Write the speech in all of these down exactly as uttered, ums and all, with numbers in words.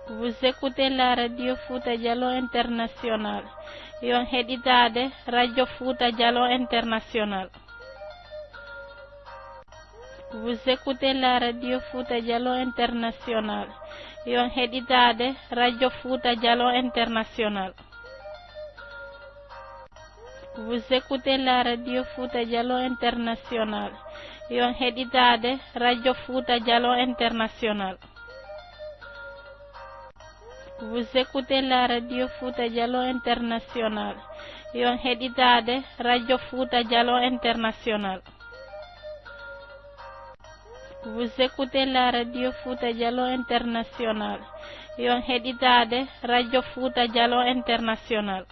Vous écoutez la radio Fouta Djallon International. Yo on heɗitaade radio Fouta Djallon International. Vous écoutez la radio Fouta Djallon International. Yo on heɗitaade radio Fouta Djallon International. Vous écoutez la radio Fouta Djallon International. Yo on heɗitaade radio Fouta Djallon International. Vous écoutez la radio Fouta Djallon International. Yo on heɗitaade radio Fouta Djallon International. Vous écoutez la radio Fouta Djallon International. Yo on heɗitaade radio Fouta Djallon International.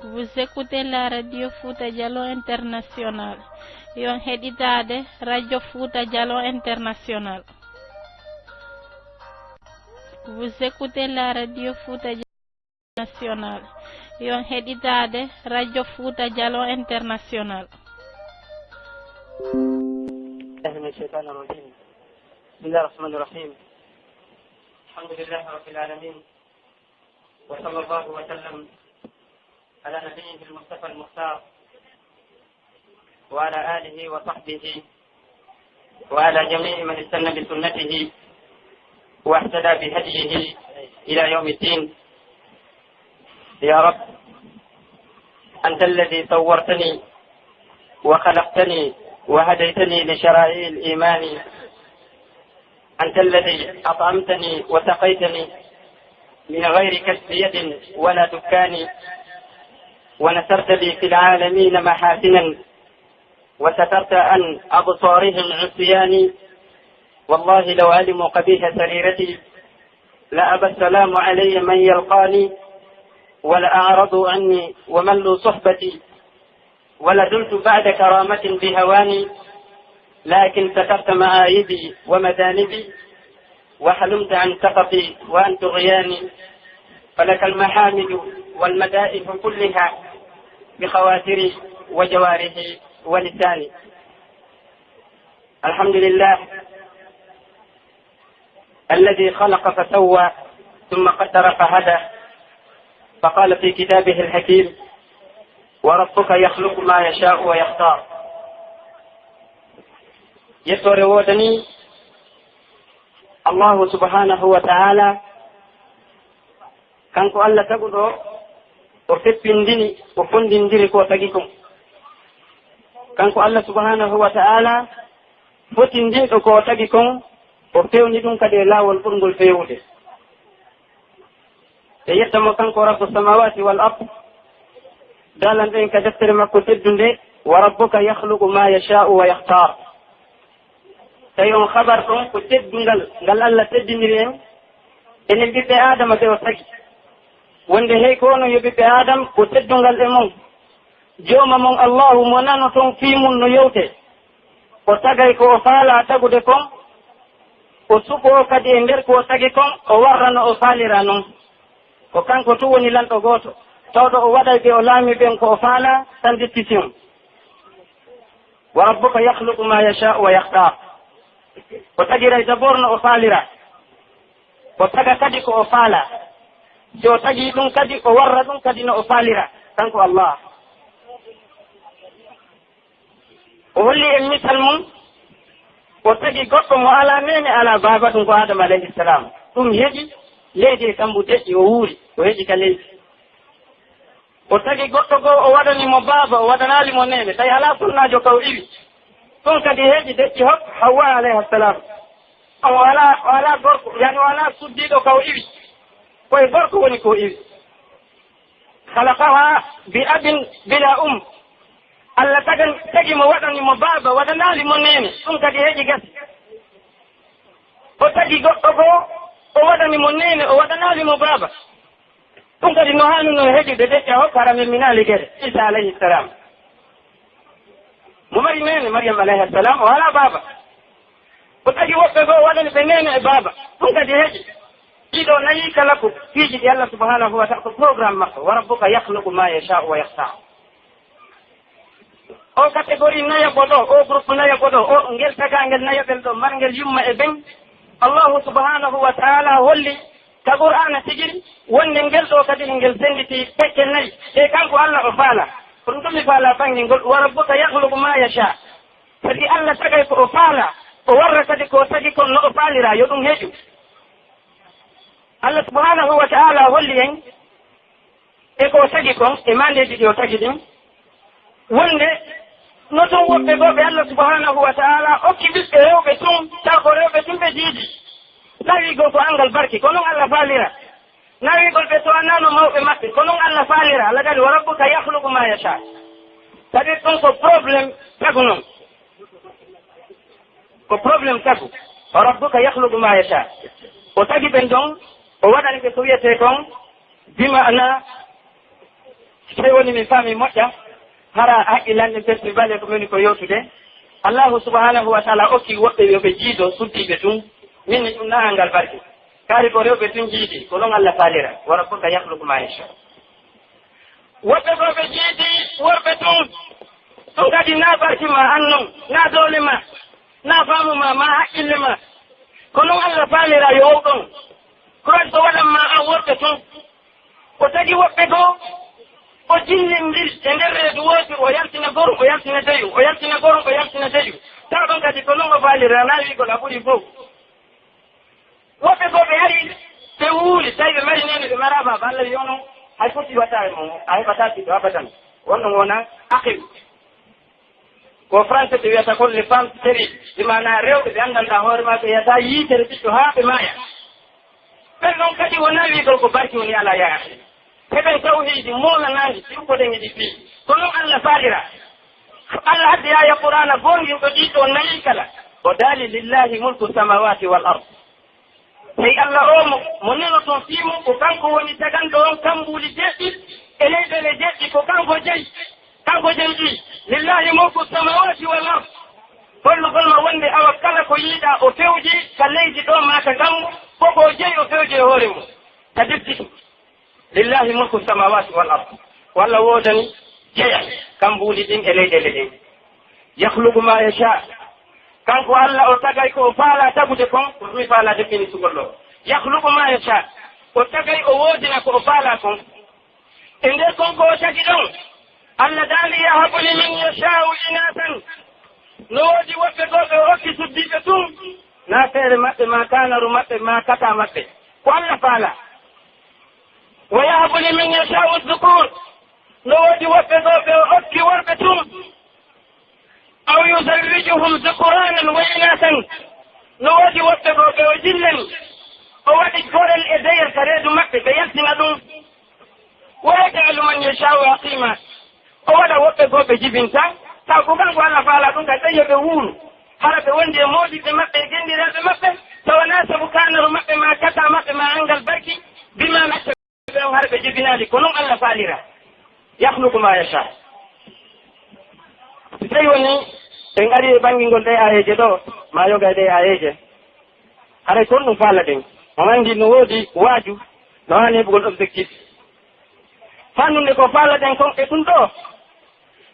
Vous écoutez la radio Fouta Djallon International. Yo on heɗitaade radio Fouta Djallon International. Vous écoutez la radio Fouta Djallon International. Yo on heɗitaade radio Fouta Djallon International. الله من الشيطان الرجيم. بسم الله الرحمن الرحيم. الحمد لله رب العالمين. وصلى الله وسلم على نبيه المصطفى المختار وعلى آله وصحبه وعلى جميع من استن بسنته واهتدى بهديه إلى يوم الدين. يا رب، أنت الذي صورتني وخلقتني وهديتني لشرائع الإيمان. أنت الذي أطعمتني وسقيتني من غير كسب يد ولا دكان، ونثرت لي في العالمين محاسنا، وسترت عن أبصارهم عصياني. والله لو علموا قبيح سريرتي، لأبى السلام علي من يلقاني، ولأعرضوا عني وملوا صحبتي، ولزلت بعد كرامة بهواني، لكن سترت معايبي ومذانبي، وحلمت عن سخطي وعن طغياني، فلك المحامد والمدائح كلها بخواطري وجوارحي ولساني. الحمد لله الذي خلق فسوى ثم قدر فهدى، فقال في كتابه الحكيم: وربك يخلق ما يشاء ويختار. Yettoore woodanii Allahu subhanahu wa ta'ala, kanko Alla taguɗo, o feppindini, o fondindiri ko o tagi kon. Kanko Alla subhanahu wa ta'ala, fotindinɗo ko o tagi kon, o fewni ɗum kadi e laawol ɓurngol feewude. E yetta mo kanko Rabbu samawati wal ard, daalanɗo en ka deftere makko teddunde, wa rabbuka yakhluqu ma yasha'u wa yakhtar. Tawi on habar ɗon ko teddungal ngal Alla teddiniri en, enen ɓiɓɓe Aadama ɓe o tagi. Wonde hey ko onon yo ɓiɓɓe Aadam, ko teddungal e mon. Jooma mon Allahu mo nanoton fii mun no yewte. O tagay ko o faalaa tagude kon, o suɓoo kadi e nder ko o tagi kon, o warra no o faaliraa non. Ko kanko tun woni lanɗo gooto, tawɗo o waɗay ɓe o laamii ɓen ko o faalaa, sans discussion. Wa rabbuka yakhluqu ma yasha'u wa yakhtar. O tagiray d'abord no o faaliraa. O taga kadi ko o faalaa. Si o tagii ɗum kadi, o warra ɗum kadi no o faaliraa, kanko Allah. O holli en misal mum, o tagi goɗɗo mo alaa neene, alaa baaba, ɗum ko Aadama alayhi salam. Ɗum heƴi leydi e kammu deƴƴi, o wuuri, o heƴi ka leydi. O tagi goɗɗo goo, o waɗani mo baaba, o waɗanaali mo neene, tawi alaa sonnaajo ka o iwi. Ɗum kadi heƴi deƴƴi hop, Hawwa alayha salam. O alaa, o alaa gorko, yani o alaa suddiiɗo ka o iwi. Ko e gorko woni ko o iwi. Khalaqaha bi abin bila um. Allah tagan-, tagi mo, waɗani mo baaba, waɗanaali mo neene. Ɗum kadi heƴi gasi. O tagi goɗɗo goo, o waɗani mo neene, o waɗanaali mo baaba. Ɗum kadi no haanunoo heƴude deƴƴa o, hara memminaali gere, Iisa alayhi salam. Mo mari neene, Maryam alayha salam, o alaa baaba. O tagi woɓɓe goo, o waɗani ɓe neene e baaba. Ɗum kadi heƴi. Ɗiɗo, nayi kala ko piiji ɗi Allah subhanahu wa ta'ala, ko programme makko. Wa rabbuka yakhluqu ma yasha'u wa yakhtar. O catégorie nayaɓo ɗo, o groupe nayaɓo ɗo, o ngel tagaangel nayaɓel ɗo, marngel yumma e ben, Allahu subhanahu wa ta'ala holli ka Qur'aana tigi wonde ngel ɗoo kadi ngel sennditi pecce nayi. E kanko Alla o faala. Ko ɗum ɗum mi faala banngel ngol, "Wa rabbuka yakhluqu ma yasha." Kadi Alla tagay ko o faala, o warra kadi ko o tagi kon no o faalira, yo ɗum heƴu. Alla subhanahu wa ta'ala holli en e ko o tagi kon, e maandeeji ɗi o tagi ɗin, wonde no tun woɓɓe goo ɓe Alla subhanahu wa ta'ala okki ɓiɓɓe rewɓe tun, taw ko rewɓe tun ɓe jiidi. Tawi goo ko anngal barki, ko non Alla faalira. Nawigol ɓe towanaano mawɓe maɓɓe, ko non Alla faalira. Alla daali, "Wa rabbuka yakhluqu ma yasha." Kadi ɗum ko problème tagu non. Ko problème tagu. "Wa rabbuka yakhluqu ma yasha." O tagi ɓen ɗon, o waɗani ɓe ko wiyetee kon, bi ma'ana, si tawi woni mi faami moƴƴa, hara haqqillanɗe festival e ko woni ko yewtude. Allahu subhanahu wa ta'ala okki woɓɓe yo ɓe jiido suddiiɓe tun. Min ni ɗum na anngal barke. Kaari ko rewɓe tun jiidi, ko non Alla faalira. "Wa rabbuka yakhluqu ma yasha." Woɓɓe goo ɓe jiidi worɓe tun, ɗum kadi na barki ma an non, na doole ma, na faamu ma, ma haqqille ma. Ko non Alla faalira yo wow ɗon. Ko waɗi ko waɗan ma an worɓe tun. O tagi woɓɓe goo, o jillindiri e nder reedu wootu, o yaltina gorum, o yaltina deyum, o yaltina gorum, o yaltina deyum. Taw ɗon kadi ko non o faalira, na wi'ugol a ɓuri fow. Woɓɓe goo ɓe ari, ɓe wuuri, tawi ɓe mari neene, ɓe maraa baaba, Alla wi'i onon, hay foti watta e mon, a heɓataa ɓiɗɗo abadan. Wonno wona aqil. Ko français ɓe wiyata kon les femmes stériles, ɗi maanaa rewɓe ɓe anndanɗaa hoore maɓɓe, ɓe yiyata yiitere ɓiɗɗo haa ɓe maaya. Ɓen non kadi wonaa wi'ugol ko barki woni alaa yaa aqil. Heɓen tawhiidi moolanaandi, si uppoɗen e ɗi fii. Ko non Alla faalira. Alla haddi aaya Qur'aana goonɗinɗo ɗii ɗoo nayi kala. O daali, "Lillahi mulku samawati wal ard." Hey Alla oo mo, mo nenoton fii mun, ko kanko woni taganɗo on kambuuli jeɗɗi e leyɗeele jeɗɗi, ko kanko jeyi. Kanko jeyi ɗi. "Lillahi mulku samawati wal ard." Hollugol ma wonde awa kala ko yiiɗaa o fewji ka leydi ɗoo maa ka kammu, ko ko o jeyi o fewji e hoore mun. Ka defti ɗum. "Lillahi mulku samawati wal ard." Ko Alla woodani jeyal kambuuli ɗin e leyɗeele ɗen. "Yakhluqu ma yasha." Kanko Alla o tagay ko o faalaa tagude kon, ko ɗum mi faalaa definisugol ɗoo. "Yakhluqu ma yasha." O tagay o woodina ko o faalaa kon. E nder kon ko o tagi ɗon, Alla daali, "Yahabu liman yasha'u inathan." No woodi woɓɓe goo ɓe o okki suddiiɓe tun. Na feere maɓɓe, ma kaanaru maɓɓe, ma kata maɓɓe. Ko Alla faalaa. "Wa yahabu liman yasha'u dhukur." No woodi woɓɓe goo ɓe o okki worɓe tun. "Aw yuzawwijuhum dhukranan wa inathan." No woodi woɓɓe goo ɓe o jillani. O waɗi gorel e deyel ka reedu maɓɓe, ɓe yaltina ɗum. "Wa yaj'alu man yasha'u aqima." O waɗa woɓɓe goo ɓe jibinta, taw ko kanko Alla faalaa ɗum, ka tawi yo ɓe wuuru. Hara ɓe wondi e moodiɓɓe maɓɓe e genndiraaɓe maɓɓe, tawa naa sabu kaanaru maɓɓe, maa kata maɓɓe, maa anngal barki, bimaa maɓɓe ɓe on hara ɓe jibinaali, ko non Alla faalira. "Yakhluqu ma yasha." Si tawi woni en ari e ɓanngingol ɗee aayeeje ɗoo, maa yoga e ɗee aayeeje, haray kon ɗum faalaɗen. On anndi no woodi waaju, no haani heɓugol objectif. Fanndude ko faalaɗen kon e ɗum ɗoo,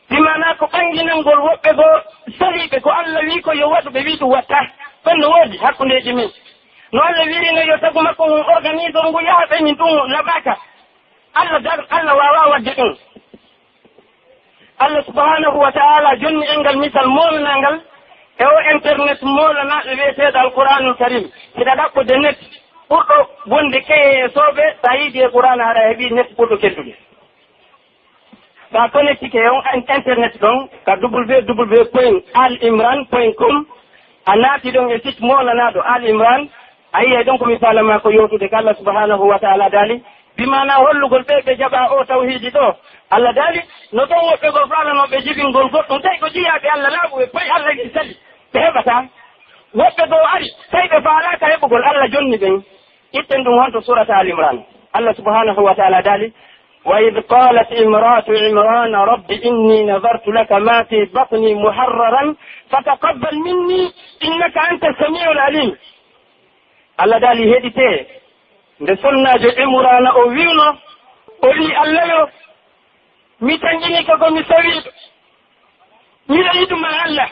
bi maanaa ko ɓannginangol woɓɓe goo saliiɓe, ko Alla wi'i ko yo waɗu, ɓe wi'i ɗum waɗtaa. Ɗon no woodi hakkundeeji min. No Alla wi'iri no yo tagu makko ngun organisor ngu yaha ɓe min ɗum laɓaaka. Alla dar-, Alla waawaa waɗde ɗum. Alla subhanahu wa ta'ala jonni en ngal misal moolanaangal e o internet moolanaaɗo wi'eteeɗo Alqur'aanul Karim. Hiɗa ɗaɓɓude net ɓurɗo wonde keyeesooɓe, so a yiidi e Qur'aana haɗa heɓi net ɓurɗo keldude. So a connectike e on in-, internet ɗon ka w w w point al imran point com, a naati ɗon e site moolanaaɗo Al Imran, a yi'ay ɗon ko mi faalaa maa ko yewtude ka Alla subhanahu wa ta'ala daali, bi maanaa hollugol ɓe ɓe jaɓaa oo tawhiidi ɗoo. Alla daali, no ton woɓɓe goo faalanoo ɓe jibingol goɗɗum, tawi ko jiyaaɓe Alla laaɓuɓe, fay Alla gii sali, ɓe heɓataa. Woɓɓe goo ari, tawi ɓe faalaaka heɓugol, Alla jonni ɓen. Itten ɗum honto suurata Al Imran. Alla subhanahu wa ta'ala daali, "Wa idh qalat imra'atu Imrana rabbi inni nadhartu laka ma fi batni muharraran fataqabbal minni innaka anta samiul alim." Alla daali, heɗitee, nde sonnaajo Imrana o wi'uno, o wi'i, "Alla yo, mi tanƴinike ko mi sawiiɗo. Miɗo yiɗu ma Alla.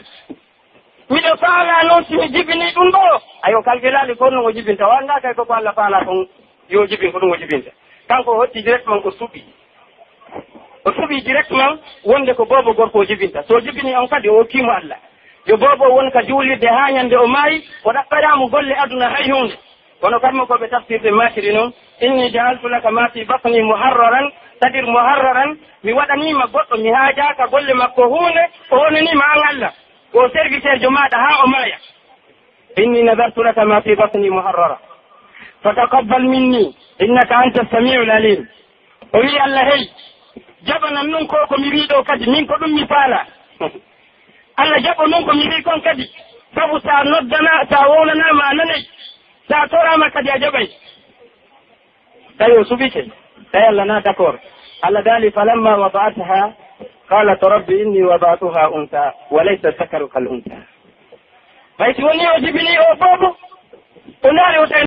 Miɗo faalaa non si mi jibinii ɗum ɗoo, a Ayo, kalkelaali ko honno o jibinta. O anndaa kay ko, ko Allah faalaa kon yo o jibin, ko ɗum o jibinta. Kanko o hotti directement, o suɓi. O suɓi directement wonde ko boobo gorko o jibinta. So o jibini on kadi, o okkii mo Allah. Yo boobo won ka juulirde haa ñande o maayi, o ɗaɓɓataa mo golle aduna hay huunde. Kono kammo ko ɓe tafsirde maakiri non, "Inni ja'altu laka ma fi batni muharraran", c'est-à-dire muharraran, mi waɗanii ma goɗɗo, mi haajaaka golle makko huunde, o wonanii ma an Allah. Ko o serviteur jo maaɗa haa o maaya. "Inni nadartu laka ma fi batni muharrara. Fataqabbal minni, innaka anta samiul alim." O wi'i Allah, "Hey, jaɓanan nun ko, ko mi wi'i ɗo kadi, min ko ɗum mi faalaa." Allah jaɓo nun ko mi wi'i kon kadi, sabu sa noddana, sa wowlanaama a nanay, sa toraama kadi a jaɓay. Tawi o suɓike, tawi Allah na d'accord. Allah daali, "Falamma wada'atha, qalat rabbi inni wada'tuha untha, wa laysa dhakaru kal untha." Ɓay si woni o jibini o boobo, o ndaari o tawi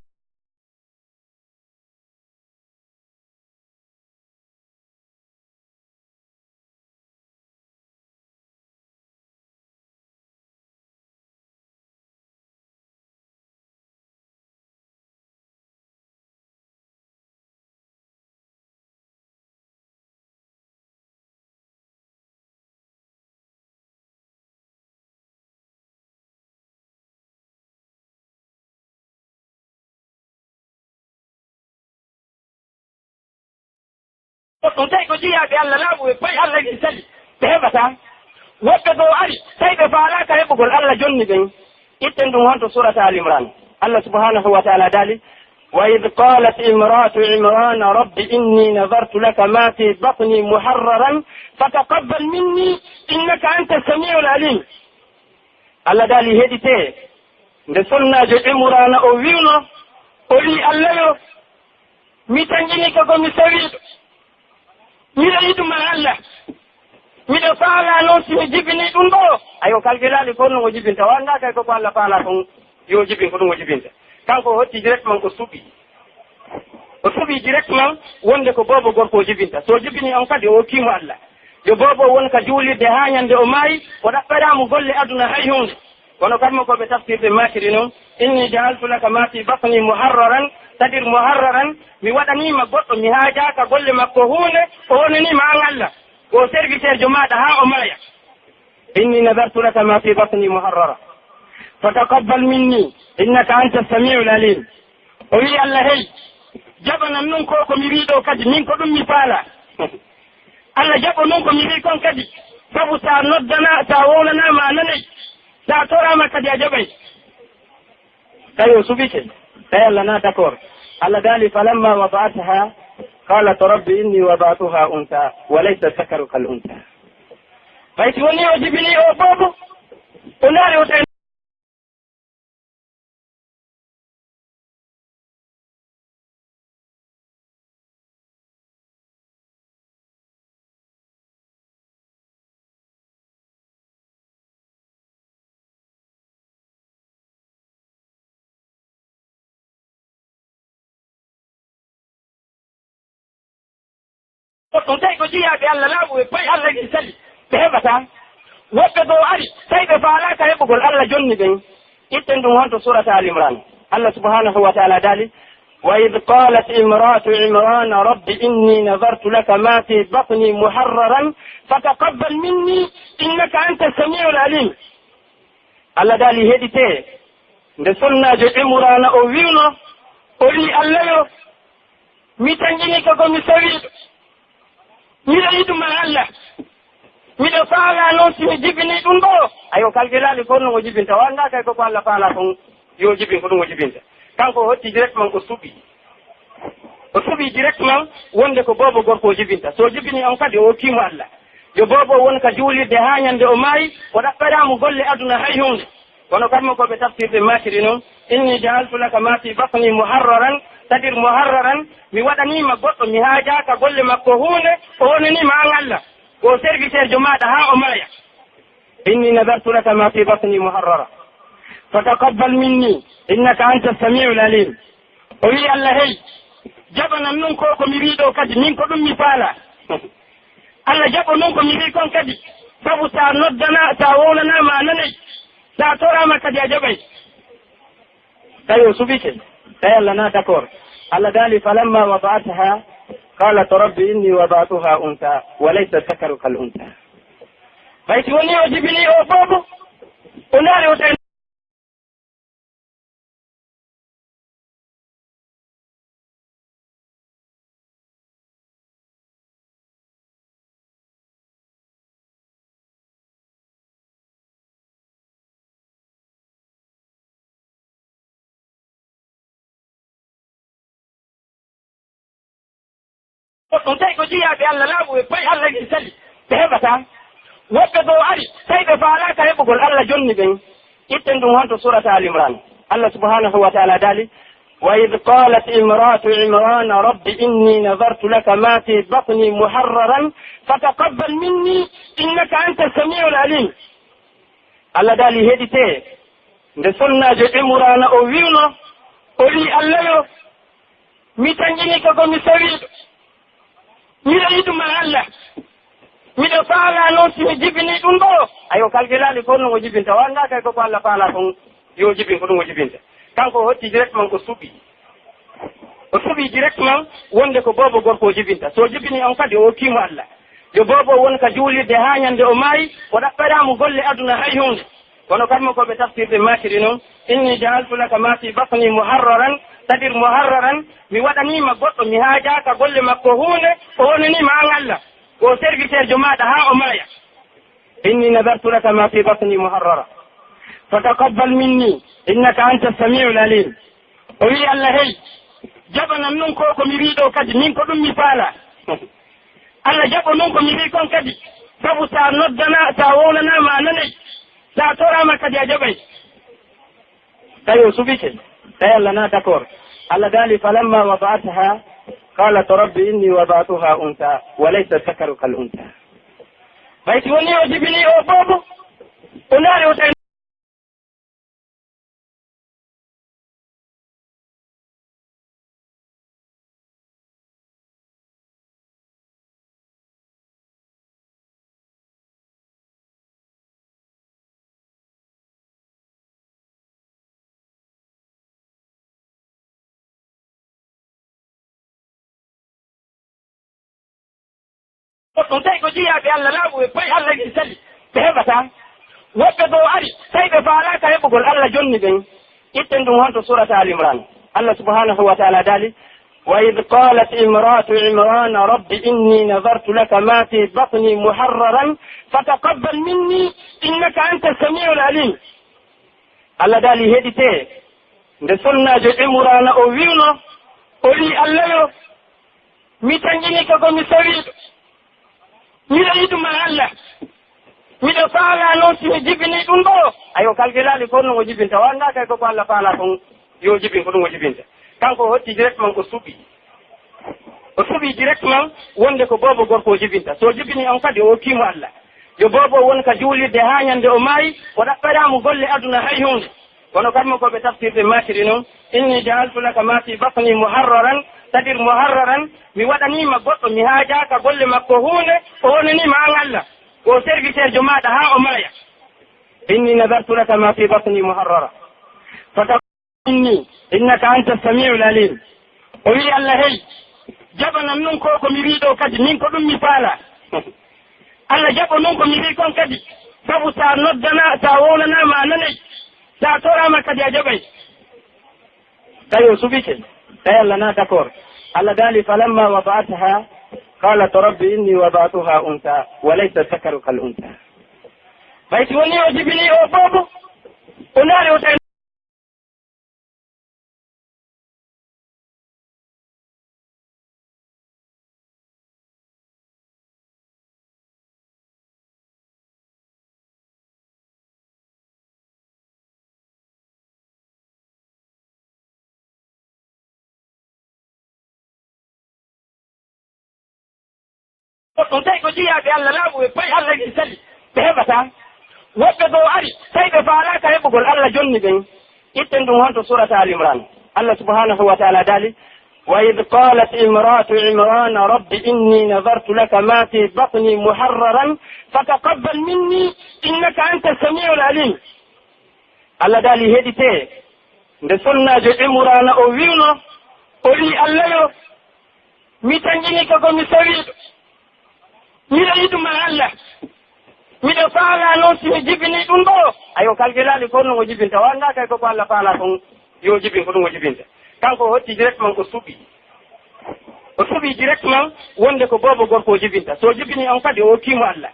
Ko ɗum tawi ko jiyaaɓe Allah laaɓuɓe, koye Allah ɗin sali, ɓe heɓataa. Woɓɓe goo ari, tawi ɓe faalaaka heɓugol Allah jonni ɓen. Itten ɗum honto suurata Ali Imran. Allah subhanahu wa ta'ala daali, "Wa idh qalat imra'atu Imrana rabbi inni nadartu laka ma fi batni muharraran fataqabbal minni innaka anta samiul alim." Allah daali, heɗitee, nde sonnaajo Imrana o wi'uno, o wi'i, "Allah yo, mi tanƴinike ko mi sawiiɗo. Miɗo yiɗu ma Allah. Miɗo faalaa non si mi jibinii ɗum ɗoo." Ayo, kalkelaali ko honno o jibinta. O anndaa kay ko, ko Allah faalaa kon yo o jibin, ko ɗum o jibinta. Kanko o hotti directement, o suɓi. O suɓi directement wonde ko boobo gorko o jibinta. So o jibini on kadi, o okkii mo Allah. Yo boobo won ka juulirde haa ñande o maayi, o ɗaɓɓataa mo golle aduna hay huunde. Kono kammo ko ɓe tafsirde maakiri non, "Inni ja'altu laka ma fi batni muharraran", c'est-à-dire muharraran, mi waɗanii ma goɗɗo, mi haajaaka golle makko huunde, o wonanii ma an Allah. Ko o serviteur jo maaɗa haa o maaya. "Inni nadartu laka ma fi batni muharrara. Fataqabbal minni, innaka anta samiul alim." O wi'i Allah, "Hey, jaɓanan nun ko, ko mi wi'i ɗoo kadi, min ko ɗum mi faalaa." Allah jaɓo nun ko mi wi'i kon kadi, sabu sa noddana, sa wowlanaama a nanay, sa toraama kadi a jaɓay. Tawi o suɓike, tawi Allah na d'accord. Allah daali, "Falamma wada'atha, qalat rabbi inni wada'tuha untha, wa laysa dhakaru kal untha." Ɓay si woni o jibini o boobo, o ndaari o tawi Ko ɗum tawi ko jiyaaɓe Allah laaɓuɓe, koye Allah ɗin sali, ɓe heɓataa. Woɓɓe goo ari, tawi ɓe faalaaka heɓugol Allah jonni ɓen. Itten ɗum honto suurata Ali Imran. Allah subhanahu wa ta'ala daali, "Wa idh qalat imra'atu Imrana rabbi inni nadartu laka ma fi batni muharraran fataqabbal minni innaka anta samiul alim." Allah daali, heɗitee, nde sonnaajo Imrana o wi'uno, o wi'i, "Allah yo, mi tanƴinike ko mi sawiiɗo. Miɗo yiɗu ma Allah. Miɗo faalaa non si mi jibinii ɗum ɗoo." Ayo, kalkelaali ko honno o jibinta. O anndaa kay ko, ko Allah faalaa kon yo o jibin, ko ɗum o jibinta. Kanko o hotti directement, o suɓi. O suɓi directement wonde ko boobo gorko o jibinta. So o jibinii on kadi, o okkii mo Allah. Yo boobo won ka juulirde haa ñande o maayi, o ɗaɓɓataa mo golle aduna hay huunde. Kono kammo ko ɓe tafsirde maakiri non, "Inni ja'altu laka ma fi batni muharraran", c'est-à-dire muharraran, mi waɗanii ma goɗɗo, mi haajaaka golle makko huunde, o wonanii ma an Allah. Ko o serviteur jo maaɗa haa o maaya. "Inni nadartu laka ma fi batni muharrara. Fataqabbal minni, innaka anta samiul alim." O wi'i Allah, "Hey, jaɓanan nun ko, ko mi wi'i ɗoo kadi, min ko ɗum mi faalaa." Allah jaɓo nun ko mi wi'i kon kadi, sabu sa noddana, sa wowlanaama a nanay, sa toraama kadi a jaɓay. Tawi o suɓike, tawi Allah na d'accord. Allah daali, "Falamma wada'atha, qalat, Rabbi, inni wada'tuha untha, wa laysa dhakaru kal untha." Ɓay si woni o jibini o boobo, o ndaari o tawi Ko ɗum tawi ko jiyaaɓe Allah laaɓuɓe, payi Allah ɗin sali, ɓe heɓataa. Woɓɓe goo ari, tawi ɓe faalaaka heɓugol Allah jonni ɓen. Itten ɗum honto suurata Aali Imraan. Allah subhaanahu wa ta'aalaa daali, "Wa idh qaalat imra'atu Imraana rabbi inni nadhartu laka maa fii batnii muharraran fataqabbal minnii innaka anta samii'ul aliim." Allah daali, heɗitee nde sonnaajo Imraana o wi'unoo, o wi'i, "Allah yo, mi tanƴinii ka ko mi sawiiɗo. Miɗo yiɗu ma Allah. Miɗo faalaa non si mi jibinii ɗum ɗoo." Ayo, kalkilaali ko honno o jibinta. O anndaa kay ko ko Allah faalaa kon yo o jibin, ko ɗum o jibinta. Kanko o hotti directement o suɓii. O suɓii directement wonde ko boobo gorko o jibinta. So o jibinii on kadi o okkii mo Allah. Yo boobo won ka juulirde haa ñande o maayi, o ɗaɓɓataa mo golle aduna hay huunde. Kono kamɓe ko ɓe tafsirɓe maakiri non, "Inni ja'altu laka maa fii batnii muharraran", c'est-à-dire muharraran, mi waɗanii ma goɗɗo, mi haajaaka golle makko huunde, o wonanii ma an Allah, ko serviteur jo maaɗa haa o maaya. "Inni nadhartu laka maa fii batnii muharrara. Fataqabbal minnii, innaka anta samii'ul aliim." O wi'i Allah, "Hey, jaɓanan non ko, ko mi wi'i ɗoo kadi, min ko ɗum mi faalaa." Allah jaɓo non ko mi wi'i kon kadi, sabu sa noddana, sa wownanaama a nanay, sa toraama kadi a jaɓay. Tawi o suɓike, tawi Allah na d'accord. Allah daali, "Falamma wada'atha, qalat, Rabbi, inni wada'tuha untha, wa laysa dhakaru kal untha." Ɓay si woni o jibini o boobo, o ndaari o tawi Ko ɗum tawi ko jiyaaɓe Allah laaɓuɓe, payi Allah ɗin sali, ɓe heɓataa. Woɓɓe goo ari, tawi ɓe faalaaka heɓugol Allah jonni ɓen. Itten ɗum honto suurata Aali Imraan. Allah subhaanahu wa ta'aalaa daali, "Wa idh qaalat imra'atu Imraana rabbi inni nadhartu laka maa fii batnii muharraran fataqabbal minnii innaka anta samii'ul aliim." Allah daali, heɗitee nde sonnaajo Imraana o wi'unoo, o wi'i, "Allah yo, mi tanƴinii ka ko mi sawiiɗo. Miɗo yiɗu ma Allah. Miɗo faalaa non si mi jibinii ɗum ɗoo." Ayo, kalkilaali ko honno o jibinta. O anndaa kay ko ko Allah faalaa kon yo o jibin, ko ɗum o jibinta. Kanko o hotti directement o suɓii. O suɓii directement wonde ko boobo gorko o jibinta. So o jibinii on kadi o okkii mo Allah. Yo boobo won ka juulirde haa ñande o maayi, o ɗaɓɓataa mo golle aduna hay huunde. Kono kamɓe ko ɓe tafsirɓe maakiri non, "Inni ja'altu laka maa fii batnii muharraran", c'est-à-dire muharraran, mi waɗanii ma goɗɗo, mi haajaaka golle makko huunde, o wonanii ma an Allah, ko serviteur jo maaɗa haa o maaya. "Inni nadhartu laka maa fii batnii muharrara. Fataqabbal minnii, innaka anta samii'ul aliim." O wi'i Allah, "Hey, jaɓanan non ko, ko mi wi'i ɗoo kadi, min ko ɗum mi faalaa." Allah jaɓo non ko mi wi'i kon kadi, sabu sa noddana, sa wownanaama a nanay, sa toraama kadi a jaɓay. Tawi o suɓike, tawi Allah na d'accord. Allah daali, "Falamma wada'atha, qalat, Rabbi, inni wada'tuha untha, wa laysa dhakaru kal untha." Ɓay si woni o jibini o boobo, o ndaari o tawi Ko ɗum tawi ko jiyaaɓe Allah laaɓuɓe, payi Allah ɗin sali, ɓe heɓataa. Woɓɓe goo ari, tawi ɓe faalaaka heɓugol Allah jonni ɓen. Itten ɗum honto suurata Aali Imraan. Allah subhaanahu wa ta'aalaa daali, "Wa idh qaalat imra'atu Imraana rabbi inni nadhartu laka maa fii batnii muharraran fataqabbal minnii innaka anta samii'ul aliim." Allah daali, heɗitee Nde sonnaajo Imraana o wi'unoo, o wi'i, "Alla yo, mi tanƴinike ko mi sowiiɗo. Miɗo yiɗu ma Alla. Miɗo faalaa non si mi jibinii ɗun ɗoo." Ayo, kalkelaali ko honno o jibinta. O anndaa kay ko, ko Alla faalaa kon yo o jibin, ko ɗun o jibinta. Kanko o hotti directement, o suɓii. O suɓii directement wonde ko boobo gorko o jibinta. So o jibinii on kadi, o okkii mo Alla.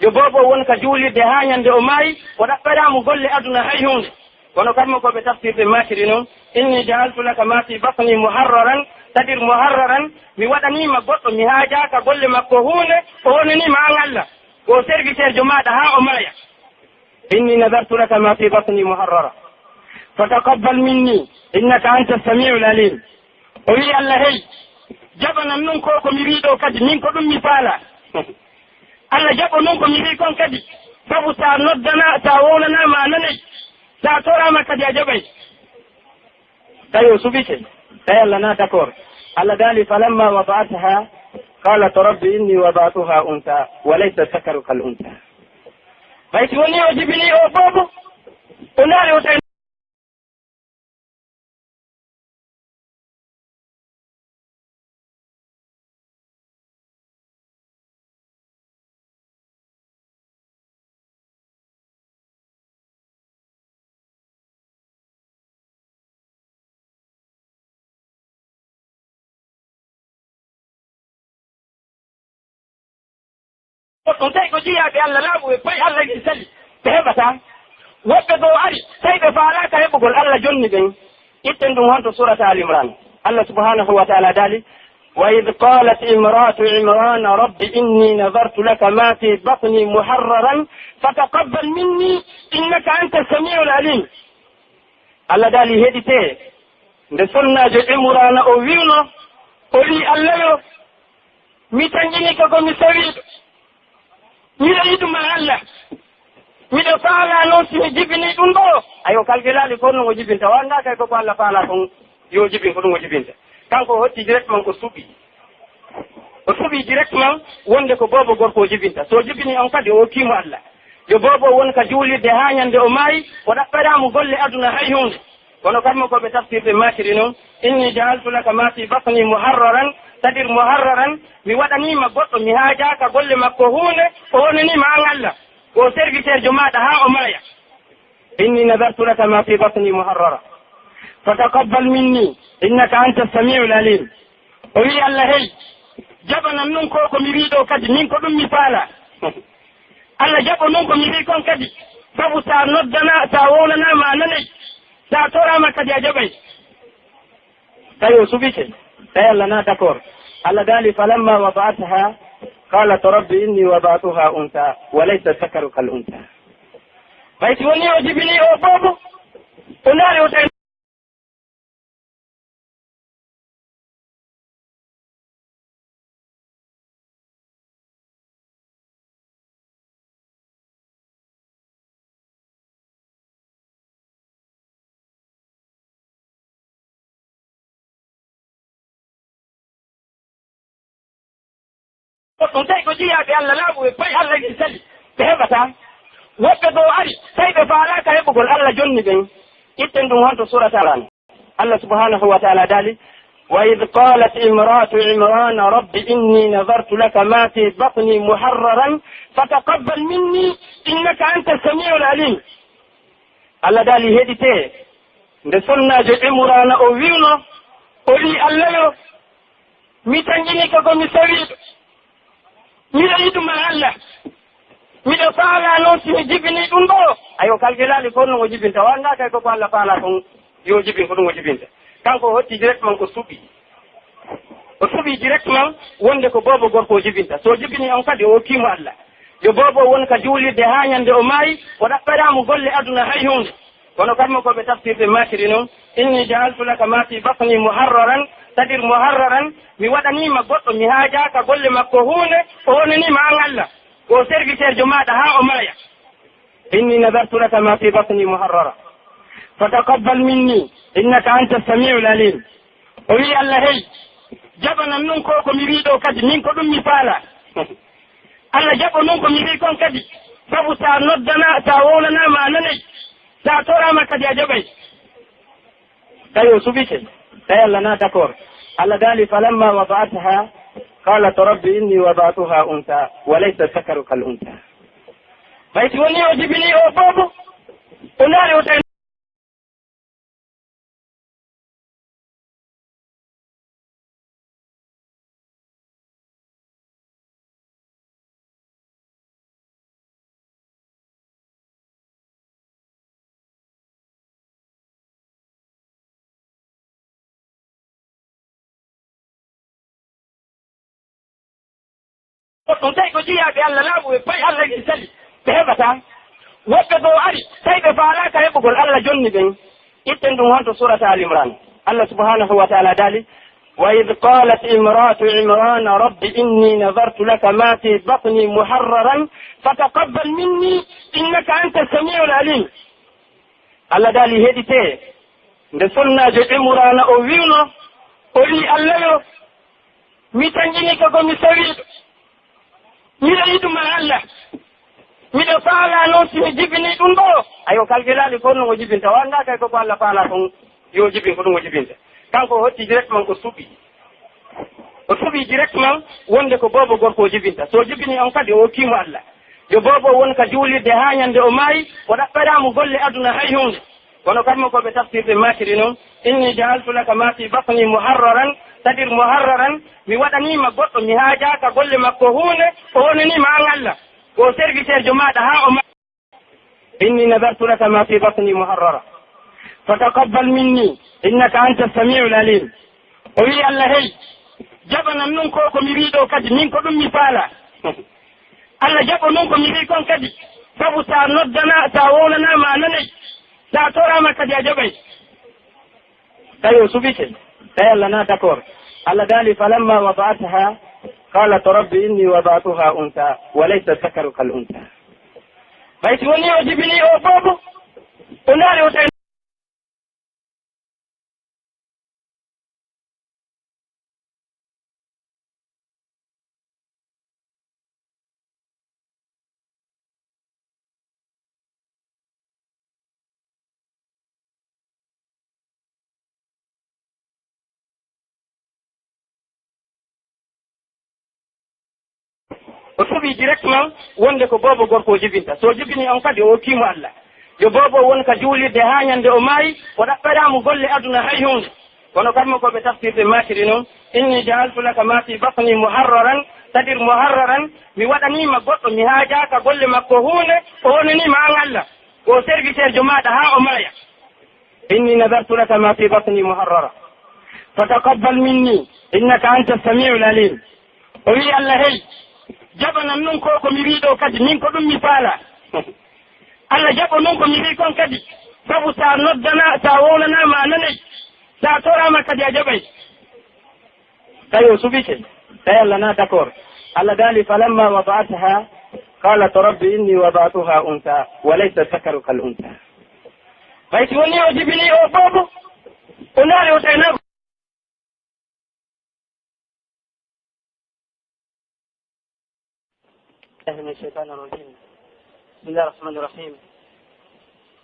Yo boobo won ka juulirde haa ɲande o maayi, o ɗaɓɓataa mo golle aduna hay huunde. Kono kamɓe ko ɓe tafsirde maakiri non, "Inni ja'altu laka ma fi batni muharraran", c'est-à-dire muharraran, mi waɗanii ma goɗɗo, mi haajaaka golle makko huunde, o wonanii ma an Alla, ko serviteur jo maaɗa haa o maaya. "Inni nadartu laka ma fi batni muharrara, fataqabbal minni, innaka anta samiul alim." O wi'i Alla, "Hey, jaɓanan nun ko, ko mi wi'i ɗoo kadi, min ko ɗun mi faalaa." Alla jaɓo nun ko mi wi'i kon kadi, sabu sa noddana, sa wowlanaama a nanay, sa toraama kadi a jaɓay. Tawi o suɓike, tawi Alla na d'accord. Alla daali, "Falamma wada'atha, qalat, Rabbi, inni wada'tuha untha, wa laysa dhakaru kal untha." Ɓay si wonii o jibinii o boobo, o naali o tawi Ɗun tawi ko jiyaaɓe Alla laaɓuɓe, ɓay Alla wi'i sali, ɓe heɓataa. Woɓɓe goo ari, tawi ɓe faalaaka heɓugol, Alla jonni ɓen. Itten ɗun honto suurata Aali Imraan. Alla subhaanahu wa ta'aalaa daali, "Wa idh qaalat imra'atu Imraana, Rabbi, inni nadartu laka ma fi batni muharraran, fataqabbal minni, innaka anta samiul alim." Alla daali, heɗitee, nde sonnaajo Imraana o wi'unoo, o wi'i, "Alla yo, mi tanƴinike ko mi sowiiɗo. Miɗo yiɗu ma Alla. Miɗo faalaa non si mi jibinii ɗun ɗoo." Ayo, kalkelaali ko honno o jibinta. O anndaa kay ko, ko Alla faalaa kon yo o jibin, ko ɗun o jibinta. Kanko o hotti directement, o suɓii. O suɓii directement wonde ko boobo gorko o jibinta. So o jibinii on kadi, o okkii mo Alla. Yo boobo won ka juulirde haa ɲande o maayi, o ɗaɓɓataa mo golle aduna hay huunde. Kono kamɓe ko ɓe tafsirde maakiri non, "Inni ja'altu laka ma fi batni muharraran", c'est-à-dire muharraran, mi waɗanii ma goɗɗo, mi haajaaka golle makko huunde, o wonanii ma an Alla, ko serviteur jo maaɗa haa o maaya. "Inni nadartu laka ma fi batni muharrara, fataqabbal minni, innaka anta samiul alim." O wi'i Alla, "Hey, jaɓanan nun ko, ko mi wi'i ɗoo kadi, min ko ɗun mi faalaa." Alla jaɓo nun ko mi wi'i kon kadi, sabu sa noddana, sa wowlanaama a nanay, sa toraama kadi a jaɓay. Tawi o suɓike, tawi Alla na d'accord. Alla daali, "Falamma wada'atha, qalat, Rabbi, inni wada'tuha untha, wa laysa dhakaru kal untha." Ɓay si wonii o jibinii o boobo, o naali o tawi Ɗun tawi ko jiyaaɓe Alla laaɓuɓe, ɓay Alla wi'i sali, ɓe heɓataa. Woɓɓe goo ari, tawi ɓe faalaaka heɓugol, Alla jonni ɓen. Itten ɗun honto suurata Imraan. Alla subhaanahu wa ta'aalaa daali, "Wa idh qaalat imra'atu Imraana, Rabbi, inni nadartu laka ma fi batni muharraran, fataqabbal minni, innaka anta samiul alim." Alla daali, heɗitee, nde sonnaajo Imraana o wi'unoo, o wi'i, "Alla yo, mi tanƴinike ko mi sowiiɗo. Miɗo yiɗu ma Alla. Miɗo faalaa non si mi jibinii ɗun ɗoo." Ayo, kalkelaali ko honno o jibinta. O anndaa kay ko, ko Alla faalaa kon yo o jibin, ko ɗun o jibinta. Kanko o hotti directement, o suɓii. O suɓii directement wonde ko boobo gorko o jibinta. So o jibinii on kadi, o okkii mo Alla. Yo boobo won ka juulirde haa ɲande o maayi, o ɗaɓɓataa mo golle aduna hay huunde. Kono kamɓe ko ɓe tafsirde maakiri non, "Inni ja'altu laka ma fi batni muharraran", c'est-à-dire muharraran, mi waɗanii ma goɗɗo, mi haajaaka golle makko huunde, o wonanii ma an Alla, ko serviteur jo maaɗa haa o maaya. "Inni nadartu laka ma fi batni muharrara, fataqabbal minni, innaka anta samiul alim." O wi'i Alla, "Hey, jaɓanan nun ko, ko mi wi'i ɗoo kadi, min ko ɗun mi faalaa." Alla jaɓo nun ko mi wi'i kon kadi, sabu sa noddana, sa wowlanaama a nanay, sa toraama kadi a jaɓay. Tawi o suɓike, tawi Allah na d'accord. Allah daali, "Falamma wada'atha, qalat, Rabbi, inni wada'tuha untha, wa laysa dhakaru kal untha." Ɓay si woni o jibini o boobo, o ndaari o tawi Ɗum tawi ko jiyaaɓe Allah laaɓuɓe, payi Allah ɗin sali, ɓe heɓataa. Woɓɓe goo ari, tawi ɓe faalaaka heɓugol, Allah jonni ɓen. Itten ɗum honto suurata Ali Imran. Allah subhanahu wa ta'ala daali, "Wa idh qalat imra'atu Imrana, Rabbi, inni nadhartu laka ma fi batni muharraran, fataqabbal minni, innaka anta samiul alim." Allah daali, heɗitee, nde sonnaajo Imrana o wi'uno, o wi'i, "Allah yo, mi tanƴinike ko mi sowiiɗo. Miɗo yiɗu ma Allah. Miɗo faalaa non si mi jibinii ɗum ɗoo." Ayo, kalkelaali fof no o jibinta. O anndaa kay ko, ko Allah faalaa kon yo o jibin, ko ɗum o jibinta. Kanko o hotti directement, o suɓi. O suɓi directement wonde ko boobo gorko o jibinta. So o jibinii on kadi, o okkii mo Allah. Yo boobo won ka juulirde haa ñande o maayi, o ɗaɓɓataa mo golle aduna hay huunde. Kono kamɓe ko ɓe tafsirde maakiri non, "Inni ja'altu laka ma fi batni muharraran", c'est-à-dire muharraran, mi waɗanii ma goɗɗo, mi haajaaka golle makko huunde, o wonanii ma an Allah. Ko serviteur jo maaɗa haa o ma-, "Inni nadartu laka ma fi batni muharrara. Fataqabbal minni, innaka anta samiul alim." O wi'i Allah, "Hey, jaɓanan nun ko, ko mi wi'i ɗoo kadi, min ko ɗum mi faalaa." Allah jaɓo nun ko mi wi'i kon kadi, sabu sa noddana, sa wowlanaama a nanay, sa toraama kadi a jaɓay. Tawi o suɓike, tawi Allah na d'accord. Allah daali, "Falamma wada'atha, qalat, Rabbi, inni wada'tuha untha, wa laysa dhakaru kal untha." Ɓay si woni o jibini o boobo, o ndaari o tawi O suɓii directement wonde ko boobo gorko o jibinta. So o jibinii on kadi, o okkii mo Allah. Yo boobo won ka juulirde haa ñande o maayi, o ɗaɓɓataa mo golle aduna hay huunde. Kono kamɓe ko ɓe tafsirde maakiri non, "Inni ja'altu laka ma fi batni muharraran", c'est-à-dire muharraran, mi waɗanii ma goɗɗo, mi haajaaka golle makko huunde, o wonanii ma an Allah. Ko serviteur jo maaɗa haa o maaya. "Inni nadartu laka ma fi batni muharrara. Fataqabbal minni, innaka anta samiul alim." O wi'i Allah, "Hey, jaɓanan nun ko, ko mi wi'i ɗoo kadi, min ko ɗum mi faalaa." Allah jaɓo nun ko mi wi'i kon kadi, sabu sa noddana, sa wowlanaama a nanay, sa toraama kadi a jaɓay. Tawi o suɓike, tawi Allah na d'accord. Allah daali, "Falamma wada'atha, qalat, Rabbi, inni wada'tuha untha, wa laysa dhakaru kal untha." Ɓay si woni o jibini o boobo, o ndaari o tawi na. الله من الشيطان الرجيم. بسم الله الرحمن الرحيم.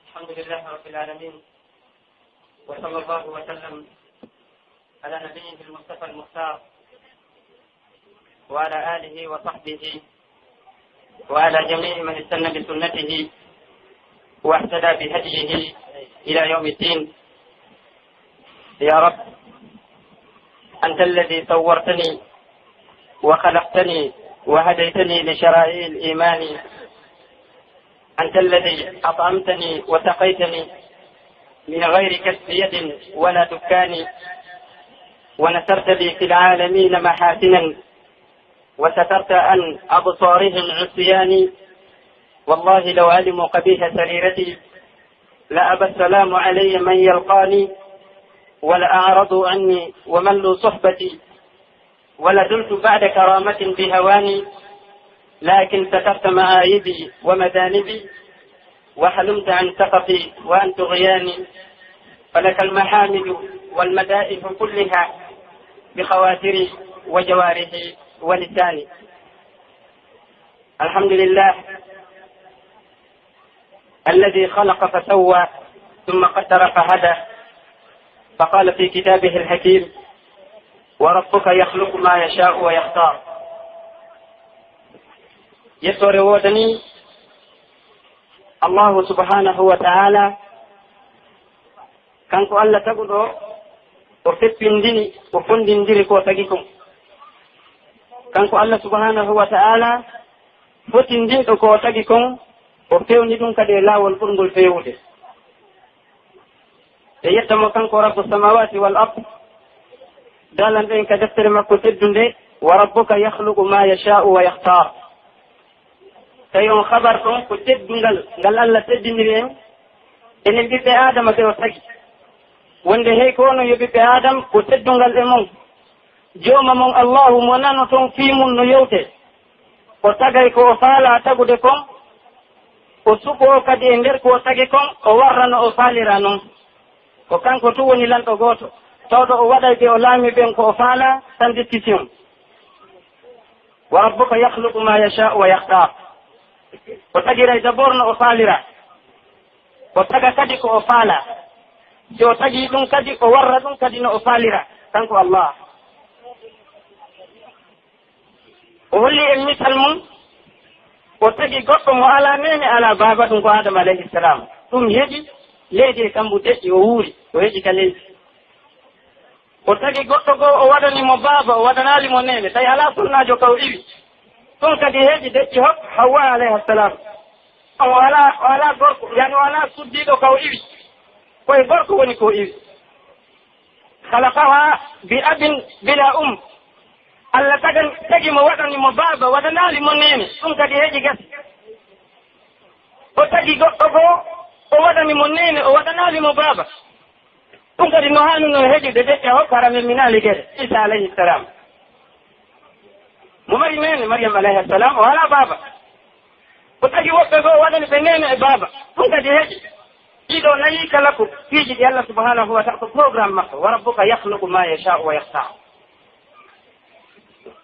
الحمد لله رب العالمين. وصلى الله وسلم على نبيه المصطفى المختار وعلى آله وصحبه وعلى جميع من استن بسنته واهتدى بهديه إلى يوم الدين. يا رب، أنت الذي صورتني وخلقتني وهديتني لشرائع الإيمان. أنت الذي أطعمتني وسقيتني من غير كسب يد ولا دكان، ونثرت لي في العالمين محاسنا، وسترت عن أبصارهم عصياني. والله لو علموا قبيح سريرتي لأبى السلام علي من يلقاني، ولأعرضوا عني وملوا صحبتي، ولزلت بعد كرامة بهواني، لكن سترت معايبي ومذانبي، وحلمت عن سخطي وعن طغياني، فلك المحامد والمدائح كلها بخواطري وجوارحي ولساني. الحمد لله الذي خلق فسوى ثم قدر فهدى، فقال في كتابه الحكيم: "وربك يخلق ما يشاء ويختار." Yettoore woodanii Allahu subhanahu wa ta'ala, kanko Alla taguɗo, o feppindini, o fondindiri ko o tagi kon. Kanko Alla subhanahu wa ta'ala, fotindinɗo ko o tagi kon, o fewni ɗum kadi e laawol ɓurngol feewude. E yetta mo kanko Rabbu samawati wal ard, daalanɗo en ka deftere makko teddunde, "Wa rabbuka yakhluqu ma yasha'u wa yakhtar." Tawi on khabar ɗon ko teddungal ngal Alla teddiniri en, enen ɓiɓɓe Aadama ɓe o tagi. Wonde hey ko onon yo ɓiɓɓe Aadama, ko teddungal e mon. Jooma mon Allahu mo nanoton fii mun no yewte. O tagay ko o faalaa tagude kon, o suɓoo kadi e nder ko o tagi kon, o warra no o faalira non. Ko kanko tun woni lanɗo gooto, tawɗo o waɗay ɓe o laami ɓen ko o faalaa, sans discussion. "Wa rabbuka yakhluqu ma yasha'u wa yakhtar." O tagiray d'abord no o faalira. O taga kadi ko o faalaa. Si o tagii ɗum kadi, o warra ɗum kadi no o faalira, kanko Allah. O holli en misal mum, o tagi goɗɗo mo alaa neene, alaa baaba, ɗum ko Aadama alayhi salam. Ɗum heƴi, leydi e kambu deƴƴi, o wuuri, o heƴi ka leydi. O tagi goɗɗo goo, o waɗani mo baaba, o waɗanaali mo neene, tawi alaa sonnaajo ka o iwi. Ɗum kadi heƴi, deƴƴi hop, Hawwa alayha salam. O alaa, o alaa gorko, yani o alaa suddiiɗo ka o iwi. Ko e gorko woni ko o iwi. خلقها بأب بلا أم. Allah tagan-, tagi mo, waɗani mo baaba, waɗanaali mo neene. Ɗum kadi heƴi gasi. O tagi goɗɗo goo, o waɗani mo neene, o waɗanaali mo baaba. Ɗum kadi no haanuno heƴude, deƴƴa o, hara memminaali gere, Iisa alayhi salam. Mo mari neene, Maryam alayha salam, o alaa baaba. O tagi woɓɓe goo, o waɗani ɓe neene e baaba. Ɗum kadi heƴi. Ɗiɗo nayi kala ko piiji ɗi Allah subhanahu wa ta'ala, ko programme makko. "Wa rabbuka yakhluqu ma yasha'u wa yakhtar."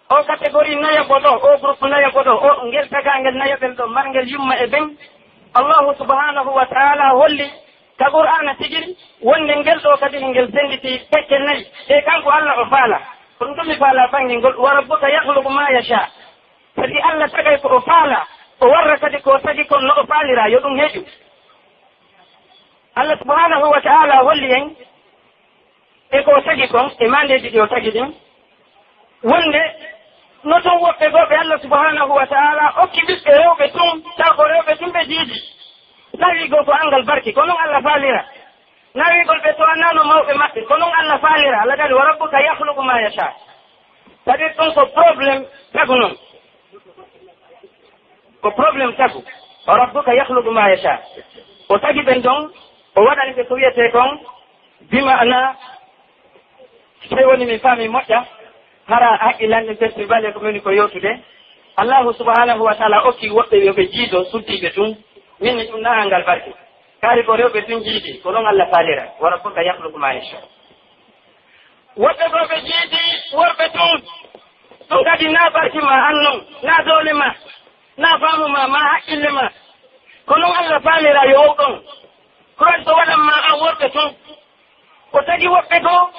O catégorie nayaɓo ɗo, o groupe nayaɓo ɗo, o ngel tagaangel nayaɓel ɗo, marngel yumma e ben. Allahu subhanahu wa ta'ala holli ka Qur'aana tigiri wonde ngel ɗo kadi ngel sennditi pekke nayi. E kanko Allah o faala. Ko ɗum ɗum mi faala bannge ngol. "Wa rabbuka yakhluqu ma yasha." Kadi Allah tagay ko o faala, o warra kadi ko o tagi kon no o faalira, yo ɗum heƴu. Allah subhanahu wa ta'ala holli en e ko o tagi kon, e maandeeji ɗi o tagi ɗin, wonde no ton woɓɓe goo ɓe Allah subhanahu wa ta'ala okki ɓiɓɓe rewɓe tun, taw ko rewɓe tun ɓe jiidi. Tawi goo ko anngal barki, ko non Allah faalira. Nawigol ɓe to annano mawɓe maɓɓe, ko non Allah faalira. Allah kadi, "Wa rabbuka yakhluqu ma yasha." Kadi ɗum ko problème tagu non. Ko problème tagu. "Wa rabbuka yakhluqu ma yasha." O tagi ɓen ɗon, o waɗani ɓe ko wiyetee kon, bi ma'ana, si woni mi faami moƴƴa, hara haqqillanɗe festival e ko woni ko yewtude. Allahu subhanahu wa ta'ala okki woɓɓe yo ɓe jiido suddiiɓe tun. Min ni ɗum na anngal barke. Kaari ko rewɓe tun jiidi, ko ɗon Allah faalira. "Wa rabbuka yakhluqu ma yasha." Woɓɓe goo ɓe jiidi worɓe tun. Ɗum kadi na barki ma an non, na doole ma, na faamu ma, ma haqqille ma. Ko non Allah faalira yo o ɗon. Ko waɗi ko waɗan ma an worɓe tun. O tagi woɓɓe goo,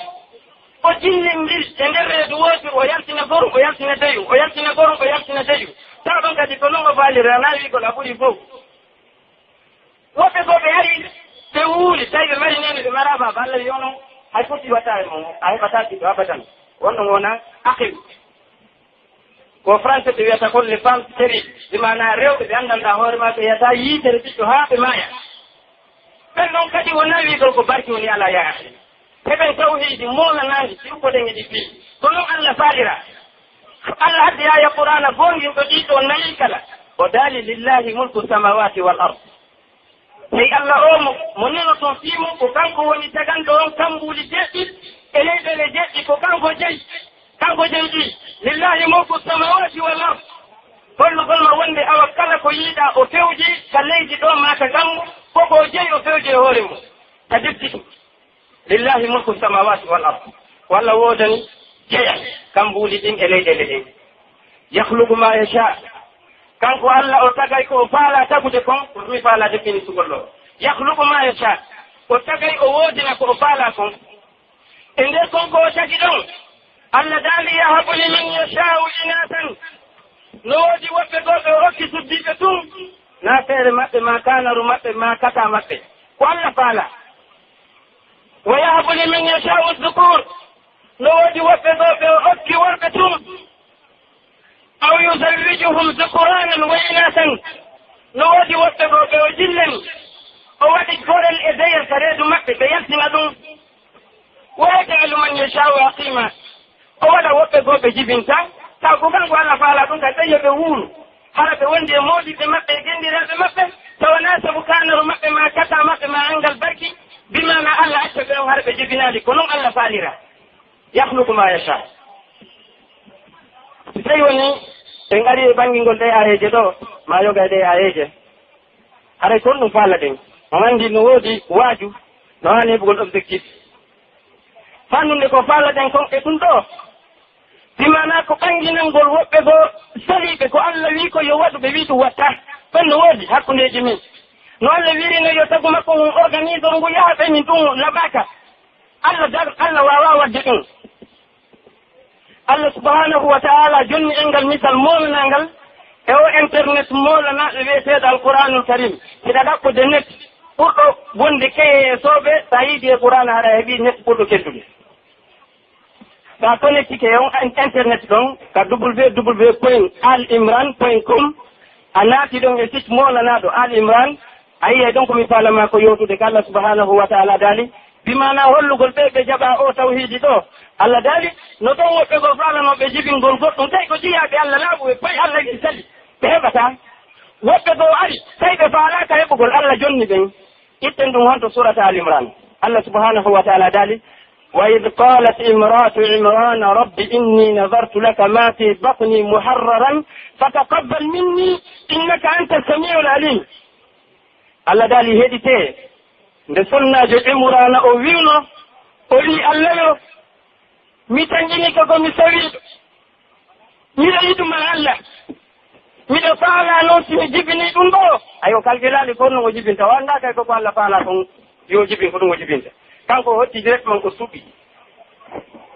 o jillindiri e nder reedu wootiru, o yaltina gorum, o yaltina deyum, o yaltina gorum, o yaltina deyum. Taw ɗon kadi ko non o faalira, na wi'ugol a ɓuri fow. Woɓɓe goo ɓe ari, ɓe wuuri, tawi ɓe mari neene, ɓe maraa baaba. Allah wi'i onon, hay foti wata e mon, a heɓataa ɓiɗɗo abadan. Wonno wona aqil. Ko français ɓe wiyata kon les femmes stériles. Ɗi maanaa rewɓe ɓe anndanɗaa hoore maɓɓe, ɓe yi'ataa yiitere ɓiɗɗo haa ɓe maaya. Ɓen ɗon kadi wonaa wi'ugol ko barki woni alaa yaa aqil. Heɓen tawhiidi moolanaandi, si rukkoɗen e ɗi fii. Ko non Allah faalira. Allah addi aaya Qur'aana goonginɗo ɗii ɗoo nayi kala. O daali, "Lillahi mulku samawati wal ard." Hey Allah oo mo, mo nenoton fii mun, ko kanko woni taganɗo on kambuuli jeɗɗi e leyɗeele jeɗɗi, ko kanko jeyi. Kanko jeyi ɗi. "Lillahi mulku samawati wal ard." Hollugol ma wonde awa kala ko yiiɗaa o fewji ka leydi ɗoo maa ka kammu, ko ko jeyi o fewji e hoore mun. Ka defti ɗum. "Lillahi mulku samawati wal ard." Ko Allah woodani jeyal kambuuli ɗin e leyɗeele ɗen. "Yakhluqu ma yasha." Kanko Allah o tagay ko o faalaa tagude kon, ko ɗum mi faalaa definisugol ɗoo. "Yakhluqu ma yasha." O tagay o woodina ko o faalaa kon. E nder konko o tagi ɗon, Allah daali, "Yahabu liman yashaa'u inaasan." No woodi woɓɓe goo ɓe o okki suddiiɓe tun. Naa feere maɓɓe, maa kaanaru maɓɓe, maa kata maɓɓe. Ko Allah faala. "Wa yahabu liman yashaa'u dhukuur." No woodi woɓɓe goo ɓe o okki worɓe tun. "Aw yuzawwijuhum dhukuraanan wa inaasan." No woodi woɓɓe goo ɓe o jillani. O waɗi gorel e deyel ka reedu maɓɓe, ɓe yaltina ɗum. "Wa yaj'alu man yashaa'u aqiima." O waɗa woɓɓe goo ɓe jibinta, taw ko kanko Allah faala ɗum, ka tawi yo ɓe wuuru. Hara ɓe wondi e moodiɓɓe maɓɓe e genndiraaɓe maɓɓe, tawa naa sabu kaanaru maɓɓe, maa kata maɓɓe, maa anngal barki, bi maana Allah acca ɓe on hara ɓe jibinaali, ko non Allah faalira. "Yakhluqu ma yasha." Si tawi woni en ari e banngingol ɗee aayeeje ɗoo, maa yoga e ɗee aayeeje, haray kon ɗum faalaɗen. On anndi no woodi waaju, no haani heɓugol objectif. Fannunde ko faalaɗen kon e ɗum ɗoo, bi maanaa ko ɓannginangol woɓɓe goo saliiɓe ko Alla wi'i ko yo waɗu, ɓe wi'i ɗum waɗtaa. Ɗon no woodi hakkundeeji men. No Alla wi'iri no yo tagu makko ngun organisor ngu yaha ɓe min ɗum laɓaaka. Alla dar, Alla waawaa waɗde ɗum. Alla subhanahu wa ta'ala jonni en ngal misal moolanaangal e o internet moolanaaɗo wi'eteeɗo Alqur'aanul Karim. Hiɗa ɗaɓɓude net ɓurɗo wonde keye e sooɓe, so a yiidi e Qur'aana haɗa heɓi net ɓurɗo keddude. So a connectike e on in-, internet ɗon ka w w w point al imran point com, a naati ɗon e site moolanaaɗo Al Imran, a yi'ay ɗon ko mi faalaa maa ko yootude ka Alla subhanahu wa ta'ala daali, bi maanaa hollugol ɓe ɓe jaɓaa oo tawhiidi ɗoo. Alla daali, no ɗon woɓɓe goo faalanoo ɓe jibingol goɗɗum, tawi ko jiyaaɓe Alla laaɓuɓe, fay Alla wi'i sali, ɓe heɓataa. Woɓɓe goo ari, tawi ɓe faalaaka heɓugol, Alla jonni ɓen. Itten ɗum honto suurata Al Imran. Alla subhanahu wa ta'ala daali, "Wa idh qalat imra'atu Imrana rabbi inni nadhartu laka ma fi batni muharraran fataqabbal minni innaka anta samiul alim." Alla daali, heɗitee, nde sonnaajo Imrana o wi'uno, o wi'i, "Alla yo, mi tanƴinike ko mi sawiiɗo. Miɗo yiɗu ma Alla. Miɗo faalaa non si mi jibinii ɗum ɗoo." Ayo, kalkilali ko honno o jibinta. O anndaa kay ko ko Alla faalaa kon yo o jibin, ko ɗum o jibinta. Kanko o hotti directement, o suɓi.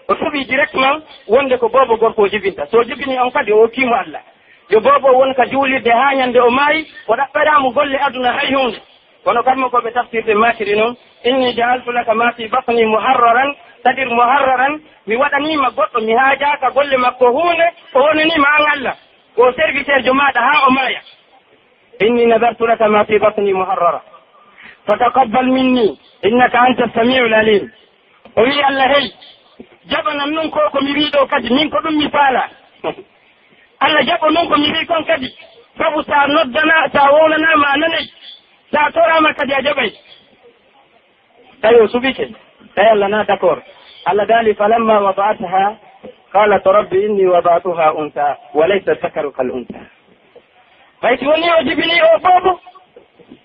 O suɓi directement wonde ko boobo gorko o jibinta. So o jibinii on kadi, o okkii mo Alla. Yo boobo won ka juulirde haa ñande o maayi, o ɗaɓɓataa mo golle aduna hay huunde. Kono kamɓe ko ɓe tafsirde maakiri non, "Inni ja'altu laka ma fi batni muharraran", c'est-à-dire muharraran, mi waɗanii ma goɗɗo, mi haajaaka golle makko huunde, o wonanii ma an Alla, ko o serviteur jo maaɗa haa o maaya. "Inni nadartu laka ma fi batni muharrara, fataqabbal minni, innaka anta samiul alim." O wi'i Alla, "Hey, jaɓanan non ko, ko mi wi'i ɗoo kadi, min ko ɗum mi faalaa." Alla jaɓo non ko mi wi'i kon kadi, sabu sa noddana, sa wowlanaama a nanay, sa toraama kadi a jaɓay. Tawi o suɓike, tawi Alla na d'accord. Alla daali, "Falamma wada'atha, qalat, Rabbi, inni wada'tuha untha, wa laysa dhakaru kal untha." Ɓay si woni o jibini o boobo,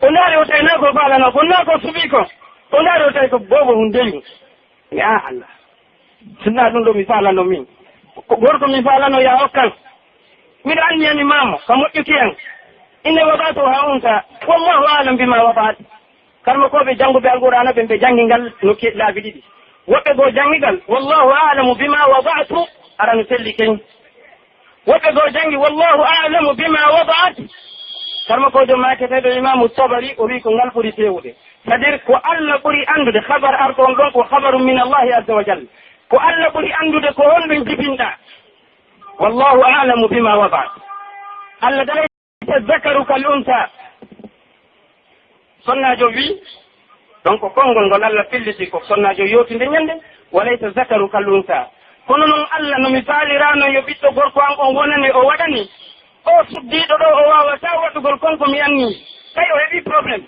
o ndaari o tawi na ko faalano, ko na ko suɓi ko, o ndaari o tawi ko boobo hun deyu. Ya Allah. Sinno ɗum ɗo mi faalano min. Ko gorko mi faalano ya okkan. Miɗo anni yani maamo, ka moƴƴuki an. Inni wada'tuha untha. Wallahu a'lam bima wada'at. Karmokooɓe jannguɓe Alqur'aana ɓen, ɓe janngi ngal nokki laabi ɗiɗi. Woɓɓe goo janngi ngal, "Wallahu a'lamu bima wada'tu", arano selli ken. Woɓɓe goo janngi, "Wallahu a'lamu bima wada'at." Karmokoojo maaketeeɗo Imaamu Tabari, o wi'i ko ngal ɓuri feewude. C'est-à-dire ko Alla ɓuri anndude, khabar arɗo on ɗon ko khabarun min Allahi azza wa jalla. Ko Alla ɓuri anndude ko honɗun jibinɗaa. "Wallahu a'lamu bima wada'at." Alla daali, "Laysa dhakaru kal untha." Sonnaajo wi'i, donc konngol ngol Alla filliti ko sonnaajo yootunde ñande, "Wa laysa dhakaru kal untha." Kono non Alla no mi faaliraano yo ɓiɗɗo gorko an on wonane, o waɗani. O suddiiɗo ɗoo, o waawataa waɗugol kon ko mi annii. Kay o heɓii problème.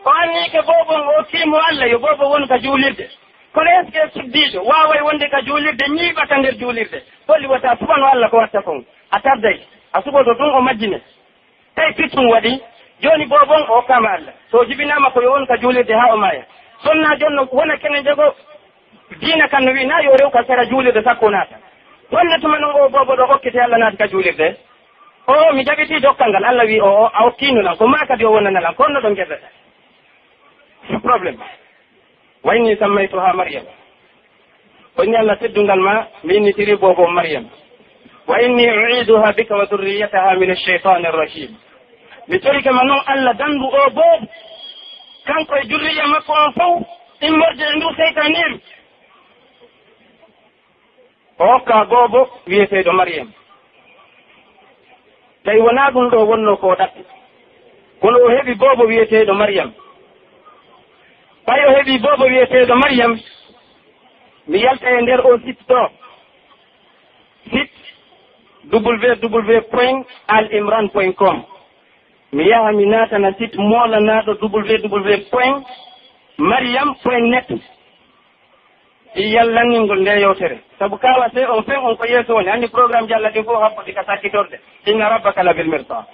O annii ke boobo on, o tiimo Alla, yo boobo won ka juulirde. Kono est-ce que suddiiɗo waaway wonde ka juulirde, ñiiɓa ka nder juulirde? Holli wata suɓano Alla ko watta kon? A tarday. A suɓoto tun o majjine. Tawi pittun waɗi, jooni boobo on o hokkaama Alla. So o jibinaama ko yo won ka juulirde haa o maaya. Sonnaajo on no wona kene jogo diina kan no wi'i, naa yo rew ka sera juulirde sakko naata. Honno tuma non o boobo ɗo okkete Alla naati ka juulirde? O, mi jaɓitii dokkal ngal. Alla wi'i, o, o, a okkiino lan. Ko maa kadi o wonana lan. Ko honno ɗon gerrata? C'est problème. "Wa inni sammaytuha Maryam." O inni, "Alla teddungal ma, mi innitirii boobo on Mariyam. Wa inni u'iiduha bika wa dhurriyataha min ash-shaytaani r-rajiim." Mi torike ma non Alla, dandu oo boobo, kanko e durriya makko on fow, immorde e nduu seytaaniiru. O hokkaa boobo wi'eteeɗo Mariyam. Tawi wonaa ɗun ɗoo wonnoo ko o ɗaɓɓi. Kono o heɓi boobo wi'eteeɗo Mariyam. Ɓay o heɓii boobo wi'eteeɗo Mariyam, mi yalta e nder on site ɗoo. Site w w w point al imran point com. Mi yaha mi naatana site moolanaaɗo w w w point mariyam point net. Ɗi yallanningol nde yewtere. Sabu ka wasee on fen on ko yeeso woni. Anndi programmeji Alla ɗin fof haɓɓude ka sakkitorde. Inna rabbaka labil mirsad.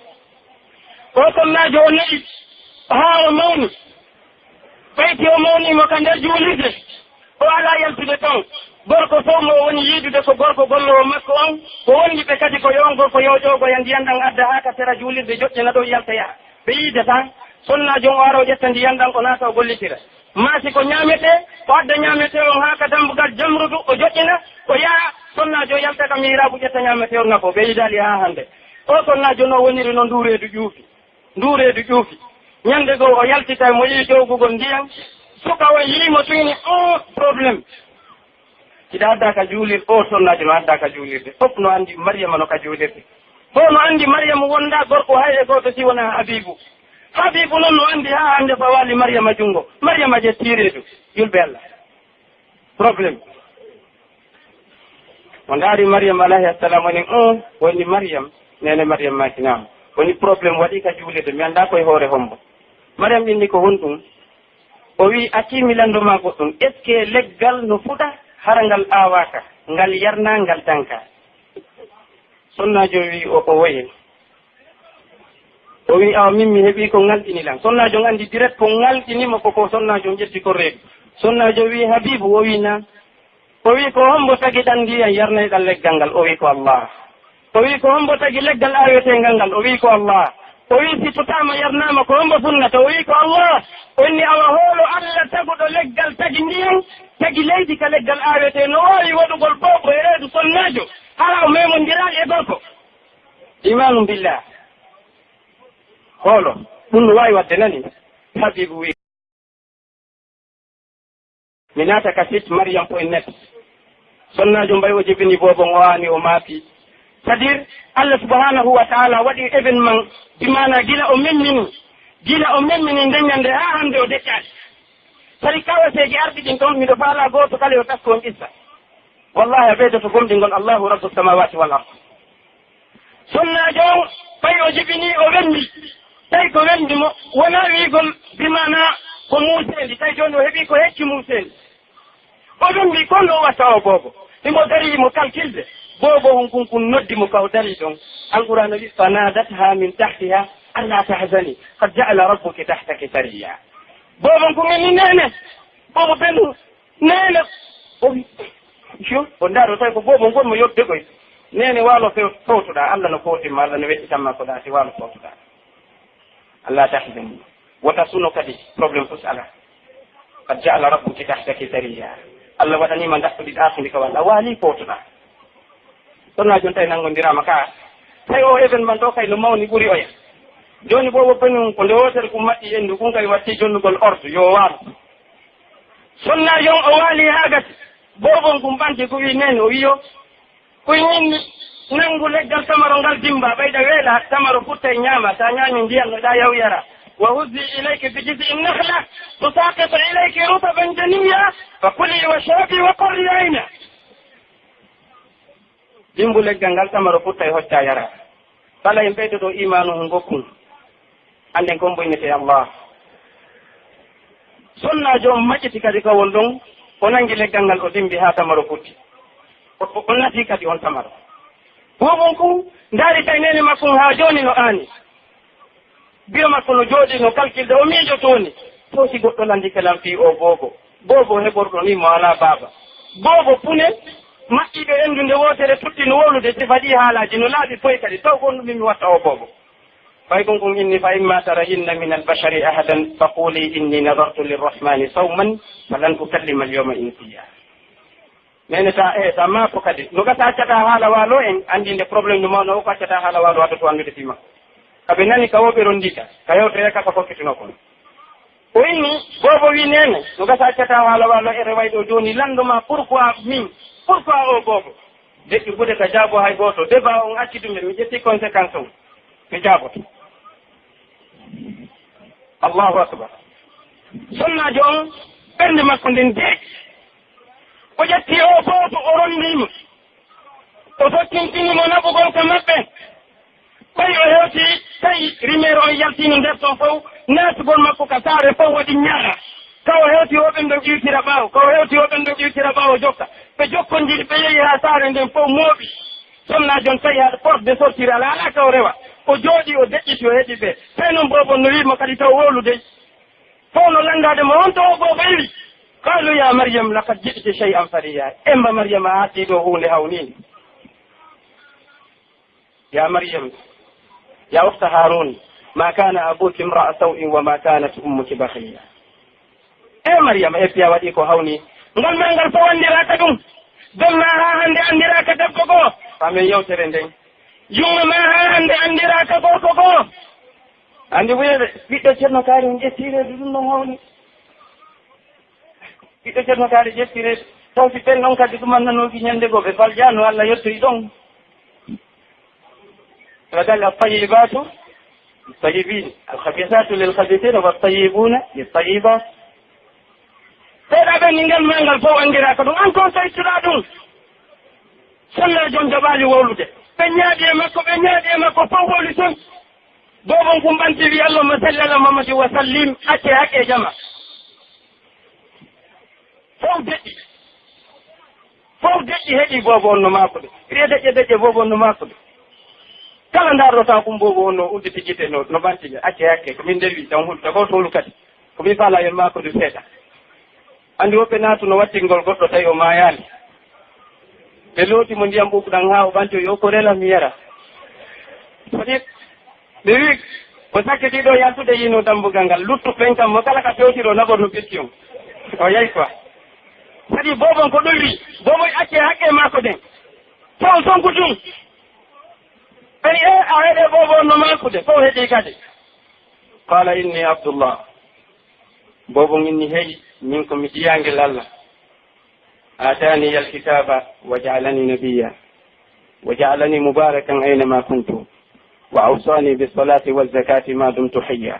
O sonnaajo o ne'i haa o mawni. Ɓeyti o mawni mo ka nder juulirde. O alaa yaltude ton. Gorko fof mo o woni yiidude ko gorko golloowo makko on. Ko wondi ɓe kadi ko yo on gorko yo ƴoogoya ndiyan ɗan adda haa ka sera juulirde joƴƴina ɗon yalta yaha. Ɓe yiidataa. Sonnaajo on o ara o ƴetta ndiyan ɗan o naata o gollitira. Maa si ko ñaametee, o adda ñaametee on haa ka dambugal jamrudu, o joƴƴina, o yaha, sonnaajo yalta ka miiraabu ƴetta ñaametee on nafo, ɓe yiidaali haa hannde. O sonnaajo no woniri no nduu reedu ƴuufi, nduu reedu ƴuufi. Ñande goo o yaltitay mo yi'i ƴowgugol ndiyan, suka on yi'i mo tuyni, on problème. Hiɗa adda ka juulirde, o sonnaajo no adda ka juulirde. Fof no anndi Mariyama no ka juulirde. Fof no anndi Mariyama wondaa gorko hay e gooto si wonaa Habiibu. Habiibu non no anndi haa hannde fawaali Mariyama junngo. Mariyama ƴettii reedu. Julɓe Alla. Problème. O ndaari Mariyam alayhi salaam, woni, "Un, woni Mariyam?" Neene Mariyam maaki, "Naam." Woni, "Problème waɗii ka juulirde, mi anndaa ko e hoore hombo." Mariyam inni, "Ko honɗum?" O wi'i, "Acci mi lanndo maa goɗɗum. Est-ce que leggal no fuɗa hara ngal aawaaka, ngal yarnaa, ngal dankaa?" Sonnaajo wi'i, "O, o woye." O wi'i, "Awa min mi heɓii ko ŋalɗini lan." Sonnaajo on anndi direct ko ŋalɗini mo ko, ko sonnaajo on ƴetti ko reedu. Sonnaajo wi'i, "Habiibu?" O wi'i, "Naam." O wi'i, "Ko hombo tagi ɗan ndiyan yarnayɗan leggal ngal?" O wi'i, "Ko Allah." O wi'i, "Ko hombo tagi leggal aaweteengal ngal?" O wi'i, "Ko Allah." O wi'i, "Si tutaama yarnaama, ko hombo funnata?" O wi'i, "Ko Allah." O inni, "Awa hoolo Allah taguɗo leggal tagi ndiyan, tagi leydi ka leggal aawetee, no waawi waɗugol boobo e reedu sonnaajo, hara o memondiraali e gorko?" Imaanu billah. Hoolo, ɗum no waawi waɗde nani? Habibu wi'i. Mi naata ka site Mariam point net. Sonnaajo mbay o jibini boobon o aani o maapi. C'est-à-dire, Allah subhanahu wa ta'ala waɗi événement, bi maana gila o memmini, gila o memmini nden ñande haa hannde o deƴƴaali. Sari kawaseeji arɗi ɗin ɗon, miɗo faalaa gooto kala yo tasko on qissa. Wallahi, a ɓeydoto gomɗingol Allahu Rabbu samawati wal ard. Sonnaajo on, ɓay o jibini, o wembi. Tawi ko wembi mo, wonaa wi'ugol bi maana ko muuseendi. Tawi jooni o heɓii ko hecci muuseendi. O wembi, ko no o watta o boobo? Himo dari, himo kalkilde. Boobo on kun, kun noddi mo ka o dari ɗon. Alqur'aana wi'i, "Fanadatha min tahtiha alla tahzani, qad ja'ala rabbuki tahtaki sariyya." Boobo on kun inni, "Neene." Boobo ɓennu, "Neene." O wi, yo, o ndaaro tawi ko boobo ngon mo yodde koy. "Neene, waalo few-, fowtoɗaa, Allah no fowtin ma, Allah no weƴƴitan ma ko ɗaati, waalo fowtoɗaa. Alla tahzani." Wota suno kadi, problème fof alaa. "Qad ja'ala rabbuki tahtaki sariyya." Allah waɗanii ma ndaɓɓudi ɗaafundi ka walla, a waali fowtoɗaa. Kono jooni tawi nanngondiraama ka. Tawi o événement ɗo kay no mawni ɓuri oya. Jooni boobo bani on ko nde wootere kun maɓɓi endu kun kay watti jonnugol ordre yo waalo. Sonnaajo on o waali haa gasi. Boobo on kun ɓanti ko wi'i neene o wi'i yo. Ko inni nanngu leggal tamaro ngal dimba ɓayda weela tamaro futta e ñaama. Sa ñaami ndiyan no ɗa yaw yara. Wa huzzi ilayki bi jiz'i nakhla tusaqit ilayki rutaban janiyya fa kuli wa shrabi wa qarri ayna. Dimbu leggal ngal tamaro futta e hocca yara. Kala en ɓeydoto imaanu hun gokkun. Annden kon boynete Allah. Sonnaajo on maƴƴiti kadi ka won ɗon, o nangi leggal ngal, o dimbi haa tamaro futti. O, o, o nati kadi on tamaro. Boobo on kun ndaari kay neene makko on haa jooni no aani. Biyo makko no jooɗii no kalkilde, o miijoto woni. Foti goɗɗo landike lan fii oo boobo. Boobo heɓorɗo nii mo alaa baaba. Boobo pune, maɓɓiiɓe enndu nde wootere tutti no wowlude sifa ɗii haalaaji, no laaɓi poy kadi, taw ko honɗum mi watta oo boobo? Fay kon kon inni, "Fa imma tarayinna min al-bashari ahadan, fa quli inni nadartu lirrahmani sawman, falan ukallima al-yawma insiya." Neene, sa, eh, sa maako kadi. No gasa accata haala waalo en, anndi nde problème no mawno o, ko accata haala waalo waɗoto anndude fii makko. Ka ɓe nani ka wo ɓe ronndii ka, ka yewtere ka ka fokkitunoo kon. O inni, boobo wi, neene, no gasa accata haala waalo e reway ɗo jooni, lanndo ma, pourquoi min? Pourquoi o boobo? Deƴƴi gude ka jaabo hay gooto. Débat on acci ɗum, mi ƴetti conséquence on. Mi jaaboto. Allahu akbar. Sonnaajo on, ɓernde makko nden deeƴi. O ƴetti o boobo, o ronndii mo. O fottintini mo naɓugol ka maɓɓe. Ɓay o hewti, tawi rimeere on yaltiino nder ton fow, naatugol makko ka saare fow waɗi ñaara. Ka o hewti o ɓen ɗon iwtira ɓaawo, ka o hewti o ɓen ɗon iwtira ɓaawo jokka. Ɓe jokkondiri, ɓe yehi haa saare nden fow mooɓi. Sonnaajo on tawi haɗa porte de sortir alaa, alaa ka o rewa. O jooɗii, o deƴƴiti, o heɗi ɓe. Tawi non boobo on no wi'i mo kadi taw wowlu dey. Fow no lanndaade mo, on to o boobo iwi. Qaalu, "Ya Maryam, laqad ji'ti shay'an fariyya." Emba Maryama, a artii ɗo huunde hawniinde. يا مريم، يا أخت هارون، ما كان أبوك امرأ سوء وما كانت أمك بغيا. E Maryama, e piya waɗi ko hawni. Ngal ma ngal fow anndiraaka ɗum. Dol ma haa hannde anndiraaka debbo goo. Faamen yewtere nden. Jungo ma haa hannde anndiraaka gorko goo. Anndi wiyede, ɓiɗɗo Ceerno Kaari, on ƴetti reedu ɗum ɗon hawni. Ɓiɗɗo Ceerno Kaari ƴetti reedu. Taw si ɓen ɗon kadi ɗum annanooki ñannde goo, ɓe faljaano, Alla yettoyi ɗon. Wa qala at-tayyibatu lit-tayyibin, al-khabithatu lil-khabithin, wat-tayyibuna lit-tayyibat. Seeɗa ɓen ni ngal ma ngal fow anndiraaka ɗum, an kon so ittuɗaa ɗum. Sonnaajo on jaɓaali wowlude. Ɓe ñaaɗi e makko, ɓe ñaaɗi e makko, fow wowli ton. Boobo on kun ɓanti wi, "Allahumma salli ala Muhammadin wa sallim, acce haqqe jama." Fow deƴƴi. Fow deƴƴi heɗi boobo on no maakude. Riye deƴƴe deƴƴe boobo on no maakude. Kala ndaarɗo taw kun boobo on no udditi gite no, no ɓanti nde, acce haqqe, ko min ndewi, taw hul, taw ko tolu kadi. Ko mi faalaa yo maakodu seeɗa. Anndi woɓɓe naatuno wattingol goɗɗo tawi o maayaali. Ɓe looti mo ndiyam ɓuuɓɗam haa o ɓanti o wi'i, "O ko rela mi yara." Foti ɓe wi'i, ko sakkitiiɗo yaltude yiino dambugal ngal. Luttuɓe ɓen kam mo kala ka fewtiri o naɓor no ɓetti on. O yahi quoi. Fadi boobon ko ɗum wi. Boobon acce haqqe maako ɗen. Taw sonku tun. Ɓen e a heɗe boobon no maakude. Fow heɗi kadi. Qala inni Abdullah. Boobo nginni, hey, min ko mi jiyaangel Allah. Aataani al-kitaaba wa ja'alani nabiyya. Wa ja'alani mubaarakan aynama kuntu. Wa awsaani bis-salaati waz-zakaati ma dumtu hayya.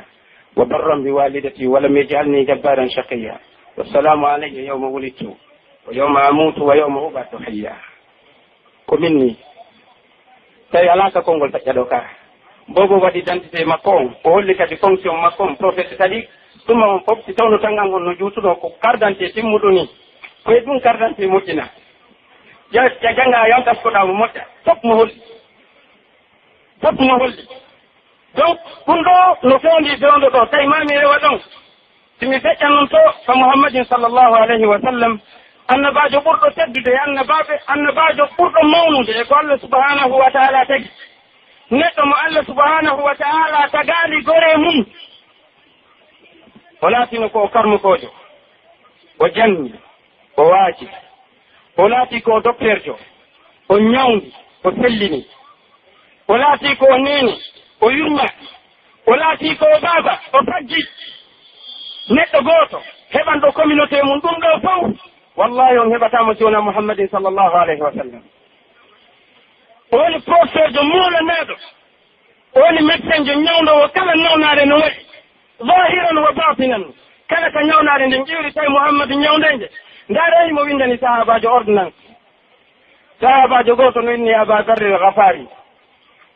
Wa barran bi waalidati wa lam yaj'alni jabbaaran shaqiyya. Wassalaamu alayya yawma wulidtu. Wa yawma amuutu wa yawma ub'athu hayya. Ko min nii. Tawi alaa ka konngol feƴƴa ɗoo ka. Boobo waɗi identité makko on, o holli kadi fonction makko on, prophète kadi, tuma on fof, si tawno tan an on no juutuɗo, ko carte d'identité timmuɗo nii. Ko e ɗum carte d'identité moƴƴina. Ja-, ja-, jannga a yawta ko ɗaa mo moƴƴa. Fof mo holli. Fof mo holli. Donc, ɗum ɗoo no fewndi fewndo ɗoo, tawi maa mi rewa ɗon. Si mi feƴƴan on to, fa Muhammadin sallallahu alayhi wa sallam, annabaajo ɓurɗo teddude e annabaaɓe, annabaajo ɓurɗo mawnude e ko Allah subhanahu wa ta'ala tagi. Neɗɗo mo Allah subhanahu wa ta'ala tagaali gore mum. O laatino ko o karmukoojo. O janni. O waaji. O laatii ko o dokteerjo. O ñawndi. O sellini. O laatii ko o neene. O yurma. O laatii ko o baaba. O faggi. Neɗɗo gooto heɓanɗo communauté mum ɗum ɗoo fow. Wallahi on heɓataa mo si wonaa Muhammadin sallallahu alayhi wa sallam. O woni professeurjo muulanaaɗo. O woni médecin jo ñawndoowo kala nawnaare no waɗi, zahiran wa batinan. Kala ka ñawnaare nden ƴiwri tawi Muhammadu ñawndayde, ndaaree himo winndani sahaabaajo ordonnance. Sahaabaajo gooto no inni Aba Dharr al-Ghifari.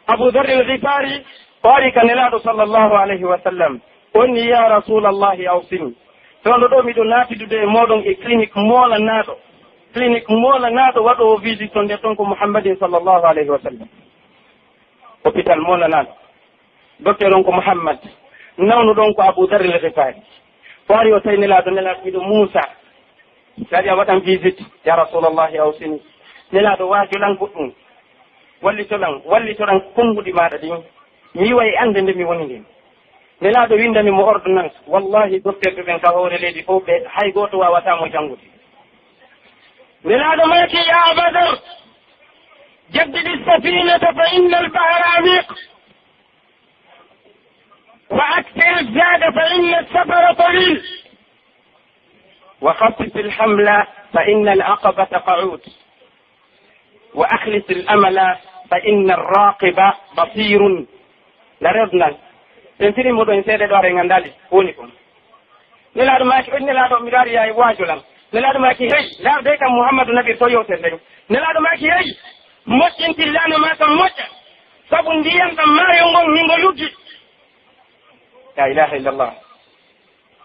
Abu Dharr al-Ghifari, o ari ka Nelaaɗo sallallahu alayhi wa sallam. O inni, "Ya Rasulallahi, awsini. Fewndo ɗoo miɗo naatidude e mooɗon e clinique moolanaaɗo. Clinique moolanaaɗo waɗoowo visite ton nder ton ko Muhammadin sallallahu alayhi wa sallam." Hôpital mo nanaaɗo. Docteur on ko Muhammad. Nawnuɗo on ko Abu Dharr al-Ghifari. O ari o tawi Nelaaɗo, Nelaaɗo, miɗo muusa. Kadi a waɗan visite. Ya Rasulallahi, awsini. Nelaaɗo, waajo lan goɗɗum. Wallito lan, wallito lan konnguɗi maaɗa ɗin. Mi yiwa e annde nde mi woni nden. Nelaaɗo winndani mo ordonnance. Wallahi, docteur ɓe ɓen ka hoore leydi fof, ɓe hay gooto waawataa mo janngude. Nelaaɗo maaki, يا أبا ذر، جدد السفينة فإن البحر عميق، وأكثر الزاد فإن السفر طويل، وخفف الحمل فإن العقبة قعود، وأخلص الأمل فإن الراقب بصير. La revenant. Sen firi mo ɗon seeɗa ɗo, are nganndaali ko woni kon. Nelaaɗo maaki, on Nelaaɗo, miɗo ari yaay waajo lan. Nelaaɗo maaki, hey, laarde kam Muhammadu Nabi to yewtere nden. Nelaaɗo maaki, hey, moƴƴintin laana maa kan moƴƴa. Sabu ndiyan ɗan maayo ngon hingo luggi. La ilaha illallah.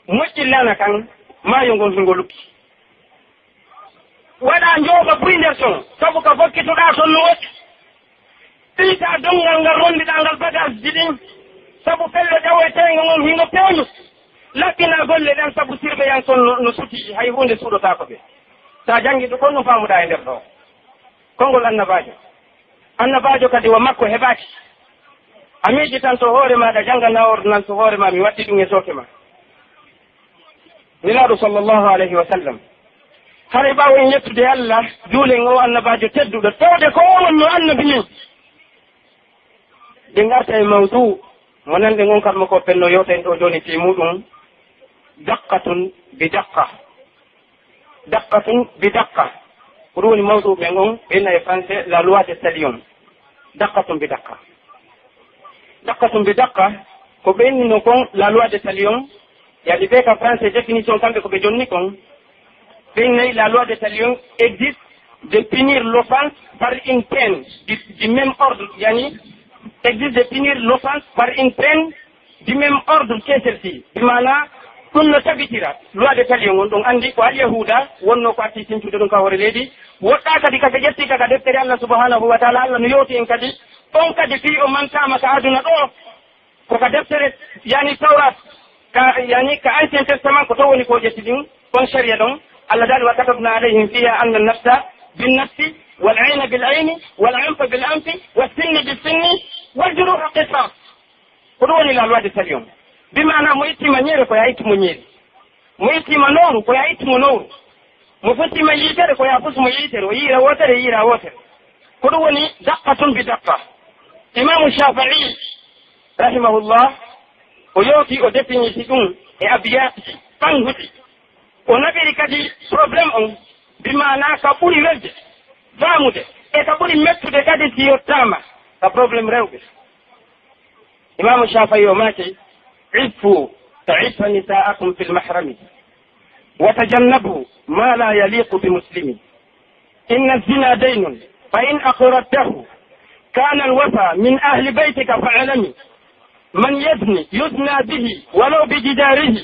Moƴƴin laana kan maayo ngon hingo luggi. Waɗaa njooɓa buy nder ton, sabu ka fokkitoɗaa ton no woɗɗi. Ɓeytaa donngal ngal ronndiɗaa ngal bagaasji ɗin, sabu fello ƴawoyteengo ngon hino peeñi. Laɓɓinaa golle ɗen, sabu surveillance on no, no suti, hay huunde suuɗotaako ɓe. Sa janngi ɗum, ko honno faamuɗaa e nder ɗoo? Konngol annabaajo. Annabaajo kadi wa makko heɓaaki. A miijitanto hoore maaɗa, jannganaa ordonnance hoore maa, mi watti ɗum e tooke maa. Nelaaɗo sallallahu alayhi wa sallam. Haray ɓaawo en yettude Allah, juulen oo annabaajo tedduɗo, tawde ko o wonno annabi men. Ɗen arta e mawduu mo nanɗen on, karmo ko penno yewta en ɗoo jooni fii muuɗum, daqqatun bi daqqa. Daqqatun bi daqqa. Ko ɗum woni mawduu men on, ɓe inna e français, la loi de talion. Daqqatun bi daqqa. Daqqatun bi daqqa, ko ɓe innino kon la loi de talion, yani ɓe ka français définition kamɓe ko ɓe jonni kon. Ɓe innay la loi de talion existe de punir l'offense par une peine du, du même ordre, yani existe de punir l'offense par une peine du même ordre que celle-ci. Bi maanaa, ɗum no tabitira, loi de talion on, ɗum anndi ko Alyahuuda wonnoo ko atti sincude ɗum ka hoore leydi. Woɗɗaa kadi ka ɓe ƴetti ka, ka deftere Allah subhanahu wa taala, Allah no yewti en kadi, on kadi fii o mantaama ka aduna ɗoo, ko ka deftere, yani Tawrat, ka, yani ka Ancien Testament, ko to woni ko ƴetti ɗin, on sharia ɗon. Allah daali, وكتبنا عليهم فيها أن النفس بالنفس والعين بالعين والأنف بالأنف والسن بالسن والجروح قصاص. Ko ɗum woni la loi de talion. Bi maanaa mo ittiima ɲeere ko yo a ittu mo ɲeere. Mo ittiima nowru ko yo a ittu mo nowru. Mo fusiima yiitere ko yo a fusu mo yiitere. O yiira wootere, yiira wootere. Ko ɗum woni daqqatun bi daqqa. Imaamu Shaafi'i, rahimahullah, o yewti, o définiti ɗum e abiyaati ɓannguɗi. O naɓiri kadi problème on, bi maanaa ka ɓuri welde faamude, e ka ɓuri mettude kadi si yottaama ka problème rewɓe. Imaamu Shaafi'i o maaki, عفوا تعف نساءكم في المحرم، وتجنبوا ما لا يليق بمسلم. إن الزنا دين، فإن أقررته كان الوفا من أهل بيتك فاعلم. من يزن يزنى به ولو بجداره.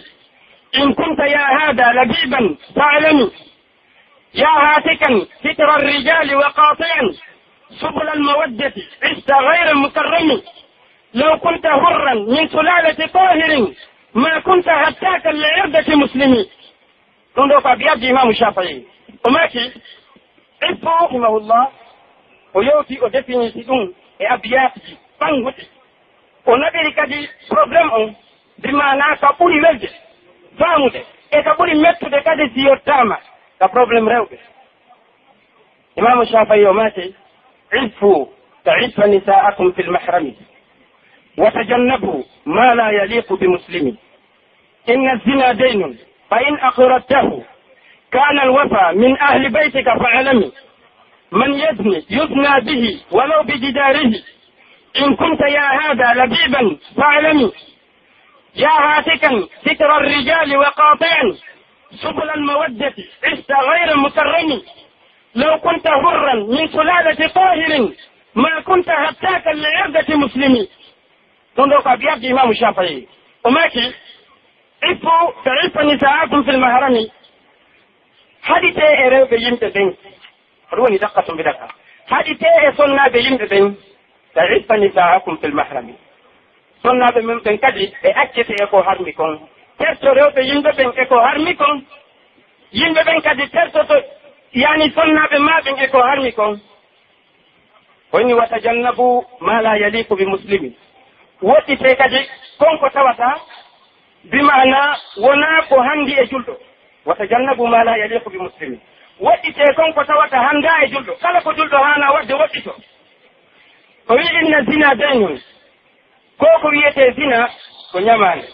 إن كنت يا هذا لبيبا فاعلم. يا هاتكا ستر الرجال وقاطعا سبل المودة عشت غير مكرم. لو كنت حرا من سلالة طاهر ما كنت هتاكا لعرضة مسلم. Ɗum ɗoo ko abiyaaji Imaamu Shaafi'i. O maaki, Iffu, rahimahullah, o yewti, o définiti ɗum e abiyaaji ɓannguɗi. O naɓiri kadi problème on, bi maanaa ka ɓuri welde faamude, e ka ɓuri mettude kadi si yottaama ka problème rewɓe. Imaamu Shaafi'i o maaki, عفوا تعف نساءكم في المحرم، وتجنبوا ما لا يليق بمسلم. إن الزنا دين، فإن أقررته كان الوفا من أهل بيتك فاعلم. من يزن يزنى به ولو بجداره. إن كنت يا هذا لبيبا فاعلم. يا هاتكا ستر الرجال وقاطعا سبل المودة عشت غير مكرم. لو كنت حرا من سلالة طاهر ما كنت هتاكا لعرضة مسلم. Ɗum ɗoo ko abiyaaji Imaamu Shaafi'i. O maaki, عفوا تعف نساءكم في المحرم. Haɗitee e rewɓe yimɓe ɓen. Ko ɗum woni daqqatun bi daqqa. Haɗitee e sonnaaɓe yimɓe ɓen. تعف نساءكم في المحرم. Sonnaaɓe men ɓen kadi ɓe accete e ko harmi kon. Terto rewɓe yimɓe ɓen e ko harmi kon. Yimɓe ɓen kadi tertoto, yani sonnaaɓe maa ɓen e ko harmi kon. O inni, وتجنبوا ما لا يليق بمسلم. Woɗɗitee kadi kon ko tawata, bi maanaa wonaa ko hanndi e julɗo. وتجنبوا ما لا يليق بمسلم. Woɗɗitee kon ko tawata hanndaa e julɗo. Kala ko julɗo haanaa waɗde woɗɗitoo. O wi'i, "Inna zina zaynun." Ko ko wi'etee zina ko ɲamaande.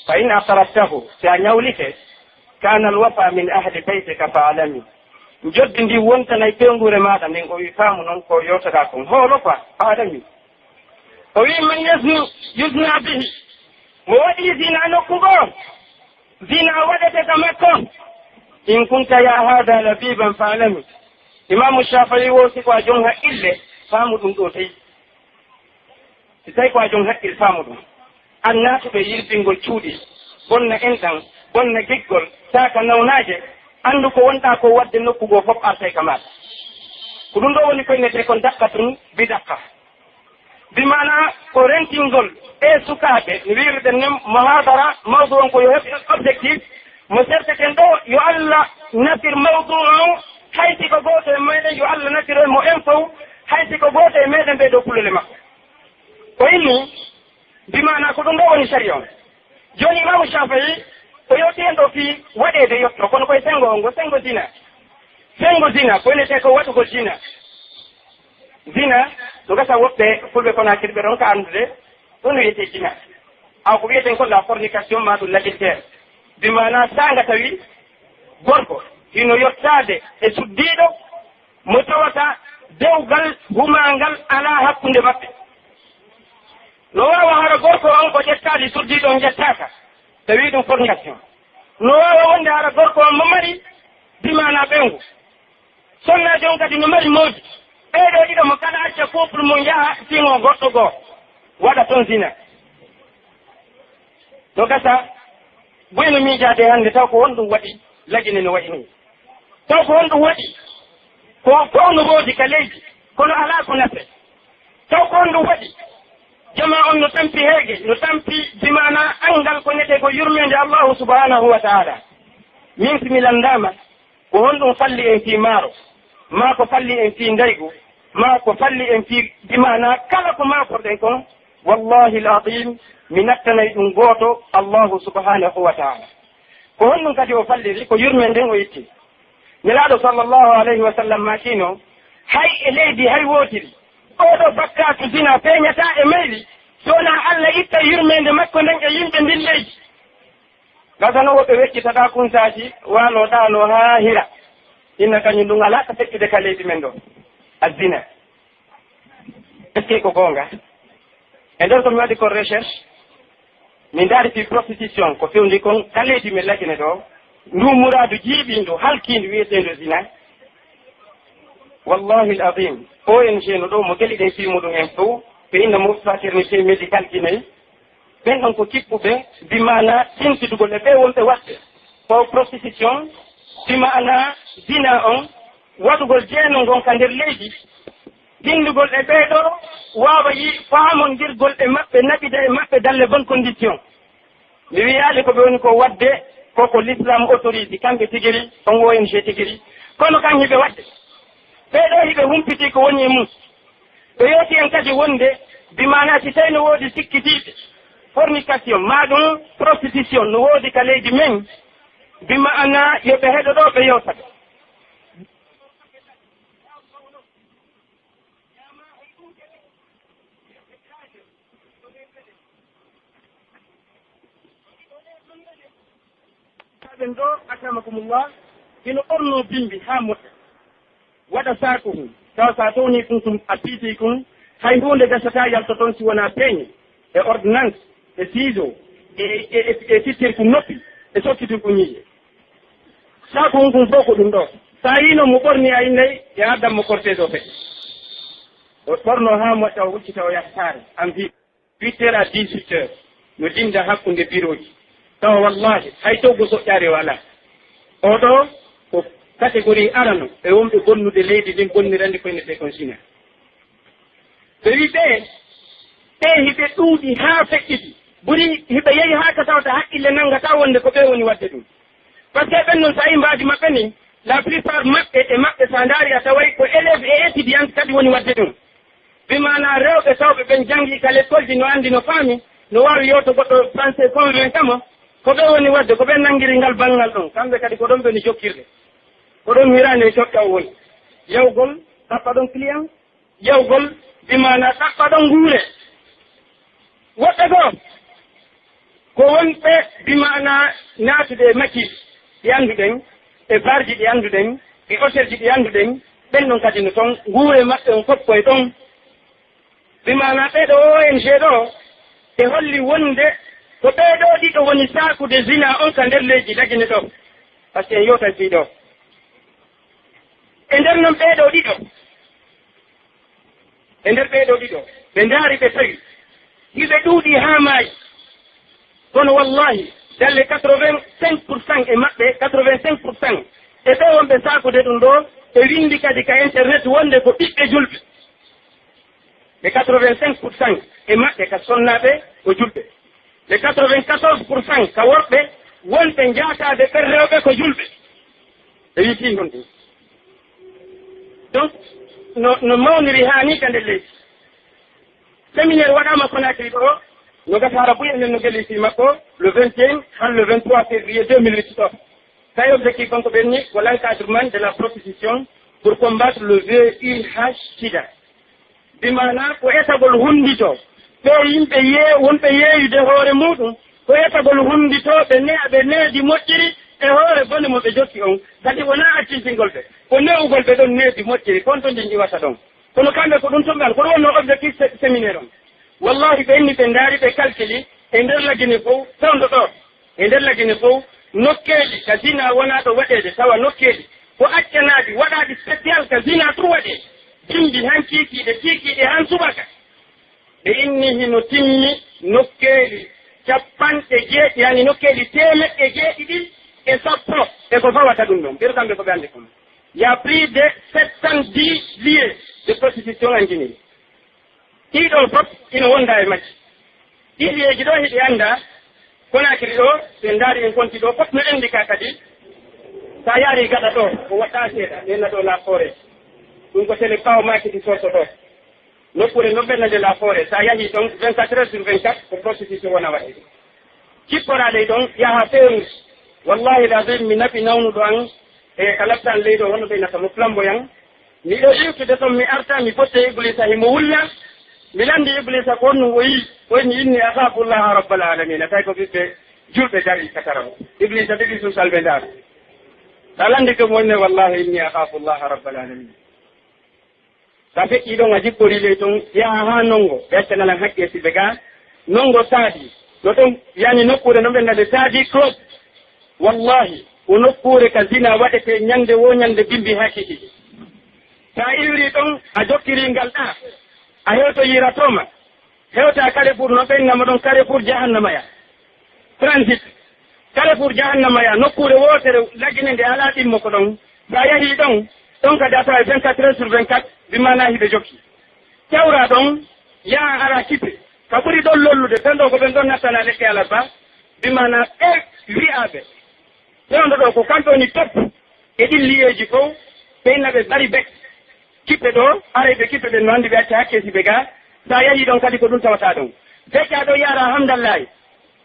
"Fa in aqrabtahu", si a ɲawlike, "kana alwafa min ahli baytika fa alami." Njoddi ndin wontanay pewnguure maaɗa nden, o wi'i, "Faamu non ko yewtaɗaa kon. Hoolo quoi, fa alami." O wi'i, "Man yazni yuzna bihi." Mo waɗi zina nokku goo, zina waɗete ka makko. "In kunta ya hada labiban fa alami." Imaamu Shaafi'i wo, si ko a jon haqqille, faamu ɗum ɗoo tawi. Si tawi ko a jon haqqil, faamu ɗum. An naatuɓe yilbingol cuuɗi, bonna enɗan, bonna giggol, saaka nawnaaje, anndu ko wonɗaa ko waɗde nokku goo fof artay ka maaɗa. Ko ɗum ɗoo woni ko innetee kon daqqatun bi daqqa. Bi maanaa ko rentingol e sukaaɓe, no wi'irɗen nen muhaadara, mawdu on ko yo heɓ objectif, mo serteten ɗoo, yo Alla nafir mawdu on, hay si ko gooto e meɗen, yo Alla nafir en mo en fow, hay si ko gooto e meɗen ɓee ɗoo kullole makko. Ko inni, bi maanaa ko ɗum ɗoo woni sariya on. Jooni Imaamu Shaafi'i, o yewti hen ɗoo fii waɗeede yotto, kono koye senngo on, ngo senngo zina. Senngo zina, ko innetee ko waɗugol zina. Zina, no gasa woɓɓe fulɓe Konaakiri ɓe ɗon ka anndude, ɗum no wiyetee zina. Aw ko wiyeten ko la fornication maa ɗum l'adultère. Bi maanaa saanga tawi gorko hino yottaade e suddiiɗo mo tawata dewgal humaangal alaa hakkunde maɓɓe. No waawa hara gorko on o ƴettaali, suddiiɗo on ƴettaaka, tawi ɗum fornication. No waawa wonde hara gorko on mo mari bi maanaa ɓeyngu. Sonnaajo on kadi no mari moodi. Ɓee ɗoo ɗiɗo mo kala acca couple mum yaha siŋo goɗɗo goo, waɗa ton zina. No gasa, buy no miijaade hannde taw ko honɗum waɗi Lagine no wayi nii. Taw ko honɗum waɗi? Ko fow no woodi ka leydi, kono alaa ko nafe. Taw ko honɗum waɗi? Jamaa on no tampi heege, no tampi bi maanaa anngal ko wi'etee ko yurmeende Allaahu subhaanahu wa ta'aalaa. Min si mi lanndaama, ko honɗum falli en fii maaro? Maa ko falli en fii ndaygu? Maa ko falli en fii bi maanaa kala ko maakorɗen kon? Wallaahi al-aziim, mi nattanay ɗum gooto, Allaahu subhaanahu wa ta'aalaa. Ko honɗum kadi o falliri? Ko yurmeende nden o itti. Nelaaɗo sallallahu alayhi wa sallam maakiino, hay e leydi hay wootiri, oo ɗoo bakkaatu zina feeɲataa e mayri, si wonaa Alla itta yurmeende makko nden e yimɓe ndin leydi. Gasa no woɓɓe weccitaɗaa kunsaaji, waaloo ɗaanoo haa hira. Inna kaɲun ɗum alaa ka feƴƴude ka leydi men ɗoo. Azzina. Est-ce que ko goonga? E nder ko mi waɗi kon recherche, mi ndaari fii prostitution, ko fewndi kon ka leydi men Lagine ɗoo, nduu muraadu jiiɓiindu, halkiindu wi'eteendu zina. Wallahi al-azim, O N G no ɗoo mo geliɗen fii muɗum en fow, ɓe inna mo fraternité médicale Guinée, ɓen ɗon ko kippuɓe, bi maanaa tintidugol e ɓee wonɓe waɗde ko prostitution, bi maanaa zina on, waɗugol jeenu ngon ka nder leydi, tindugol e ɓee ɗoo waawa yi faamondirgol e maɓɓe, naɓida e maɓɓe dans les bonnes conditions. Mi wiyaali ko ɓe woni ko waɗde, ko ko l'islam autorise, kamɓe tigiri, on O N G tigiri. Kono kan hiɓe waɗde. Ɓee ɗoo hiɓe humpiti ko woni e mum. Ɓe yooti en kadi wonde, bi maanaa si tawi no woodi sikkitiiɓe, fornication, maa ɗum prostitution, no woodi ka leydi men, bi maanaa yo ɓe heɗo ɗoo, ɓe yewta ɓe. Ɓen ɗoo, akramakumullah, hino ɓornoo bimbi haa moƴƴa. Waɗa saaku hun, tawa sa townii kun, kun a piitii kun, hay huunde gasataa yalta ton si wonaa peeɲe, e ordonnance, e ciseau, e, e, e, e sittirku noppi, e sokkitirku ɲiiƴe. Saaku hun kun fow ko ɗum ɗoo. Sa yiino mo ɓornii, a innay, e addan mo cortège o feƴƴa. O ɓornoo haa moƴƴa, o huccita, o yaha saare. An fii huit heures à dix-huit heures, no dinda hakkunde birooji. Tawa wallaahi, hay towgo soƴƴaare o alaa. Oo ɗoo ko catégorie arano e wonɓe bonnude leydi ndin, bonnirande ko ene kon sina. Ɓe wi ɓee, ɓee hiɓe ɗuuɗi haa feƴƴiti. Ɓuri hiɓe yehi haa ka tawata haqqille nanngataa wonde ko ɓee woni waɗde ɗum. Parce que ɓen non, so a yii mbaadi maɓɓe nin, la plupart maɓɓe e maɓɓe, so a ndaari, a taway ko élève et étudiante kadi woni waɗde ɗum. Bi maanaa, rewɓe tawɓe ɓen janngii ka lekkolji, no anndi, no faami, no waawi yewto goɗɗo français convaincamment, ko ɓe woni waɗde, ko ɓe nanngiri ngal banngal ɗon. Kamɓe kadi ko ɗon ɓe no jokkirde. Ko ɗon hiraande e cotta o woni. Yawgol, ɗaɓɓa ɗon client, yawgol, bi maanaa ɗaɓɓa ɗon nguure. Woɓɓe goo, ko wonɓe bi maanaa naatude e makiis ɗi annduɗen, e barji ɗi annduɗen, e hotelji ɗi annduɗen, ɓen ɗon kadi no ton, nguure maɓɓe on fof ko e ton. Bi maanaa ɓee ɗoo O N G ɗoo, ɓe holli wonde ko ɓee ɗoo ɗiɗo woni saakude zinaa on ka nder leydi Lagine ɗoo. Parce que en yewtan fii ɗoo. E nder non ɓee ɗoo ɗiɗo, e nder ɓee ɗoo ɗiɗo, ɓe ndaari ɓe tawi hiɓe ɗuuɗi haa maayi. Kono wallahi, dalle quatre-vingt-cinq pour cent e maɓɓe, quatre-vingt-cinq pour cent e ɓee wonɓe saakude ɗum ɗoo, ɓe winndi kadi ka internet wonde ko ɓiɓɓe julɓe. Ɓe quatre-vingt-cinq pour cent e maɓɓe ka sonnaaɓe ko julɓe. Ɓe quatre-vingt-quatorze pour cent ka worɓe wonɓe njaataaɓe ɓen rewɓe ko julɓe. Ɓe wi'i fii honɗun? Donc, no, no mawniri haa nii ka nder leydi. Séminaire waɗaama Conakry ɗoo, no gasa hara buy enen no gelli fii makko, le vingt et un haa le vingt-trois février deux mille huit ɗoo. Kay objectif kanko ɓen ni ko l'encadrement de la prostitution pour combattre le V I H sida. Bi maanaa ko etagol hunnditoo. Ɓee yimɓe yee-, wonɓe yeeyude hoore muuɗum, ko etagol hunnditoo ɓe ne'a ɓe needi moƴƴiri e hoore bone mo ɓe jokki on. Kadi wonaa accintingol ɓe, ko ne'ugol ɓe ɗon needi moƴƴiri, kon to ndi iwata ɗon. Kono kamɓe ko ɗum tumɓe an, ko ɗum wonnoo objectif sé-, séminaire on. Wallahi ɓe inni ɓe ndaari ɓe calculi e nder Lagine fow, fewndo ɗoo. E nder Lagine fow, nokkeeli ka zina wonaa ɗo waɗeede, tawa nokkeeli ko accanaaɗi, waɗaaɗi spécial ka zina tun waɗee. Bimbi han kiikiiɗe, kiikiiɗe han subaka. Ɓe inni hino timmi nokkeeli capanɗe jeeɗi, yani nokkeeli teemeɗɗe jeeɗiɗi e sappo e ko fawata ɗum ɗon. Ɓeɗo kamɓe ko ɓe anndi kon. Il y a plus de sept cent dix lieux de prostitution en Guinée. Ɗii ɗoo fof ina wonda e majji. Ɗii lieuji ɗoo hiɗi anndaa, Conakry ɗoo, si en ndaari en konti ɗoo, fof no enndi ka kadi. So a yaarii gaɗa ɗoo, ko woɗɗaa seeɗa, ɓe na ɗoo la forêt. Ɗum ko télé Pawo Makiti Sorso ɗoo. Nokkuure no ɓenna de la forêt. So a yahii ɗon, vingt-quatre heures sur vingt-quatre, ko prostitution wona waɗeede. Kipporaa ley ɗon, yaha feeru. Wallahi lazim, mi naɓi nawnuɗo an, e ka lattan ley ɗoo, wonno ɓe nata mo flamboyant. Miɗo iwtude ton, mi arta, mi fotte Iblisa, himo wulla. Mi lanndi Iblisa ko honɗum o yi'i. O inni, "Inni akhafu Allaha Rabbal Alamina." Tawi ko ɓiɓɓe julɓe darii ka sara mo. Iblisa ɓe ɓi susal ɓe ndaara. Sa lanndi ko mo inni, "Wallahi inni akhafu Allaha Rabbal Alamina." Sa feƴƴii ɗon, a jipporii ley ton, yaha haa Nongo, ɓe accanaa lan haqqee si ɓe gaa. Nongo Saadi, no ton, yani nokkuure no ɓe nande Saadi Club. Wallahi, ko nokkuure ka zina waɗetee ñande woo ñande bimbi haa kiikiiɗe. Sa iwrii ɗon, a jokkirii ngal ɗaa, a hewtoyiraa to ma. Hewtaa Carrefour no ɓen nama ɗon Carrefour jahannama ya. Transit. Carrefour jahannama ya, nokkuure wootere Lagine nde alaa ɗimmo ko ɗon. Sa yahii ɗon, ɗon kadi a taway vingt-quatre heures sur vingt-quatre, bi maanaa hiɓe jokki. Cawraa ɗon, yaha ara kippe. Ka ɓuri ɗon lollude, ɓen ɗoo ko ɓen ɗon nattana leɗɗe alarba, bi maanaa ɓe wi'aaɓe. Fewndo ɗoo ko kamɓe woni top e ɗin liyeeji fow, ɓe inna ɓe bari bek. Kippe ɗoo, aray ɓe kippe ɓen no anndi ɓe acca hakke si ɓe gaa. Sa yahii ɗon kadi ko ɗum tawataa ɗon. Fecca ɗoo yaara Hamdallaay.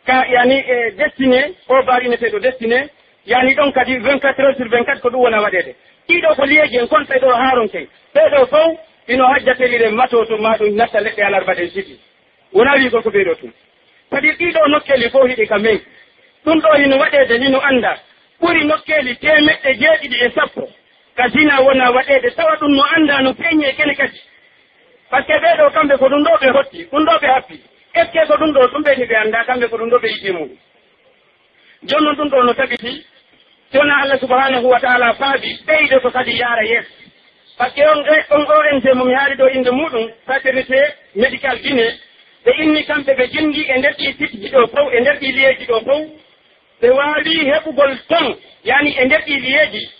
Ka yani e Destiné, o bar inneteeɗo Destiné, yani ɗon kadi vingt-quatre heures sur vingt-quatre ko ɗum wona waɗeede. Ɗii ɗoo ko liyeeji en kon ɓee ɗoo haaronke. Ɓee ɗoo fow ino hajja telire mato to maa ɗum natta leɗɗe alarba ɗen siti. Wonaa wi'ugol ko ɓee ɗoo tun. Kadi ɗii ɗoo nokkeeli fow hiɗi ka men. Ɗum ɗoo hino waɗeede, hino anndaa. Ɓuri nokkeeli teemeɗɗe jeeɗiɗi e sappo. Ka zina wona waɗeede, tawa ɗum no anndaa, no feeñi e kene kadi. Parce que ɓee ɗoo kamɓe ko ɗum ɗoo ɓe hotti, ɗum ɗoo ɓe happi. Est-ce que ko ɗum ɗoo tun ɓe ni ɓe anndaa, kamɓe ko ɗum ɗoo ɓe yiɗi e muɗum? Jooni non ɗum ɗoo no tabiti, si wonaa Allah subhanahu wa ta'ala faabi, ɓeyde ko kadi yaara yeeso. Parce que on, on O N G mo mi haali ɗoo innde muɗum, Fraternité Médicale Guinée, ɓe inni kamɓe ɓe jenngi e nder ɗii siteji ɗoo fow, e nder ɗii liyeeji ɗoo fow, ɓe waawi heɓugol ton, yani e nder ɗii liyeeji,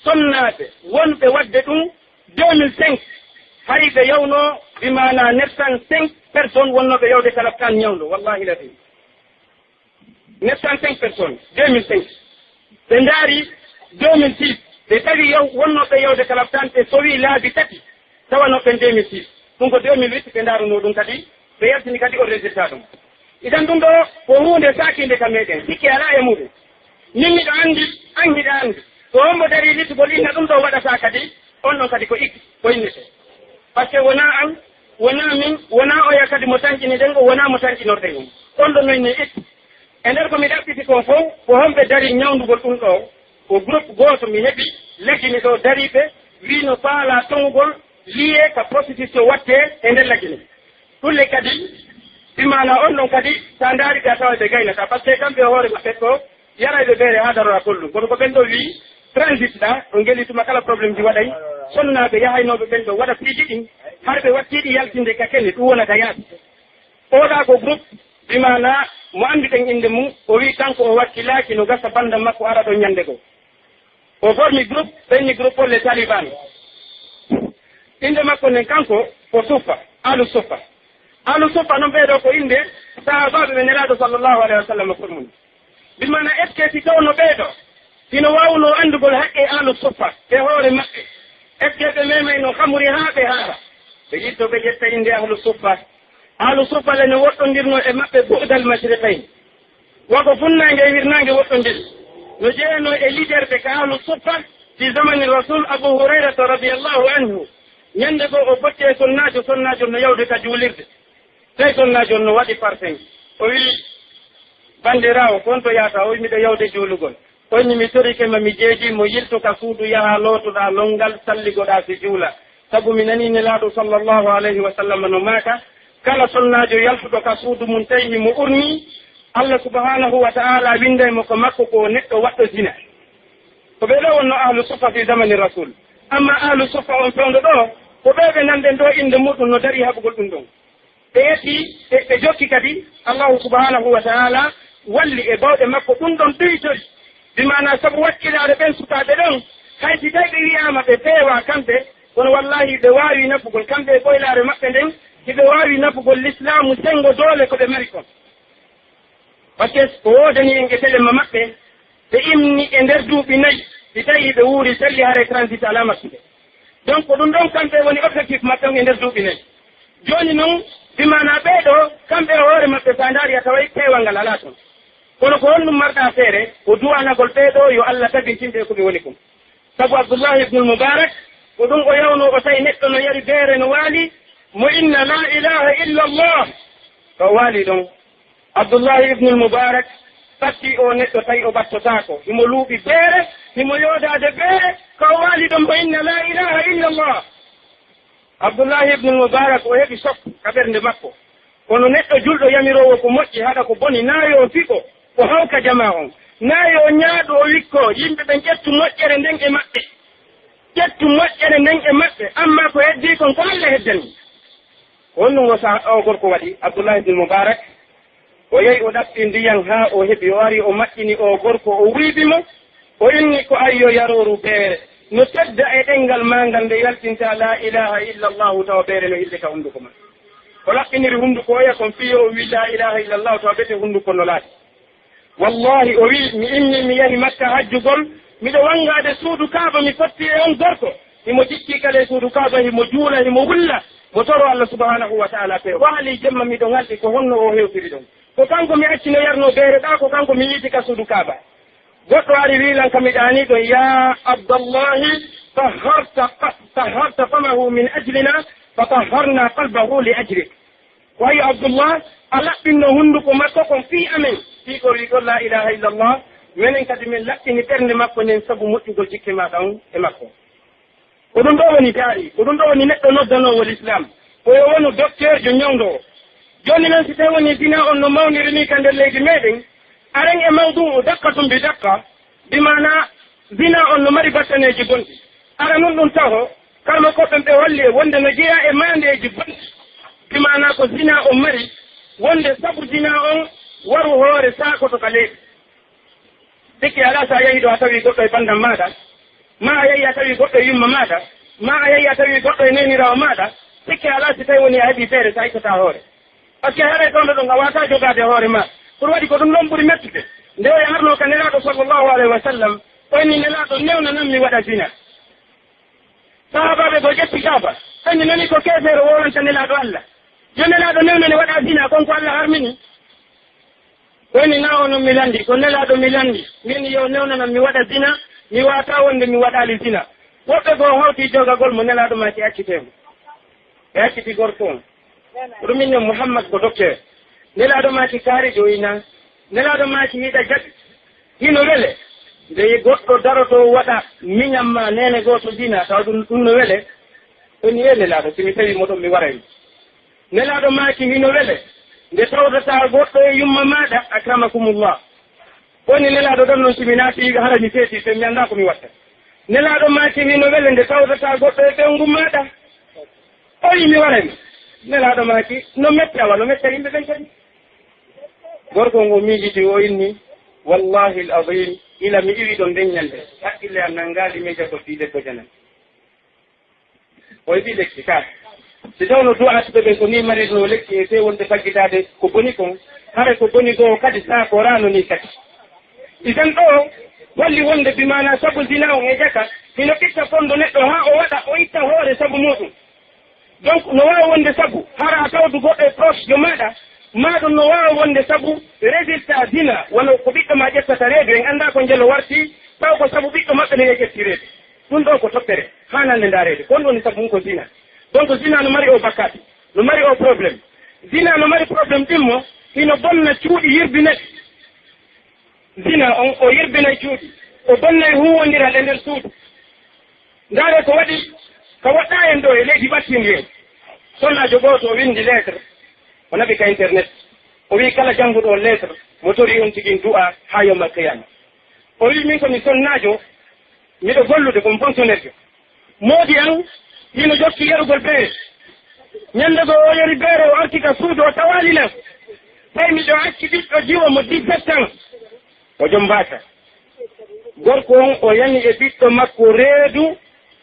sonnaaɓe wonɓe waɗde ɗum deux mille cinq, hari ɓe yawnoo, bi maanaa neuf cent cinq personnes wonnooɓe yawde ka lapital ñawndo, wallahi lazim. Neuf cent cinq personnes, deux mille cinq. Ɓe ndaari deux mille six, ɓe tawi yaw-, wonnooɓe yawde ka lapital, ɓe sowi laabi tati, tawanoo ɓen deux mille six. Ɗum ko deux mille huit ɓe ndaarunoo ɗum kadi, ɓe yaltini kadi on résultat ɗum. Idan ɗum ɗoo ko huunde saakiinde ka meɗen, sikke alaa e muɗum. Min miɗo anndi, an hiɗa anndi. Ko hombo darii litugol inna ɗum ɗoo waɗataa kadi, on ɗon kadi ko ik, ko innetee. Parce que wonaa an, wonaa min, wonaa oya kadi mo tanƴini ɗen on, wonaa mo tanƴinorɗen on. On ɗon no innee ik. E nder ko mi ɗaɓɓiti kon fow, ko homɓe darii ñawndugol ɗum ɗoo? Ko groupe gooto mi heɓi, lagini ɗoo dariiɓe, wii no faalaa toŋugol lié ka prostitution waɗtee e nder lagini. Ɗum le kadi, bi maanaa on ɗon kadi, so a ndaari ɓe a taway ɓe gaynataa, parce que kamɓe e hoore maɓɓe ko yarayɓe beere haa daroraa kollum. Kono ko ɓen ɗoo wii, transit ɗaa, on ngeli tuma kala problème ji waɗay, sonnaaɓe yahaynooɓe ɓen ɗoo waɗa piiji ɗin, har ɓe wattii ɗi yaltinde ka kene, ɗum wonata yaasi. Oɗaa ko groupe, bi maanaa mo annduɗen innde mum, o wii kanko o wakkilaaki no gasa banndam makko ara ɗon ñannde goo. O formi groupe, ɓe inni groupe on les Talibans. Innde makko nden kanko ko Suffa, Alu Suffa. Alu Suffa non ɓee ɗoo ko innde sahaabaaɓe ɓe Nelaaɗo sallallahu alayhi wa sallam formini. Bi maanaa est-ce que si tawno ɓee ɗoo hino waawnoo anndugol haqqee Alu Suffa e hoore maɓɓe, est-ce que ɓe memayno xamuri haa ɓe haara? Ɓe yiltoo ɓe ƴetta innde Ahlu Suffa. Ahlu Suffa le no woɗɗondirnoo e maɓɓe bu'dal mashriqayn. Wa ko funnaange e hirnaange woɗɗondiri. No jeyanoo e leader ɓe ka Ahlu Suffa fi zamani Rasul Abu Hurayrata radiyallahu anhu. Ñannde goo o fotti e sonnaajo, sonnaajo no yawde ka juulirde. Tawi sonnaajo on no waɗi parfum. O wi'i, "Banndiraawo, ko honto yahataa?" O wi'i, "Miɗo yawde juulugol." O inni, "Mi torike ma, mi jeejii mo, yiltu ka suudu, yahaa lootoɗaa lonngal, salligoɗaa si juula. Sabu mi nanii Nelaaɗo sallallahu alayhi wa sallam no maaka, kala sonnaajo yaltuɗo ka suudu mun tawi himo urnii, Allah subhanahu wa ta'ala winnday mo ko makko ko neɗɗo waɗɗo zina." Ko ɓee ɗoo wonnoo Ahlu Suffa fi zamani Rasul. Amma Ahlu Suffa on fewndo ɗoo, ko ɓee ɓe nanɗen ɗoo innde muɗum no darii haɓugol ɗum ɗon. Ɓe yetti, ɓe, ɓe jokki kadi, Allahu subhanahu wa ta'ala walli e bawɗe makko ɗum ɗon ɗuytori. Bi maanaa sabu wakkilaare ɓen sukaaɓe ɗon, hay si tawi ɓe wi'aama ɓe feewaa kamɓe, kono wallahi ɓe waawi nafugol kamɓe e ɓoylaare maɓɓe nden, hiɓe waawi nafugol lislaamu senngo doole ko ɓe mari kon. Parce que ko woodani en e telemma maɓɓe, ɓe imni e nder duuɓi nayi, si tawi ɓe wuuri selli haray transit alaa makko. Donc ko ɗum ɗon kamɓe woni objectif maɓɓe on e nder duuɓi nayi. Jooni non, bi maanaa ɓee ɗoo, kamɓe e hoore maɓɓe, so a ndaari a taway peewal ngal alaa ton. Kono ko honɗum marɗaa feere? Ko du'anagol ɓee ɗoo yo Allah tabintin ɓe e ko ɓe woni kon. Sabu Abdullahi ibnul Mubarak, ko ɗum o yawnoo, o tawi neɗɗo no yari beere no waali, mo inna laa ilaaha illa Allah. Ka o waali ɗon, Abdullahi ibnul Mubarak ɓattii oo neɗɗo, tawi o ɓattotaako. Himo luuɓi beere, himo yoodaade beere, ka o waali ɗon mo inna laa ilaaha illa Allah. Abdullahi ibnul Mubarak o heɓi sok ka ɓernde makko. Kono neɗɗo julɗo yamiroowo ko moƴƴi haɗa ko boni, naa yo o fiɓo, o hawka jamaa on. Naa yo o ñaaɗu, o wikkoo, yimɓe ɓen ƴettu moƴƴere nden e maɓɓe. Ƴettu moƴƴere nden e maɓɓe, ammaa ko heddii kon ko Alla heddani. Ko honɗum o sa-, o gorko waɗi? Abdullahi ibn Mubarak, o yahi o ɗaɓɓi ndiyan haa o heɓi, o ari o maƴƴini o gorko, o wuybi mo, o inni ko ayyo yarooru beere. No tedda e ɗenngal maa ngal nde yaltinta laa ilaaha illa Allahu tawa beere no hilde ka hunduko maa. O laɓɓiniri hunduko oya kon fii yo o wii laa ilaaha illa Allahu tawa bete hunduko no laaɓi. Wallahi, o wi'i, mi immii mi yahi Makka hajjugol, miɗo wanngaade suudu Kaaba, mi fotti e on gorko. Himo jikkii kala e suudu Kaaba, himo juula, himo wulla, mo toroo Allah subhanahu wa ta'ala. Pe waali jemma miɗo ŋalɗi, ko honno o hewtiri ɗon? Ko kanko mi acci no yarnoo beere ɗaa, ko kanko mi yiiti ka suudu Kaaba. Goɗɗo ari wi'i lan ka mi ɗaanii ɗon, yaa Abdallahi, tahharta, tahharta famahu min ajlina, fa tahharna qalbahu li ajlik. Ko ayo Abdullah, a laɓɓinno hunduko makko kon fii amen. Fii ko wi'ugol laa ilaaha illallah, menen kadi men laɓɓini ɓernde makko nden sabu moƴƴugol jikke maaɗa on e makko. Ko ɗum ɗoo woni daari, ko ɗum ɗoo woni neɗɗo noddanoowo Lislaam, ko yo wonu dokteerjo ñawndoowo. Jooni non, si tawii woni zina on no mawniri nii ka nder leydi meɗen, aren e mawduu'u daqqa tumbi daqqa, bi maanaa zina on no mari battaneeji bonɗi. Ara nun ɗum taho, karmakooɓe ɓen ɓe holli e wonde no jeyaa e maandeeji bonɗi, bi maanaa ko zina on mari, wonde sabu zina on waru hoore saakoto ka leydi. Sikke alaa, so a yahii ɗo a tawii goɗɗo e banndam maaɗa, maa a yahii a tawii goɗɗo e yumma maaɗa, maa a yahii a tawii goɗɗo e neeniraawo maaɗa, sikke alaa, si tawii woni a heɓii feere, so a ittataa hoore. Parce que haray ɗon ɗo ɗon a waawataa jogaade hoore maa. Ɗum waɗi ko ɗum ɗon ɓuri mettude. Nde o yaharnoo ka Nelaaɗo sallallahu alayhi wa sallam, o inni, "Nelaaɗo, newnanan mi waɗa zina." Sahaabaaɓe goo ƴetti Kaaba, ɓe nani ko keefeero woowanta Nelaaɗo Allah. Yo Nelaaɗo newnane waɗa zina, kon ko Allah harmini. O inni, "Naa onon mi lanndii, ko Nelaaɗo mi lanndii. Min yo newnanan mi waɗa zina." Mi waawataa wonde mi waɗaali zina. Woɓɓe goo hawti jogagol mo, Nelaaɗo maaki accitee mo. Ɓe acciti gorko on. Ko ɗum inni Muhammad ko docteur. Nelaaɗo maaki kaari joyina. Nelaaɗo maaki hiɗa jaɓi. Hino wele. Nde goɗɗo daroto waɗa miñan maa neene gooto zina, tawa ɗum, ɗum no wele. O inni, "Ee Nelaaɗo, si mi tawi mo ɗon, mi waray mo." Nelaaɗo maaki, "Hino wele. Nde tawdataa goɗɗo e yumma maaɗa, akramakumullah." O inni, "Nelaaɗo, ɗon non si mi naati, hara mi seetii, so mi anndaa ko mi watta." Nelaaɗo maaki, "Hino wele nde tawdataa goɗɗo e ɓeyngu maaɗa." O wi'i, "Mi waray mo." Nelaaɗo maaki, "No metti, awa, no metta yimɓe ɓen kadi." Gorko on o miijiti, o inni, "Wallahi al-azim, ila mi iwi ɗon nden ñande, hakkille an nanngaali miija ko fii debbo janan." O heɓi lekki ka. Si tawno du'aatuɓe ɓen ko nii marirnoo lekki e fee wonde faggitaade ko boni kon, hara ko boni goo kadi saakoraano nii kadi. Idan ɗoo holli wonde bi maanaa sabu zina on e jaka, hino itta fondo neɗɗo haa o waɗa, o itta hoore sabu muuɗum. Donc, no waawi wonde sabu hara a tawdu goɗɗo e proche jo maaɗa, maa ɗum no waawi wonde sabu résultat zina, wano ko ɓiɗɗo maa ƴettata reedu, en anndaa ko njelo warti, taw ko sabu ɓiɗɗo maɓɓe no ƴetti reedu. Ɗum ɗoo ko toppere, haanande ndaareede. Ko honɗum woni sabu mum? Ko zina. Donc, zina no mari o bakkaatu, no mari o problème. Zina no mari problème ɗimmo, hino bonna cuuɗi, yirbina ɗi. Zina on, o yirbinay cuuɗi, o bonnay huuwondiral e nder suudu. Ndaaree ko waɗi, ka woɗɗaa en ɗoo e leydi ɓattindi en. Sonnaajo gooto o winndi lettre, o naɓi ka internet. O wi'i kala jannguɗo on lettre, mo torii on tigi du'aa haa yawmal qiyaama. O wi'i, "Min ko mi sonnaajo, miɗo gollude, ko mi fonctionnaire jo." Moodi an, hino jokki yarugol beere. Ñande goo o yari beere, o arti ka suudu, o tawaali lan. Tawi miɗo acci ɓiɗɗo jiwo mo dix-sept ans. O jombaaka. Gorko on o yani e ɓiɗɗo makko reedu,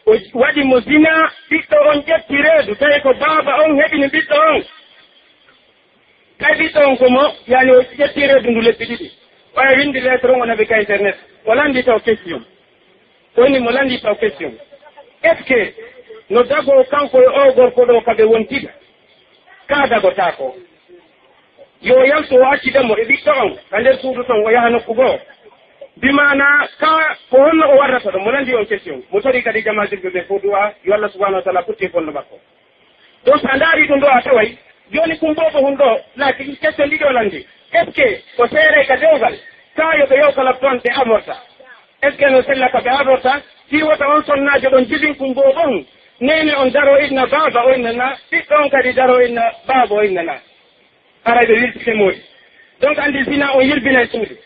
o waɗi mo zina, ɓiɗɗo on ƴetti reedu, tawi ko baaba on heɓini ɓiɗɗo on. Kay ɓiɗɗo on ko mo, yani o ƴetti reedu ndu lebbi ɗiɗi. Ɓay windi lettre on o naɓi ka internet. O lanndii taw question. O inni mo lanndii taw question. Est-ce que no dagoo kanko e oo gorko ɗoo ka ɓe wontida? Ka dagotaako. Yo o yaltu o accida mo e ɓiɗɗo on ka nder suudu ton o yaha nokku goo. Bi maanaa ka ko honno o warrata ɗon? Mo lanndii on question. Mo torii kadi jamaa julɓe ɓe fof du'aa yo Allah subhanahu wa taala ɓuttin fondo makko. Donc, so a ndaari ɗum ɗo, a taway, jooni kum boobo hun ɗo, laaki question ɗiɗi o lanndi. Est-ce que ko seeray ka dewgal? Kaa yo ɓe yaw kala ton ɓe avorta? Est-ce que no sella ka ɓe avorta? Fii wota on sonnaajo ɗon jibin kum boobo hun. Neene on daro inna baaba o inna na, ɓiɗɗo on kadi daro inna baaba o inna na. Haray ɓe wiltike moodi. Donc, anndi zina on yirbinay suudu.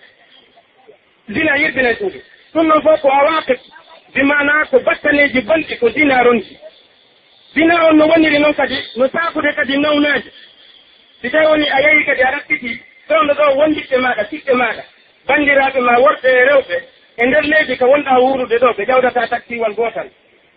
Zina yirbinay suudu. Ɗum ɗon fof ko awaaqib, bi maanaa ko battaneeji bonɗi ko zina ronki. Zina on no woniri non kadi, no saakude kadi nawnaaje. Si tawi woni a yehi kadi a raɓɓiti, fewndo ɗo wondiɓɓe maaɗa, siɓɓe maaɗa, banndiraaɓe maa worɓe e rewɓe, e nder leydi ka wonɗaa wuurude ɗo, ɓe ƴawdataa taksiwal gootal,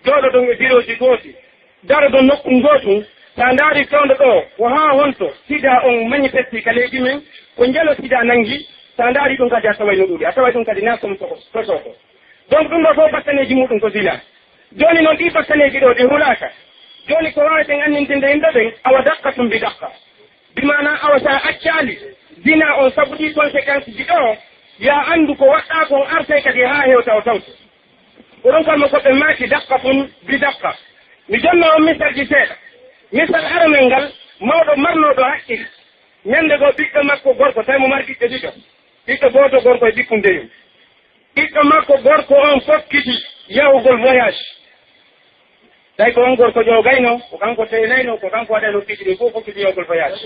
jooɗodon e birooji gooti, darodon nokku ngootu, so a ndaari fewndo ɗo, ko haa honto sida on manifesti ka leydi men, ko njelo sida nanngi, so a ndaari ɗum kadi a taway no ɗuuɗi, a taway ɗum kadi na somo soko, sosoko. Donc ɗum ɗo fof bakkaneeji muɗum ko zina. Jooni noon ɗii bakkaneeji ɗo ɗi hulaaka. Jooni ko waaweten anndintinde yimɓe ɓen, awa daqqa tum bi daqqa. Bi maanaa awa so a accaali zina on sabu ɗii conséquence ji ɗo, ya anndu ko waɗɗaa kon artay kadi haa hewta o tawto. Ko ɗum kalma ko ɓe maaki daqqa tun bi daqqa. Mi jonna on misalji seeɗa. Misal aranal ngal, mawɗo marnooɗo haqqil, ñande goo ɓiɗɗo makko gorko, tawi mo mari ɓiɓɓe ɗiɗo. Ɓiɗɗo gooto gorko e ɓikkun deyum. Ɓiɗɗo makko gorko on fokkiti yahugol voyage. Tawi ko on gorko ƴoogayno, ko kanko teenayno, ko kanko waɗayno piiji ɗin fof, fokkiti yahugol voyage.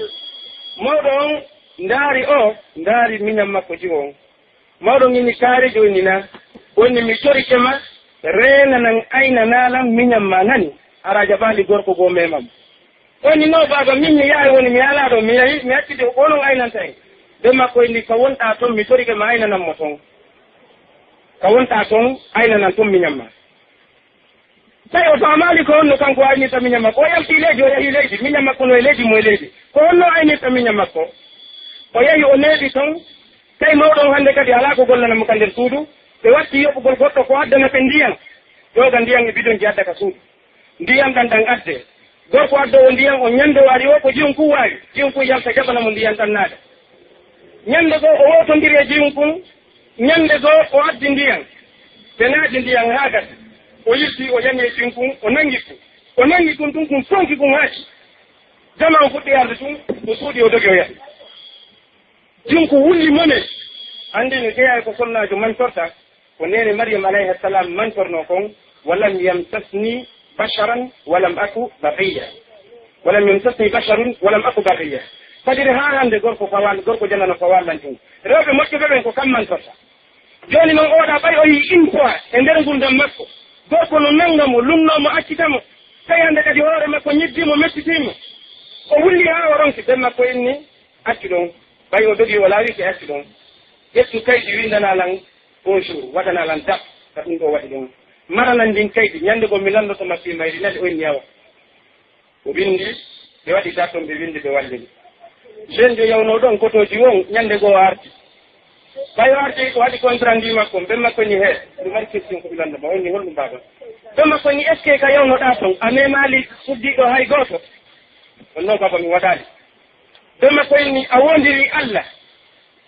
Mawɗo on ndaari o, ndaari miñan makko jiwo on. Mawɗo on inni kaari jooni na, wonni mi torike ma, reenanan aynanaa lan miñan ma nani, hara a jaɓaali gorko goo meemam. O inni, "No, baaba, min mi yahay woni, mi alaa ɗo, mi yahi, mi acciti ko onon aynanta en." Ɓe makko inni, "Ka wonɗaa ton, mi torike ma aynanan mo ton. Ka wonɗaa ton, aynanan ton miñan ma." Tawi o faamaali ko honno kanko aynirta miñan makko. O yalti leydi, o yahi leydi, miñan makko no e leydi, mo e leydi. Ko honno aynirta miñan makko? O yahi, o neeɓi ton, tawi mawɗo on hannde kadi alaa ko gollana mo ka nder suudu. Ɓe watti yoɓugol goɗɗo ko addana ɓe ndiyan. Jooga ndiyan e bidonji adda ka suudu. Ndiyan ɗan ɗan adde. Gorko addoowo ndiyan on, ñande o ari o ko jiyum kun waawi. Jiyum kun yalta jaɓana mo ndiyan ɗan naada. Ñande goo o wootondiri e jiyum kun, ñande goo o addi ndiyan. Ɓe naati ndiyan haa gasi. O yilti, o yani e cunkun, o nangi kun. O nangi kun tun, kun fonki kun haaci. Jama on fuɗɗi arde tun, o suuɗi, o dogi, o yahi. Cunku wulli mone. Anndi no jeyaa e ko sonnaajo mantorta, ko neene Maryam alayha salam mantornoo kon, "Walam yamsasni basharan walam aku baghiya." "Walam yamsasni basharun walam aku baghiya." Fadiri haa hannde gorko fawal, gorko janano fawal lan tun. Rewɓe moƴƴuɓe ɓen ko kam mantorta. Jooni non, oɗa ɓay o yii une fois e nder ngurndan makko, gorko no nanga mo, lunnoo mo, accita mo, tawi hannde kadi hoore makko ñiddii mo, mettitii mo. O wulli haa o ronki, ben makko inni, "Accu ɗon, ɓay o dogi o laawike, accu ɗon. Ƴettu kaydi, winndana lan bonjour, waɗana lan date, ka ɗum ɗo waɗi ɗon. Maranan ndin kaydi, ñannde goo mi lanndoto ma fii mayri." Nani o inni, "Awa." O winndi, ɓe waɗi date on, ɓe winndi, ɓe wallini. Jeune jo yawnoo ɗon kotooji won, ñannde goo o arti. Ɓay o arti, o waɗi contrat ndi makko, ben makko ni, "He, ɗum mari question ko ɓilannda ma." O inni, "Holɗum, baaba?" Ben makko ni, "Est-ce que ka yawnoɗaa ton, a memaali suddiiɗo hay gooto?" On, "No, baaba, mi waɗaali." Ben makko ni, "A woondirii Alla,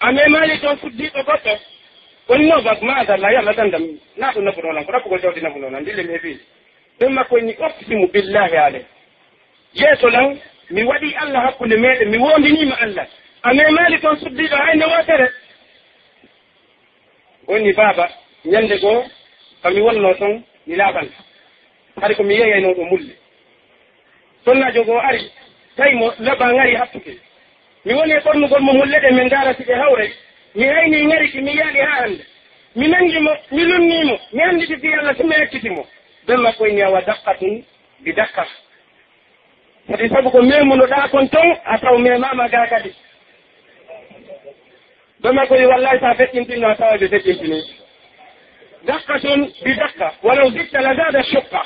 a memaali ton suddiiɗo goɗɗo?" On, "No, baaba, maadalla, Yalla dandam, naa ɗum nafunoo lan, ko ɗaɓɓugol jawdi nafunoo lan, ndille mi heɓi." Ben makko ni, "Uqsimu billahi alay. Yeeso lan, mi waɗii Alla hakkunde meeɗen, mi woondinii ma Alla. A memaali ton suddiiɗo hay nde wootere." Woni, "Baaba, ñannde goo, ka mi wonnoo ton, mi laaɓanta. Hari ko mi yeeyaynoo ɗo mulle. Sonnaajo goo ari, tawi mo laba ŋari hattude. Mi woni e ɓornugol mo mulle ɗen, min ndaara si ɗe hawray. Mi haynii ŋari ki, mi yaali haa hannde. Mi nangi mo, mi lunnii mo, mi annditi fii Alla, si mi acciti mo." Ben makko inni, "Awa daqqatun bi daqqa." Kadi sabu ko memunoɗaa kon ton, a taw memaama gaa kadi. Ɓe makko wi, "Wallahi, sa feƴƴintinno, a tawa ɓe feƴƴintini. Daqqatun bi daqqa, walaw zidta la zada shuqqa."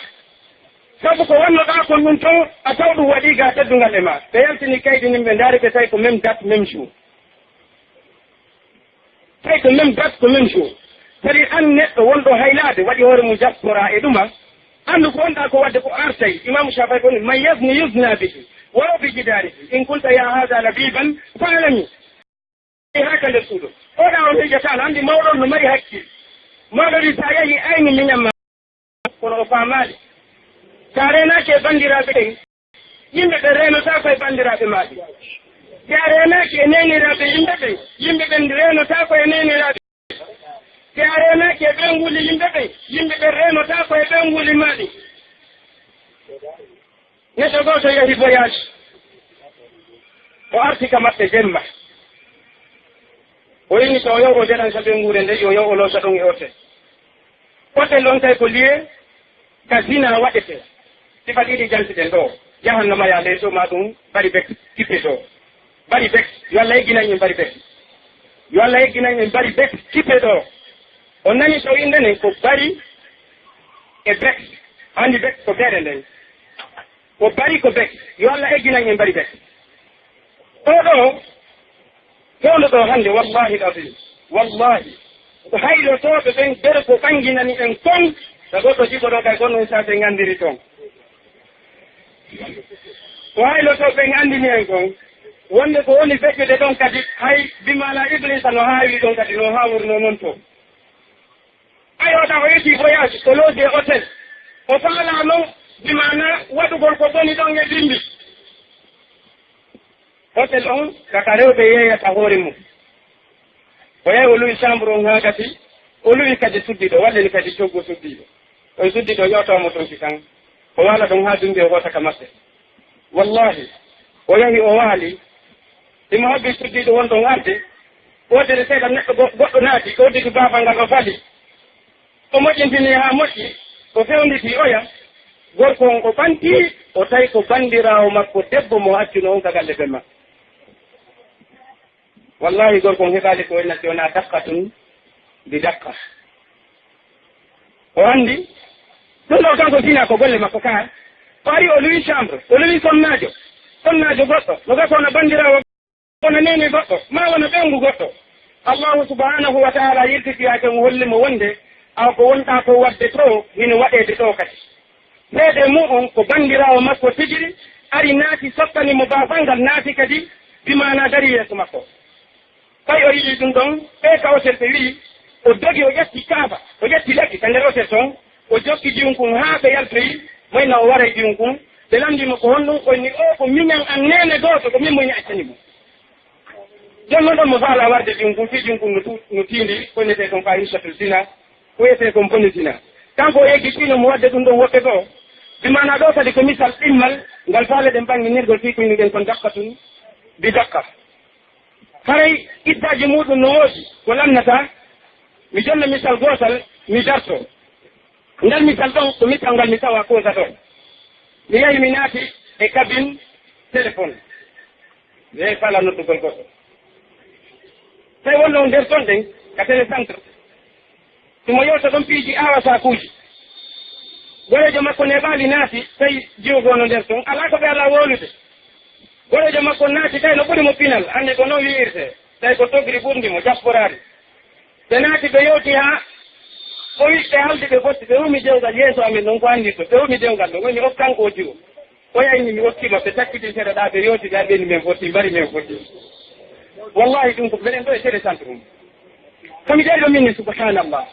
Sabu ko wannoɗaa kon ɗun ton, a taw ɗum waɗii gaa teddungal e ma. Ɓe yaltini kaydi ndin, ɓe ndaari, ɓe tawi ko même date, même jour. Tawi ko même date, ko même jour. Kadi an neɗɗo wonɗo haylaade, waɗi hoore mum diaspora e ɗuma, anndu ko wonɗaa ko waɗde ko artay. Imaamu Shaafi'i ko ni, "Man yazni yuzna bihi, walaw bi jidaarihi. In qulta ya haadha labiban, fa'lami." E haa ka nder suudu. Oɗa on miijataa, no anndi mawɗo on no mari hakkil. Mawɗo wi, "Sa yahi aynu miñan ma." Kono o faamaali. Si a reenaaki e banndiraaɓe ɓen, yimɓe ɓen reenotaako e banndiraaɓe maa ɓen. Si a reenaaki e neeniraaɓe yimɓe ɓen, yimɓe ɓen reenotaako e neeniraaɓe. Si a reenaaki e ɓeynguuli yimɓe ɓen, yimɓe ɓen reenotaako e ɓeynguuli maa ɗin. Neɗɗo gooto yahi voyage, o arti ka maɓɓe jemma. O inni to o yahu o jaɗan ka ɓeynguure nden, yo yahu o loosa ɗon e hôtel. Hôtel on tawi ko lieu ka zina waɗetee. Sifa ɗiɗi jantiɗen ɗoo. Jahannama yaa ley to, maa ɗum bari bek kippee ɗoo. Bari bek, yo Allah egginan en bari bek. Yo Allah egginan en bari bek kippee ɗoo. On nani to innde nden ko bari e bek. Anndi bek ko beere nden. Ko bari ko bek. Yo Allah egginan en bari bek. Ɗoo ɗoo, fewndo ɗoo hannde, wallahi al-azim, wallahi, ko haylotooɓe ɓen, ɓeɗe ko ɓanginani en kon, so goɗɗo jiɓo ɗoo kay, kono on saabe en anndiri ton. Ko haylotooɓe ɓen anndini en kon, wonde ko woni feƴƴude ɗon kadi, hay bi maana Ibliisa no haawiri ɗon kadi, no haawirnoo non to. Ayo, taw o yetti voyage, o looji e hôtel. O faalaa non, bi maana waɗugol ko boni ɗon e bimbi. Hôtel on, ka ka rewɓe yeeyata hoore mum. O yahi, o luwi chambre on haa gasi, o luwi kadi suddiiɗo, wallini kadi coggu suddiiɗo. On suddiiɗo ƴoota mo ton si kan. O waala ɗon haa dummbi, o hoota ka maɓɓe. Wallahi, o yahi, o waali. Himo habbi suddiiɗo won ɗon arde. Wootere seeɗa neɗɗo go-, goɗɗo naati, o udditi baafal ngal, o fali. O moƴƴintini haa moƴƴi, o fewnditi oya. Gorko on o ɓanti, o tawi ko banndiraawo makko debbo mo accuno on ka galle ben makko. Wallahi, gorko on heɓaali ko wonnata si wonaa daqqatun bi daqqa. O anndi, ɗum ɗo kanko zina ko golle makko ka. O ari, o luwi chambre, o luwi sonnaajo, sonnaajo goɗɗo, no gasa wona banndiraawo, wona neene goɗɗo, maa wona ɓeyngu goɗɗo. Allahu subhanahu wa ta'ala yiltiti yaake, o holli mo wonde, awa ko wonɗaa ko waɗde to, hino waɗeede ɗo kadi. Seede mu'un ko banndiraawo makko tigiri, ari naati, sottani mo baafal ngal, naati kadi, bi maana dari yeeso makko. Tawi o yi'ii ɗum ɗon, ɓee ka hôtel ɓe wi'i, o dogi, o ƴetti kaafa, o ƴetti lekki, nder otel ton, o jokki junkun haa ɓe yaltoyi, mo inna o waray junkun, ɓe lanndii mo ko honɗun, o inni, "Oo ko miñan an neene gooto, ko min mo inni accani mo." Jooni non ɗon mo faalaa warde junkun, fii junkun no tu-, no tiindii, ko innetee kon faahishatul zina, ko wiyetee kon bone zina. Kanko o yeggi fii no mo wadde ɗun ɗon woɓɓe goo. Bi maanaa ɗoo kadi ko misal ɗimmal, ngal faaleɗen ɓanginirgol fii ko innuɗen kon daqqatun bi daqqa. Haray ittaaji muuɗun no woodi ko lannataa, mi jonna misal gootal, mi dartoo. Ngal misal ɗon, ko misal ngal mi tawaa Koza ɗon. Mi yahi mi naati e cabine téléphone. Mi yahi faalaa noddugol goɗɗo. Tawi wonno nder ton ɗen, ka télécentre. Himo yewta ɗon piiji aawasaakuuji. Goreejo makko neeɓaali naati, tawi jiwo goo no nder ton. Alaa ko ɓe alaa wowlude. Goreejo makko naati, tawi no ɓuri mo pinal, anndi ko non wi'irtee. Tawi ko togri ɓurndi mo, jasporaari. Ɓe naati, ɓe yewti haa o wi'i ɓe haldi ɓe fotti, ɓe wumi dewgal yeeso amen non ko anndi to, ɓe wumi dewgal ɗon, woni okkan ko o jiwo. O yahi ni mi okki maɓɓe, takkiti seeɗa ɗaa, ɓe yewti ɗaa, ɓe ni men fotti, mbari men fotti. Wallahi ɗum ko mbeɗen ɗo e télécentre mum. Ko mi dari ɗo min ni, subhanallah.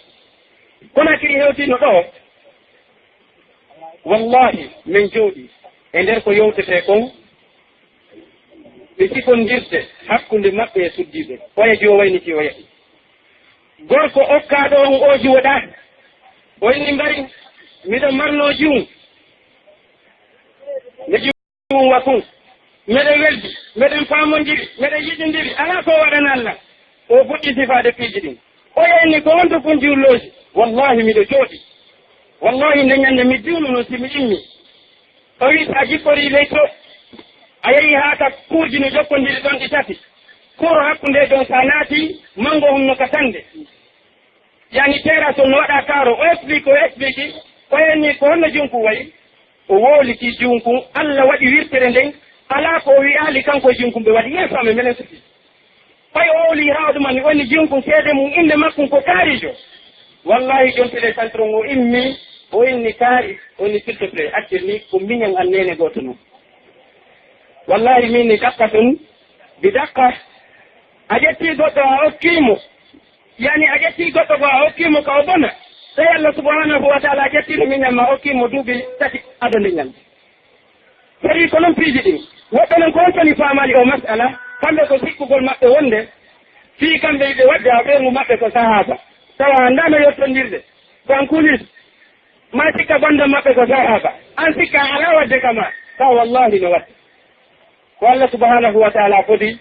Kono kiri hewtino ɗo, wallahi men jooɗi e nder ko yewtetee kon, ɓe sifondirde hakkunde maɓɓe e suddiiɓe. Oya jiwo wayniti o yahi. Gorko okkaaɗo on oo jiwoɗaa. O inni mbari, miɗo marnoo jiwun. Nde jiwun wa kun. Meɗen weldi, meɗen faamondiri, meɗen yiɗindiri. Alaa ko waɗanaa lan. O fuɗɗi sifaade piiji ɗin. Oya inni ko honto kun jiwlooji? Wallahi miɗo jooɗi. Wallahi nde ñande mi jiwnuno si mi immi. O wi'i, si a jipporii ley to, a yehii haa ka kuurji no jokkondiri ɗon ɗi tati. Kuuru hakkunde ɗon, si a naatii, manngo honno ka sannde. Yani, terrasse on no waɗaa kaaro. O explique, o explique. O inni, ko honno junkun wayi? O wowliti junkun. Alla waɗi wirtere nden. Alaa ko o wi'aali kanko e junkun ɓe waɗi. Yeeso amen, menen suti. Ɓay o wowlii haa o ɗuma, mi woni jinkun seede mun, innde makkun ko Kaarijo. Wallahi, jon télé centre on o immi, o inni Kaari, o inni, "S'il te plaît, accir ni, ko miñan an neene gooto non." Wallahi, min ni dakka tun, bi dakka, a ƴetti goɗɗo a okki mo, yani a ƴetti goɗɗo ko a okki mo ka o bona, tawi Allah subhanahu wa ta'ala ƴettino miñan ma okki mo duuɓi tati ado nde ñande. Fedii ko non piiji ɗin. Woɓɓe non ko on toni faamaali oo mas'ala, kamɓe ko sikkugol maɓɓe wonde fii kamɓe hiɓe waɗde a ɓeyngu maɓɓe ko sahaaba. Tawa anndaano yottondirde. Ko an kuulis. Maa sikka banndam maɓɓe ko sahaaba. An sikka alaa waɗde ka maa. Tawa wallaahi no waɗde. Ko Allah subhanahu wa ta'ala fodi,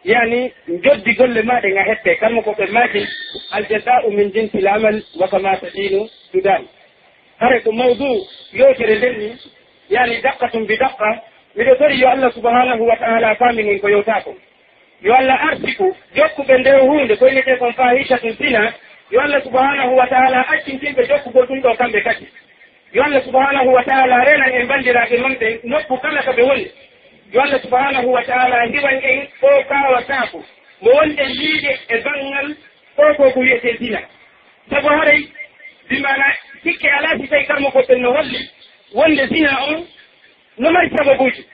yani, njoddi golle maa ɗen a hettee. Kammo ko ɓe maaki, "Al jazaa'u min jinsil amal wa kama tadinu tudan." Hare ko mawdu yewtere nden ni, yani daqqa tun bi daqqa, miɗo tori yo Allah subhanahu wa ta'ala faaminin ko yewtaa kon. Yo Allah arsiku jokkuɓe nde huunde ko innetee kon faahishatun zina, yo Allah subhanahu wa ta'ala accintinɓe jokkugol ɗum ɗoo kamɓe kadi. Yo Allah subhanahu wa ta'ala renan en banndiraaɓe men ɓen nokku kala ka ɓe woni. Yo Allah subhanahu wa ta'ala hiwan en ko kaawataako mo wonɗen yiide e banngal oo ko ko wi'etee zina. Sabu haray, bi maana sikke alaa si tawi karmo ko ɓen no holli wonde zina on no mari sababuuji.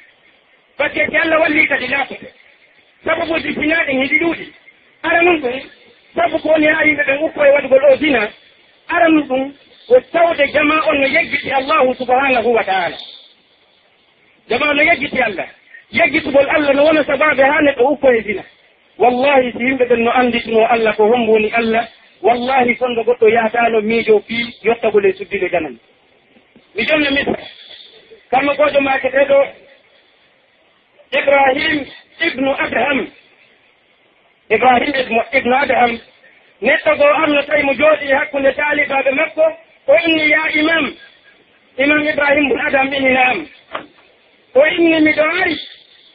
Batte si Allah wallii kadi laatoto. Sababuuji sinaaɗi hiɗi ɗuuɗi. Aranun ɗum, sabu ko woni haa yimɓe ɓen ukko e waɗugol oo zina. Aranun ɗum, ko tawde jamaa on no yeggiti Allahu subhanahu wa ta'ala. Jamaa no yeggiti Allah. Yeggitugol Allah no wona sabaabe haa neɗɗo ukko e zina. Wallahi, si yimɓe ɓen no annditunoo Allah ko hombo woni Allah, wallahi, fondo goɗɗo yahataano miijoo fii yottagol e suddiɗo janano. Mi jonna misal. Kamma goojo maaketeeɗo Ibrahim ibnu Adham. Ibrahim ibnu, ibnu Adham, neɗɗo goo arno tawi mo jooɗii hakkunde taalibaaɓe makko, o inni, "Yaa Imam." Imam Ibrahim bun Adham inni, "Na'am." O inni, "Miɗo ari,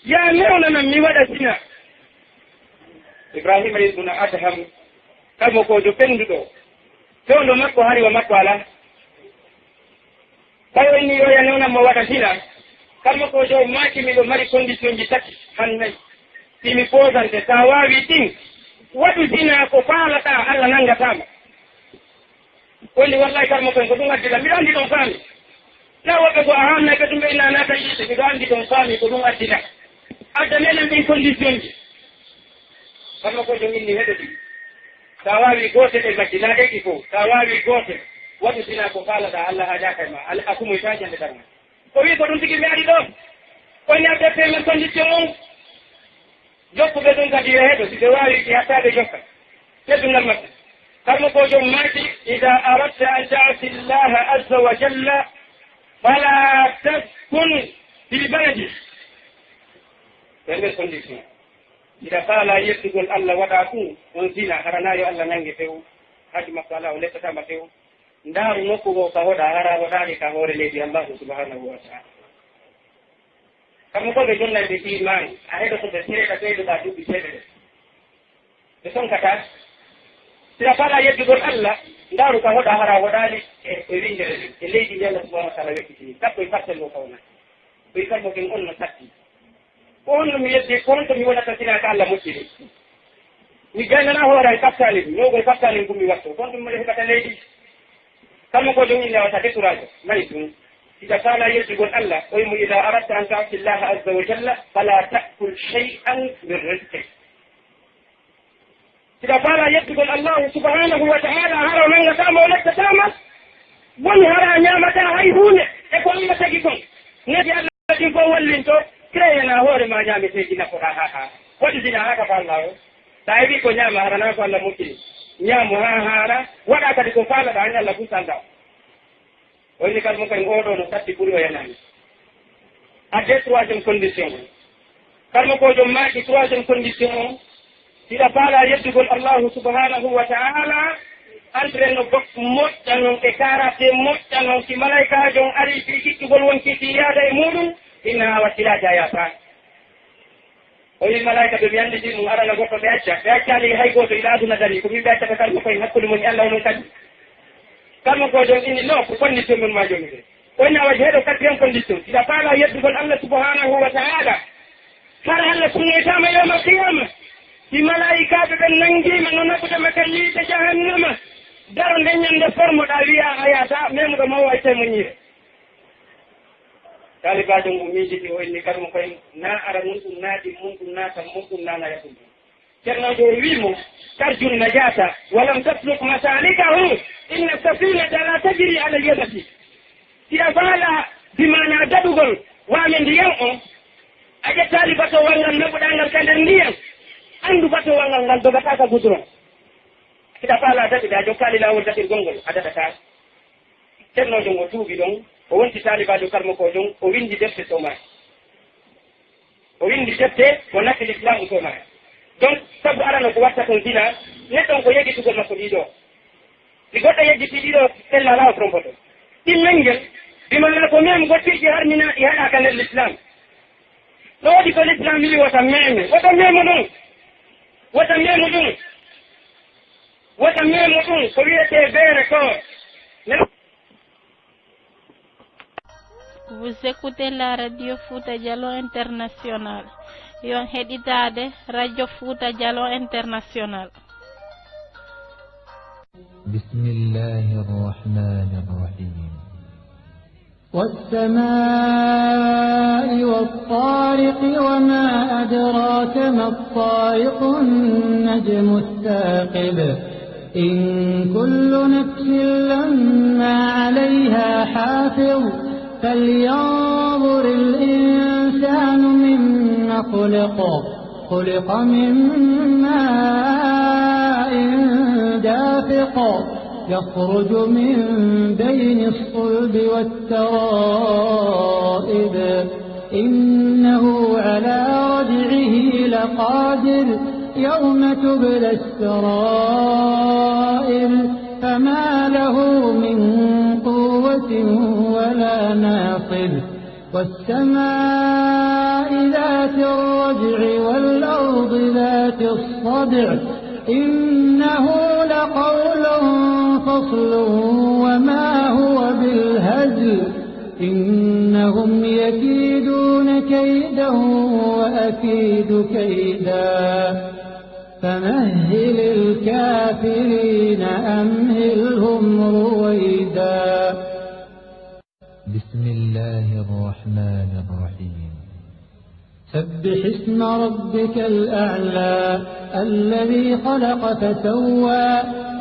yaa newnanan mi waɗa zina." Ibrahim ibnu Adham, kammo ko jo fennduɗo, fewndo makko hari wa makko alaa. Tawi o inni yo ya newnan mo waɗa zina, kammo ko jo maaki, "Miɗo mari condition ji tati, han nayi. Si mi posante, sa waawi ɗin, waɗu zina ko faalaɗaa, Allah nanngataa ma." O inni, "Wallahi, karmo kon, ko ɗum addi lan. Miɗo anndi ɗon faami. Na woɓɓe goo a haannay ɓe ɗum ɓe inna naata yiite. Miɗo anndi ɗon faami ko ɗum addi lan. Adda meɗen ɗin condition ji." Karmo ko jo inni heɗo ɗi. Sa waawi gootel e majji, na ɗeɗi fof. Sa waawi gootel. Waɗu zina ko faalaɗaa, Alla haajaaka e maa, Alla a kumoytaa jannde darngal. O wi'i ko ɗun tigi mi ari ɗoo. O inni a ɓe payment condition on. Jokkuɓe ɗun kadi yo heɗo, si ɓe waawi, si hatta ɓe jokka teddungal maɓɓe. Karmokoojo maaki, إذا أردت أن تعصي الله عز وجل فلا تسكن في بلده. Payment condition. Hiɗa faalaa yeddugol Alla, waɗaa ɗun, on zina, hara naa yo Alla nannge few. Haaju makko alaa, o lettataa ma few. Ndaaru nokku goo ka hoɗaa, hara a hoɗaali ka hoore leydi Allaahu subhaanahu wa ta'aalaa. Kamɓe ko ɓe jonnayɓe iimaan, a heɗoto ɓe seeɗa, ɓeydoɗaa duuɓi seeɗa ɗen. Ɓe sonkataa. Hiɗa faalaa yeddugol Alla, ndaaru ka hoɗaa, hara a hoɗaali e, e winndere nden, e leydi ndi Alla subhaanahu wa ta'aalaa weɗɗitini. Sappo e fartel ɗoo ka wonaa. Ɓe kammo ɓen on no satti. Ko honno mi yeddi, ko honto mi wonata sinaa ka Alla moƴƴiri? Mi gaynanaa hoore an kattaali, ñoogol kattaali ngun mi wattoo. Ko honto mi heɓata leydi? Kammo ko jom inne wata dekuraajo, mani ɗum. Hiɗa faalaa yeddugol Alla, o wi'i mo, إذا أردت أن تعصي الله عز وجل فلا تأكل شيئا من رزقه. Hiɗa faalaa yeddugol Allaahu subhaanahu wa ta'aalaa, hara o nanngataa ma, o lettataa ma, woni hara a ñaamataa hay huunde e ko Alla tagi kon. Neeji Alla ɗin fow wallinto, créer-naa hoore maa ñaameteeji nafoɗaa haa haara. Waɗu zina haa ka faalaɗaa on. Si a heɓii ko ñaamaa, hara naa ko Alla moƴƴini. Ñaamu haa haara, waɗaa kadi ko faalaɗaa, an Alla fuu saldaa. O inni karmo kay, oo ɗoo no satti ɓuri o yanaani. Addee troisième condition on. Karmo ko jom maaki troisième condition on, hiɗa faalaa yeddugol Allaahu subhaanahu wa ta'aalaa, entraînement moƴƴa non e karaté moƴƴa non, si malaykaajo on arii fii ittugol wonkii kii yaada e muuɗum, hinaa wakkilaaji a yaafaani. O wi'i malaa'ika ɓe, mi anndi ɗin ɗum arana goɗɗo ɓe acca. Ɓe accaali hay gooto ila aduna darii. Ko min ɓe accata kalmo koye hakkunde mon e Alla onon kadi. Kalmo ko jom inni no, ko condition mon maa jom ɓe. O inni a waɗi heɗo quatrième condition. Hiɗa faalaa yeddugol Alla subhaanahu wa ta'aalaa. Hara Alla sunnoytaama yawmal qiyaama. Si malaa'ikaaɓe ɓen nanngiima no naɓude ma ka yiite jahannama. Daro nden ñannde formoɗaa wi'aa a yaata, memuɗo ma o waccay mo ñiire. Taalibaajo ngu miijiti, o inni karmo koye, naa ara mun ɗum, naa ɗin mun ɗum, naa tan mun ɗum, naa naya ɗum. Ceernoojo o wi'i mo, ترجو النجاة ولم تسلك مسالكه، إن السفينة لا تجري على اليبس. Hiɗa faalaa, bi maanaa daɗugol waame ndiyan on, a ƴettaali batowal ngal naɓuɗaa ngal ka nder ndiyan, anndu batowal ngal, ngal dogataa ka goudron. Hiɗa faalaa daɗude, a jokkaali laawol daɗirgol ngol, a daɗataa. Ceernoojo ngo tuubi ɗon, o wonti taalibaajo karmokoojo on, o winndi defte somaaki. O winndi defte ko nafi Lislaamu somaaki. Donc, sabu arano ko watta kon zina, neɗɗo on ko yeggitugol makko ɗiɗo. Si goɗɗo yeggitii ɗiɗo, ella alaa o trompoto. Ɗimmel ngel, bi maanaa ko mem gottirɗi harmina ɗi haɗaaka nder Lislaam. Ɗo waɗi ko Lislaam wi'i wota meme, wota memu ɗum, wota memu ɗum. Wota memu ɗum ko wi'etee beere ko. Vous écoutez la radio Fouta Djalo International. Yon heɗitaade radio Fouta Djalo International. بسم الله الرحمن الرحيم. والسماء والطارق وما أدراك ما الطارق، النجم الثاقب، إن كل نفس لما عليها حافظ، فلينظر الإنسان مما خلق، خلق من ماء دافق، يخرج من بين الصلب والترائب، إنه على رجعه لقادر، يوم تبلى السرائر، فما له من قوة ولا ناصر. والسماء ذات الرجع والأرض ذات الصدع، إنه لقول فصل وما هو بالهزل، إنهم يكيدون كيدا وأكيد كيدا، فمهل الكافرين أمهلهم رويدا. بسم الله الرحمن الرحيم. سبح اسم ربك الأعلى، الذي خلق فسوى،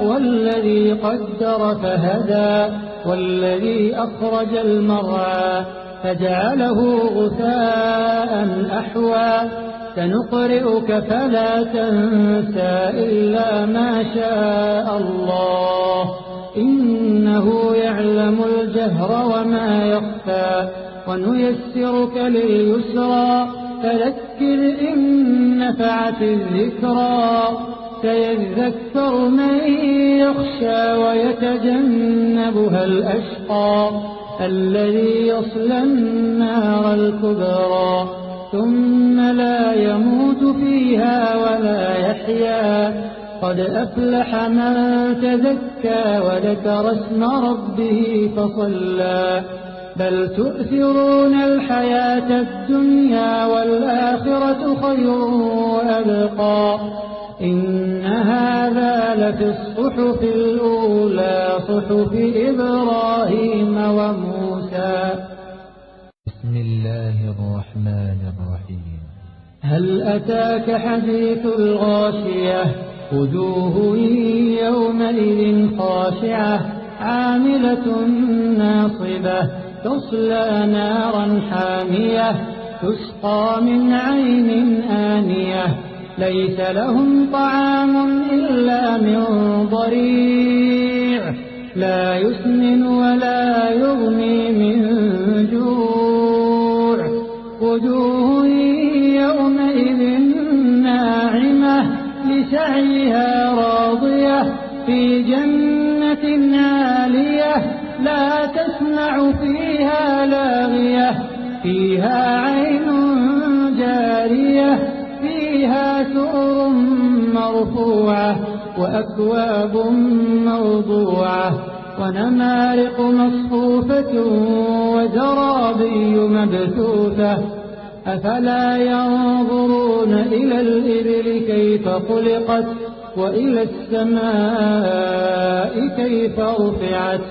والذي قدر فهدى، والذي أخرج المرعى، فجعله غثاء أحوى، سنقرئك فلا تنسى إلا ما شاء الله، إنه يعلم الجهر وما يخفى، ونيسرك لليسرى، فذكر إن نفعت الذكرى، سيذكر من يخشى ويتجنبها الأشقى، الذي يصلى النار الكبرى، ثم لا يموت فيها ولا يحيا، قد أفلح من تزكى وذكر اسم ربه فصلى، بل تؤثرون الحياة الدنيا والآخرة خير وأبقى، إن هذا لفي الصحف الأولى، صحف إبراهيم وموسى. بسم الله الرحمن الرحيم. هل أتاك حديث الغاشية؟ وجوه يومئذ خاشعة، عاملة ناصبة، تصلى نارا حامية، تسقى من عين آنية، ليس لهم طعام إلا من ضريع، لا يسمن ولا يغني من جوع، وجوه يومئذ ناعمة، لسعيها راضية، في جنة عالية، لا تسمع فيها لاغية، فيها عين جارية، فيها سرر مرفوعة، وأكواب موضوعة، ونمارق مصفوفة، وزرابي مبثوثة، أفلا ينظرون إلى الإبل كيف خلقت، وإلى السماء كيف رفعت،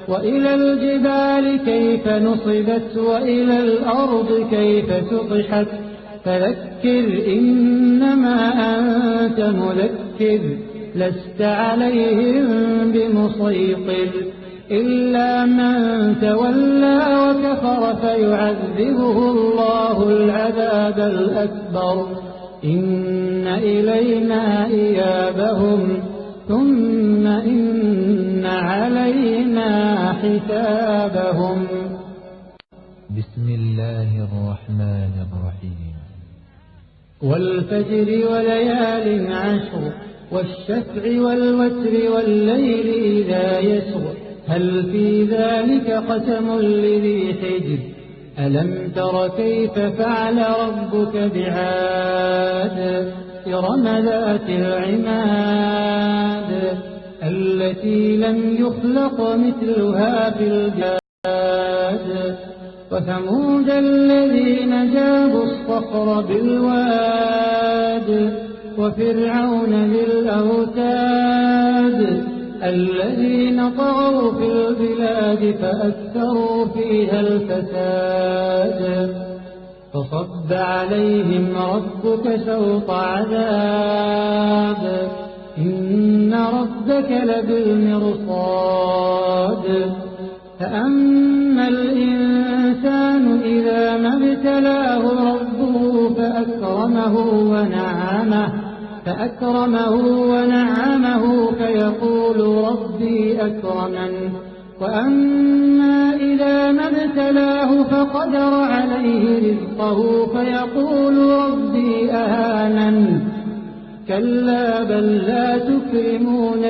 وإلى الجبال كيف نصبت، وإلى الأرض كيف سطحت، فذكر إنما أنت مذكر، لست عليهم بمسيطر، إلا من تولى وكفر فيعذبه الله العذاب الأكبر، إن إلينا إيابهم، ثم إن علينا حسابهم. بسم الله الرحمن الرحيم. والفجر وليال عشر، والشفع والوتر والليل إذا يسر، هل في ذلك قسم لذي حجر، ألم تر كيف فعل ربك بعاد، إرم ذات العماد، التي لم يخلق مثلها في البلاد، وثمود الذين جابوا الصخر بالواد، وفرعون ذي الأوتاد، الذين طغوا في البلاد فأكثروا فيها الفساد، فصب عليهم ربك سوط عذاب، إن ربك لبالمرصاد، فأما الإنسان إذا ما ابتلاه ربه فأكرمه ونعمه، فأكرمه ونعمه فيقول ربي أكرمن، وأما إذا ما ابتلاه فقدر عليه رزقه فيقول ربي أهانن، كلا بل لا تكرمون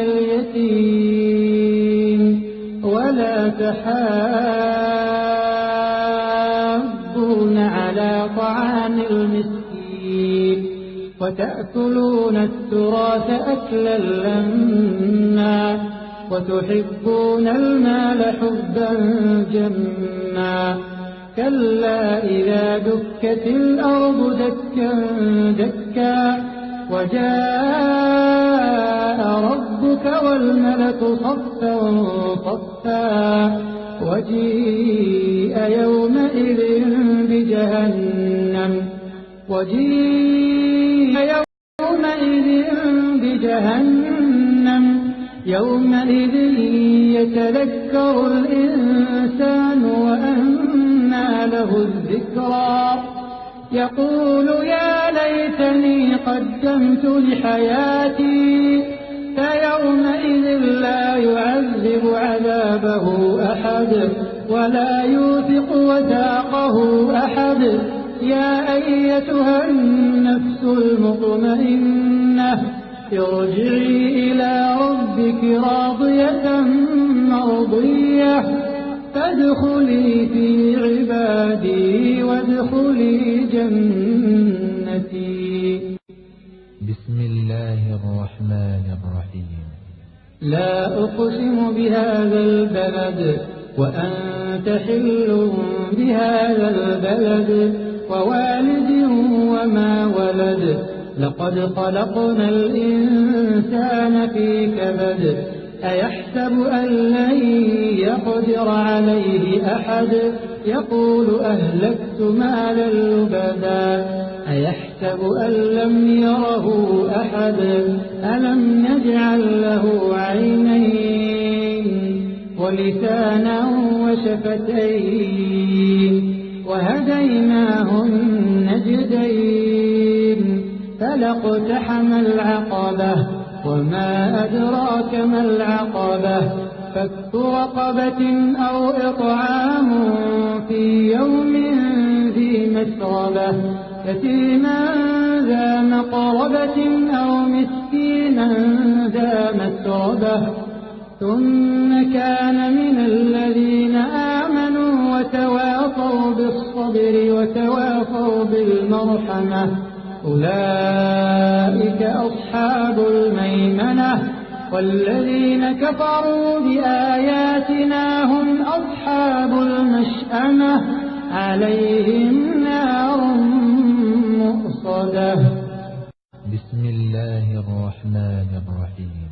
اليتيم ولا تحاضون على طعام المسكين، وتأكلون التراث أكلا لما، وتحبون المال حبا جما، كلا إذا دكت الأرض دكا دكا، وجاء ربك والملك صفا صفا، وجيء يومئذ بجهنم، وجيء يومئذ بجهنم، يومئذ يتذكر الإنسان وأنى له الذكرى. يقول يا ليتني قدمت لحياتي. فيومئذ لا يعذب عذابه أحد ولا يوثق وثاقه أحد. يا أيتها النفس المطمئنة، ارجعي إلى ربك راضية مرضية، فادخلي في عبادي وادخلي جنتي. بسم الله الرحمن الرحيم. لا أقسم بهذا البلد وأنت حل بهذا البلد ووالد وما ولد. لقد خلقنا الإنسان في كبد. أيحسب أن لن يقدر عليه أحد. يقول أهلكت مالا لبدا. أيحسب أن لم يره أحد. ألم نجعل له عينين ولسانا وشفتين وهديناه النجدين. فلا اقتحم العقبة وما أدراك ما العقبة. فك رقبة أو إطعام في يوم ذي مسغبة. يتيما ذا مقربة أو مسكينا ذا مسربة. ثم كان من الذين آمنوا وتواصوا بالصبر وتواصوا بالمرحمة. أولئك أصحاب الميمنة. والذين كفروا بآياتنا هم أصحاب المشأمة. عليهم نار مؤصدة. بسم الله الرحمن الرحيم.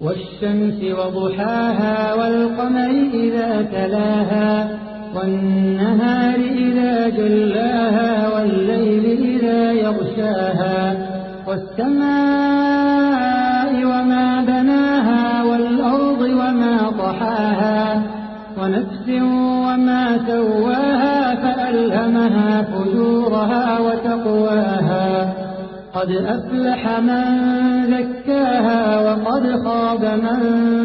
والشمس وضحاها والقمر إذا تلاها والنهار إذا جلاها والليل إذا يغشاها والسماء وما بناها والأرض وما طحاها ونفس وما سواها فألهمها فجورها وتقواها. قد أفلح من زكاها وقد خاب من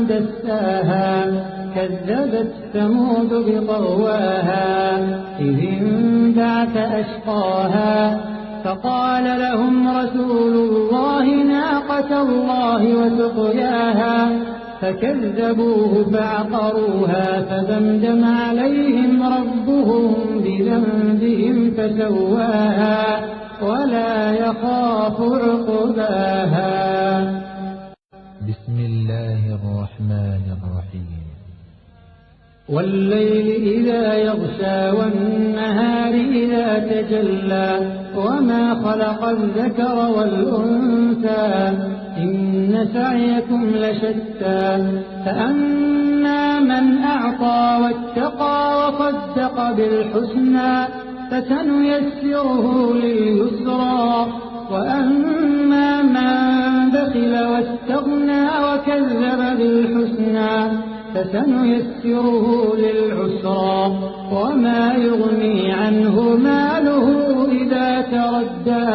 دساها. كذبت ثمود بطغواها إذ انبعث أشقاها. فقال لهم رسول الله ناقة الله وسقياها. فكذبوه فعقروها فدمدم عليهم ربهم بذنبهم فسواها ولا يخاف عقباها. بسم الله الرحمن الرحيم. والليل إذا يغشى والنهار إذا تجلى وما خلق الذكر والأنثى إن سعيكم لشتى. فأما من أعطى واتقى وصدق بالحسنى فسنيسره لليسرى. وأما من بخل واستغنى وكذب بالحسنى فسنيسره للعسرى. وما يغني عنه ماله إذا تردى.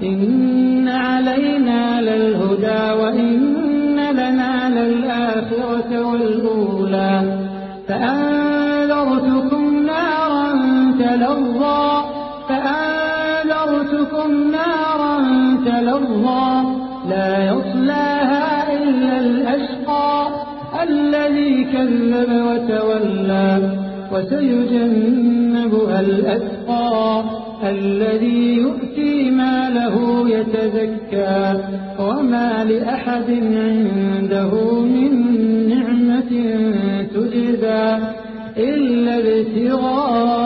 إن علينا للهدى وإن لنا للآخرة والأولى. فأنذرتكم نارا تلظى. فأنذرتكم نارا تلظى. لا يصلاها إلا الأشقى. الذي كذب وتولى. وسيجنبها الأتقى. الذي يؤتي ماله يتزكى. وما لأحد عنده من نعمة تجزى إلا ابتغاء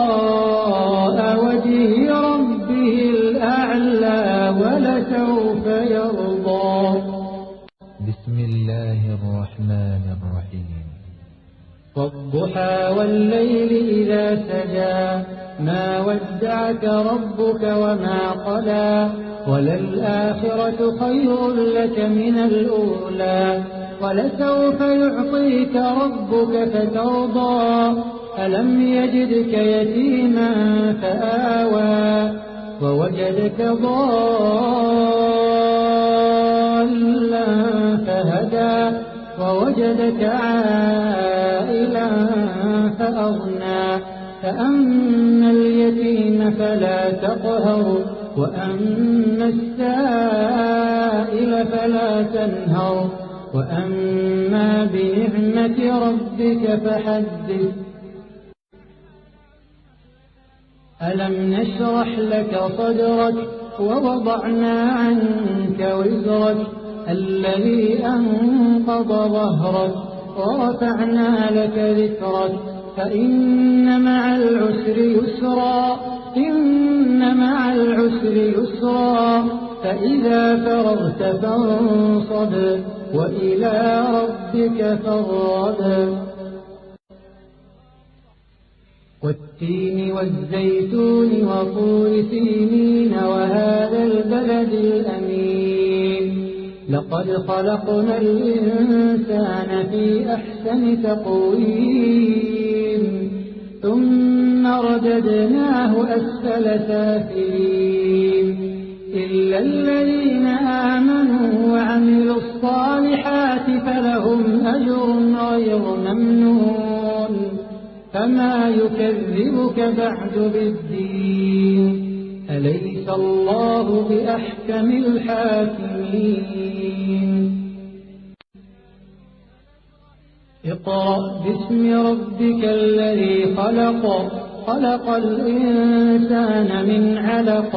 وجه ربه الأعلى ولسوف يرضى. بسم الله الرحمن الرحيم. والضحى والليل إذا سجى. ما ودعك ربك وما قلى. وللآخرة خير لك من الأولى. ولسوف يعطيك ربك فترضى. ألم يجدك يتيما فآوى، ووجدك ضالا فهدى، ووجدك عائلا فأغنى. فأما اليتيم فلا تقهر، وأما السائل فلا تنهر، وأما بنعمة ربك فحدث. ألم نشرح لك صدرك، ووضعنا عنك وزرك الذي أنقض ظهرك، ورفعنا لك ذكرك، فإن مع العسر يسرا، إن مع العسر يسرا، فإذا فرغت فانصب، وإلى ربك فارغب. والتين والزيتون وطور سينين وهذا البلد الأمين. لقد خلقنا الإنسان في أحسن تقويم. ثم رددناه أسفل سافلين. إلا الذين آمنوا وعملوا الصالحات فلهم أجر غير ممنون. فما يكذبك بعد بالدين؟ أليس الله بأحكم الحاكمين؟ اقرأ باسم ربك الذي خلق، خلق الإنسان من علق،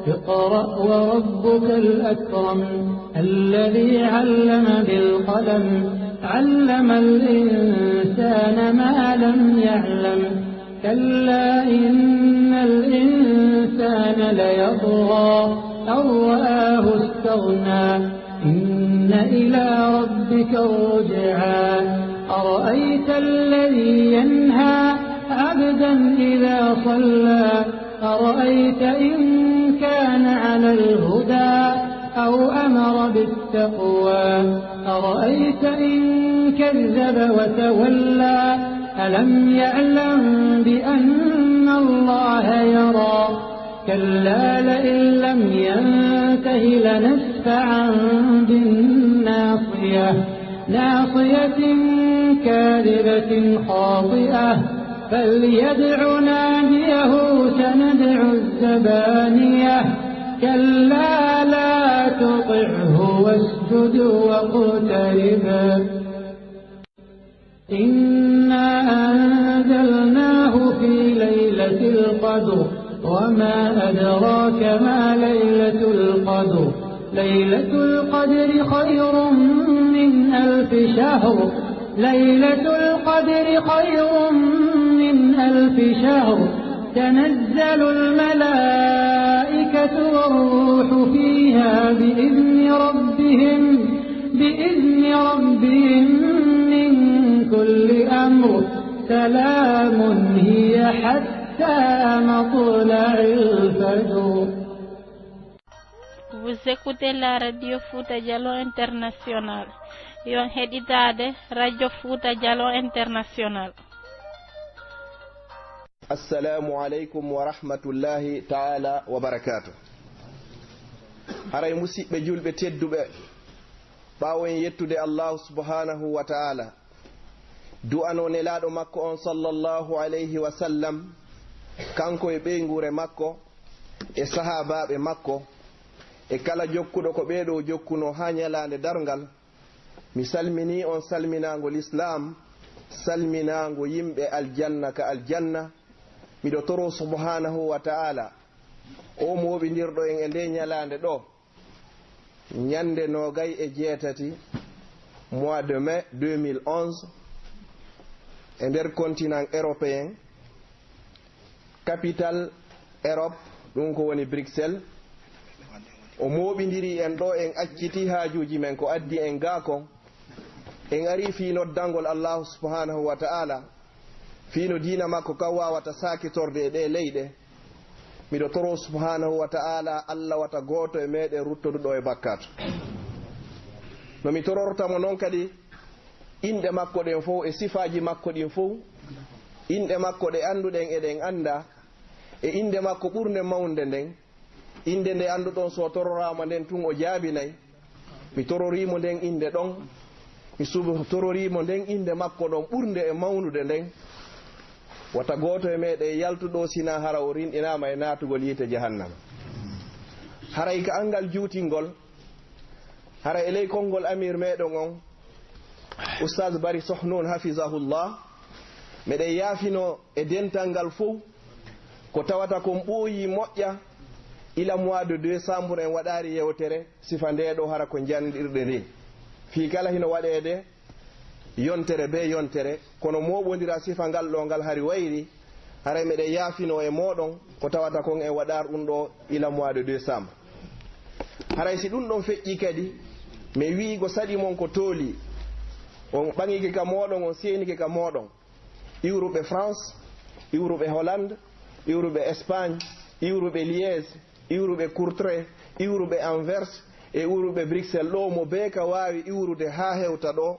اقرأ وربك الأكرم، الذي علم بالقلم، علم الإنسان ما لم يعلم، كلا إن الإنسان ليطغى، أن رآه استغنى، إن إلى ربك الرجعى، أرأيت الذي ينهى عبدا إذا صلى، أرأيت إن كان على الهدى أو أمر بالتقوى، أرأيت إن كذب وتولى، ألم يعلم بأن الله يرى، كلا لئن لم ينته لنسفعا بالناصية، ناصية كاذبة خاطئة، فليدع ناديه سندع الزبانية، كلا لا تطعه واسجد واقترب. إنا أنزلناه في ليلة القدر، وما أدراك ما ليلة القدر، ليلة القدر خير من ألف شهر، ليلة القدر خير من ألف شهر، تنزل الملائكة والروح فيها بإذن ربهم، بإذن ربهم من كل أمر، سلام هي حتى مطلع الفجر. Vous écoutez la radio Fouta Djallon International. Yo on heɗitaade radio Fouta Djallon International. Assalaamu aleykum wa rahmatullaahi ta'aalaa wa barakaatuh. Haray, musiɓɓe julɓe tedduɓe, ɓaawo en yettude Allaahu subhaanahu wa ta'aalaa, du'anoo Nelaaɗo makko on, sallallaahu alayhi wa sallam, kanko e ɓeynguure makko, e sahaabaaɓe makko, e kala jokkuɗo ko ɓee ɗoo jokkunoo haa Ñalaande Darngal, mi salminii on salminaango Lislaam, salminaango yimɓe aljanna ka aljanna. Miɗo toroo subhaanahu wa ta'aalaa, oo mooɓindirɗo en e ndee ñalaande ɗoo, ñannde noogay e jeetati mois de mai deux mille onze, e nder continent européen, capital Europe, ɗun ko woni Bruxelles, o mooɓindirii en ɗoo, en accitii haajuuji men ko addi en gaa kon, en arii fii noddangol Allaahu subhaanahu wa ta'aalaa, fii no diina makko kan waawata saakitorde e ɗee leyɗe. Miɗo toroo subhaanahu wa ta'aalaa, Alla wata gooto e meɗen ruttodu ɗoo e bakkaatu. No mi tororta mo non kadi inɗe makko ɗen fow e sifaaji makko ɗin fow, inɗe makko ɗe annduɗen eɗen annda, e innde makko ɓurnde mawnde nden, innde nde annduɗon so tororaama nden tun o jaabinay. Mi tororii mo nden innde ɗon, mi subo-, tororii mo nden innde makko ɗon ɓurnde e mawnude nden. Wata gooto e meɗen yaltu ɗoo sinaa hara o rinɗinaama e naatugol yiite jahannama. Haray ka anngal juutingol, haray e ley konngol amir meɗen on, Ustaz Bari Sohnun hafizahullah, meɗen yaafinoo e dental ngal fow, ko tawata kon ɓooyii moƴƴa, ila mois de décembre en waɗaali yewtere, sifa ndee ɗoo hara ko njanndirɗe ndin. Fii kala hino waɗeede yontere bee yontere, kono mooɓondira sifa ngal ɗoo ngal hari wayri, haray meɗen yaafinoo e mooɗon, ko tawata kon en waɗaali ɗun ɗoo ila mois de décembre. Haray si ɗun ɗon feƴƴii kadi, mi wi'i ko saɗi mon ko tooli, on ɓaŋike ka mooɗon, on seenike ka mooɗon. Iwruɓe France, iwruɓe Hollande, iwruɓe Espagne, iwruɓe Liège, iwruɓe Courtrai, iwruɓe Anvers, e iwruɓe Bruxelles ɗoo, mo bee ka waawi iwrude haa hewta ɗoo.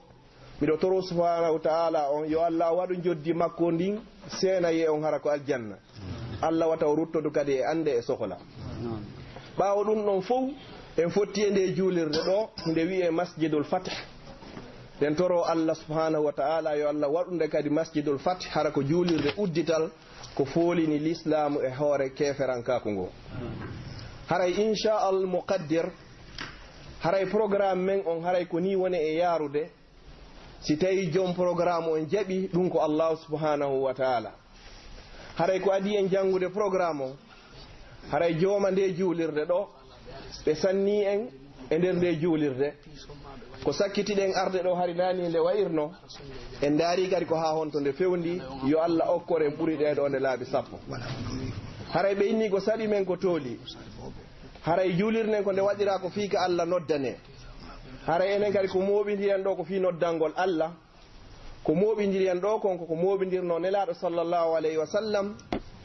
Miɗo toroo subhaanahu wa ta'ala on, yo Allah waɗu njoddi makko ndin seenayee on hara ko aljanna. Allah wata o ruttodu kadi e annde e sokola. Ɓaawo ɗun ɗon fow, en fotti e ndee juulirde ɗoo, nde wi'ee Masjidul Fath. Ɗen toroo Allah subhaanahu wa ta'ala, yo Allah waɗu nde kadi Masjidul Fath, hara ko juulirde uddital, ko foolini lislaamu e hoore keeferankaaku ngoo. Haray, insha Al Muqaddir, haray programme men on, haray ko nii woni e yaarude. Si tawii jom programme on jaɓi, ɗun ko Allahu subhaanahu wa ta'ala. Haray ko adii en janngude programme on, haray jooma ndee juulirde ɗoo, ɓe sannii en e nder ndee juulirde. Ko sakkitiɗen arde ɗoo hari naanii nde wa'irnoo, en ndaarii kadi ko haa honto nde fewndii, yo Allah okkor en ɓuri ɗee ɗoo nde laabi sappo. Haray ɓe inni ko saɗi men ko tooli. Haray juulirden ko nde waɗiraa ko fii ka Allah noddanee. Haray enen kadi ko mooɓindiren ɗoo ko fii noddangol Allah. Ko mooɓindiren ɗoo kon ko ko mooɓindirnoo Nelaaɗo sallallahu alayhi wa sallam,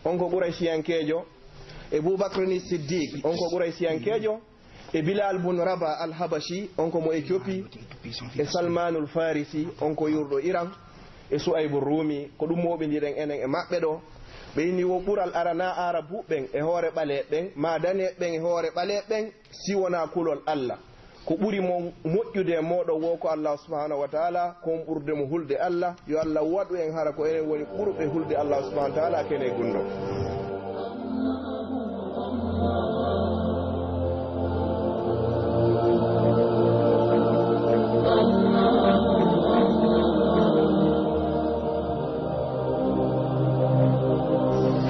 on ko Quraysiyankeejo, e Buu Bakrini Siddiq, on ko Quraysiyankeejo, e Bilal bun Raba al Habashi, on ko mo Ethiopie, e Salmanul Farisi, on ko iwruɗo Iran, e Su'aybu Rumi, ko ɗun mooɓindiren enen e maɓɓe ɗoo. Ɓe inni wo ɓural aranaa Aarabuɓe ɓen e hoore ɓaleeɓe ɓen, maa daneeɓe ɓen e hoore ɓaleeɓe ɓen, si wonaa kulol Allah. Ko ɓuri mo moƴƴude e mooɗon woo ko Allah subhanahu wa ta'ala, ko on ɓurde mo hulde Allah. Yo Allah waɗu en hara ko enen woni ɓurɓe hulde Allah subhanahu wa ta'ala kene e gunndoo.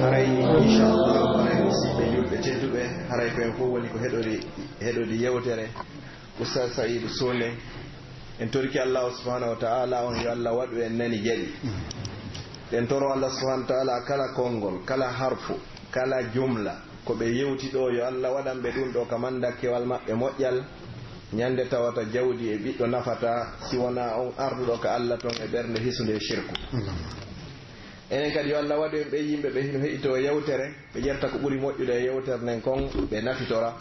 Haray, inchallah, haray musiɓɓe julɓe tedduɓe, haray ko en fof woni ko heɗori, heɗori yewtere Oustaz Saïd Sow nden. En torike Allahu subhanahu wa ta'ala on yo Allah waɗu en nani jaɓi. Ɗen toro Allah subhanahu wa ta'ala kala konngol, kala harfu, kala jumla, ko ɓe yewti ɗoo, yo Allah waɗan ɓe ɗun ɗoo ka mandakkewal maɓɓe moƴƴal, ñande tawata jawdi e ɓiɗɗo nafata, si wonaa on arduɗo ka Allah ton e ɓernde hisunde e shirku. Enen kadi yo Allah waɗu en ɓe yimɓe ɓe hino heɗitoo yewtere, ɓe ƴetta ko ɓuri moƴƴude e yewtere nden kon, ɓe nafitora.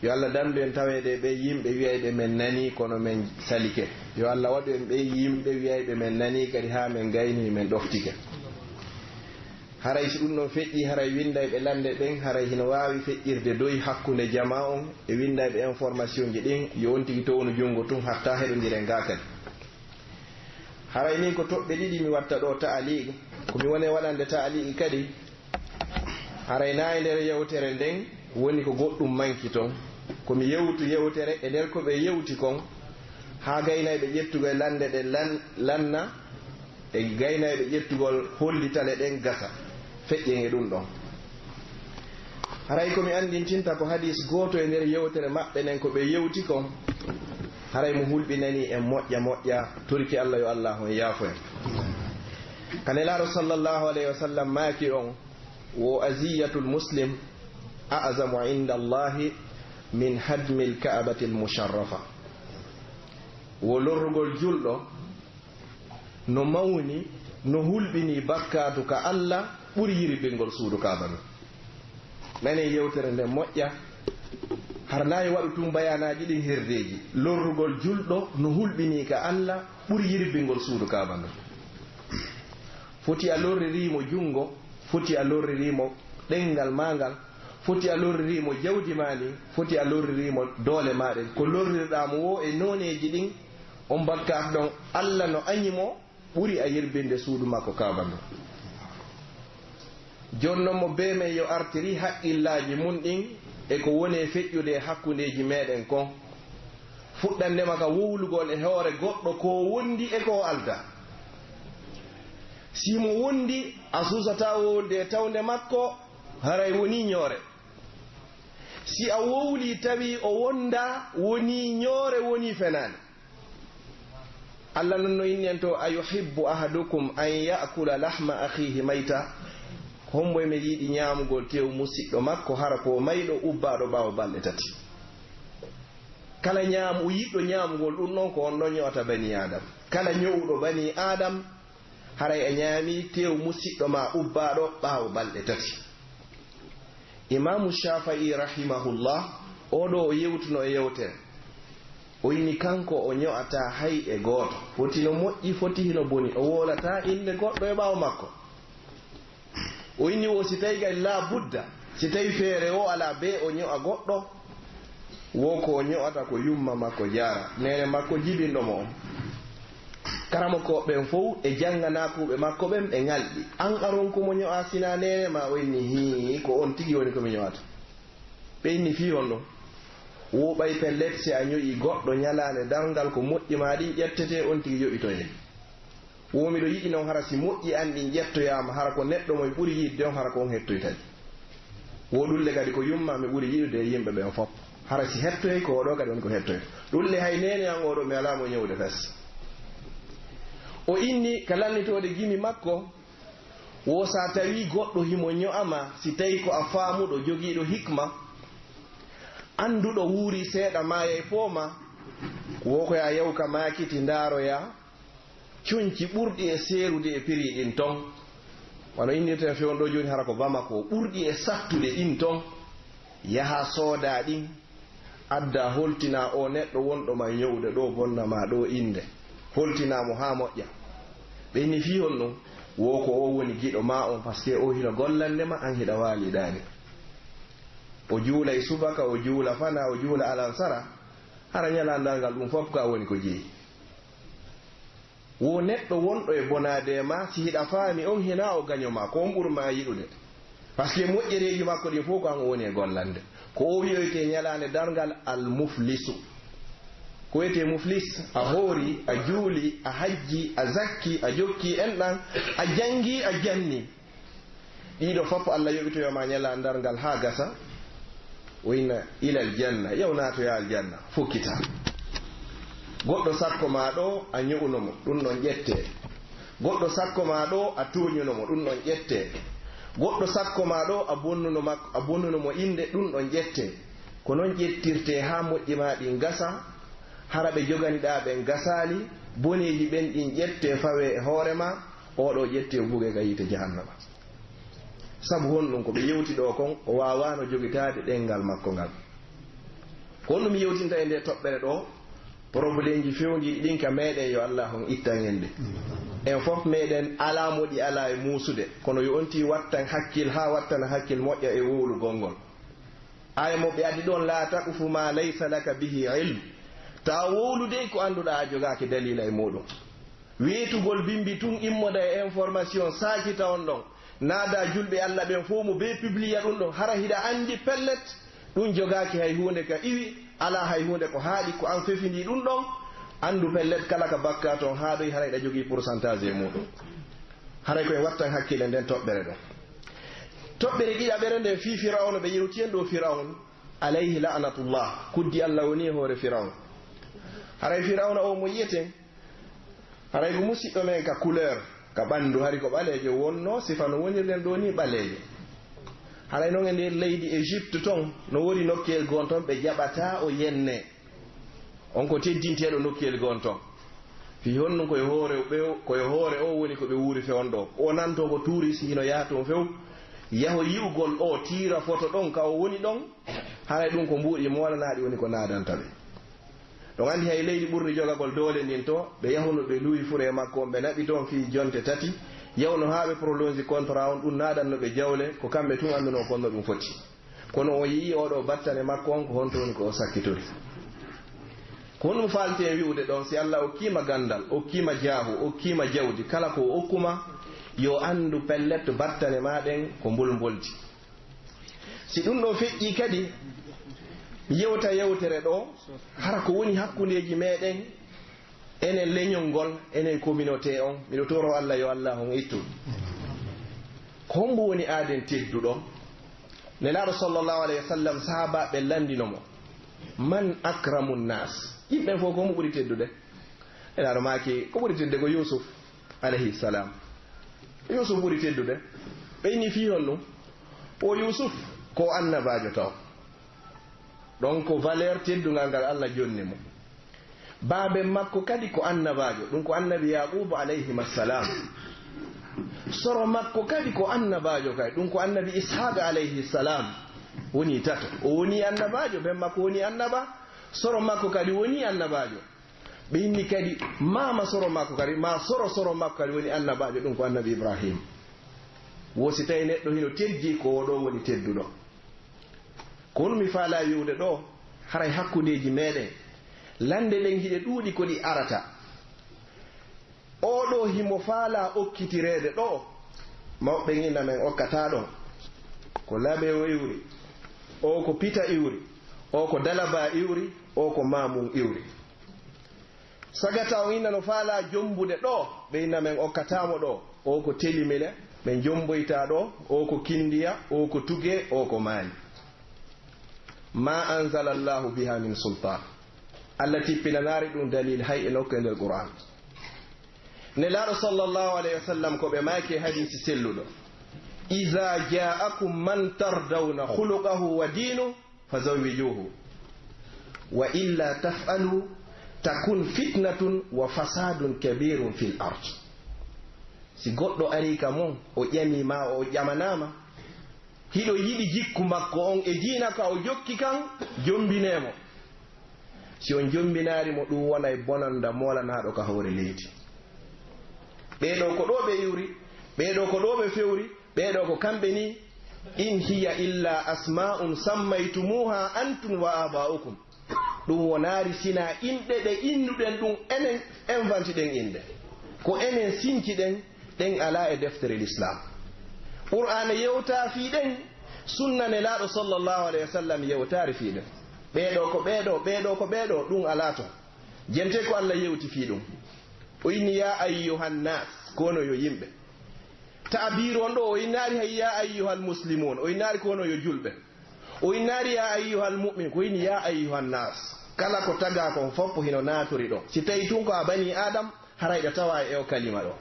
Yo Allah dandu en taweede e ɓee yimɓe wi'ayɓe men nanii, kono men salike. Yo Allah waɗu en ɓee yimɓe wi'ayɓe men nanii, kadi haa men gaynii, men ɗoftike. Haray si ɗun ɗon feƴƴii, haray winndayɓe lannde ɓen, haray hino waawi feƴƴirde doy hakkunde jamaa on e winndayɓe information ji ɗin, yo on tigi townu junngo tun, hatta heɗondiren gaa kadi. Haray nii ko toɓɓe ɗiɗi mi watta ɗoo ta'aliiqi. Ko mi woni e waɗande ta'aliiqi kadi, haray naa e nder yewtere nden woni ko goɗɗun manki ton. Ko mi yewtu yewtere e nder ko ɓe yewti kon, haa gaynayɓe ƴettugol lannde ɗen lan-, lanna, e gaynayɓe ƴettugol hollitale ɗen gasa. Feƴƴen e ɗun ɗon. Haray ko mi anndintinta ko hadiis gooto e nder yewtere maɓɓe nden ko ɓe yewti kon, haray mo hulɓinanii en moƴƴa moƴƴa, torike Allah yo Allah on yaafo en. Ka Nelaaɗo sallallahu alayhi wa sallam maaki on, wo aziyatul muslim a'zamu inda Allahi min hadmil ka'batil musharrafa. Wo lorrugol julɗo no mawni, no hulɓinii bakkaatu ka Allah ɓuri yirbingol suudu Kaaba ndu. Nanen yewtere nden moƴƴa. Hara na yo waɗu tun bayaanaaji ɗin herdeeji. Lorrugol julɗo no hulɓinii ka Alla ɓuri yirbingol suudu Kaaba ndun. Foti a lorririi mo junngo, foti a lorririi mo ɗemngal maa ngal, foti a lorririi mo jawdi maa ndin, foti a lorririi mo doole maa ɗen. Ko lorrirɗaa mo woo e nooneeji ɗin, on bakkaat ɗon, Alla no aɲi mo, ɓuri a yirbinde suudu makko Kaaba ndun. Jooni non mo bee men yo artiri haqqillaaji mun ɗin e ko woni e feƴƴude e hakkundeeji meɗen kon, fuɗɗannde ma ka wowlugol e hoore goɗɗo ko wondi e ko o aldaa. Si mo wondi, a suusataa wowlude e tawnde makko, haray wonii ɲoore. Si a wowlii tawi o wondaa, wonii ɲoore, wonii fenaande. Alla non no inni en to, "Ayuhibbu ahadukum an ya'kula lahma akhihi mayta?" Hombo e men yiɗi ɲaamugol tew musiɗɗo makko, hara ko mayɗo ubbaaɗo ɓaawo balɗe tati? Kala ɲaamu-, yiɗɗo ɲaamugol ɗun ɗon, ko on ɗon ɲo'ata banii Aadam. Kala ɲo'uɗo banii Aadam, haray a ɲaamii tew musiɗɗo maa ubbaaɗo ɓaawo balɗe tati. Imaamu Shaafi'i rahimahullah, oo ɗoo o yewtuno e yewtere. O inni kanko o ɲo'ataa hay e gooto. Foti no moƴƴi, foti hino boni. O wowlataa innde goɗɗo e ɓaawo makko. O inni wo si tawi kay laa budda, si tawi feere woo alaa bee o ɲo'a goɗɗo, wo ko o ɲo'ata ko yumma makko Jaara, neene makko jibinɗo mo on. Karamokooɓe ɓen fow e jannganaakuuɓe makko ɓen ɓe ŋalɗi. An a ronku mo ɲo'aa sinaa neene maa? O inni, hii, ko on tigi woni ko mi ɲo'ata. Ɓe inni, fii honɗun? Wo ɓay pellet, si a ɲo'ii goɗɗo ɲalaande darngal, ko moƴƴi maa ɗin ƴettetee, on tigi yoɓitoyee. Wo miɗo yiɗi non hara si moƴƴi an ɗin ƴettoyaama, hara ko neɗɗo mo mi ɓuri yiɗde on, hara ko on hettoyta ɗi. Wo ɗun le kadi ko yumma mi ɓuri yiɗude e yimɓe ɓen fow. Hara si hettoyay ko oo ɗoo kadi woni ko hettoyta. Ɗun le hay neene an oo ɗoo mi alaa mo ɲo'ude fes. O inni ka lannitoode gimi makko, wo si tawii goɗɗo himo ɲo'a ma, si tawii ko a faamuɗo, jogiiɗo hikma, annduɗo wuuri seeɗa maayay foo ma, wo ko yo a yahu ka maakiti ndaaroyaa, conci ɓurɗi e seerude e prix ɗin ton, wano innirten fewndo ɗoo jooni, hara ko Bamako, ɓurɗi e sattude ɗin ton, yahaa soodaa ɗin, addaa holtinaa oo neɗɗo wonɗo ma ɲo'ude ɗoo, bonna maa ɗoo innde, holtinaa mo haa moƴƴa. Ɓe inni, fii honɗun? Wo ko oo woni giɗo maa on, parce que oo hino gollande ma, an hiɗa waaliɗaani. O juulay subaka, o juula fanaa, o juula alansara, hara ɲalaandal ngal ɗun fow ka woni ko jeyi. Wo neɗɗo wonɗo e bonaade e maa, si hiɗa faami on hinaa o gaɲo maa, ko on ɓuri maa yiɗude. Parce que moƴƴereeji makko ɗin fow ko an o woni e gollande. Ko o wi'oytee ɲalaande darngal al muflisu. Ko wi'etee muflis, a hoori, a juuli, a hajji, a zakki, a jokki enɗan, a janngi, a janni. Ɗiɗo fow Alla yoɓitoyo ma ɲalaande darngal haa gasa. O inna ilal janna, yaw naatoyaa aljanna, fukkitaa. Goɗɗo sakko maa ɗoo, a ɲo'uno mo, ɗun ɗon ƴettee. Goɗɗo sakko maa ɗoo, a tooɲuno mo, ɗun ɗon ƴettee. Goɗɗo sakko maa ɗoo, a bonnuno mak-, a bonnuno mo innde, ɗun ɗon ƴettee. Ko non ƴettirtee haa moƴƴi maa ɗin gasa, hara ɓe joganiɗaa ɓen gasaali, boneeji ɓen ɗin ƴettee fawee e hoore maa, oo ɗoo ƴettee o bugee ka yiite jahannama. Sabu honɗun? Ko ɓe yewti ɗoo kon, o waawaano jogitaade ɗemngal makko ngal. Ko honɗun mi yewtinta e ndee toɓɓere ɗoo? Porobulemji fewndiiɗi ɗin ka meɗen, yo Allaahu on ittan en ɗi. En fow meɗen alaa mo ɗi alaa e muusude, kono yo on tigi wattan hakkil haa wattana hakkil moƴƴa e wowlugol ngol. Aaya mo ɓe addi ɗon, "Laa taqfu maa laysa laka bihi ilm." Taa wowlude ko annduɗaa a jogaaki daliila e muuɗun. Weetugol bimbi tun, immoda e information, saakita on ɗon, naada julɓe Alla ɓen fow mo bee publia ɗun ɗon, hara hiɗa anndi pellet, ɗun jogaaki hay huunde ka iwi, alaa hay huunde ko haaɗi, ko an fefindii ɗun ɗon, anndu pellet kala ka bakkaa ton haaɗoyi, hara hiɗa jogii pourcentage e muuɗun. Haray ko en wattan hakkile nden toɓɓere ɗon. Toɓɓere ɗiɗaɓere nden fii Firawna, ɓe yewti en ɗoo Firawna, alayhi la'natullah, kuddi Alla woni e hoore Firawna. Haray Firawna o mo yi'eten, haray ko musiɗɗo men ka couleur, ka ɓanndu, hari ko ɓaleejo wonnoo, sifa no wonirɗen ɗoo nii ɓaleejo. Haray non e nder leydi Égypte ton, no woodi nokkuyel goo ton ɓe jaɓataa o yennee. On ko teddinteeɗo nokkuyel goo ton. Fii honɗun? Ko e hoore ɓe, ko e hoore o woni ko ɓe wuuri fewndo. O nan ton ko touriste, hino yaha ton few. Yaho yi'ugol o, tiira foto ɗon ka o woni ɗon. Haray ɗun ko mbuuɗi moolanaaɗi woni ko naadanta ɓe. Ɗon anndi hay leydi ɓurndi jogagol doole ndin to, ɓe yahuno ɓe luuwi furee makko on, ɓe naɓi ton fii jonte tati, yawno haa ɓe prolonge contrat on, ɗun naadanno ɓe jawle, ko kamɓe tun anndunoo ko honno ɗun foti. Kono o yi'i oo ɗoo battane makko on, ko honto woni ko o sakkitori. Ko honɗun faalten wi'ude ɗon, si Alla okkii ma ganndal, okkii ma jaahu, okkii ma jawdi, kala ko o okku ma, yo anndu pellet battane maa ɗen ko mbolmboldi. Si ɗun ɗoo feƴƴii kadi, mi yewta yewtere ɗoo, hara ko woni hakkundeeji meɗen, enen leñol ngol, enen communauté on, miɗo toro Alla yo Alla on ittu. Ko hombo woni aaden tedduɗo? Nelaaɗo sallallahu alayhi wa sallam, sahaabaaɓe lanndino mo, "Man akramu nnaas?" Yimɓe fof, ko mo ɓuri teddude? Nelaaɗo maaki, ko ɓuri teddude ko Yuusuf, alayhi salam. Yuusuf ɓuri teddude. Ɓe inni fii honɗun? O Yuusuf ko annabaajo taw. Ɗon ko valeur teddungal ngal Alla jonni mo. Baaben makko kadi ko annabaajo, ɗun ko annabi Yaquuba alayhima salam. Soro makko kadi ko annabaajo kay, ɗun ko annabi Ishaaq alayhi salam. Woni tato. O woni annabaajo, ben makko woni annaba, soro makko kadi woni annabaajo. Ɓe inni kadi, maama soro makko kadi, maa soro soro makko kadi woni annabaajo, ɗun ko annabi Ibrahim. Wo si tawi neɗɗo hino teddii, ko oo ɗoo woni tedduɗo. Ko honɗun mi faalaa wi'ude ɗoo, haray hakkundeeji meɗen, lannde ɗen hiɗe ɗuuɗi ko ɗi arata. Oo ɗoo himo faalaa okkitireede ɗoo, mawɓe ɓen inna men okkataa ɗon. Ko Labewo iwri, oo ko Pita iwri, oo ko Dalaba iwri, oo ko Maamun iwri. Sagata on inna no faalaa jombude ɗoo, ɓe inna men okkataa mo ɗoo. Oo ko Telimile, ɓe jomboytaa ɗoo, oo ko Kindiya, oo ko Tugee, oo ko Maali. Ma anzala Allahu biha min sultan. Alla tippinanaari ɗun dalil hay e nokku e nder Qur'an. Nelaaɗo sallallahu alayhi wa sallam ko ɓe maaki e hadiisi selluɗo, "Iza ja'akum man tardawna khuluqahu wa dinahu fazawwijuhu. Wa illa taf'alu takun fitnatun wa fasadun kabirun fil ard." Si goɗɗo arii ka mon, o ƴamii ma, o ƴamanaama, hiɗo yiɗi jikku makko on e diina ka o jokki kan, jombinee mo. Si on jombinaari mo, ɗun wonay bonanda moolanaaɗo ka hoore leydi. Ɓee ɗoo ko ɗoo ɓe iwri, ɓee ɗoo ko ɗoo ɓe fewri, ɓee ɗoo ko kamɓe nii. In hiya illa asma'un sammaytumuha antum wa aba'ukum. Ɗun wonaari sinaa inɗe ɗe innuɗen ɗun enen, inventi ɗen inɗe. Ko enen sinci ɗen, ɗen alaa e deftere Lislaam. Qur'aana yewtaa fii ɗen, sunna Nelaaɗo sallallahu alayhi wa sallam yewtaari fii ɗen. Ɓee ɗoo ko ɓee ɗoo, ɓee ɗoo ko ɓee ɗoo, ɗun alaa ton. Jentee ko Alla yewti fii ɗun. O inni, "Yaa ayyuhan naas", ko onon yo yimɓe. Ta'abiiru on ɗoo, o innaali hay "yaa ayyuhal muslimuun", o innaali ko onon yo julɓe. O innaali "yaa ayyuhal mu'min", ko inni "yaa ayyuhan naas". Kala ko tagaa kon fof hino naatiri ɗon. Si tawii tun ko a banii Aadam, haray ɗa tawaa e oo kalima ɗoo.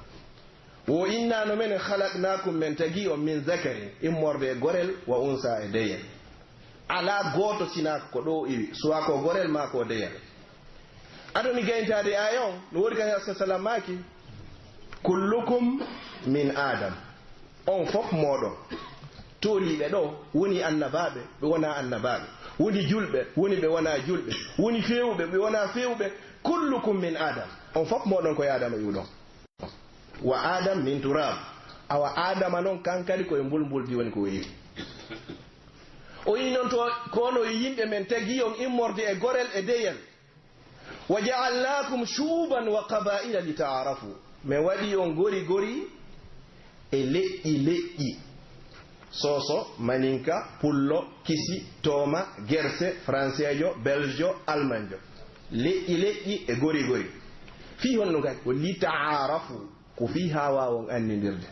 Wo innaano men "khalaqnaakum", men tagi on "min zakarin", immorde e gorel, "wa unsaa", e deyel. Alaa gooto sinaa ko ɗoo iwi, suwaa ko gorel maa ko deyel. Ado mi gayntaade aaya on, no woodi ka Yahya sallam maaki, "Kullukum min Adam." On fof mooɗon. Tooliiɓe ɗoo, woni annabaaɓe, ɓe wonaa annabaaɓe. Woni julɓe, woni ɓe wonaa julɓe. Woni feewuɓe, ɓe wonaa feewuɓe. "Kullukum min Adam." On fof mooɗon ko e Adama iwɗon. "Wa Adam min turab." Awa Adama non, kan kadi ko e mbulmbuldi woni ko o iwi. O wi non to, ko onon yimɓe men tagi on immorde e gorel e deyel. "Wa ja'alnakum shu'uban wa qaba'ila li ta'arafu." Men waɗi on gori gori e leƴƴi leƴƴi. Soso, Maninka, Pullo, Kisi, Tooma, Gerse, Franseejo, Belgejo, Almanjo. Leƴƴi leƴƴi e gori gori. Fii honno kadi? Ko li ta'arafu, ko fii haa waawon annindirde.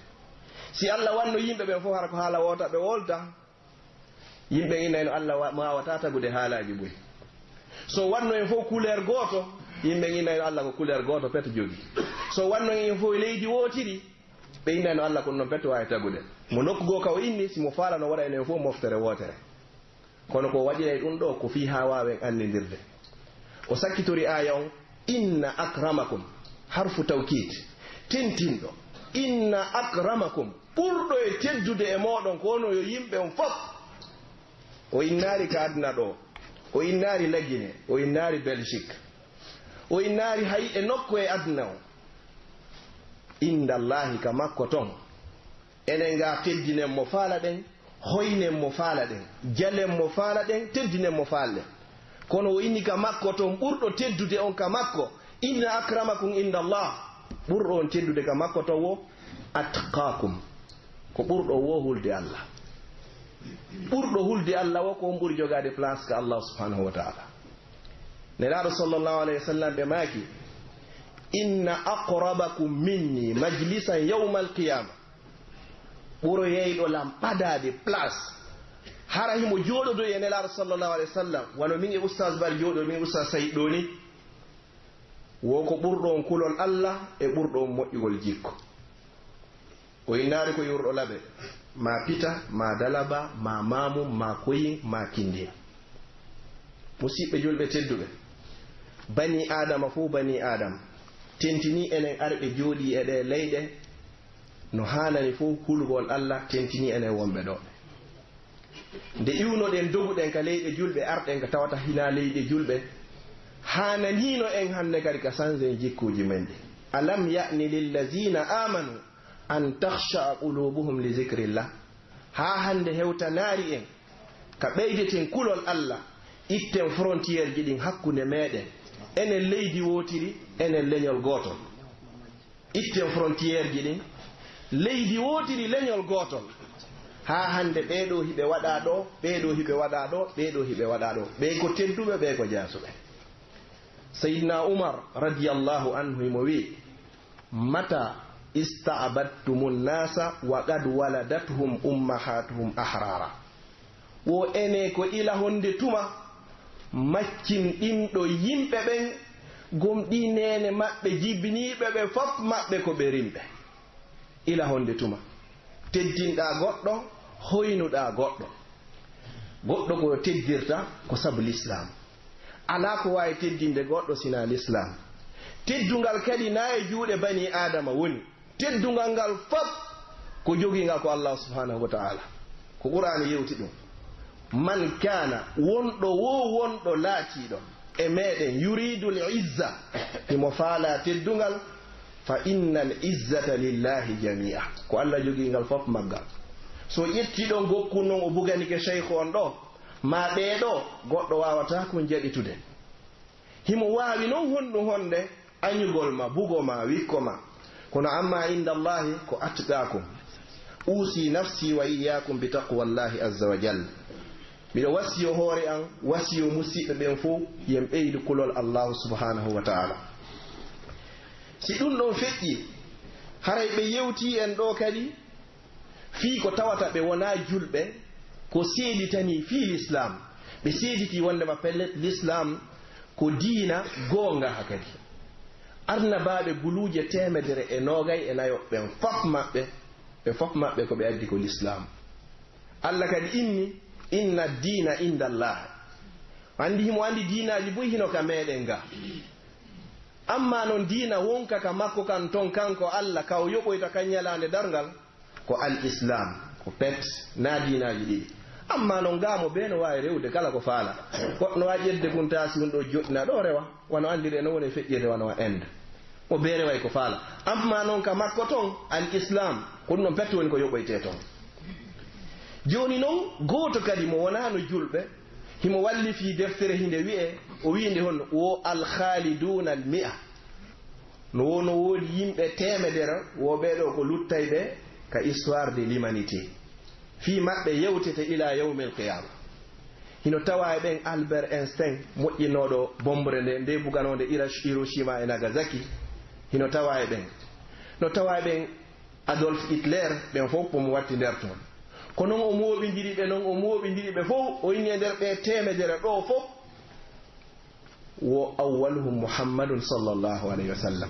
Si Alla wanno yimɓe ɓen fof hara ko haala woota ɓe wolta, yimɓe innayno Alla wa-, waawataa tagude haalaaji buy. So wanno en fof couleur gooto, yimɓe innayno Alla ko couleur gooto pet jogii. So wanno en fof leydi wootiri, ɓe innayno Alla ko non pet waawi tagude. Mo nokku goo ka o inni, si mo faalano waɗa enen fof moftere wootere. Kono ko waɗiray ɗun ɗoo ko fii haa waawen annindirde. O sakkitori aaya on, "Inna akramakum," harfu tawkiid, tintinɗo, "Inna akramakum," ɓurɗo e teddude e mooɗon ko onon yo yimɓe on fof. O innaali ka aduna ɗoo, o innaali Lagine, o innaali Belgique, o innaali hay e nokku e aduna o. Inda Allaahi, ka makko ton. Enen ga teddinen mo faala ɗen, hoynen mo faala ɗen, jalen mo faala ɗen, teddinen mo faala ɗen. Kono o inni ka makko ton ɓurɗo teddude on ka makko, inna akramakum inda Allah, ɓurɗo on teddude ka makko ton wo atqaakum, ko ɓurɗo wo hulde Allah. Ɓurɗo hulde Allah wo ko on ɓuri jogaade place ka Allah subhanahu wa ta'ala. Nelaaɗo sallallahu alayhi wa sallam ɓe maaki, inna aqrabakum minni majlisan yawmal qiyama, ɓuroyayɗo lan ɓadaade place, hara himo jooɗodoyi e Nelaaɗo sallallahu alayhi wa sallam, wano min e Ustaz Bar jooɗo, min e Ustaz Sayyid ɗoo ni, wo ko ɓurɗo on kulol Allah e ɓurɗo on moƴƴugol jikku. O innaali ko yurɗo laɓe, maa pita, maa dalaba, maa maamum, maa koyin, maa kindiya. Musiɓɓe julɓe tedduɓe, banii Aadama fow banii Aadama, tentinii enen arɓe jooɗii e ɗee leyɗe, no haanani fow hulugol Allah, tentinii enen wonɓe ɗoo. Nde iwnoɗen, doguɗen ka leyɗe julɓe, arɗen ka tawata hinaa leyɗe julɓe, haananiino en hannde kadi ka sanzen jikkuuji men ɗin. Alam ya'ni lillazina amanu an takhsha'a qulubuhum li zikrillah. Haa hannde hewtanaali en ka ɓeydeten kulol Allah, itten frontièreji ɗin hakkunde meɗen, enen leydi wootiri, enen leñol gootol. Itten frontièreji ɗin, leydi wootiri, leñol gootol. Haa hannde ɓee ɗoo hiɓe waɗaa ɗoo, ɓee ɗoo hiɓe waɗaa ɗoo, ɓee ɗoo hiɓe waɗaa ɗoo. Ɓee ko tedduɓe, ɓee ko jaasuɓe. Sayyidina Umar radiyallahu anhu himo wi'i, mata ista'badtumu nnasa wa qad waladathum ummahatuhum ahrara. Wo enee ko ila honde tuma maccinɗinɗo yimɓe ɓen, gom ɗii neene maɓɓe jibiniiɓe ɓe fof maɓɓe ko ɓe rimɓe? Ila honde tuma teddinɗaa goɗɗo, hoynuɗaa goɗɗo? Goɗɗo ko teddirta ko sabu lislaam. Alaa ko waawi teddinde goɗɗo sinaa lislaam. Teddungal kadi naa e juuɗe banii Aadama woni. Teddungal ngal fof ko jogiingal ko Allah subhanahu wa ta'ala. Ko Qur'aani yewti ɗum. Man kana, wonɗo wo wonɗo laatiiɗo e meɗen, yuridul izza, himo faala teddungal, fa innal izzata lillahi jami'a. Ko Allah jogiingal fof maggal. So ƴetti ɗon gokku non o buganike sheikh on ɗo, ma ɓee ɗo, goɗɗo waawataa kon jaɓitude. Himo waawi non honɗum honde añugol ma, bugo ma, wikko ma. Kono amma inda Allahi ko atqaakum. Uusi nafsi wa iyyaakum bi taqwallahi azza wa jalla. Miɗo wasiyo hoore an, wasiyo musiɓɓe ɓen fow, yen ɓeydu kulol Allahu subhanahu wa ta'ala. Si ɗum ɗon feƴƴi, haray ɓe yewti en ɗo kadi, fii ko tawata ɓe wonaa julɓe, ko seeditanii fii lislaam. Ɓe seeditii wonndema pellet lislaam ko diina goonga. Haa kadi, arnabaaɓe guluuje teemedere e noogay e nayo ɓen fof maɓɓe, ɓe fof maɓɓe ko ɓe addi ko lislaam. Alla kadi inni, inna diina inda Allah. Anndi, himo anndi diinaaji buy hino ka meɗen ga. Amma non diina wonka ka makko kan ton, kanko Alla, ka o yoɓoyta kan ñalaande darngal, ko al islam, ko pet, na diinaaji ɗiɗi. Amma non ga mo bee no waawi rewde kala ko faala. Goɗɗo no waawi ƴettude kun taasi hun ɗo joɗɗina ɗo rewa, wano anndirɗen no woni feƴƴirde wano Inde. Mo bee reway ko faala. Amma non ka makko ton, al islam, ko ɗum ɗon pet woni ko yoɓoytee ton. Jooni non, gooto kadi mo wonaano julɓe, himo wallifii deftere hinde wi'ee, o wi'i nde honno, wo al khaliduna al mi'a. No wo-, no woodi yimɓe teemedere, wo ɓee ɗoo ko luttayɓe ka histoire de l'humanité. Fii maɓɓe yewtete ila yawmil qiyama. Hino tawaa e ɓen Albert Einstein, moƴƴinooɗo bombre nde, nde buganoonde Hiro-, Hiroshima e Nagasaki. Hino tawaa e ɓen. No tawaa e ɓen Adolf Hitler, ɓen fof ko mo watti nder toon. Ko non o mooɓindiri ɓe, non o mooɓindiri ɓe fof, o inni e nder ɓe teemedere ɗoo fof, wo awwaluhum Muhammadun sallallahu alayhi wa sallam,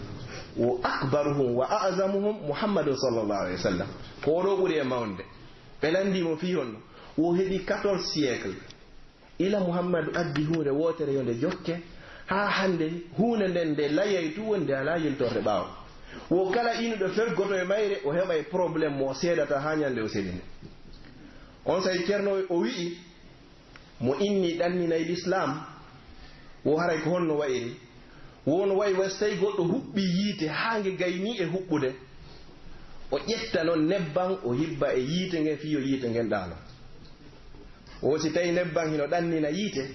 wo akbaruhum wa a'zamuhum Muhammadun sallallahu alayhi wa sallam. Ko o ɗoo ɓuri e mawnde. Ɓe lanndii mo fii honno? Wo heɓi quatorze siècle. Ila Muhammadu addi huunde wootere yo nde jokke, haa hannde huunde nden nde layay tun woni nde alaa yiltorde ɓaawo. Wo kala inuɗo fergoto e mayre, o heɓay problème mo o seedata haa ñande o selini. On saa'i Ceerno o wi'i, Mo inni ɗanninay lislaam, wo haray ko honno wa'iri? Wo no wa'i wa si tawi goɗɗo huɓɓii yiite haa nge gaynii e huɓɓude, o ƴetta non nebban, o hibba e yiite ngen fii yo yiite ngen ɗaano. Wo si tawi nebban hino ɗannina yiite,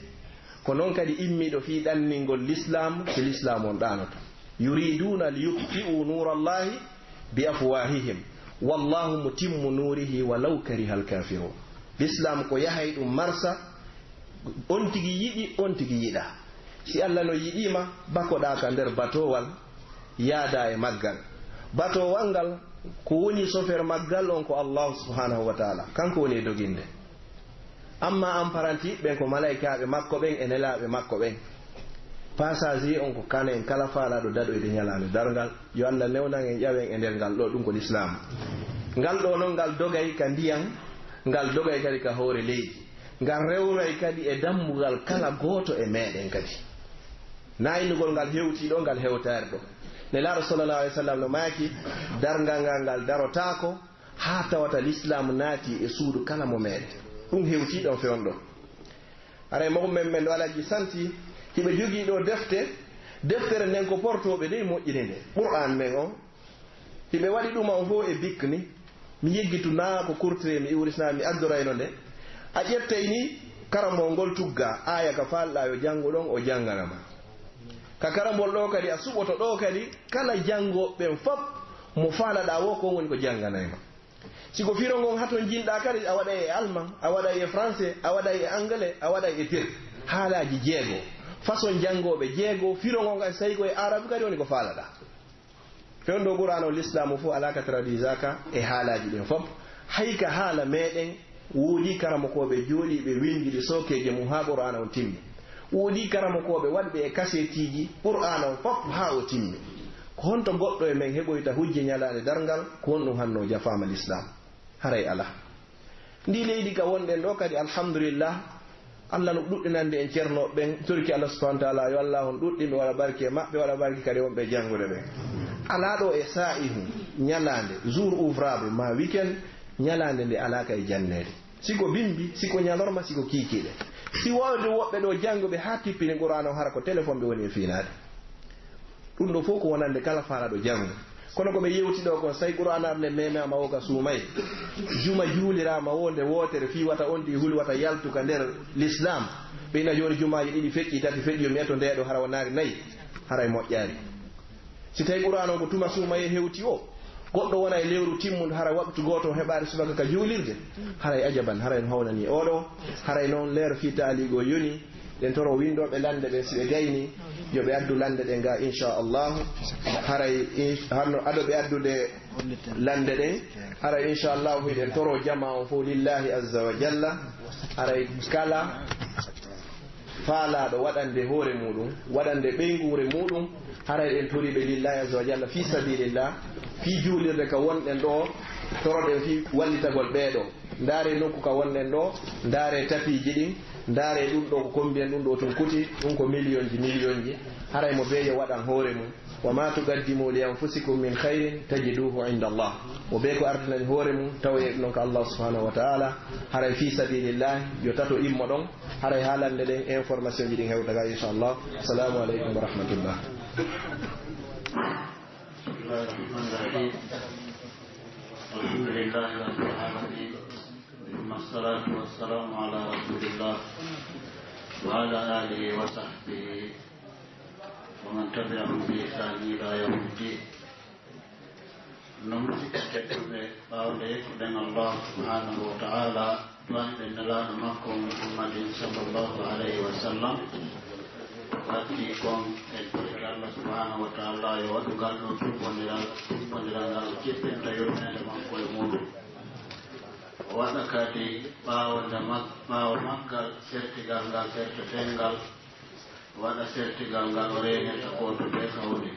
ko non kadi immiiɗo fii ɗanningol lislaam, si lislaam on ɗaanoto. Yuriduuna liyutfi'u nuurallahi bi afwaahihim, wallahu mutimmu nuurihi walaw karihal kaafiruun. Lislaam ko yahay ɗum marsa, on tigi yiɗi, on tigi yiɗaa. Si Alla no yiɗii ma, bakoɗaa ka nder batoowal, yaadaa e maggal. Batoowal ngal, ko woni sofeer maggal on ko Allaahu subhaanahu wa taala, kanko woni e doginde. Amma apprenti ɓen ko malaykaaɓe makko ɓen e nelaaɓe makko ɓen. Passager on ko kanen kala faalaaɗo daɗoyde ñalaande darngal. Yo Alla newnan en, ƴawen e nder ngal ɗoo, ɗum ko lislaam. Ngal ɗoo non, ngal dogay ka ndiyan, ngal dogay kadi ka hoore leydi. Ngal rewray kadi e dammugal kala gooto e meɗen kadi. Na innugol ngal hewtii ɗoo, ngal hewtaare ɗoo. Nelaaɗo sallallahu alaihi wasallam no maaki, darngal ngal, ngal darotaako haa tawata lislaam naati e suudu kala mo meɗen. Ɗum hewtii ɗon fewndo. Haray mawɓe men, men ɗo Alhaji Santi, hiɓe jogii ɗoo defte, deftere nden ko portooɓe dey moƴƴini nde. Qur'an men on, hiɓe waɗi ɗum on fof e bik ni, mi yeggitu naa ko kurtire mi iwrisnaa mi addorayno nde. A ƴettay ni karamol ngol tugga, aaya ka faalɗaa yo janngu ɗon, o janngana ma. Ka karamol ɗoo kadi, a suɓoto ɗoo kadi, kala janngooɓe ɓen fof mo faalaɗaa wo ko woni ko jannganay ma. Si ko firo ngon haton jinɗaa kadi, a waɗay e alman, a waɗay e français, a waɗay e anglais, a waɗay e tir. Haalaaji jeego, façon janngooɓe jeego, firo ngon kadi, si tawi ko e arabu kadi woni ko faalaɗaa. Fewndo Qur'aana o lislaamu fof alaa ka traduisaaka e haalaaji ɗin fof. Hay ka haala meɗen, woodii karamokooɓe jooɗiiɓe winndiri sookeeje mum haa Qur'aana on timmi. Woodii karamokooɓe waɗɓe e kaseetiiji Qur'aana on fof haa o timmi. Ko honto goɗɗo e men heɓoyta hujja ñalaande darngal? Ko honɗum hanno jafaama lislaam? Haray alaa. Ndii leydi ka wonɗen ɗoo kadi, alhamdulillah, Alla no ɗuɗɗinande en ceernooɓe ɓen. Torki Alla subhanahu wa taala, yo Alla on ɗuɗɗin ɓe, waɗa barke e maɓɓe, waɗa barke kadi wonɓe e janngude ɓen. Alaa ɗoo e saa'ihun, ñalaande, jour ouvrable, maa weekend, ñalaande nde alaa ka e janneede. Si ko bimbi, si ko ñalorma, si ko kiikiiɗe. Si woodi woɓɓe ɗoo jannguɓe haa tippini Qur'aana on, hara ko téléphone ɓe woni e fiinaade. Ɗum ɗoo fof ko wonande kala faalaaɗo janngo. Kono ko ɓe yewti ɗoo kon, si tawi Qur'aana nden memaama wo ka suumayee, juma juuliraama wo nde wootere fii wata on ɗi huli wata yaltu ka nder lislaam. Ɓe ina jooni jumaaji ɗiɗi feƴƴi, tati feƴƴi, yo mi eto ndee ɗoo hara wonnaali nayi, haray moƴƴaali. Si tawi Qur'aana on ko tuma suumayee hewti o, goɗɗo wona e lewru timmundu, haray waqtu gooto o heɓaali subaka ka juulirde, haray ajaban, haray no hawnani oo ɗoo, haray noon leer fii taaligo yoni, ɗen toro winndooɓe lannde ɓen, si ɓe gaynii, yo ɓe addu lannde ɗen ga, inchallahu. Haray, in-, hanno ado ɓe addude lannde ɗen, haray, inchallahu, hiɗen toro jamaa on fof lillahi azza wa jalla. Haray kala faalaaɗo waɗande hoore muuɗum, waɗande ɓeynguure muuɗum, haray en toriiɓe lillahi azza wa jalla, fii sabilillah, fii juulirde ka wonɗen ɗoo, toroɗen fii wallitagol ɓee ɗoo. Ndaaree nokku ka wonɗen ɗoo, ndaaree tapiiji ɗin, ndaaree ɗum ɗoo ko kombi en ɗum ɗoo tun kuti, ɗum ko miliyonji, miliyonji. Haray mo bee yo waɗan hoore mum. Wa ma tuqaddimu li anfusikum min khairin tajiduhu inda Allah. Mo bee ko ardinani hoore mum, tawoyee ɗum ɗon ka Allah subhanahu wa ta'ala. Haray fii sabilillah, yo tato immo ɗon. Haray haalande ɗen information ji ɗin hewta ga, inchallah. Assalamu aleykum wa rahmatullah. بسم الله الرحمن الرحيم. الحمد لله رب العالمين. ثم الصلاة والسلام على رسول الله وعلى آله وصحبه ومن تبعهم بإحسان إلى يوم الدين. No musiɗɓe tedduɓe, ɓaawo nde yettuɗen Allah subhanahu wa ta'ala, du'anɗen Nelaaɗo makko Muhammadin sallallahu alayhi wa sallam, waɗti kon en torike Allah subhanahu wa ta'ala yo waɗu ngal ɗoo tummbondiral, tummbondiral ngal o jippinta yurmeende makko e muuɗum. O waɗa kadi ɓaawo nde mag-, ɓaawo maggal sertigal ngal sertetengal, o waɗa sertigal ngal o reenirta gooto bee ka woni.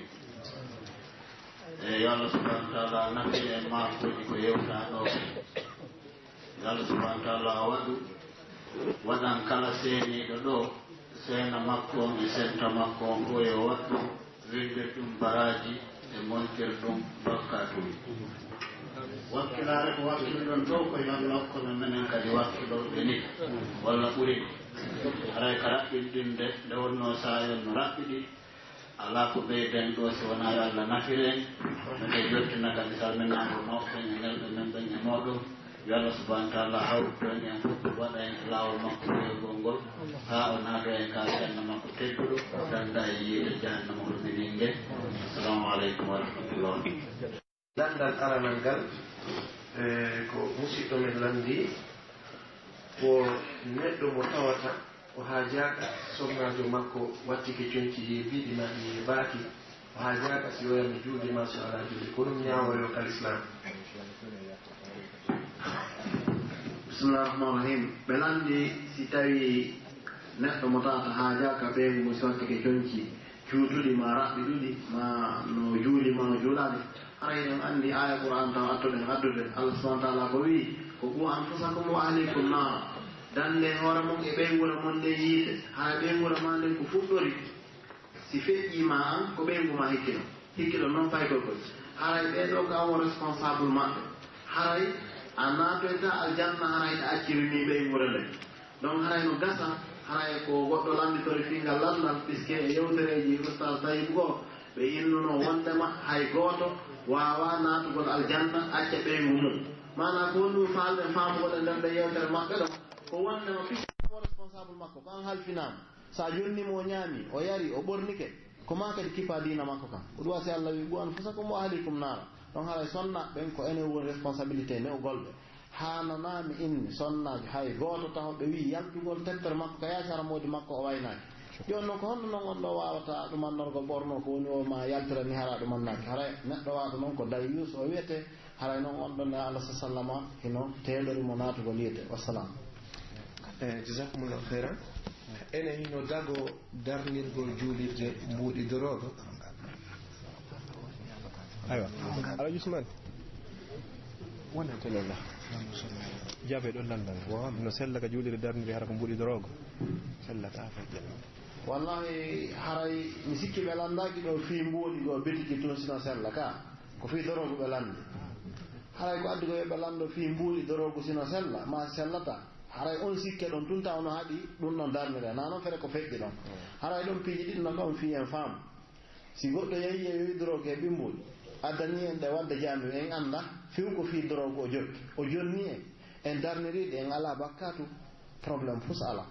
E yo Allah subhanahu wa ta'ala nafin en maakuuji ko yewtaa ɗoo. Yo Allah subhanahu wa ta'ala waɗu, waɗan kala seeniiɗo ɗoo, seena makko on e senta makko on fof yo waɗu winndira ɗum baraaji e montir ɗum bakkaatuuji. Wakki Laare ko wattuɗon ɗoo ko yo Allah hokku men menen kadi wattuɗo ɓe ni, walla ɓuri. Haray ka raɓɓinɗinde nde wonnoo saayol no raɓɓiɗi, alaa ko ɓeyden ɗoo si wonaa yo Allah nafir en. Miɗen yettina kadi salminaango mawɓe ɓen e nelɓe men ɓen e mooɗon. Yo Allah subhanahu wa taala hawru en en fof, waɗa en e laawol makko ɓeyngol ngol, haa o naatoo en ka aljanna makko tedduɗo, o dannda e yiite jahannama o minin nge. Assalamu aleykum wa rahmatullah. Lanndal aranal ngal, e, ko musiɗɗo men lanndii, ko neɗɗo mo tawata o haajaaka sonnaajo makko wattike conci yeebiiɗi maa ɗi yeebaaki, o haajaaka si o yami juulde maa si o alaa juulde. Ko ɗum ñaawoore on ka Lislaam. Bismillaahi Rahmaani Rahiim. Ɓe lanndii si tawii neɗɗo mo tawata haajaaka ɓeyngu mum si wattike conci juutuɗi maa raɓɓiɗuɗi, maa no juuli maa no juulaali. Haray eɗen anndi aaya Qur'aan taw attuɗen addude. Allah subhanahu wa taala ko wi'i, ko "Qu anfusakum wa ahlikum naara." Dande hoore mon e ɓeynguure mon nden yiite. Haray ɓeynguure maa nden ko fuɗɗori. Si feƴƴii ma an, ko ɓeyngu maa hikki ɗon. Hikki ɗon non fay koy koy. Haray ɓee ɗoo ko an woni responsable maɓɓe. Haray a naatoyta aljanna haray a acciri ni ɓeynguure nden. Donc haray no gasa, haray ko goɗɗo lannditori fii ngal lanndal, puisque e yewtereeji Ustaz Tayyib goo, ɓe innuno wonndema hay gooto waawaa naatugol aljanna acca ɓeyngu mum. Maanaa ko honɗum faalɗen faamugol e nder nde yewtere maɓɓe ɗon? Ko wonndema puisque ko responsable makko, ko an halfinaama. Sa jonni mo o ñaami, o yari, o ɓornike, ko maa kadi kippaa diina makko kan. Ko ɗum waɗi si Allah wi'i, "Qu anfusakum wa ahlikum naara." Ɗon haray sonnaaɓe ɓen ko enen woni responsabilité ne'ugol ɓe. Haananaa mi inni sonnaajo hay gooto taho ɓe wi'i yaltugol tettere makko ka yaasi hara moodi makko o waynaaki. Jooni non ko honno non on ɗoo waawata ɗumannorgol ɓornoo ko woni o maa yaltira ni hara ɗumannaaki? Haray neɗɗo waawata non ko dayyuus o wi'etee, haray non on ɗon ne Allah sallama hino teeɗori mo naatugol yiite. Wassalam. Eh, jazakumullahu khairan. Ene hino dago darnirgol juulirde mbuuɗi dorooga? Aywa. Alhaji Usman. Wonante non la. Jabe ɗon lanndal. Wo no sella ka juulirde darnirde hara ko mbuuɗi dorooga? Sellata fay jella. Wallahi, haray mi sikki ɓe lanndaaki ɗo fii mbuuɗi goo bitiki tun sino sella ka. Ko fii doroogu ɓe lanndi. Haray ko addi ko yo ɓe lanndo fii mbuuɗi doroogu sino sella, maa si sellataa. Haray on sikke ɗon tun taw no haɗi ɗun ɗon darnire. Naa non fere ko feƴƴi ɗon. Haray ɗon piiji ɗiɗi non ɗon fii en faamu. Si goɗɗo yehi yeeyoyi doroogu e ɓimbuuɗi, addani en ɗe wadde jaami en annda few ko fii doroogu o jokki. O jonni en, en darniri ɗe en alaa bakkaatu, problème fus alaa.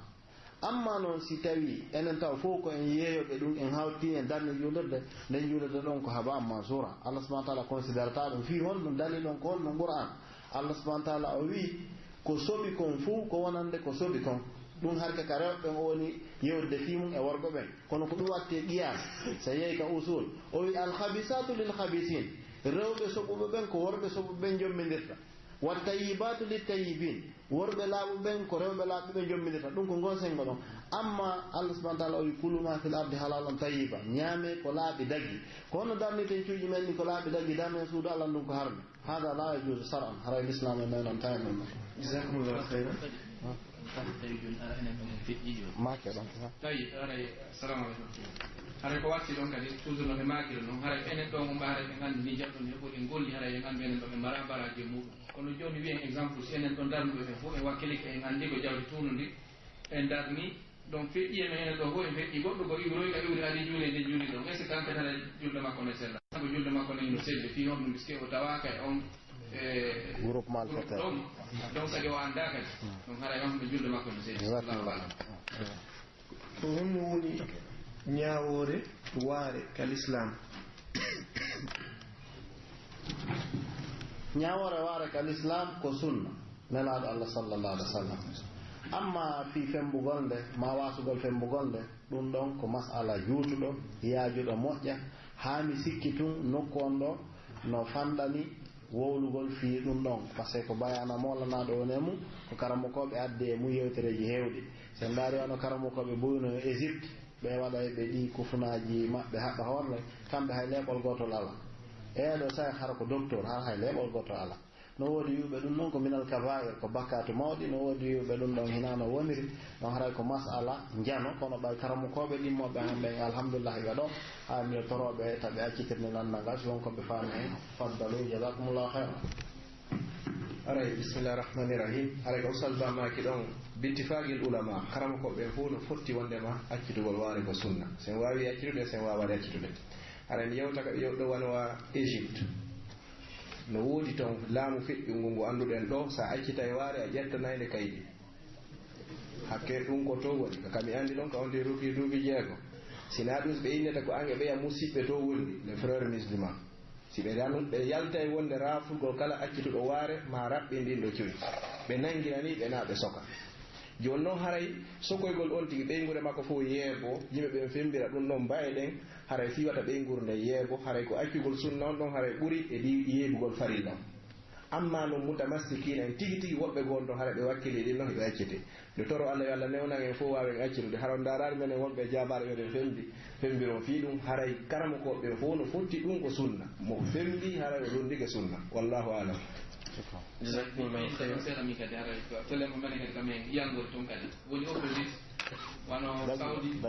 Amma non si tawii enen taw fow ko en yeeyooɓe ɗum, en hawti en darni juulirde, nden juulirde ɗon ko haba amma suura. Allah subhanahu wa taala considérata ɗum fii honɗum dalil on ko honɗum Qur'an. Allah subhanahu wa taala o wi'i ko soɓi kon fow ko wonande ko soɓi kon. Ɗum harka ka rewɓe ɓen o woni yewtude fii mum e worɓe ɓen. Kono ko ɗum watte qiyaas, so yehi ka usul, o wi'i al khabisatu lil khabisin. Rewɓe soɓuɓe ɓen ko worɓe soɓuɓe ɓen jommindirta. Wa tayyibaatu li tayyibiin, worɓe laaɓuɓe ɓen ko rewɓe laaɓuɓe ɓen jomminirta. Ɗum ko ngon senngo ɗon. Amma Allah subhanahu wa taala o wi, "Kulu ma fil ardi halalan tayyiba." Ñaamee ko laaɓi dagi. Ko honno darnirten cuuɗi men ɗin ko laaɓi dagi, darnen suudu Allah ndun ko harmi? Hada la yajuuzu shar'an. Haray Lislaam e men on tawi men. Jazakumullahu khairan. Tawi jooni ara enen ɗon en feƴƴi jooni. Maake ɗon, ha. Tawi, haray, assalamu aleykum. Haray ko watti ɗon kadi, toujours no ɓe maakiri non, haray enen ɗon on ɓe haray ɓe nganndi ni jaɗɗo ni ko en golli, haray en anndu enen ɗon en mara baraaji e muɗum. Kono jooni wiyen exemple, si enen ɗon darnuɓe ɓen fof en wakkilike, en anndi ko jawdi tuunundi, en darni, donc feƴƴi e men enen ɗon fof en feƴƴi, goɗɗo ko iwroy ka iwri ari juuli e nden juuli ɗon, est-ce que kanko haray julde makko ne sella? Ko julde makko ne no selli, fii honɗum, puisque o tawaaka e on, e, groupe malfaiteur. Groupe ɗon, donc kadi o anndaa kadi, donc haray on no julde makko no selli. Jazakumullah. Allahu a'lam. Ko honno woni ñaawoore waare ka Lislaam? Ñaawoore waare ka Lislaam ko sunna Nelaaɗo Allah sallallahu alaihi wasallam. Amma fii fembugol nde, maa waasugol fembugol nde, ɗum ɗon ko mas'ala juutuɗo, yaajuɗo, moƴƴa, haa mi sikki tun nokku on ɗo no fanɗani wowlugol fii ɗum ɗon, par ce que ko bayaana moolanaaɗo woni e mum, ko karamokooɓe addi e mum yewtereeji heewɗi. Si en ndaari wano karamokooɓe boyno e Égypte, ɓe waɗa e ɓe ɗii kufunaaji maɓɓe haɓɓa hoorre, kamɓe hay leeɓol gootol alaa. E ɗo say hara ko docteur, hara hay leeɓol gootol alaa. No woodi wi'uɓe ɗum ɗon ko minal kabaa'ir, ko bakkaatu mawɗi, no woodi wi'uɓe ɗum ɗon hinaa no woniri, ɗon haray ko mas'ala njano, kono ɓay karamokooɓe ɗimmooɓe an ɓen, alhamdulillah, iɓe ɗo, haa miɗo torooɓe, taɓe accitirde lanndal ngal, si won ko ɓe faami hen, faddalu, jazakumullahu khairan. Haray, bismillahir rahmanir rahim. Haray ko Ustaz Ba maaki ɗon, bittifaaqil ulama, karamokooɓe ɓen fow no fotti wondema accitugol waare ko sunna. Sen waawi accitude, sen waawaade accitude. Haray mi yewta ka ɓe yewɗo wano wa Égypte. No woodi ton laamu feƴƴungu ngu annduɗen ɗoo, sa accitay waare a ƴettanay nde kaydi. Hakke ɗum ko to woni, ka mi anndi ɗon ka on de ruki duuɓi jeego. Sinaa ɗum ɓe innata ko an e ɓeya musiɓɓe to woni, les frères musulmans. Si ɓe ranu, ɓe yaltay wonde raafugol kala accituɗo waare, maa raɓɓinɗinɗo cuy. Ɓe nangina ni ɓe naa ɓe soka. Jooni non haray sokoygol on tigi ɓeynguure makko fof yeebo, yimɓe ɓen fembira ɗum ɗon mbaye ɗen, haray fii wata ɓeynguure nden yeebo, haray ko accugol sunna on ɗon haray ɓuri e ɗi yeebugol farilla on. Amma non mutamassikiina en tigi tigi woɓɓe goo on ɗon haray ɓe wakkilii ɗin non hiɓe acciti. Mi toro Alla yo Alla newnan en fof waawen accitude. Hara on ndaaraali menen wonɓe e jaabaare meɗen fembi, fembiron fii ɗum. Haray karamokooɓe ɓen fof no fotti ɗum ko sunna. Mo fembi haray o londike sunna. Wallahu aalam. Jazakumullahu khairan. Seeɗa min kadi haray ko tele mo menen kadi ko men yiyangol tun kadi. Woni opposite, wano Saudi.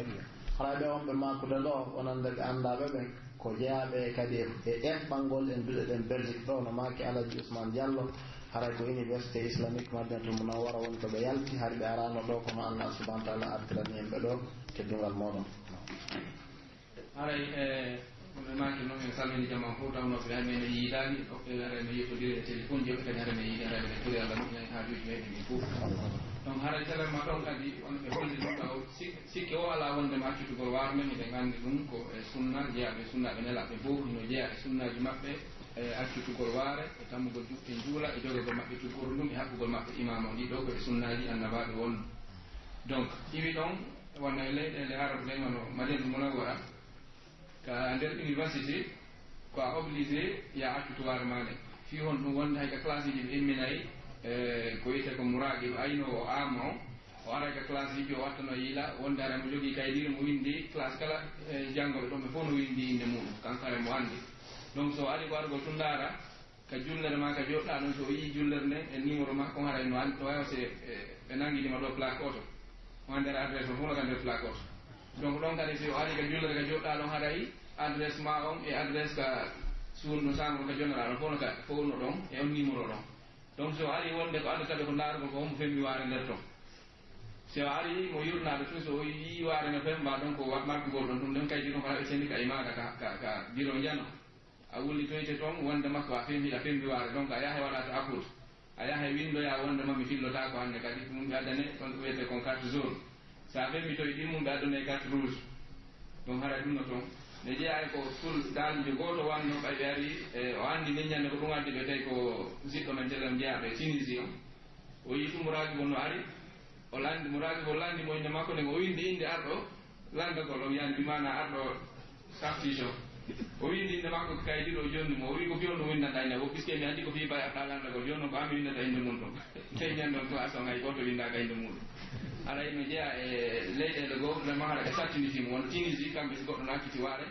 Haray ɓe wonɓe maakude ɗo, wonande ɓe anndaaɓe ɓen, ko jeyaaɓe kadi e, e eɓɓangol en duɗe ɗen Belgique ɗo, no maaki Alaji Ousmane Diallo, haray ko Université Islamique Madinatul Munawwara woni ko ɓe yalti, hari ɓe araano ɗo, kono Allah subhanahu wa ta'ala artirani en ɓe ɗo, teddungal mooɗon. Haray, e, ko ɓe maaki non, en salmini jamaa fof, tawnoo ɓe hay men en yiidaani, ɗoɓɓe haray no yettondiri e téléphone ji, ɓe kadi haray men yiidi, haray men kuri Allah moƴƴina en haajuuji meɗen ɗin fof. Donc, haray télé ma ɗon kadi, won ɓe holli ɗum taw, si-, sikke o alaa wonde ma accitugol waare men, hiɗen anndi ɗum ko e sunna, jeyaaɓe e sunnaaɓe nelaaɓe fof, hino jeyaa e sunnaaji maɓɓe, e accitugol waare, e tammugol juɓɓe njuula, e jogagol maɓɓe cukkoru ndun, e haɓɓugol maɓɓe imaama on, ɗii ɗoo ko e sunnaaji annabaaɓe won. Donc, iwi ɗon, wano e leyɗeele Arabu ɗen, wano Madinatul Munawwara, ka nder université, ko a obligé ya accu tubaare maa nden. Fii honɗun? Wonde hay ka classe ji ɓe imminay, eh, ko wi'etee ko muraqib, aynoowo ama on, o aray ka classe ji, o wattano yiila, wonde haray mo jogii kaydiire mo winndi, classe kala, eh, janngooɓe ɗon ɓe fof no winndi innde muɗum, kanko haray mo anndi. Donc, so o ari ko argol tun ndaara, ka jullere maa ka jooɗɗaa ɗon, so o yii jullere nden e numéro maa, on haray no an-, no waawi se, e, ɓe nanngini ma ɗo plaque oto. On anndi adresse on fof no ka nder plaque oto. Donc, ɗon kadi, si o ari ka jullere ka jooɗɗaa ɗon, haray adresse maa on e adresse ka suudu no chambre ka jonnoɗaa ɗon fof no ka, fof no ɗon e on numéro ɗon. Donc, si o ari wonde ko adda tawi ko ndaarugol ko hombo femmi waare nder ton. Si o ari mo yurnaaɗo tun, so o yii waare no femma, donc, wa-, markugol ɗon ɗum, ɗon kaydi ɗum, haray ɓe sendi ka e maaɗa ka, ka, ka biro njano. A wullitoyte ton wonde makko a fembi, a fembi waare. Donc, a yahay waɗa ta'akkut. A yahay winndoya wonde ma mi fillotaako hannde kadi. Ɗum ɓe addane, ɗon ko wiyetee kon carte jaune. So a femmitoy ɗin mum, ɓe addane carte rouge. Ɗum haray ɗum no ton. Ne jeyaa e ko sul daalijo gooto wanno ɓay ɓe ari, e, o anndi nden ñande ko ɗum addi ɓe tawi ko siɗɗo men telen jeyaaɓe Tunisie on. O yii ɗum Muraagibo no ari, o lanndi, Muraagibo lanndi mo innde makko, nden o winndi innde arɗo lanndagol on, yani bi maanaa arɗo taftiish on. O winndi innde makko ka kaydi ɗo, o jonni mo. O wi'i, "Ko fii honɗun winndanɗaa innde?" "Ko puisque mi anndi ko fii bay arɗaa lanndagol, jooni non ko an mi winndata innde mun ton." Tawi ñande on classe on hay gooto winndaaka innde muɗum. Haray no jeyaa e leyɗeele goo, vraiment hara ɓe sattinitii mo. Wano Tunisie, kamɓe si goɗɗo no acciti waare,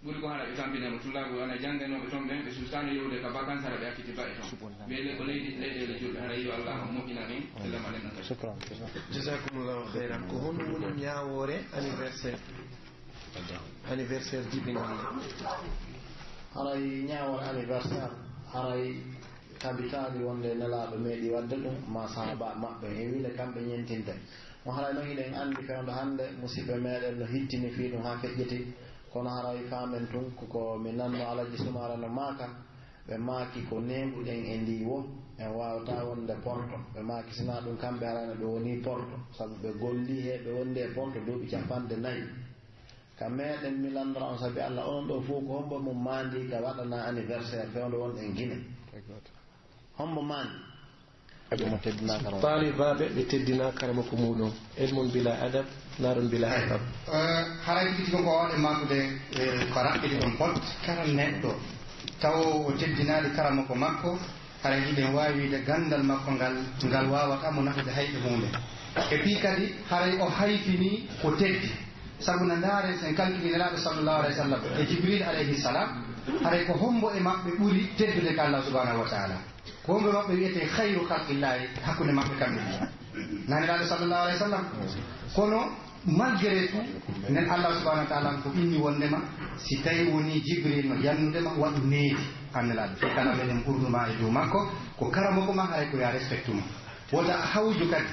ɓuri ko hara ɓe tampinay mo tullaagu, wona jannganooɓe ton ɓen, ɓe suusaano yahude ka vacances, hara ɓe acciti ba'e ton. Ɓe le-, ko leydi, leyɗeele julɓe, hara yo Allah on moƴƴinan en, e lamaɗen on kadi. Shukran. Jazakumullahu khairan. Ko honɗum woni ñaawoore anniversaire? Anniversaire jibinande. Haray ñaawoore anniversaire, haray tabitaali wonde Nelaaɗo meeɗi waɗde ɗum, maa sahaaba maɓɓe, e wile kamɓe ñentinte. Mo haray non hiɗen anndi fewndo hannde, musiɓɓe meeɗen no hittini fii ɗum haa feƴƴiti. Kono haray faamen tun, ko, ko mi nanno Alaji Sumaara no maaka, ɓe maaki ko neeɓuɗen e ndii wo, en waawataa wonde Porto. Ɓe maaki sinaa ɗum kamɓe haray no ɓe wonii Porto, sabu ɓe gollii he ɓe wondi e Porto duuɓi cappanɗe nayi. Ka meeɗen mi lanndora on, sabi Alla, onon ɗoo fow ko hombo mo maandii ka waɗanaa anniversaire fewndo wonɗen Gine? Hombo maandii? Ɓe mo teddinaa karama. Taalibaaɓe ɓe teddinaa karamoko muuɗum. Ilmun bila adab, naarun bila asab. Eh, haray tigi tigi ko waawde maakude, eh, ko raɓɓiɗi ɗon pol. Kala neɗɗo tawo o teddinaali karamoko makko, haray hiɗen waawi wiide ganndal makko ngal, ngal waawataa mo nafude hay e huunde. E fii kadi, haray o hayfinii ko teddi. Sabu no ndaaren, sen kalkili Nelaaɗo sallallahu alayhi wa sallam e Jibril alayhi salam, haray ko hombo e maɓɓe ɓuri teddude ka Allah subhanahu wa ta'ala? Ko hombo e maɓɓe wi'etee khayru khalqillahi hakkunde maɓɓe kamɓe ɗiɗo? Naa Nelaaɗo sallallahu alayhi wa sallam? Kono Malgré tout, nden Allah subhanahu wa ta'ala ko inni wondema, si tawi woni Jibril no jannude ma, waɗu needi, an Nelaaɗo, fii kala meɗen ɓurnu ma e dow makko, ko karamoko ma, haray ko ya respectu mo. Wota a hawju kadi,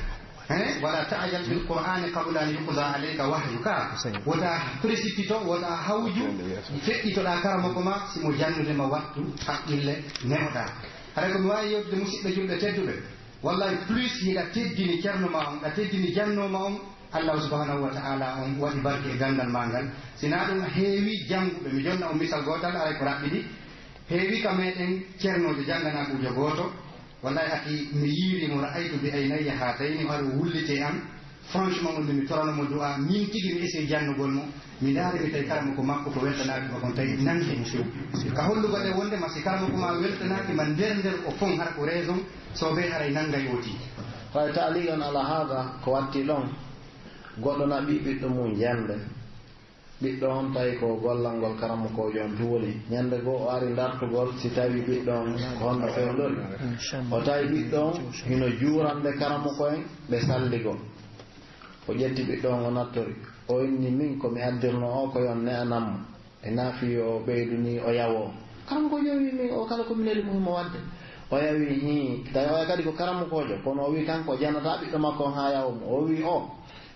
hein? Wala ta'jal bil Qur'ani qabla an yuqda alayka wahyu ka. Wota précipito, wota a hawju, feƴƴitoɗaa karamoko ma, si mo jannude ma, wattu haqqille nemoɗaa. Haray ko mi waawi yewtude musidɓe julɓe tedduɓe, Wallahi, plus hiɗa teddini ceerno ma on, hiɗa teddini janno ma on, Allah subhanahu wa ta'ala on waɗi barke e ganndal ma ngal. Si naa ɗum heewi jannguɓe, mi jonna on misal gootal, aray ko raɓɓiɗi. Heewi ka meɗen ceernoojo jannganaɓuujo gooto. Wallahi, ati mi yiiri mo, ra'aytu bi aynayya haatayni, o ari o wulliti e an. Franchement, on mi torano mo du'a, min tigi mi essaye jannugol mo. Mi ndaari mi tawi karamoko makko ko weltanaaki mo kon, tawi nangi mo few. Ka hollugo ɗe wonde ma si karamoko ma weltanaaki ma nder nder o fon hara ko raison, so be haray nangay o ti. Fay taaligan ala haada ko watti ɗon, goɗɗo na ɓii ɓiɗɗo mum jannde. Ɓiɗɗo on tawi ko gollal ngol karamokoojo on tun woni. Ñannde goo o ari dartugol si tawi ɓiɗɗo on ko honno fewndori. O tawi ɓiɗɗo on hino juurande karamoko en ɓe salligol. O ƴetti ɓiɗɗo on o nattori. O inni, "Min ko mi addirno o ko yo on ne'anan mo." E nafi yo o ɓeydu ni o yawoo. Karamokoojo wi, "Min o kala ko mi neli mo himo waɗde." O yawi, hii, tawi oya kadi ko karamokoojo, kono o wi kanko o jannataa ɓiɗɗo makko on haa yawa mo. O wi o,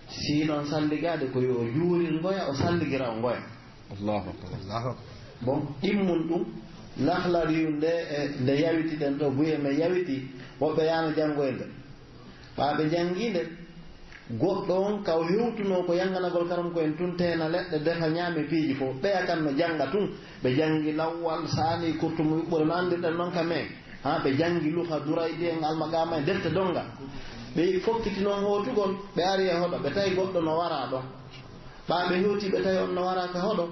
"Si ɗon salligaade ko yo o juurir ngoya, o salligira o ngoya." Allahu akbar. Allahu akbar. Bon, ɗimmun ɗum, lahlariyu nde, e, nde yawiti ɗen ɗo, buye men yawiti, woɓɓe yaano janngoyde. Ɓaa ɓe janngii nde, goɗɗo on ka o hewtunoo ko yannganagol karamoko en tun, teena leɗɗe, defa, ñaame piiji fof. Ɓeya kan no jannga tun, ɓe janngi Lawwal, Saani, Kurtumu, Yuɓɓure, no anndirɗen non ka men. Haa ɓe janngi Luha, Duraydi en, Almaqaama en, defte donnga. Ɓe fokkiti non hootugol, ɓe ari e hoɗo, ɓe tawi goɗɗo no waraa ɗon. Ɓaa ɓe hewti, ɓe tawi on no waraa ka hoɗo.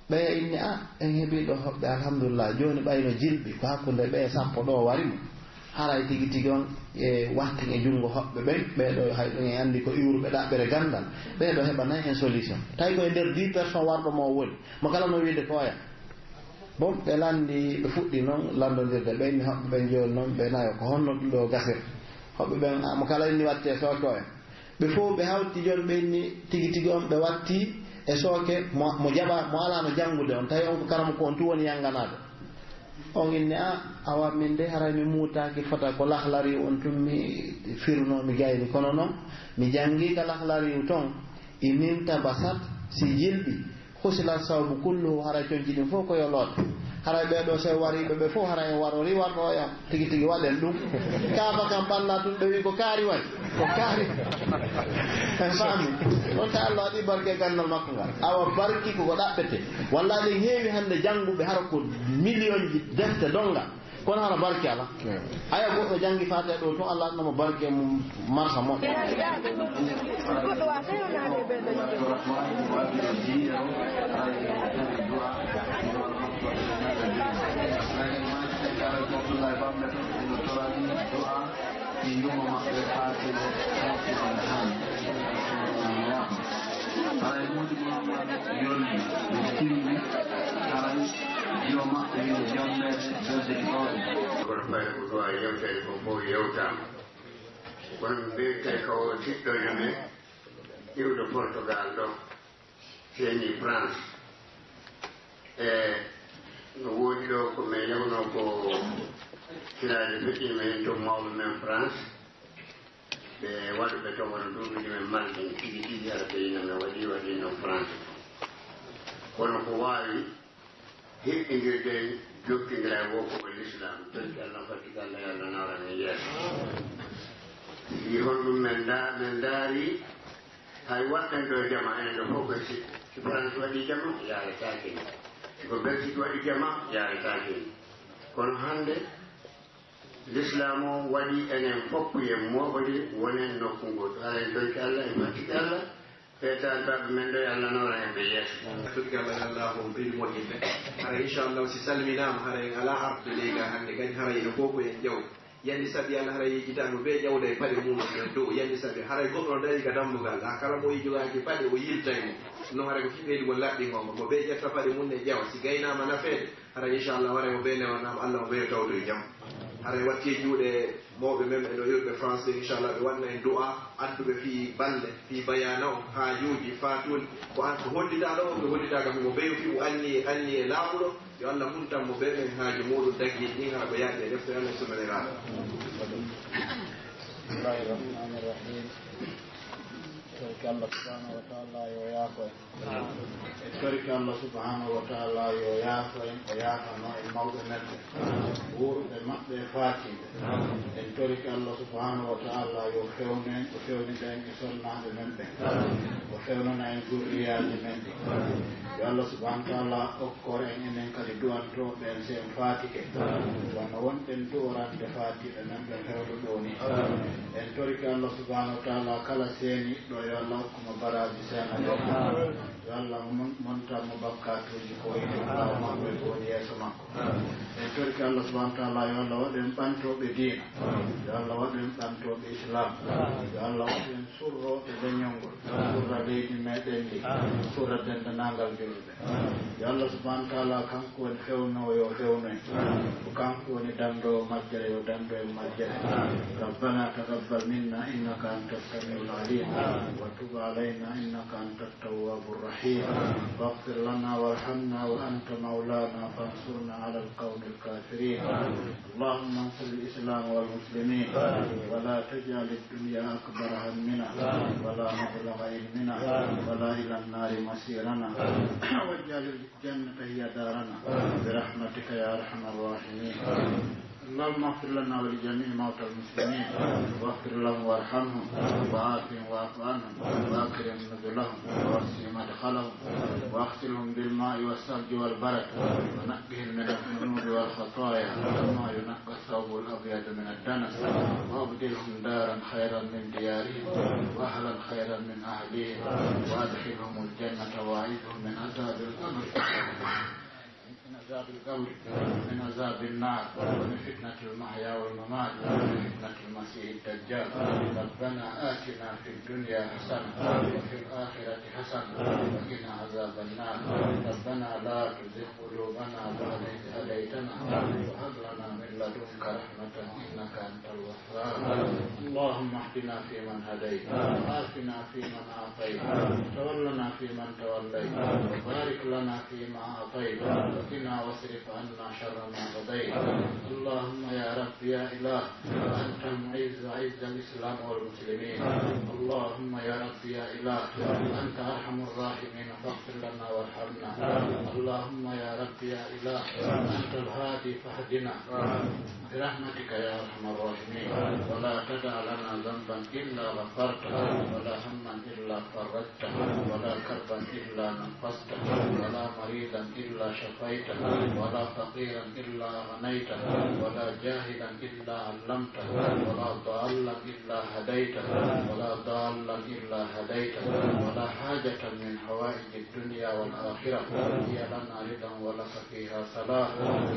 Ɓeya inni, "A, en heɓii ɗo hoɓɓe, alhamdulillah, jooni ɓay no jilɓi, ko hakkunde ɓee sappo ɗoo wari mo. Haray tigi tigi on e wahtin e junngo hoɓɓe ɓen, ɓee ɗoo hay ɗum en anndi ko iwruɓe ɗaɓɓere ganndal, ɓee ɗoo heɓanay en solution." Tawi ko e nder dix personnes warɗo mo o woni, mo kala no wiide ko oya. Bon, ɓe lanndi, ɓe fuɗɗi non lanndondirde, ɓe inni hoɓɓe ɓen jooni non ɓe nayo, ko honno ɗum ɗoo gasir? Hoɓɓe ɓen, a, mo kala inni watti e sooke oya. Ɓe fow ɓe hawti jooni, ɓe inni tigi tigi on ɓe watti e sooke mo, mo jaɓa, mo alaa no janngude on, tawi on ko karamoko on tun woni yannganaade. On inni, "A, awa min de haray mi muutaaki fota ko lahlari on tun mi firnoo mi gayni, kono non mi janngii ka lahlari ton, in intabasat, si jilɓi, husilat sawbu kulluhu, haray conci ɗin fof ko yo loote. Haray ɓee ɗoo sew wariiɓe ɓe fof, haray en warorii warɗo oya, tigi tigi waɗen ɗum." Kaaba kan ɓannaa tun, ɓe wi'i, "Ko kaari waɗi, ko kaari." En faami. Ɗon tawi Allah waɗi barke e ganndal makko ngal. Awa barki ko ko ɗaɓɓete. Wallaahi, ɗen heewi hannde jannguɓe, hara ko miliyonji defte donnga. Kono hara barke alaa. Aya goɗɗo janngi Faatiha ɗo tun, Allah waɗana mo barke mum marsa moƴƴo. Haray moodi Muhammad yolli, ɓe timmi, haray yo maɓɓe yo jombeede, ɓe jikooɓe. Kono fayda ko du'a yewtere ko fof yewtaama. Kono min mbeltay ko tiɗɗojo men iwɗo Portugal ɗo, seeni France. E no woodi ɗo ko min yawnoo ko filaaji feƴƴiima heen to mawɓe men France. Ɓe waɗuɓe ton wano duuɓi ɗi men mari ɗin tigi tigi, hara ɓe ina men waɗi waɗi non France. Kono ko waawi hiɓɓindirde en, jokkindira e woo ko Lislaam, tonki Allah, fatti Allah, yo Allah nawra men yeeso. Si honɗum men nda-, men ndaari, hay waɗɗen ɗo jama, enen ɗo fof ko si, si France waɗi jama, yaaretaake en. Si ko Belgique waɗi jama, yaaretaake en. Kono hannde, Lislaam o waɗi enen fof yen mooɓondir, wonen nokku ngootu. Hara en tonki Allah, en fattike Allah, feetaali baaɓe men ɗo, yo Allah nawra en ɓe yeeso. Tonki Allah, yo Allah on ɓeydu moƴƴinde. Hara inchallahu, si salminaama, hara en alaa arde ley ga hannde, kadi hara enen fof ko en ƴaw. Yandi sabi Allah hara yejjitaama bee ƴawda e paɗe mum e dow. Yandi sabi haray goɗɗo no darii ka dambugal, haa kala mo jogaaki paɗe, o yiltay mo. No hara ko fii ɓeydugol laɓɓingol mo. Mo bee ƴetta paɗe mum e ƴawa. Si gaynaama nafeede, hara inchallahu, hara mo bee newanaama Allah, mo bee tawtoy jam. Haray wattii e juuɗe mawɓe men ɓe ɗo yurɓe France, inchallah, ɓe waɗna en du'a, adduɓe fii balle, fii bayaana on, haajuuji, faatuuli, ko an, ko hollitaɗo on, ɓe hollitaaka fii mo ɓeyo fii mo anni, anni e laaɓuɗo, yo Allah muntan mo ɓe ɓen haaju muuɗum daggi ɗin, hara ko yaadi e defte Allah subhanahu wa ta'ala. Bismillahir Rahmanir Rahim. Torki Allah subhanahu wa ta'ala yo yaafo en. En torike Allah subhanahu wa ta'ala yo yaafo en, o yaafano en mawɓe men ɓen, wuuruɓe maɓɓe e faatiiɓe. En torike Allah subhanahu wa ta'ala yo fewnu en, o fewnida en e sonnaaɓe men ɓen, o fewnana en zurriyaaji men ɗin. Yo Allah subhanahu wa ta'ala okkor en, enen kadi du'antooɓe en, si en faatike, wano wonɗen du'orande faatiiɓe men ɓen fewndo ɗoo ni. En torike Allah subhanahu wa ta'ala kala seeniiɗo, yo Allah hokku mo baraaji seena ɗen. Yo Allah mon-, montan mo bakkaatuuji ko woni ɓaawo makko e ko woni yeeso makko. En torike Allah subhanahu wa ta'ala, yo Allah waɗu en ɓantooɓe diina. Yo Allah waɗu en ɓantooɓe Islam. Yo Allah waɗu en surrooɓe leñol ngol. Surra leydi meɗen ndi. Surra denndaangal julɓe. Yo Allah subhanahu wa ta'ala, kanko woni fewnoowo, yo fewnu en. Ko kanko woni danndoowo majjere, yo danndu en majjere. ربنا تقبل منا إنك أنت السميع العليم، وتب علينا إنك أنت التواب الرحيم، واغفر لنا وارحمنا وأنت مولانا فانصرنا على القوم الكافرين. اللهم انصر الإسلام والمسلمين، ولا تجعل الدنيا أكبر همنا، ولا مبلغ علمنا، ولا إلى النار مصيرنا، واجعل الجنة هي دارنا، برحمتك يا أرحم الراحمين. اللهم اغفر لنا ولجميع موتى المسلمين، واغفر لهم وارحمهم، وعافهم واعف عنهم، وأكرم نزلهم، ووسع مدخلهم، واغسلهم بالماء والثلج والبرد، ونقهم من الذنوب والخطايا كما ينقى الثوب الأبيض من الدنس، وأبدلهم دارا خيرا من ديارهم، وأهلا خيرا من أهلهم، وأدخلهم الجنة وأعذهم من عذاب القبر، من عذاب القبر، من عذاب النار، ومن فتنة المحيا والممات، ومن فتنة المسيح الدجال. ربنا آتنا في الدنيا حسنة، وفي الآخرة حسنة، وقنا عذاب النار. ربنا لا تزغ قلوبنا بعد إذ هديتنا، وهب لنا من لدنك رحمة إنك أنت الوهاب. اللهم اهدنا فيمن هديت، وعافنا فيمن عافيت، وتولنا فيمن توليت، وبارك لنا فيما أعطيت، وقنا واصرف عنا شر ما قضيت. اللهم يا رب يا إله، أنت المعز، أعز الإسلام والمسلمين. اللهم يا رب يا إله، أنت أرحم الراحمين، فاغفر لنا وارحمنا. اللهم يا رب يا إله، أنت الهادي فاهدنا برحمتك يا أرحم الراحمين. ولا تدع لنا ذنبا إلا غفرته، ولا هما إلا فرجته، ولا كربا إلا نفسته، ولا مريضا إلا شفيته، ولا فقيرا إلا أغنيته، ولا جاهلا إلا علمته، ولا ضالا إلا هديته، ولا ضالا إلا هديته، ولا حاجة من حوائج الدنيا والآخرة هي لنا رضا ولك فيها صلاح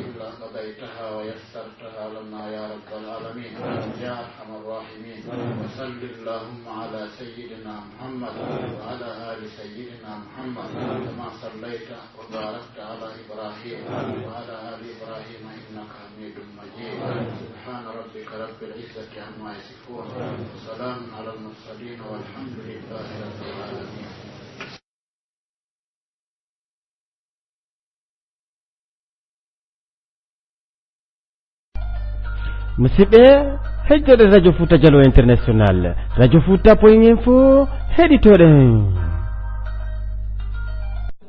إلا قضيتها ويسرتها لنا يا رب العالمين يا أرحم الراحمين. وصل اللهم على سيدنا محمد وعلى آل سيدنا محمد كما صليت وباركت على إبراهيم وعلى آل إبراهيم إنك حميد مجيد. سبحان ربك رب العزة عما يصفون، وسلام على المرسلين، والحمد لله رب العالمين. Musidɓe, heɗitoɗen Radio Fuuta Jallo International, Radio Fuuta Point Info, heɗitoɗen.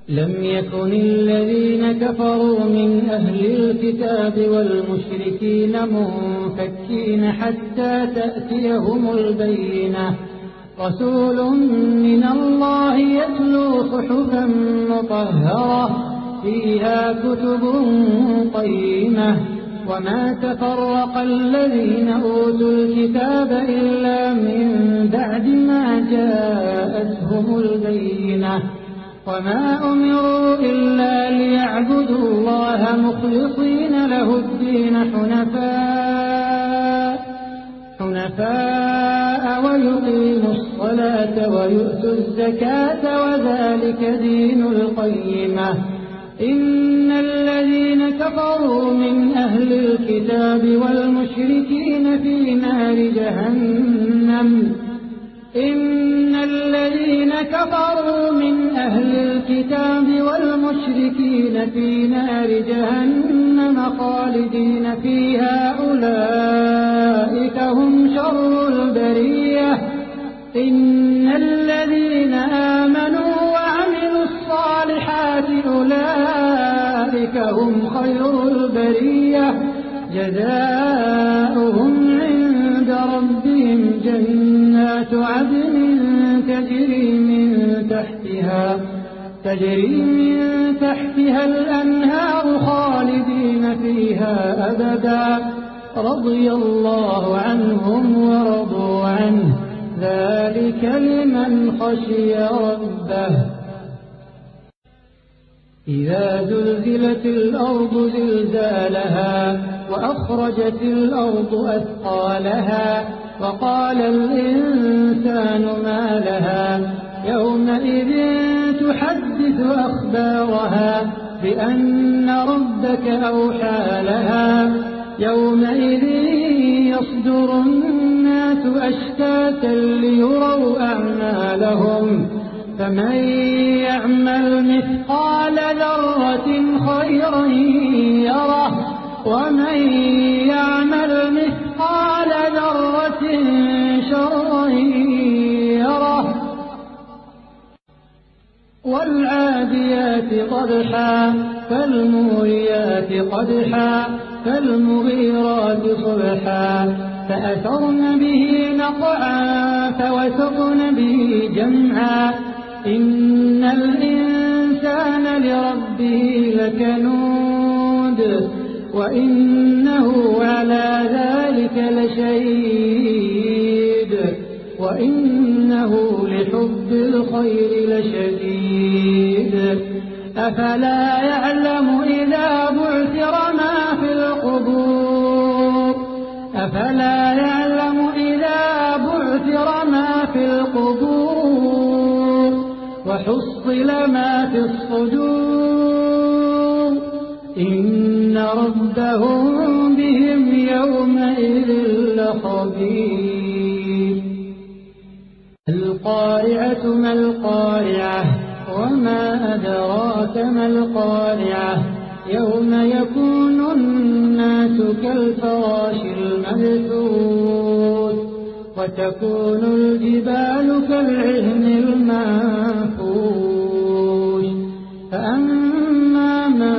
لم يكن الذين كفروا من أهل الكتاب والمشركين منفكين حتى تأتيهم البينة. رسول من الله يتلو صحفا مطهرة فيها كتب قيمة. وما تفرق الذين أوتوا الكتاب إلا من بعد ما جاءتهم البينة. وما أمروا إلا ليعبدوا الله مخلصين له الدين حنفاء، حنفاء ويقيموا الصلاة ويؤتوا الزكاة وذلك دين القيمة. إن الذين كفروا من أهل الكتاب والمشركين في نار جهنم إن الذين كفروا من أهل الكتاب والمشركين في نار جهنم خالدين فيها أولئك هم شر البرية إن الذين آمنوا وعملوا الصالحات أولئك هم خير البرية جزاؤهم عند ربهم جنات عدن تجري من تحتها تجري من تحتها الأنهار خالدين فيها أبدا رضي الله عنهم ورضوا عنه ذلك لمن خشي ربه إذا زلزلت الأرض زلزالها وأخرجت الأرض أثقالها وقال الإنسان ما لها يومئذ تحدث أخبارها بأن ربك أوحى لها يومئذ يصدر الناس أشتاتا ليروا أعمالهم فمن يعمل مثقال ذرة خيرا يره ومن يعمل مثقال ذرة شرا يره والعاديات ضبحا فالموريات قدحا فالمغيرات صبحا فأثرن به نقعا فوسطن به جمعا إن الإنسان لربه لكنود وإنه على ذلك لشهيد وإنه لحب الخير لشديد أفلا يعلم إذا بعثر ما في القبور أفلا يعلم إذا بعثر ما في القبور وحصل ما في الصدور إن ربهم بهم يومئذ لخبير القارعة ما القارعة وما أدراك ما القارعة يوم يكون الناس كالفراش المبثوث وتكون الجبال كالعهن المنفوش فأما من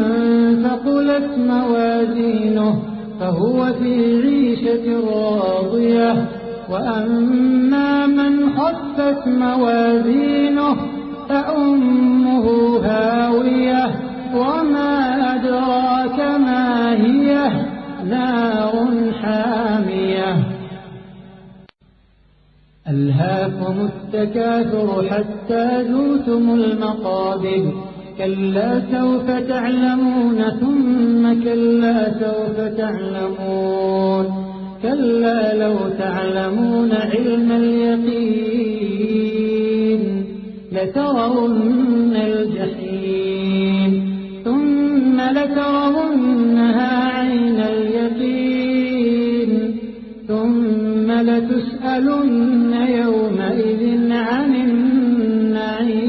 ثقلت موازينه فهو في عيشة راضية وأما من خفت موازينه فأمه هاوية وما أدراك ما هي نار حامية ألهاكم التكاثر حتى زرتم المقابر كلا سوف تعلمون ثم كلا سوف تعلمون كلا لو تعلمون علم اليقين لترون الجحيم ثم لترونها عين اليقين ثم لتسألن يومئذ عن النعيم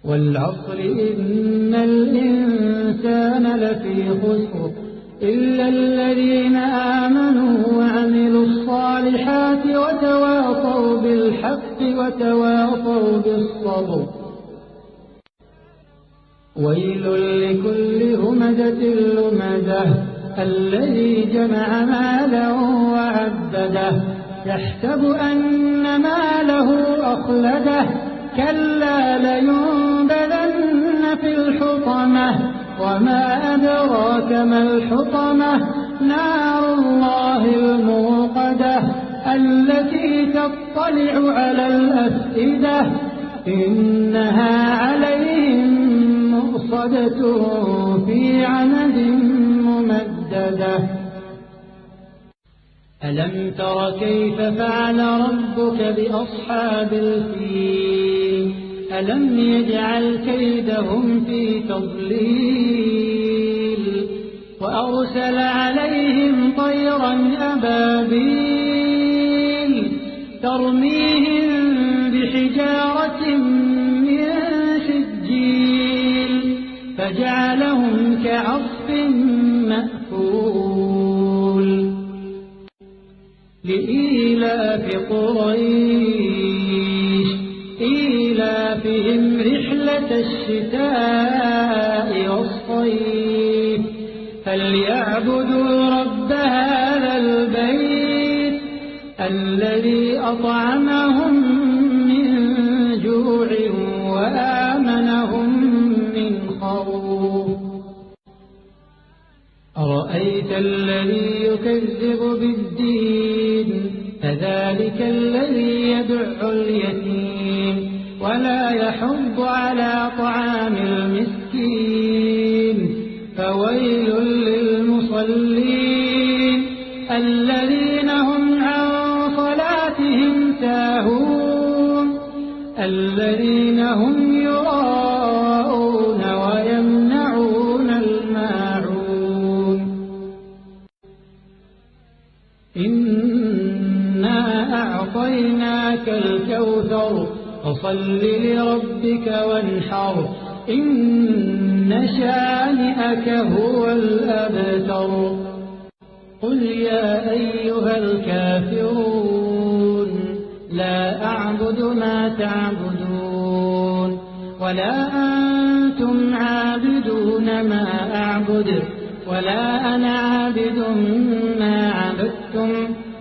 والعصر إن الإنسان لفي خسر إلا الذين آمنوا وعملوا الصالحات وتواصوا بالحق وتواصوا بالصبر ويل لكل همزة لمزة الذي جمع مالا وعدده يحسب أن ماله أخلده كلا لينبذن في الحطمة وما أدراك ما الحطمة نار الله الموقدة التي تطلع على الأفئدة إنها عليهم مؤصدة في عمد ممددة ألم تر كيف فعل ربك بأصحاب الفيل ألم يجعل كيدهم في تضليل وأرسل عليهم طيرا أبابيل ترميهم بحجارة من سجيل فجعلهم كعصف مأكول. لإيلاف قريش إيلافهم رحلة الشتاء والصيف فليعبدوا رب هذا البيت الذي أطعمهم من جوع وآمنهم من خوف. أرأيت الذي يكذب بالدين فذلك الذي يدع اليتيم ولا يحض على طعام المسكين فويل للمصلين الذين هم عن صلاتهم ساهون الذين هم يراءون ويمنعون الماعون إنا أعطيناك الكوثر فصل لربك وانحر إن شانئك هو الأبتر. قل يا أيها الكافرون لا أعبد ما تعبدون ولا أنتم عابدون ما أعبد ولا أنا عابد ما عبدتم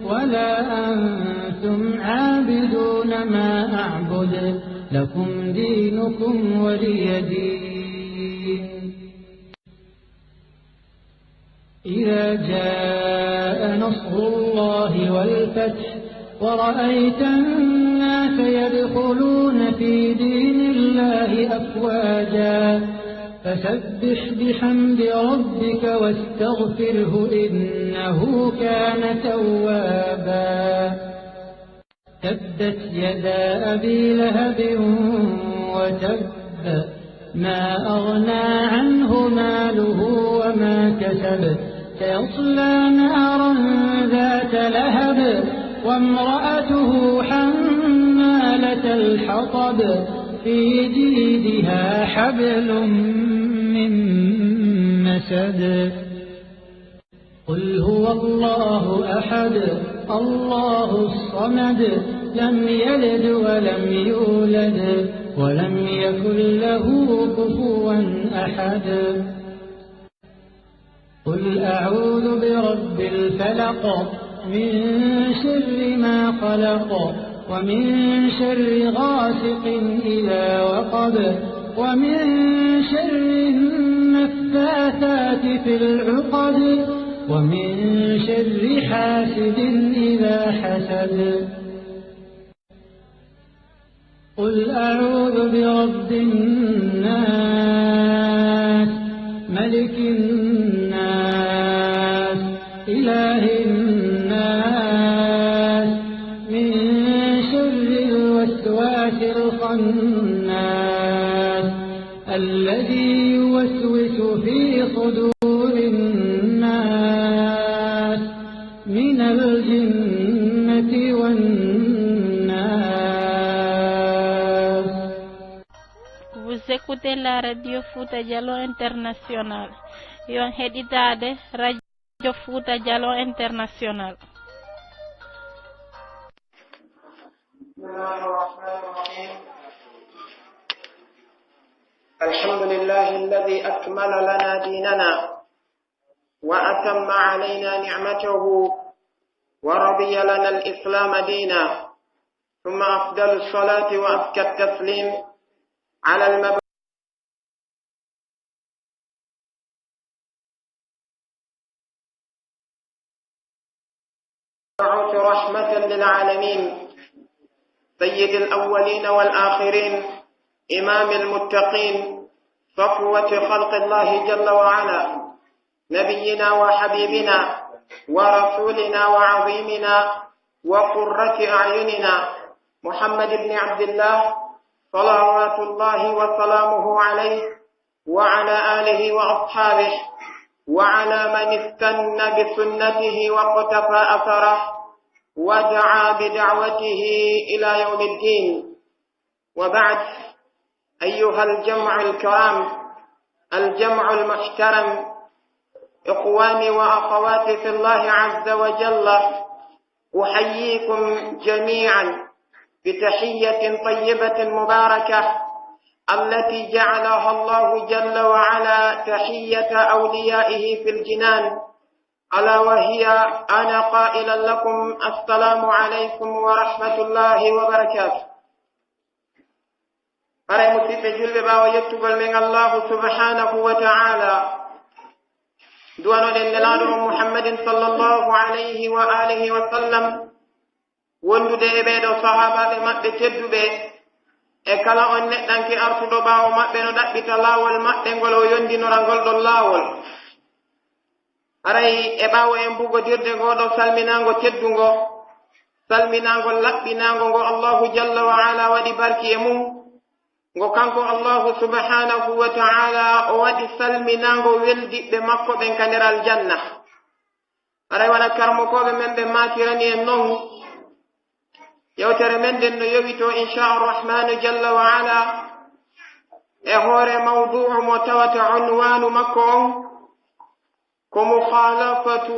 ولا أنتم عابدون ما أعبد لكم دينكم ولي دين. إذا جاء نصر الله والفتح ورأيت الناس يدخلون في دين الله أفواجا فسبح بحمد ربك واستغفره إنه كان توابا. تبت يدا أبي لهب وتب ما أغنى عنه ماله وما كسب سيصلى نارا ذات لهب وامرأته حمالة الحطب في جيدها حبل من مسد. قل هو الله أحد الله الصمد لم يلد ولم يولد ولم يكن له كفوا أحد. قل أعوذ برب الفلق من شر ما خلق ومن شر غاسق إذا وقب ومن شر النفاثات في العقد ومن شر حاسد إذا حسد. قل أعوذ برب الناس ملك الناس إله الناس من شر الوسواس الخناس الذي يوسوس في صدور الناس من الجنة والناس. Vous écoutez la radio Fouta Djalo International. Yon heɗitaade radio Fouta Djalo International. بسم الله الرحمن الرحيم. الحمد لله الذي أكمل لنا ديننا وأتم علينا نعمته ورضي لنا الإسلام دينا، ثم أفضل الصلاة وأزكى التسليم على المبعوث رحمة للعالمين، سيد الأولين والآخرين، إمام المتقين، صفوة خلق الله جل وعلا، نبينا وحبيبنا ورسولنا وعظيمنا وقرة أعيننا محمد بن عبد الله صلوات الله وسلامه عليه وعلى آله وأصحابه وعلى من استن بسنته واقتفى أثره ودعا بدعوته إلى يوم الدين. وبعد، أيها الجمع الكرام، الجمع المحترم، إخواني وأخواتي في الله عز وجل، أحييكم جميعا بتحية طيبة مباركة، التي جعلها الله جل وعلا تحية أوليائه في الجنان، ألا وهي: أنا قائلا لكم السلام عليكم ورحمة الله وبركاته. Haray, musiɓɓe julɓe, ɓaawo yettugol men Allaahu subhaanahu wa ta'aala, duwanoɗen Nelaaɗo on Muhammadin sallallahu alayhi wa aalihi wa sallam, wondude e ɓee ɗoo sahaabaaɓe maɓɓe tedduɓe, e kala on neɗɗanke artuɗo ɓaawo maɓɓe no ɗaɓɓita laawol maɓɓe ngol, o yondinora ngol ɗon laawol. Haray, e ɓaawo en bugodirde ngoo ɗoo salminaango teddungo, salminaango laɓɓinaango ngo Allaahu jalla wa ala waɗi barki e mum, ngo kanko Allaahu subhaanahu wa ta'aala o waɗi salminaango weldiɓɓe makko ɓen ka nder aljanna. Haray, wano karamokooɓe men ɓen maatirani en non, yewtere men nden no yowitoo, inshaa Arrahmaanu jalla wa ala, e hoore mawduu'u mo tawata unwaanu makko on ko mukhalafatu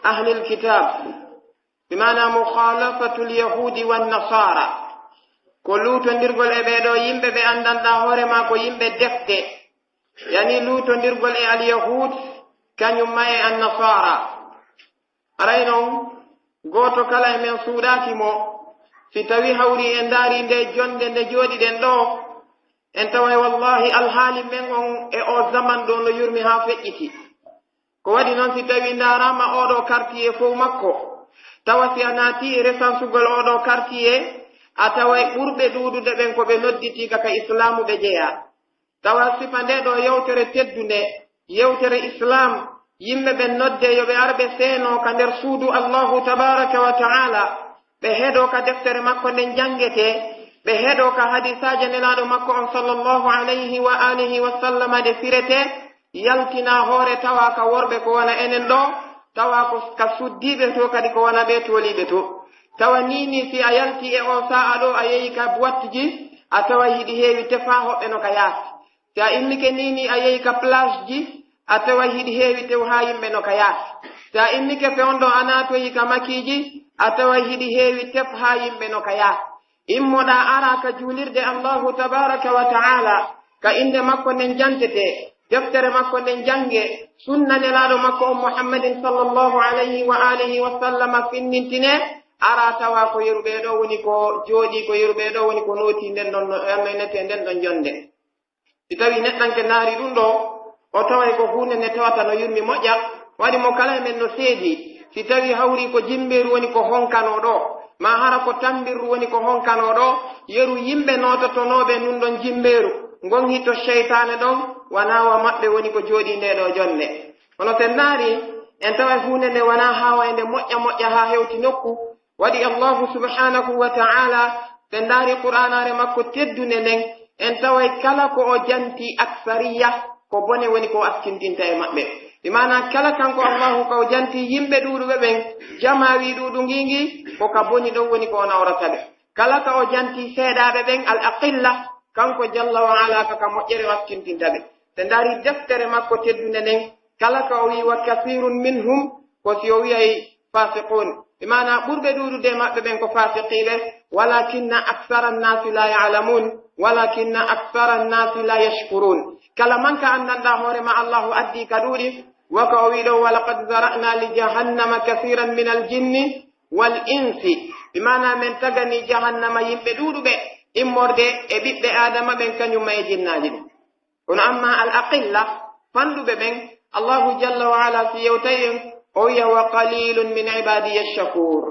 ahlil kitaab, bi maana mukhalafatul yahuudi wan nasaara, ko luutondirgol e ɓee ɗoo yimɓe ɓe anndanɗaa hoore maa ko yimɓe defte, yani luutondirgol e alyahuud kañum ma e annasaara. Haray non, gooto kala e men suuɗaaki mo, si tawii hawri en ndaarii ndee jonnde nde jooɗiɗen ɗoo, en taway wallaahi alhaali men on e oo zaman ɗoo no yurmi haa feƴƴiti. Ko waɗi non, si tawii ndaaraama oo ɗoo kartiyee fow makko, tawa si a naatii e resansugol oo ɗoo kartiyee, a taway ɓurɓe ɗuuɗude ɓen ko ɓe nodditii ka, ka Islaamu ɓe jeyaa. Tawa sifa ndee ɗoo yewtere teddunde, yewtere Islaam, yimɓe ɓen noddee yo ɓe ar ɓe seenoo ka nder suudu Allaahu tabaaraka wa ta'aala, ɓe heɗoo ka deftere makko nden janngetee, ɓe heɗoo ka hadiisaaje Nelaaɗo makko on sallallahu alayhi wa aalihi wa sallama ɗe firetee, yaltinaa hoore tawa ka worɓe ko wano enen ɗoo, tawa ko ka suddiiɓe to kadi ko wano ɓee tooliiɓe to. Tawa nii nii si a yaltii e oo saa'a ɗoo a yehi ka boîte ji, a tawa hiɗi heewi tefaa hoɓɓe no ka yaasi. Si a immike nii nii a yehi ka plage ji, a tawa hiɗi heewi tew haa yimɓe no ka yaasi. Si a immike fewndo a naatoyi ka makiiji, a tawa hiɗi heewi tef haa yimɓe no ka yaasi. Immoɗaa araa ka juulirde Allaahu tabaaraka wa ta'aala, ka innde makko nden jantetee, deftere makko nden janngee, sunna Nelaaɗo makko on Muhammadin sallallahu alayhi wa aalihi wa sallama finnintinee, araa tawa ko yeru ɓee ɗoo woni ko jooɗii, ko yeru ɓee ɗoo woni ko nootii nden ɗon, no, no, no, nden ɗon jonnde. Si tawii neɗɗanke ndaari ɗun ɗoo, o taway ko huunde nde tawata no yurmi moƴƴa, waɗi mo kala e men no seedii. Si tawii hawrii ko jimbeeru woni ko honkanoo ɗoo, maa hara ko tammbirru woni ko honkanoo ɗoo, yeru yimɓe noototonooɓe ndun ɗon jimbeeru, ngon hito seytaane ɗon, wanaa wa maɓɓe woni ko jooɗii ndee ɗoo jonnde. Kono si en ndaarii, en taway huunde nde wanaa haawaynde moƴƴa moƴƴa haa hewti nokku, Waɗi Allaahu subhaanahu wa ta'aala, si en ndaarii Qur'aanaare makko teddunde nden, en taway kala ko o jantii aksariya, ko bone woni ko o askintinta e maɓɓe. Bi maanaa kala kanko Allaahu ka o jantii yimɓe ɗuuɗuɓe ɓen, jamaawi ɗuuɗu ngii ngii, ko ka boni ɗon woni ko o nawrata ɓe. Kala ka o jantii seeɗaaɓe ɓen, al aqilla, kanko jalla wa ala ka ka moƴƴere o askintinta ɓe. Si en ndaarii deftere makko teddunde nden, kala ka o wi'i, "Wa kasiirun minhum," ko si o wi'ay, faasiquun. Bi maanaa ɓurɓe ɗuuɗude e maɓɓe ɓen ko faasiqiiɓe, "Walaakinna aksara annaasi laa ya'lamuun, walaakinna aksara annaasi laa yashkuruun." Kala manka anndanɗaa hoore maa Allaahu addii ka ɗuuɗi, wa ka o wi'i ɗoo, "Wa laqad zara'naa li jahannama kasiiran minal jinni wal insi." Bi maanaa men tagani jahannama yimɓe ɗuuɗuɓe, immorde e ɓiɓɓe Aadama ɓen, kañum ma e jinnaaji ɗin. Kono amma al aqilla, fanɗuɓe ɓen, Allahu jalla wa ala si yewtay en, o wi'a, "Wa qalilun min ibadiya shakur."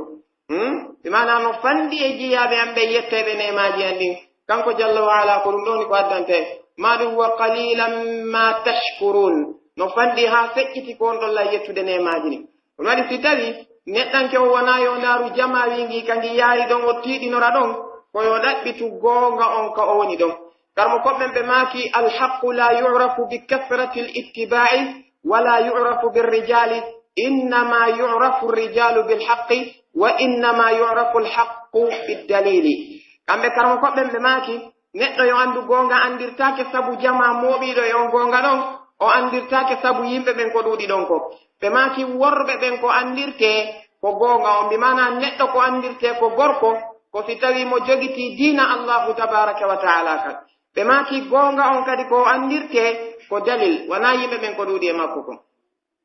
Hmm? Bi maana no fanɗi e jiyaaɓe am ɓe yettayɓe neemaaji an ɗin. Kanko jalla wa ala ko ɗum ɗon ko addante. Ma ɗum, "Wa qalilan ma tashkurun." No fanɗi haa feƴƴiti ko on ɗon la yettude neemaaji ɗin. Ɗum waɗi si tawi neɗɗanke o wonaa yo ndaaru jamaa wi ngi ka ngi yaari ɗon o tiiɗinora ɗon, Ko yo ɗaɓɓitu goonga on ka o woni ɗon. Karmo koɓɓen ɓe maaki, "Alhaqqu la yu'rafu bi kasrati al-ittiba'i, wa la yu'rafu bir rijali, innama yu'rafu ar-rijalu bil haqqi, wa innama yu'rafu al-haqqu bid dalili." Kamɓe karmo koɓɓen ɓe maaki, "Neɗɗo yo anndu goonga anndirtaake sabu jamaa mooɓiiɗo e on goonga ɗon, o anndirtaake sabu yimɓe ɓen ko ɗuuɗi ɗon ko." Ɓe maaki, "Worɓe ɓen ko anndirtee ko goonga on, bi maanaa neɗɗo ko anndirtee ko gorko, ko si tawii mo jogitii diina Allaahu tabaaraka wa ta'aalaa kan." Ɓe maaki, "Goonga on kadi ko o anndirtee ko dalil, wanaa yimɓe ɓen ko ɗuuɗi e makko kon."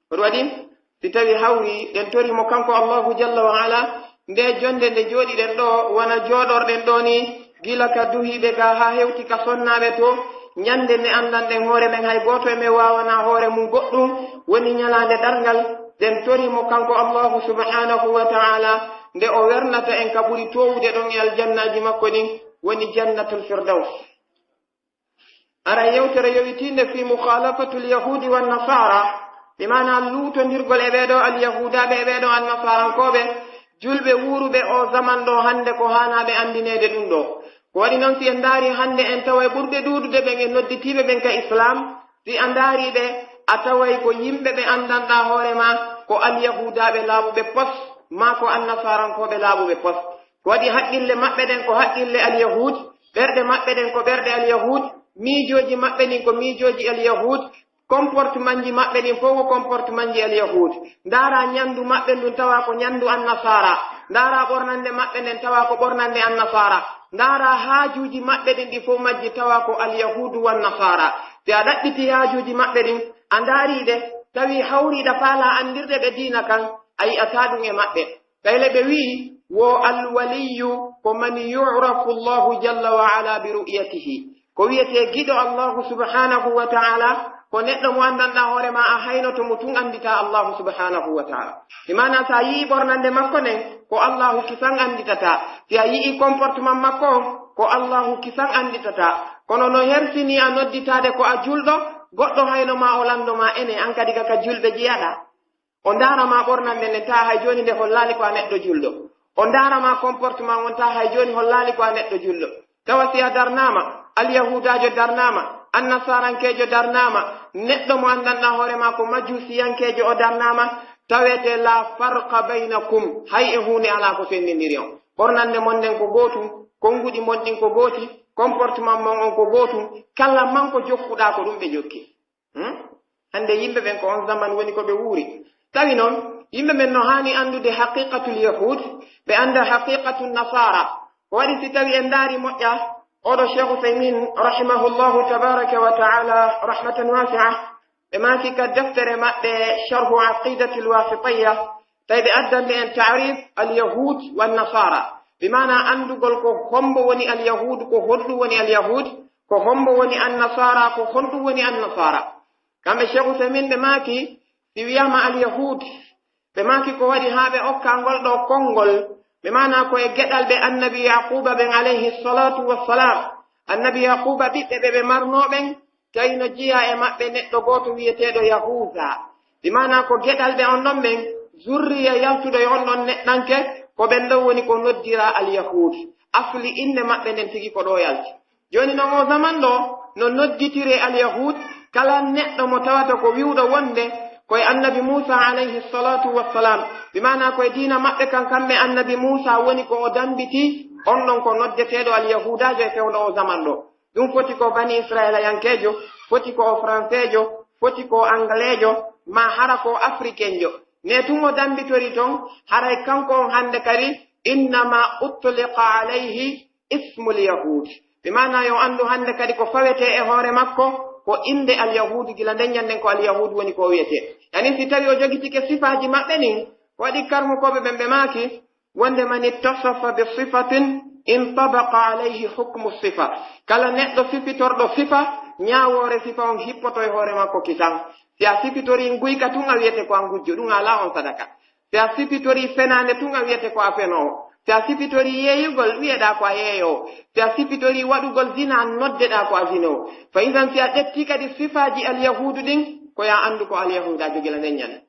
Ko ɗum waɗi, si tawii hawri, ɗen tori mo kanko Allaahu jalla wa ala, nde jonnde nde jooɗiɗen ɗoo, wano jooɗorɗen ɗoo nii, gila ka duhiiɓe gaa haa hewti ka sonnaaɓe too, ñande nde anndanɗen hoore men, hay gooto e men waawanaa hoore mum goɗɗum, woni ñalaande darngal, ɗen tori mo kanko Allaahu subhaanahu wa ta'aalaa, nde o wernata en ka ɓuri toowude ɗon e aljannaaji makko ɗin, woni Jannatul Firdaws. Aray yewtere yowitiinde fii mukhaalafatul yahuudi wan nasaara, bi maanaa luutondirgol e ɓee ɗoo alyahuudaaɓe e ɓee ɗoo annasaarankooɓe, julɓe wuuruɓe oo zaman ɗoo hannde ko haanaa ɓe anndineede ɗum ɗoo. Ko waɗi non si en ndaarii hannde en taway ɓurɓe ɗuuɗude ɓen e nodditiiɓe ɓen ka Islaam, si a ndaarii ɓe, a taway ko yimɓe ɓe anndanɗaa hoore maa ko alyahuudaaɓe laaɓuɓe pos, maa ko annasaarankooɓe laaɓuɓe pos. Ko waɗi haqqille maɓɓe ɗen ko haqqille alyahuud, ɓerɗe maɓɓe ɗen ko ɓerɗe alyahuud, miijooji maɓɓe ɗin ko miijooji alyahuud, comportementji maɓɓe ɗin fow ko comportementji alyahuud. Ndaaraa ñanndu maɓɓe ndun tawaa ko ñanndu annasaara. Ndaaraa ɓornannde maɓɓe nden tawaa ko ɓornannde annasaara. Ndaaraa haajuuji maɓɓe ɗin ɗi fow majji tawaa ko alyahuudu wan nasaara. Si a ɗaɓɓitii haajuuji maɓɓe ɗin, a ndaarii ɗe, tawii hawrii ɗa faalaa anndirde ɓe diina kan, a yi'ataa ɗum e maɓɓe. Tawi le ɓe wi'i, wo alwaliyyu ko man yu'rafu Allahu jalla wa ala bi ru'yatihi. Ko wi'etee giɗo Allahu subhanahu wa ta'ala, ko neɗɗo mo anndanɗaa hoore maa a haynoto mo tun annditaa Allahu subhanahu wa ta'ala. Bi maanaa si a yi'ii ɓornannde makko nden, ko Allahu kisan annditataa. Si a yi'ii comportement makko on, ko Allahu kisan annditataa. Kono no hersinii a nodditaade ko a julɗo, goɗɗo hayno maa o lanndo maa enen, an kadi ka ka julɓe jeyaɗaa. O ndaara maa ɓornannde nden, tawa hay jooni nde hollaali ko a neɗɗo julɗo. O ndaara maa comportement on, tawa hay jooni hollaali ko a neɗɗo julɗo. Tawa si a darnaama, alyahuudaajo darnaama, annasarankeejo darnaama, neɗɗo mo anndanɗaa hoore maa ko majuusiyankeejo o darnaama, tawete laa farqa baynakum, hay e huunde alaa ko senndindiri on. Ɓornannde mon nden ko gootum, konnguɗi mon ɗin ko gooti, comportement mon on ko gootum, kala man ko jokkuɗaa ko ɗum ɓe jokki. Hmm? Hannde yimɓe ɓen ko on zaman woni ko ɓe wuuri. Tawi non, yimɓe ɓen no haani anndude haqiqatul yahuud, ɓe annda haqiqatul nasaara. Ko waɗi si tawi en ndaari moƴƴa, oɗo Cheikh Uthaymin, rahimahullahu tabaraka wa ta'ala, rahmatan wasi'a, ɓe maaki ka deftere maɓɓe Sharhu Aqidatil Wasitiyya, tawi ɓe addande en ta'rif al-yahuud wan nasaara. Bi maanaa anndugol ko hombo woni al-yahuud, ko honɗum woni al-yahuud, ko hombo woni an-nasaara, ko honɗum woni an-nasaara. Kamɓe Cheikh Uthaymin ɓe maaki, si wiyaama al-yahuud, ɓe maaki ko waɗi haa ɓe okkaa ngol ɗoo konngol, bi maanaa ko e geɗalɓe annabi Yaquuba ɓen alayhi salaatu wassalaam. Annabi Yaquuba ɓiɓɓe ɓe ɓe marnoo ɓen, tawi no jeyaa e maɓɓe neɗɗo gooto wi'eteeɗo Yahuuza. Bi maanaa ko geɗalɓe on ɗon ɓen, zurriya yaltuɗo e on ɗon neɗɗanke, ko ɓen ɗon woni ko noddiraa al-yahuud. Asli innde maɓɓe nden tigi ko ɗoo yalti. Jooni non oo zaman ɗoo, no nodditiree al-yahuud, kala neɗɗo mo tawata ko wi'uɗo wonde ko e annabi Muusaa alayhi salaatu wassalaam, bi maanaa ko e diina maɓɓe kan kamɓe annabi Muusaa woni ko o dambitii, on ɗon ko noddeteeɗo al-yahuudaajo e fewndo oo zaman ɗoo. Ɗum foti ko bani Isra'ilayankeejo, foti ko o franseejo, foti ko o angaleejo, maa hara ko o afrikenjo. Ne tun o dambitori ton, haray kanko on hannde kadi, innama utliqa alayhi ismul yahuud. Bi maanaa yo anndu hannde kadi ko fawetee e hoore makko, ko innde alyahuudu, gila nden ñannden ko alyahuudu woni ko o wi'etee. Yani si tawi o jogitike sifaaji maɓɓe ɗin, ko waɗi karmukooɓe ɓen ɓe maaki, wonde man ittasafa bi sifatin intabaqa alayhi hukmu sifa. Kala neɗɗo sifitorɗo sifa, ñaawoore sifa on hippoto e hoore makko kisan. Si a sifitorii nguyka tun a wi'ete ko a ngujjo, ɗum alaa on sadaka. Si a sifitorii fenaande tun a wi'ete ko a fenoowo. Si a sifitorii yeeyugol, wi'eɗaa ko a yeeyoowo. Si a sifitorii waɗugol zina, noddeɗaa ko a zinoowo. Fa idan si a ƴettii kadi sifaaji alyahuudu ɗin, ko yo a anndu ko alyahuuda jogila nden ñande.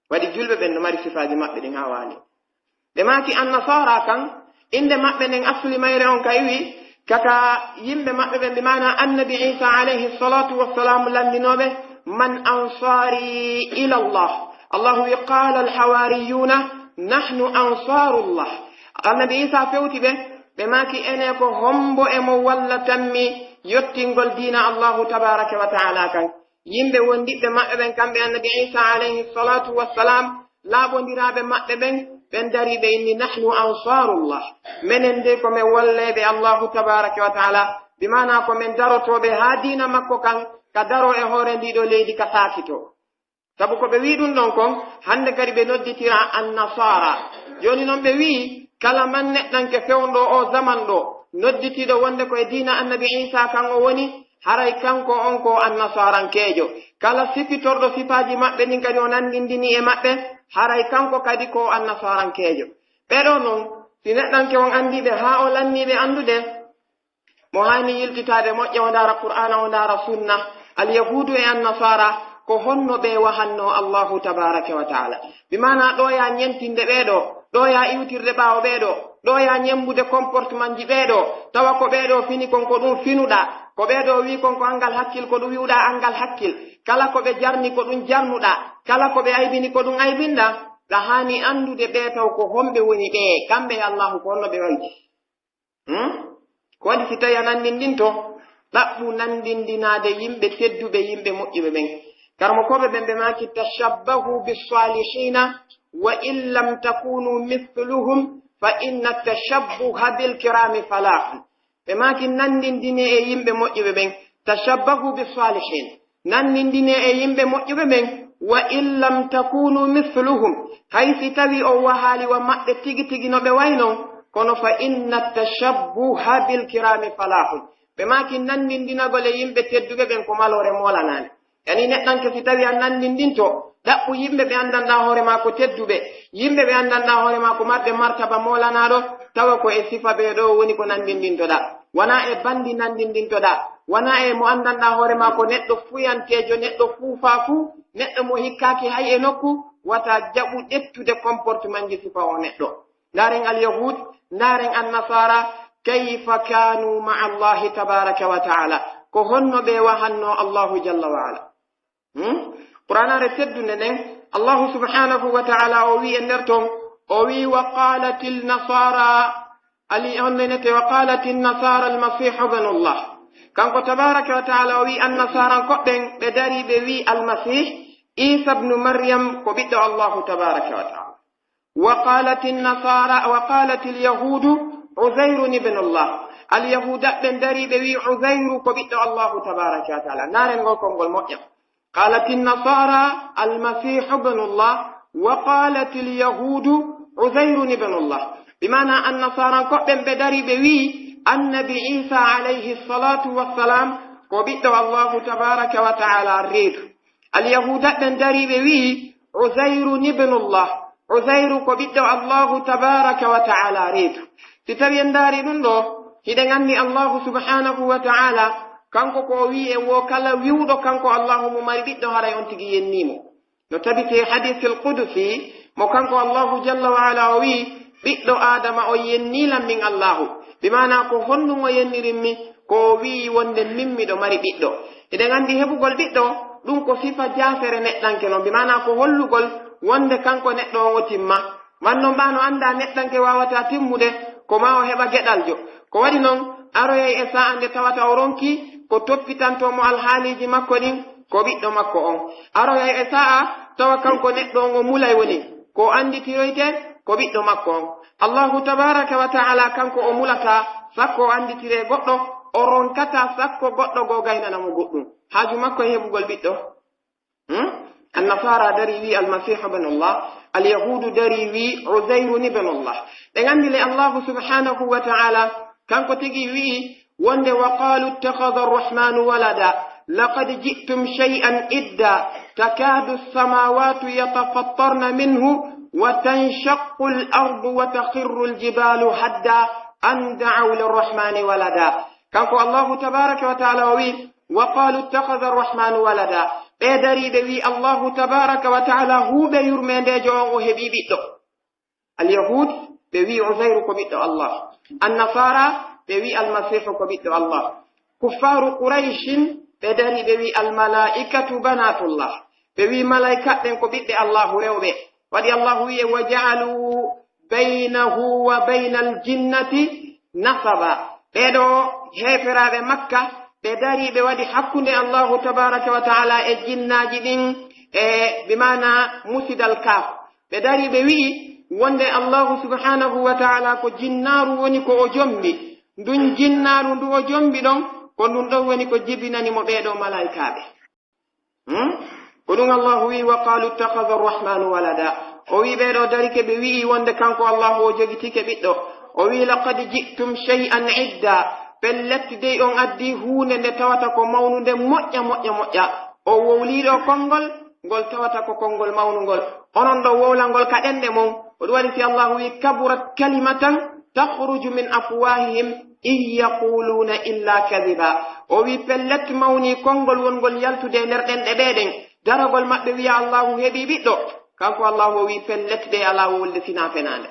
Waɗi julɓe ɓen no mari sifaaji maɓɓe ɗin haa waali. Ɓe maaki annasaara kan, Innde maɓɓe nden asli mayre on ka iwi, kaka yimɓe maɓɓe ɓen, bi maana Annabi Iisa alayhi salatu wassalam lanndinooɓe, "Man ansaari ila Allah?" Allahu wi, "Qaala al-hawaariyuuna, nahnu ansaarullah." Annabi Iisa fewti ɓe, ɓe maaki, "Ene ko hombo e mo wallatammi yottingol diina Allahu tabaaraka wa ta'ala kan?" Yimɓe wondiɓɓe maɓɓe ɓen, kamɓe Annabi Iisa alayhi salatu wassalam, laaɓondiraaɓe maɓɓe ɓen, ɓen darii ɓe inni, "Nahnu ansaarullah." Menen dey ko men walleeɓe Allahu tabaaraka wa ta'ala, bi maana ko men darotooɓe haa diina makko kan, ka daroo e hoore ndii ɗoo leydi, ka saakitoo. Sabu ko ɓe wi'i ɗun ɗon kon, hande kadi ɓe nodditira annasaara. Jooni non ɓe wi'i, kala man neɗɗanke fewndo oo zaman ɗoo, nodditiiɗo wonde ko e diina Annabi Iisa kan o woni, haray kanko on ko annasaarankeejo. Kala sifitorɗo sifaaji maɓɓe ɗin kadi o nanndindini e maɓɓe, haray kanko kadi ko annasaarankeejo. Ɓee ɗoo non, si neɗɗanke on anndii ɓe haa o lannii ɓe anndude, mo haani yiltitaade moƴƴa, o ndaara Qur'aana, o ndaara Sunna. Alyahuudu e Annasaara, ko honno ɓe wahannoo Allahu tabaaraka wa ta'ala? Bi maanaa, ɗoo yaa ñentinde ɓee ɗoo, ɗoo yaa iwtirde ɓaawo ɓee ɗoo, ɗoo yaa ñemmbude comportementji ɓee ɗoo, tawa ko ɓee ɗoo fini kon ko ɗun finuɗaa, ko ɓee ɗoo wi'i kon ko anngal hakkil, ko ɗun wi'uɗaa anngal hakkil, kala ko ɓe jarni ko ɗun jarnuɗaa, kala ko ɓe aybini ko ɗun aybinɗaa, ɗa haani anndude ɓee taw ko homɓe woni ɓee, kamɓe e Allahu ko honno ɓe wa'i. Hmm? Ko waɗi si tawi a nanndindinto, ɗaɓɓu nanndindinaade yimɓe tedduɓe, yimɓe moƴƴuɓe ɓen. Karamokooɓe ɓen ɓe maaki, "Tashabbahu bis-saalihiina wa in lam takunu mithluhum, fa inna tashabbuha bil kiraami falaahu." Ɓe maaki, "Nanndindinee e yimɓe moƴƴuɓe ɓen." Tashabbahu bis-saalihiin. Nanndindinee e yimɓe moƴƴuɓe ɓen, "wa in lam takunu mithluhum." Hay si tawi on wahaali wa maɓɓe tigi tigi no ɓe wa'i non, kono "fa inna tashabbuha bil kiraami falahun." Ɓe maaki nanndindinagol e yimɓe tedduɓe ɓen ko maloore moolanaande. Yani neɗɗanke si tawi a nanndindinto, ɗaɓɓu yimɓe ɓe anndanɗaa hoore maa ko tedduɓe, yimɓe ɓe anndanɗaa hoore maa ko marɓe martaba moolanaaɗo, tawa ko e sifa ɓee ɗoo woni ko nanndindintoɗaa. Wanaa e banndi nanndindintoɗaa, wanaa e mo anndanɗaa hoore maa ko neɗɗo fuyanteejo, neɗɗo fuufaaku, neɗɗo mo hikkaaki hay e nokku, wata jaɓu ƴettude comportementji sifa oo neɗɗo. Ndaaren Alyahuud, ndaaren Annasaara, kayfa kaanu ma'a Allahi tabaaraka wa ta'ala. Ko honno ɓe wahannoo Allahu jalla wa ala? Hmm? Qur'aanaare teddunde nden, Allahu subhanahu wa ta'ala o wi'i e nder ton, o wi'i, "Wa qalatil nasara," ali on nenete, "Wa qalatin nasara al-Masihu ibnullah." Kanko tabaraka wa ta'ala o wi'i, Annasarankoɓe ɓen ɓe dari ɓe wi'i Almasih Isa ibnu Maryam ko ɓiɗɗo Allahu tabaraka wa ta'ala. "Wa qalatin nasara, wa qalatil yahudu Uzairun ibnullah." Alyahuuda ɓen dari ɓe wi'i Uzairu ko ɓiɗɗo Allahu tabaraka wa ta'ala. Ndaaren ngol konngol moƴƴa. "Qalatin nasara Almasihu ibnullah, wa qalatil yahudu Uzairun ibnullah." Bi maana Annasarankoɓe ɓen ɓe dari ɓe wi'i Annabi Isa alayhi salatu wassalam ko ɓiɗɗo Allahu tabaraka wa ta'ala reedu. Alyahuuda ɓen dari ɓe wi'i, "Uzairun ibnullah." Uzairu ko ɓiɗɗo Allahu tabaraka wa ta'ala reedu. Si tawi en ndaari ɗun ɗoo, hiɗen anndi Allahu subhanahu wa ta'ala, kanko ko o wi'i en woo, kala wi'uɗo kanko Allahu mo mari ɓiɗɗo, haray on tigi yennii mo. No tabiti e hadiisil qudusi, mo kanko Allahu jalla wa ala o wi'i, "Ɓiɗɗo Aadama on yennii lan min Allahu." Bi maana ko honɗun o yennirimmi? Ko o wi'i wonde min miɗo mari ɓiɗɗo. Hiɗen anndi heɓugol ɓiɗɗo, ɗun ko sifa jaasere neɗɗanke non. Bi maana ko hollugol wonde kanko neɗɗo on o timma. Wan non ɓaa no anndaa neɗɗanke waawataa timmude, ko maa o heɓa geɗaljo. Ko waɗi non, aroyay e saa'a nde tawata o ronki ko toppitantoo mo alhaaliiji makko ɗin, ko ɓiɗɗo makko on. Aroyay e saa'a tawa kanko neɗɗo on o mulay woni ko o annditiroyte ko ɓiɗɗo makko on. Allahu tabaraka wa ta'ala kanko o mulataa sakko o annditiree goɗɗo, o ronkataa sakko goɗɗo goo gaynana mo goɗɗun. Haaju makko e heɓugol ɓiɗɗo. Hmm? Annasaara darii wi'i Almasiihu ibnullah, Alyahuudu darii wi'i Uzayrun ibnullah. Ɓe anndi le Allahu subhanahu wa ta'ala, kanko tigi wi'i wonde, "Wa qaalu ittakhadha arrahmanu walada, laqad ji'tum shay'an idda, takadu as-samawatu yatafattarna minhu, wa tanshaqqu al-ardu, wa takhirru al-jibalu hadda, an da'aw lirrahmani walada." Kanko Allahu tabaraka wa ta'ala o wi'i, "Wa qaalu ittakhadha arrahmanu walada." Ɓe darii ɓe wi'i Allahu tabaraka wa ta'ala huuɓe yurmeendeejo on o heɓii ɓiɗɗo. Alyahuud, ɓe wi'i Uzayru ko ɓiɗɗo Allah. Annasaara, ɓe wi'i Almasiihu ko ɓiɗɗo Allah. Kuffaaru Qurayshin, ɓe dari ɓe wi'i Almalaa'ikatu banaatullah. Ɓe wi'i malaa'ikaaɓe ɓen ko ɓiɓɓe Allahu rewɓe. Waɗi Allahu wi'i, "Wa ja'alu baynahu wa baynal jinnati nasaba." Ɓee ɗoo heeferaaɓe Makka, ɓe dari ɓe waɗi hakkunde Allahu tabaaraka wa ta'ala e jinnaaji ɗin, e bi maana musidal kaaf. Ɓe dari ɓe wi'i wonde Allahu subhanahu wa ta'ala ko jinnaaru woni ko o jombi. Ndun jinnaaru ndu o jombi ɗon, ko ndun ɗon woni ko jibinani mo ɓee ɗoo malaa'ikaaɓe. Hmm? Ko ɗun Allahu wi'i, "Wa qaalu ittakhadha arrahmanu walada." O wi'i ɓee ɗoo darike ɓe wi'i wonde kanko Allahu o jogitike ɓiɗɗo. O wi'i, "Laqad ji'tum shay'an idda." Pellet dey on addi huunde nde tawata ko mawnunde moƴƴa, moƴƴa, moƴƴa. O wowlii ɗoo konngol, ngol tawata ko konngol mawnungol. Onon ɗoo wowlangol ka ɗenɗe mon. Ko ɗun waɗi si Allahu wi'i, "Kaburat kalimatan takhruju min afwahihim in yaquluna illa kadhiba." O wi'i, "Pellet mawnii konngol wongol yaltude e nder ɗenɗe ɓee ɗen." Daragol maɓɓe wi'a Allahu heɓii ɓiɗɗo. Kanko Allahu o wi'i, "Pellet ɓe alaa wolde sinaa fenaande."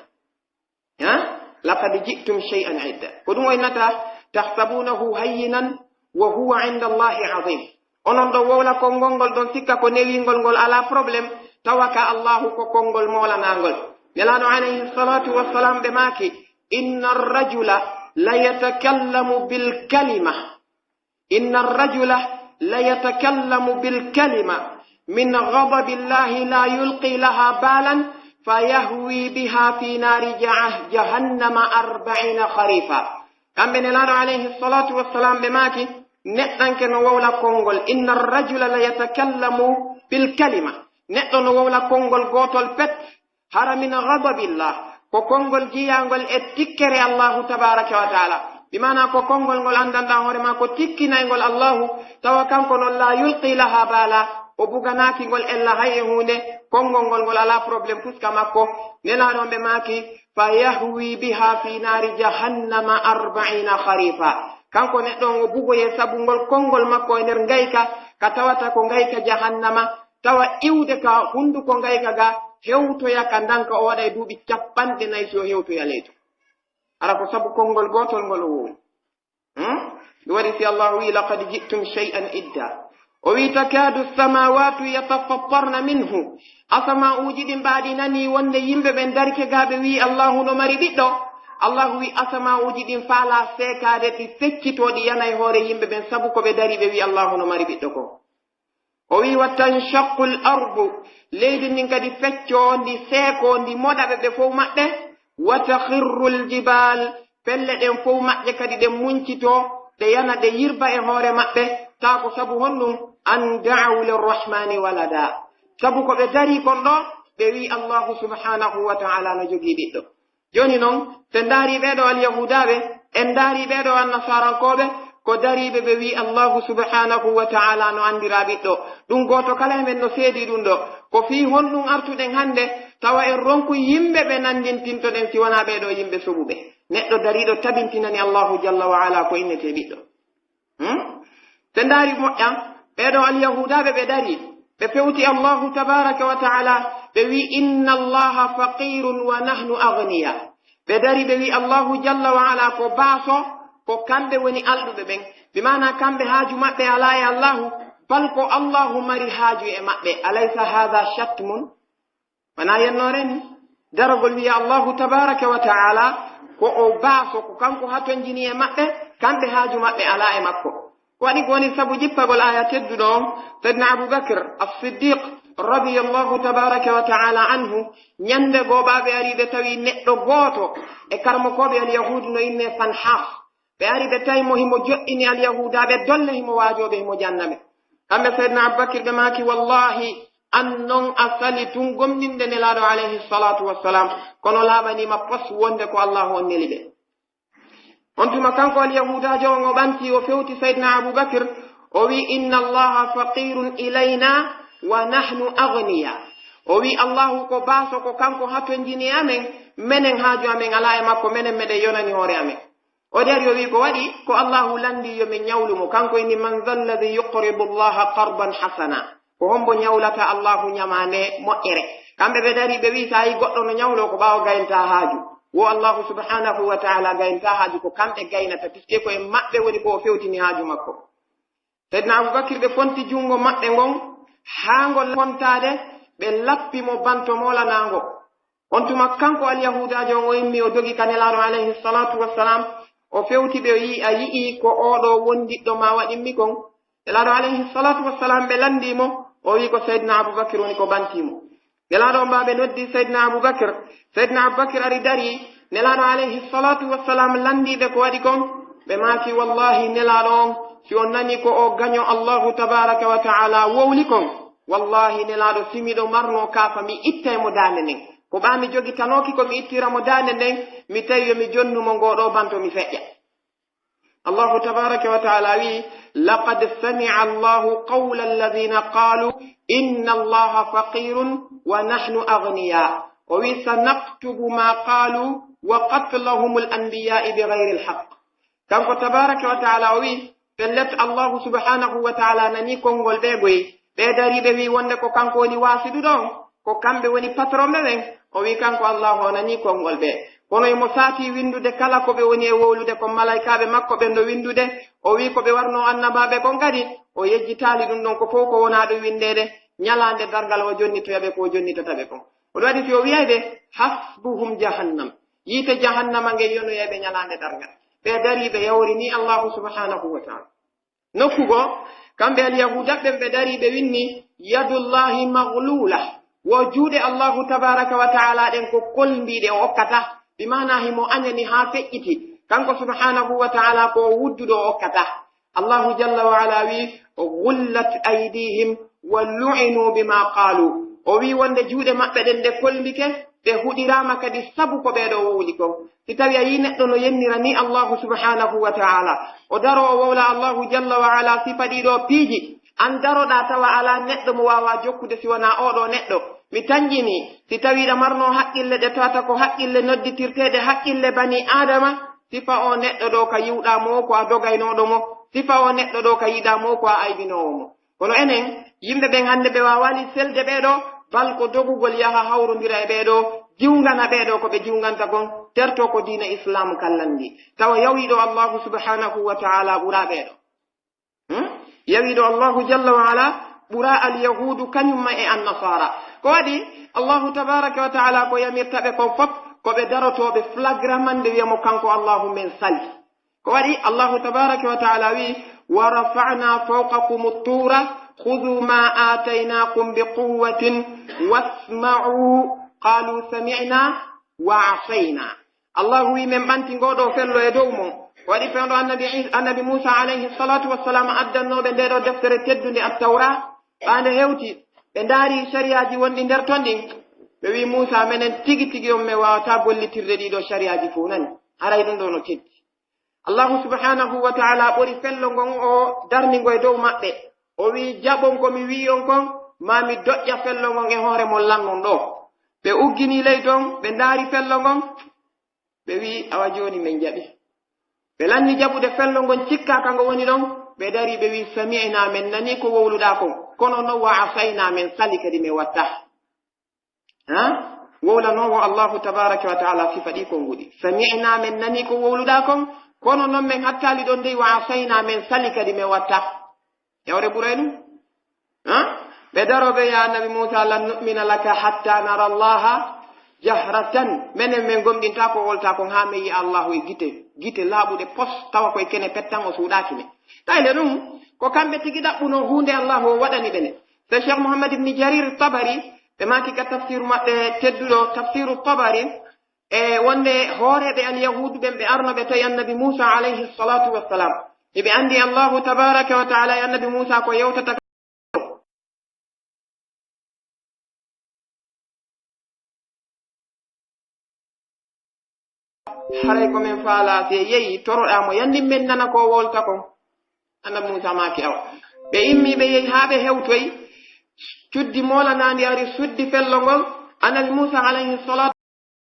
Ha? "Laqad ji'tum shay'an idda." Ko ɗun o innata, "Tahsabunahu hayyinan wa huwa inda Allahi azim." Onon ɗoo wowla konngol ngol ɗon sikka ko newingol ngol alaa problème, tawa ka Allahu ko konngol moolanaangol. Nelaaɗo alayhi salatu wassalam ɓe maaki, "Inna arrajula la yatakallamu bil kalima." "Inna arrajula la yatakallamu bil kalima min ghadabillahi la yulqi laha balan fa yahwi biha fi nari jah-, jahannama arba'ina kharifa." Kamɓe Nelaaɗo alayhi salatu wassalam ɓe maaki, neɗɗanke no wowla konngol, "Inna arrajula la yatakallamu bil kalima." Neɗɗo no wowla konngol gootol pet, hara min ghadabillah, ko konngol jiyaangol e tikkere Allahu tabaaraka wa ta'ala. Bi maana ko konngol ngol anndanɗaa hoore maa ko tikkinayngol Allahu, tawa kanko non la yulqi laha bala, o buganaaki ngol ella hay e huunde, konngol ngol ngol alaa problème fuska makko. Nelaaɗo ɓe maaki, "Fa yahwi biha fi nari jahannama arba'ina kharifa." Kanko neɗɗo on o bugoyee sabu ngol konngol makko e nder ngayka, ka tawata ko ngayka jahannama, tawa iwde ka hunduko ngayka ga hewtoya ka ndanka, o waɗay duuɓi cappanɗe nayi si o hewtoya leydi. Hara ko sabu konngol gootol ngol o wowi. Hmm? Ɗum waɗi si Allahu wi'i, "Laqad ji'tum shay'an idda." O wi'i, "Takadu samawatu yatafattarna minhu." Asama'uuji ɗin ɓaaɗi nanii wonde yimɓe ɓen darike gaa ɓe wi'i Allahu no mari ɓiɗɗo. Allahu wi'i asama'uuji ɗin faalaa seekaade, ɗi feccitoo, ɗi yana e hoore yimɓe ɓen sabu ko ɓe dari ɓe wi'i Allahu no mari ɓiɗɗo ko. O wi'i, "Wa tanshaqqul ardu," leydi ndin kadi feccoo, ndi seekoo, ndi moɗa ɓe ɓe fow maɓɓe. "Wa takhirrul jibal," pelle ɗen fow maɓɓe kadi ɗen muncitoo, ɗe yana, ɗe yirba e hoore maɓɓe. Taa ko sabu honɗum? "An da'aw lirrahmani walada," sabu ko ɓe darii kon ɗoo, ɓe wi'i Allahu subhanahu wa ta'ala no jogii ɓiɗɗo. Jooni non, si en ndaarii ɓee ɗoo Alyahuudaaɓe, en ndaarii ɓee ɗoo Annasaarankooɓe, ko dariiɓe ɓe wi'i Allaahu subhaanahu wa ta'aalaa no anndiraa ɓiɗɗo. Ɗun gooto kala e men no seedii ɗun ɗoo. Ko fii honɗun artuɗen hannde, tawa en ronku yimɓe ɓe nanndintintoɗen si wanaa ɓee ɗoo yimɓe soɓuɓe? Neɗɗo dariiɗo tabintinani Allaahu jalla wa alaa ko innetee ɓiɗɗo. Hmm? Si en ndaari moƴƴa, ɓee ɗoo Alyahuudaaɓe ɓe darii, ɓe fewti Allaahu tabaaraka wa ta'aalaa, ɓe wi'i, "Inna Allaaha faqiirun wa nahnu aghniyaa." Ɓe darii, ɓe wi'i, "Allaahu jalla wa alaa ko baaso, ko kamɓe woni alɗuɓe ɓen." Bi maanaa kamɓe haaju maɓɓe alaa e Allaahu, bal ko Allaahu mari haaju e maɓɓe. "Alaysa haadha shatmun?" Wanaa yennoore ni? Daragol wi'a Allaahu tabaaraka wa ta'aalaa ko o baaso, ko kanko hatonjini e maɓɓe, kamɓe haaju maɓɓe alaa e makko. Ko waɗi ko woni sabu jippagol aaya tedduɗo on, Sayyidina Abu Bakr As-Siddiq radiyallaahu tabaaraka wa ta'aalaa anhu, ɲande goo ɓe ari ɓe tawi neɗɗo gooto e karamokooɓe Alyahuudu no innee Fanhaas. Ɓe ari ɓe tawi mo himo joɗɗini Alyahuudaaɓe dolle, himo waajoo ɓe, himo janna ɓe. Kamɓe Sayyidina Abubakir ɓe maaki, "Wallaahi, an non a sali tun gomɗinde Nelaaɗo alayhi salaatu wassalaam, kono laaɓanii ma pos wonde ko Allaahu on neli ɓe." On tuma kanko Alyahuudaajo on o ɓanti, o fewti Sayyidina Abubakir, o wi'i, "Inna Allaaha faqiirun ilaynaa wa nahnu aghniyaa." O wi'i, "Allaahu ko baaso, ko kanko hatonjini e amen, menen haaju amen alaa e makko, menen meɗen yonani hoore amen." O dari o wi'i, "Ko waɗi?" "Ko Allaahu lanndii yo min ɲawlu mo." Kanko inni, "Man dhalladhi yuqridu Allaaha qardan hasana?" Ko hombo ɲawlata Allaahu ɲamaande moƴƴere? Kamɓe ɓe dari ɓe wi'i, "Si a yi'i goɗɗo no ɲawloo, ko ɓaawo gayntaa haaju." Wo Allahu subhanahu wa ta'ala gaynta haaju, ko kamɓe gaynata, puisque ko e maɓɓe woni ko o fewtini haaju makko. Sayyidina Abu Bakr, ɓe fonti junngo maɓɓe ngon haa ngol fontaade, ɓe lappi mo banto moolanaango. On tuma kanko Alyahuudaajo on o immi o dogi ka Nelaaɗo alayhi salatu wassalam, o fewti ɓe o yi'i, a yi'i ko oo ɗoo wondiɗɗo ma waɗimmi kon? Nelaaɗo alayhi salatu wassalam ɓe lanndii mo, o wi'i ko Sayyidina Abu Bakr woni ko bantii mo. Nelaaɗo on ɓe noddi Sayyidina Abu Bakr. Sayyidina Abu Bakr ari darii, Nelaaɗo alayhi salatu wassalam lanndii ɓe ko waɗi kon. Ɓe maaki, wallahi Nelaaɗo on, si on nanii ko oo gaɲo Allahu tabaraka wa ta'ala wowli kon, wallahi Nelaaɗo, si miɗo marnoo kaafa, mi ittay mo daande nden. Ko ɓaa mi jogitanooki ko mi ittira mo daande nden, mi tawi yo mi jonnu mo ngoo ɗoo banto mi feƴƴa. Allahu tabaraka wa ta'ala wi'i, laqad sami'a Allahu qawla alladhina qalu inna Allaha faqirun wa nahnu aghniya. O wi'i, sanaktubu ma qalu wa qatlahumul anbiya'i bighayri alhaq. Kanko tabaraka wa ta'ala o wi'i, pellet Allahu subhanahu wa ta'ala nanii konngol ɓee goy. Ɓee darii ɓe wi'i wonde ko kanko woni waasiɗuɗo on, ko kamɓe woni patron ɓe ɓen. O wi'i kanko Allahu o nanii konngol ɓe. Kono himo saatii winndude kala ko ɓe woni e wowlude kon, malaykaaɓe makko ɓen no winndude. O wi'i ko ɓe warnoo annabaaɓe kon kadi, o yejjitaali ɗun ɗon, ko fow ko wonaa ɗun winndeede. Ɲalaande darngal o jonnitoya ɓe ko o jonnitata ɓe kon. Ko ɗun waɗi si o wi'ay ɓe, hasbuhum jahannam. Yiite jahannama ngen yonoyay ɓe ɲalaande darngal. Ɓee darii ɓe yawrinii Allahu subhanahu wa ta'ala. Nokku goo, kamɓe Alyahuuda ɓen ɓe darii ɓe winni, yadullahi maglula, wo juuɗe Allahu tabaraka wa ta'ala ɗen ko kolmbiiɗe, o okkataa, bi maana himo aɲani haa feƴƴiti, kanko subhanahu wa ta'ala ko o wudduɗo, o okkataa. Allahu jalla wa ala wi'i, gullat aydihim wa lu'inu bima qalu. O wi'i wonde juuɗe maɓɓe ɗen ɗe kolmbike, ɓe huɗiraama kadi sabu ko ɓee ɗoo wowli kon. Si tawii a yi'ii neɗɗo no yennira nii Allahu subhanahu wa ta'ala, o daroo o wowla Allahu jalla wa ala sifa ɗii ɗoo piiji, an daroɗaa tawa alaa neɗɗo mo waawaa jokkude si wanaa oo ɗoo neɗɗo. Mi tanƴinii, si tawii ɗa marnoo haqqille ɗe tawata ko haqqille nodditirteeɗe haqqille banii Aadama, sifa oo neɗɗo ɗoo ka yi'uɗaa mo, ko a dogaynooɗo mo, sifa oo neɗɗo ɗoo ka yi'uɗaa mo, ko a aybinoowo mo. Kono enen, yimɓe ɓen hannde ɓe waawaali selde ɓee ɗoo, bal ko dogugol yaha hawrondira e ɓee ɗoo, jiwngana ɓee ɗoo ko ɓe jiwnganta kon, tertoo ko diina Islaamu kan lanndii. Tawa yawiiɗo Allahu subhanahu wa ta'ala ɓuraa ɓee ɗoo. Hmm? Yawiiɗo Allahu jalla wa ala ɓuraa Alyahuudu kaɲumma e Annasaara. Ko waɗi Allahu tabaraka wa ta'ala ko yamirta ɓe kon fof, ko ɓe darotooɓe flagrant nde wi'a mo kanko Allahu men sali. Ko waɗi Allahu tabaraka wa ta'ala wi'i, wa rafa'na fawqakumu tura, khudhu ma ataynakum bi quwwatin wasma'u, qalu sami'na wa asayna. Allahu wi'i, men ɓanti ngoo ɗoo fello e dow mon. Ko waɗi fewndo annabi Is-, annabi Muusa alayhi salatu wassalam addannooɓe ndee ɗoo deftere teddunde Attawra, ɓaa nde hewti, ɓe ndaari sariyaaji wonɗi nder ton ɗin. Ɓe wi'i Muusa, menen tigi tigi on men waawataa gollitirde ɗii ɗoo sariyaaji fow, nani? Haray ɗun ɗoo no teddi. Allahu subhanahu wa ta'ala ɓori fello ngon, o darni ngo e dow maɓɓe. O wi'i, jaɓon ko mi wi'i on kon, maa mi doƴƴa fello ngon e hoore mon lannon ɗoo. Ɓe ugginii ley ton, ɓe ndaari fello ngon, ɓe wi'i, awa jooni men jaɓi. Ɓe lanni jaɓude fello ngon, cikkaa ka ngo woni ɗon, ɓe darii ɓe wi'i, sami'na, men nanii ko wowluɗaa kon, kono non wa asayna, men sali kadi men wattaa. Ha? Wowlanoowo Allahu tabaraka wa ta'ala sifa ɗi konguɗi. Sami'na, men nanii ko wowluɗaa kon, kono non men hattaali ɗon dey, wa asayna, men sali kadi men wattaa. Yawre ɓuray ɗum? Ha? Ɓe daroo ɓe, ya annabi Muusa, lan nu'mina laka hatta nara Allaha jahratan. Menen men gomɗintaa ko wowltaa kon haa men yi'a Allahu e gite, gite laaɓuɗe pos, tawa koye kene pettan o suuɗaaki men. Tawi le ɗum, ko kamɓe tigi ɗaɓɓunoo huunde Allahu o waɗani ɓe nde. Sey Cheikh Muhammad ibn Jarir Tabari, ɓe maaki ka tafsiru maɓɓe tedduɗo, tafsiru Tabari, e wonde hooreeɓe Alyahuudu ɓen ɓe arno ɓe tawi Annabi Muusa alayhi salatu wassalam. Hiɓe anndi Allahu tabaraka wa ta'ala e Annabi Muusa ko yewtata. Haray ko men faalaa, si en yehi, toroɗaa mo, yanndin men nana ko o wolta kon. Annabi Muusa maaki, awa. Ɓe immii, ɓe yehi haa ɓe hewtoyi cuddi moolanaandi ari suddi fello ngol. Annabi Muusa alayhi salatu,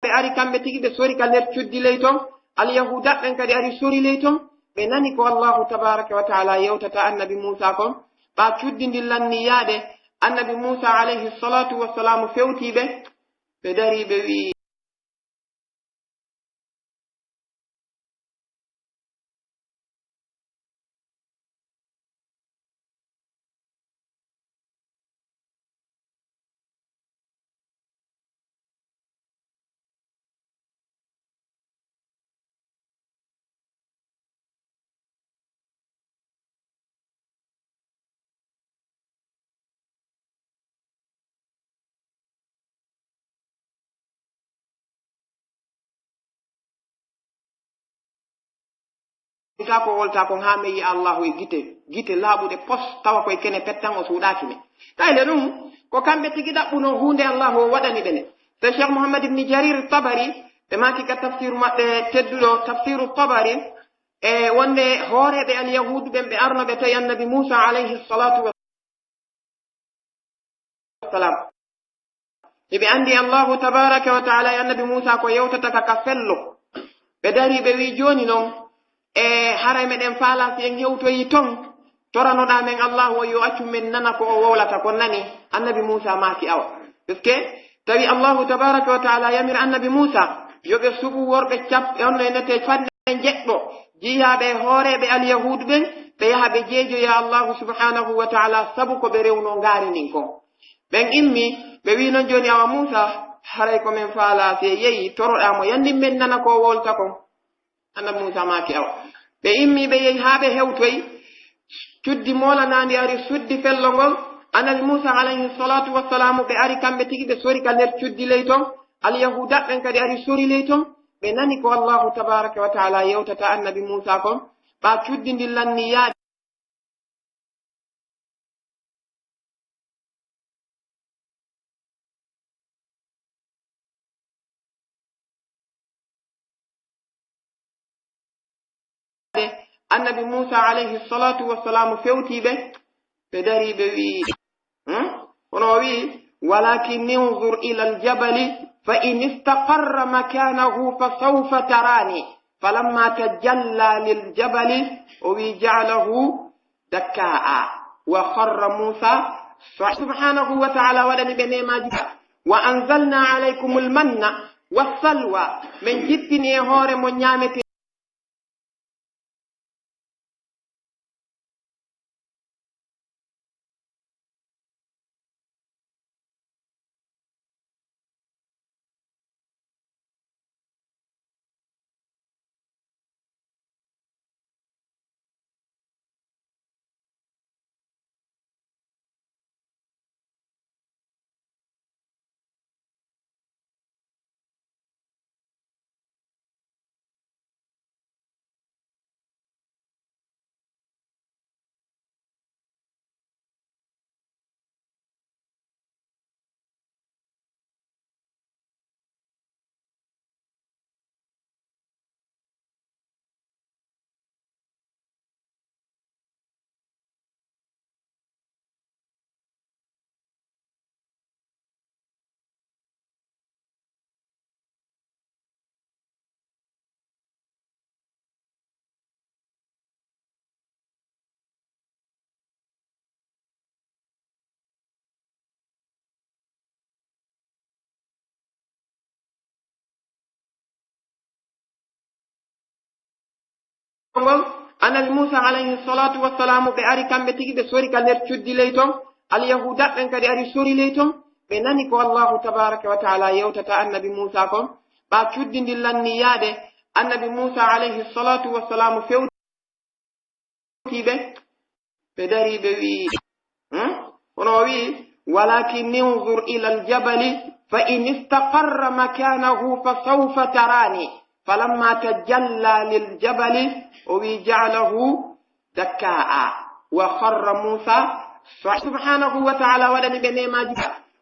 ɓe ari kamɓe tigi, ɓe sori ka nder cuddi ley ton. Alyahuuda ɓen kadi ari sori ley ton. Ɓe nani ko Allahu tabaraka wa ta'ala yewtata Annabi Muusa kon. Ɓaa cuddi ndin lanni yaade, Annabi Muusa alayhi salatu wassalaamu fewtii ɓe. Ɓe darii, ɓe wi'i, Taa ko wolta kon haa men yi'a Allaahu e gite, gite laaɓuɗe pos, tawa koye kene pettan o suuɗaaki men. Tawi le ɗum, ko kamɓe tigi ɗaɓɓunoo huunde Allaahu o waɗani ɓe nde. Sey Cheikh Muhammad ibn Jarir Tabari, ɓe maaki ka tafsiru maɓɓe tedduɗo, tafsiru Tabari, e wonde hooreeɓe Alyahuudu ɓen ɓe arno ɓe tawi Annabi Muusa alayhi salaatu wa salaam. Hiɓe anndi Allaahu tabaaraka wa ta'aala e Annabi Muusaa ko yewtata ka, ka fello. Ɓe darii, ɓe wi'i, "Jooni non, e haray meɗen faalaa si en hewtoyii ton, toranoɗaa men Allaahu on yo accu men nana ko o wowlata kon, nani?" Annabi Muusaa maaki, "Awa." Parce que tawi Allaahu tabaaraka wa ta'aala yamira Annabi Muusaa yo ɓe suɓu worɓe cap-, on no enetee fanɗe njeɗɗo, jiyaaɓe e hooreeɓe Alyahuudu ɓen, ɓe yaha ɓe jeejoya Allaahu subhaanahu wa ta'aala sabu ko ɓe rewnoo ngaari ndin kon. Ɓen immi, ɓe wi'i non, "Jooni awa Muusaa, haray ko men faalaa, si en yehi, toroɗaa mo, yanndin men nana ko o wowlata kon." Annabi Muusaa maaki, "Awa." Ɓe immi, ɓe yehi haa ɓe hewtoyi, cuddi moolanaandi ari suddi fello ngol. Annabi Muusaa alayhi salaatu wassalaamu, ɓe ari kamɓe tigi, ɓe sori ka nder cuddi ley ton. Alyahuuda ɓen kadi ari sori ley ton. Ɓe nani ko Allaahu tabaaraka wa ta'aala yewtata Annabi Muusaa kon. Ɓaa cuddi ndin lanni yaade. Annabi Muusaa alayhi salaatu wassalaamu fewtii ɓe, ɓe darii, ɓe wi'i, hmm? Kono o wi'i, "Walaakin unzur ilal jabali, fa in istaqarra makaanahu, fa sawfa taraani." Falammaa tajallaa lil jabali, o wi'i, "Ja'alahu dakkaa'a, wa kharra Muusaa sa-," Subhaanahu wa ta'aala waɗani ɓe neemaaji. "Wa anzalnaa alaykumul manna wassalwaa." Men jippini e hoore mon ñaametee. Ngol, Annabi Muusaa alayhi salaatu wassalaamu, ɓe ari kamɓe tigi, ɓe sori ka nder cuddi ley ton. Alyahuuda ɓen kadi ari sori ley ton. Ɓe nani ko Allaahu tabaaraka wa ta'aala yewtata Annabi Muusaa kon. Ɓaa cuddi ndin lanni yaade, Annabi Muusaa alayhi salaatu wassalaamu fewti ɓe, ɓe darii, ɓe wi'i, hmm? Kono o wi'i, "Walaakin unzur ilal jabali, fa in istaqarra makaanahu, fa sawfa taraani." Falammaa tajallaa lil jabali, o wi'i, "Ja'alahu dakkaa'a, wa kharra Muusaa sa-," Subhaanahu wa ta'aala waɗani ɓe neemaaji.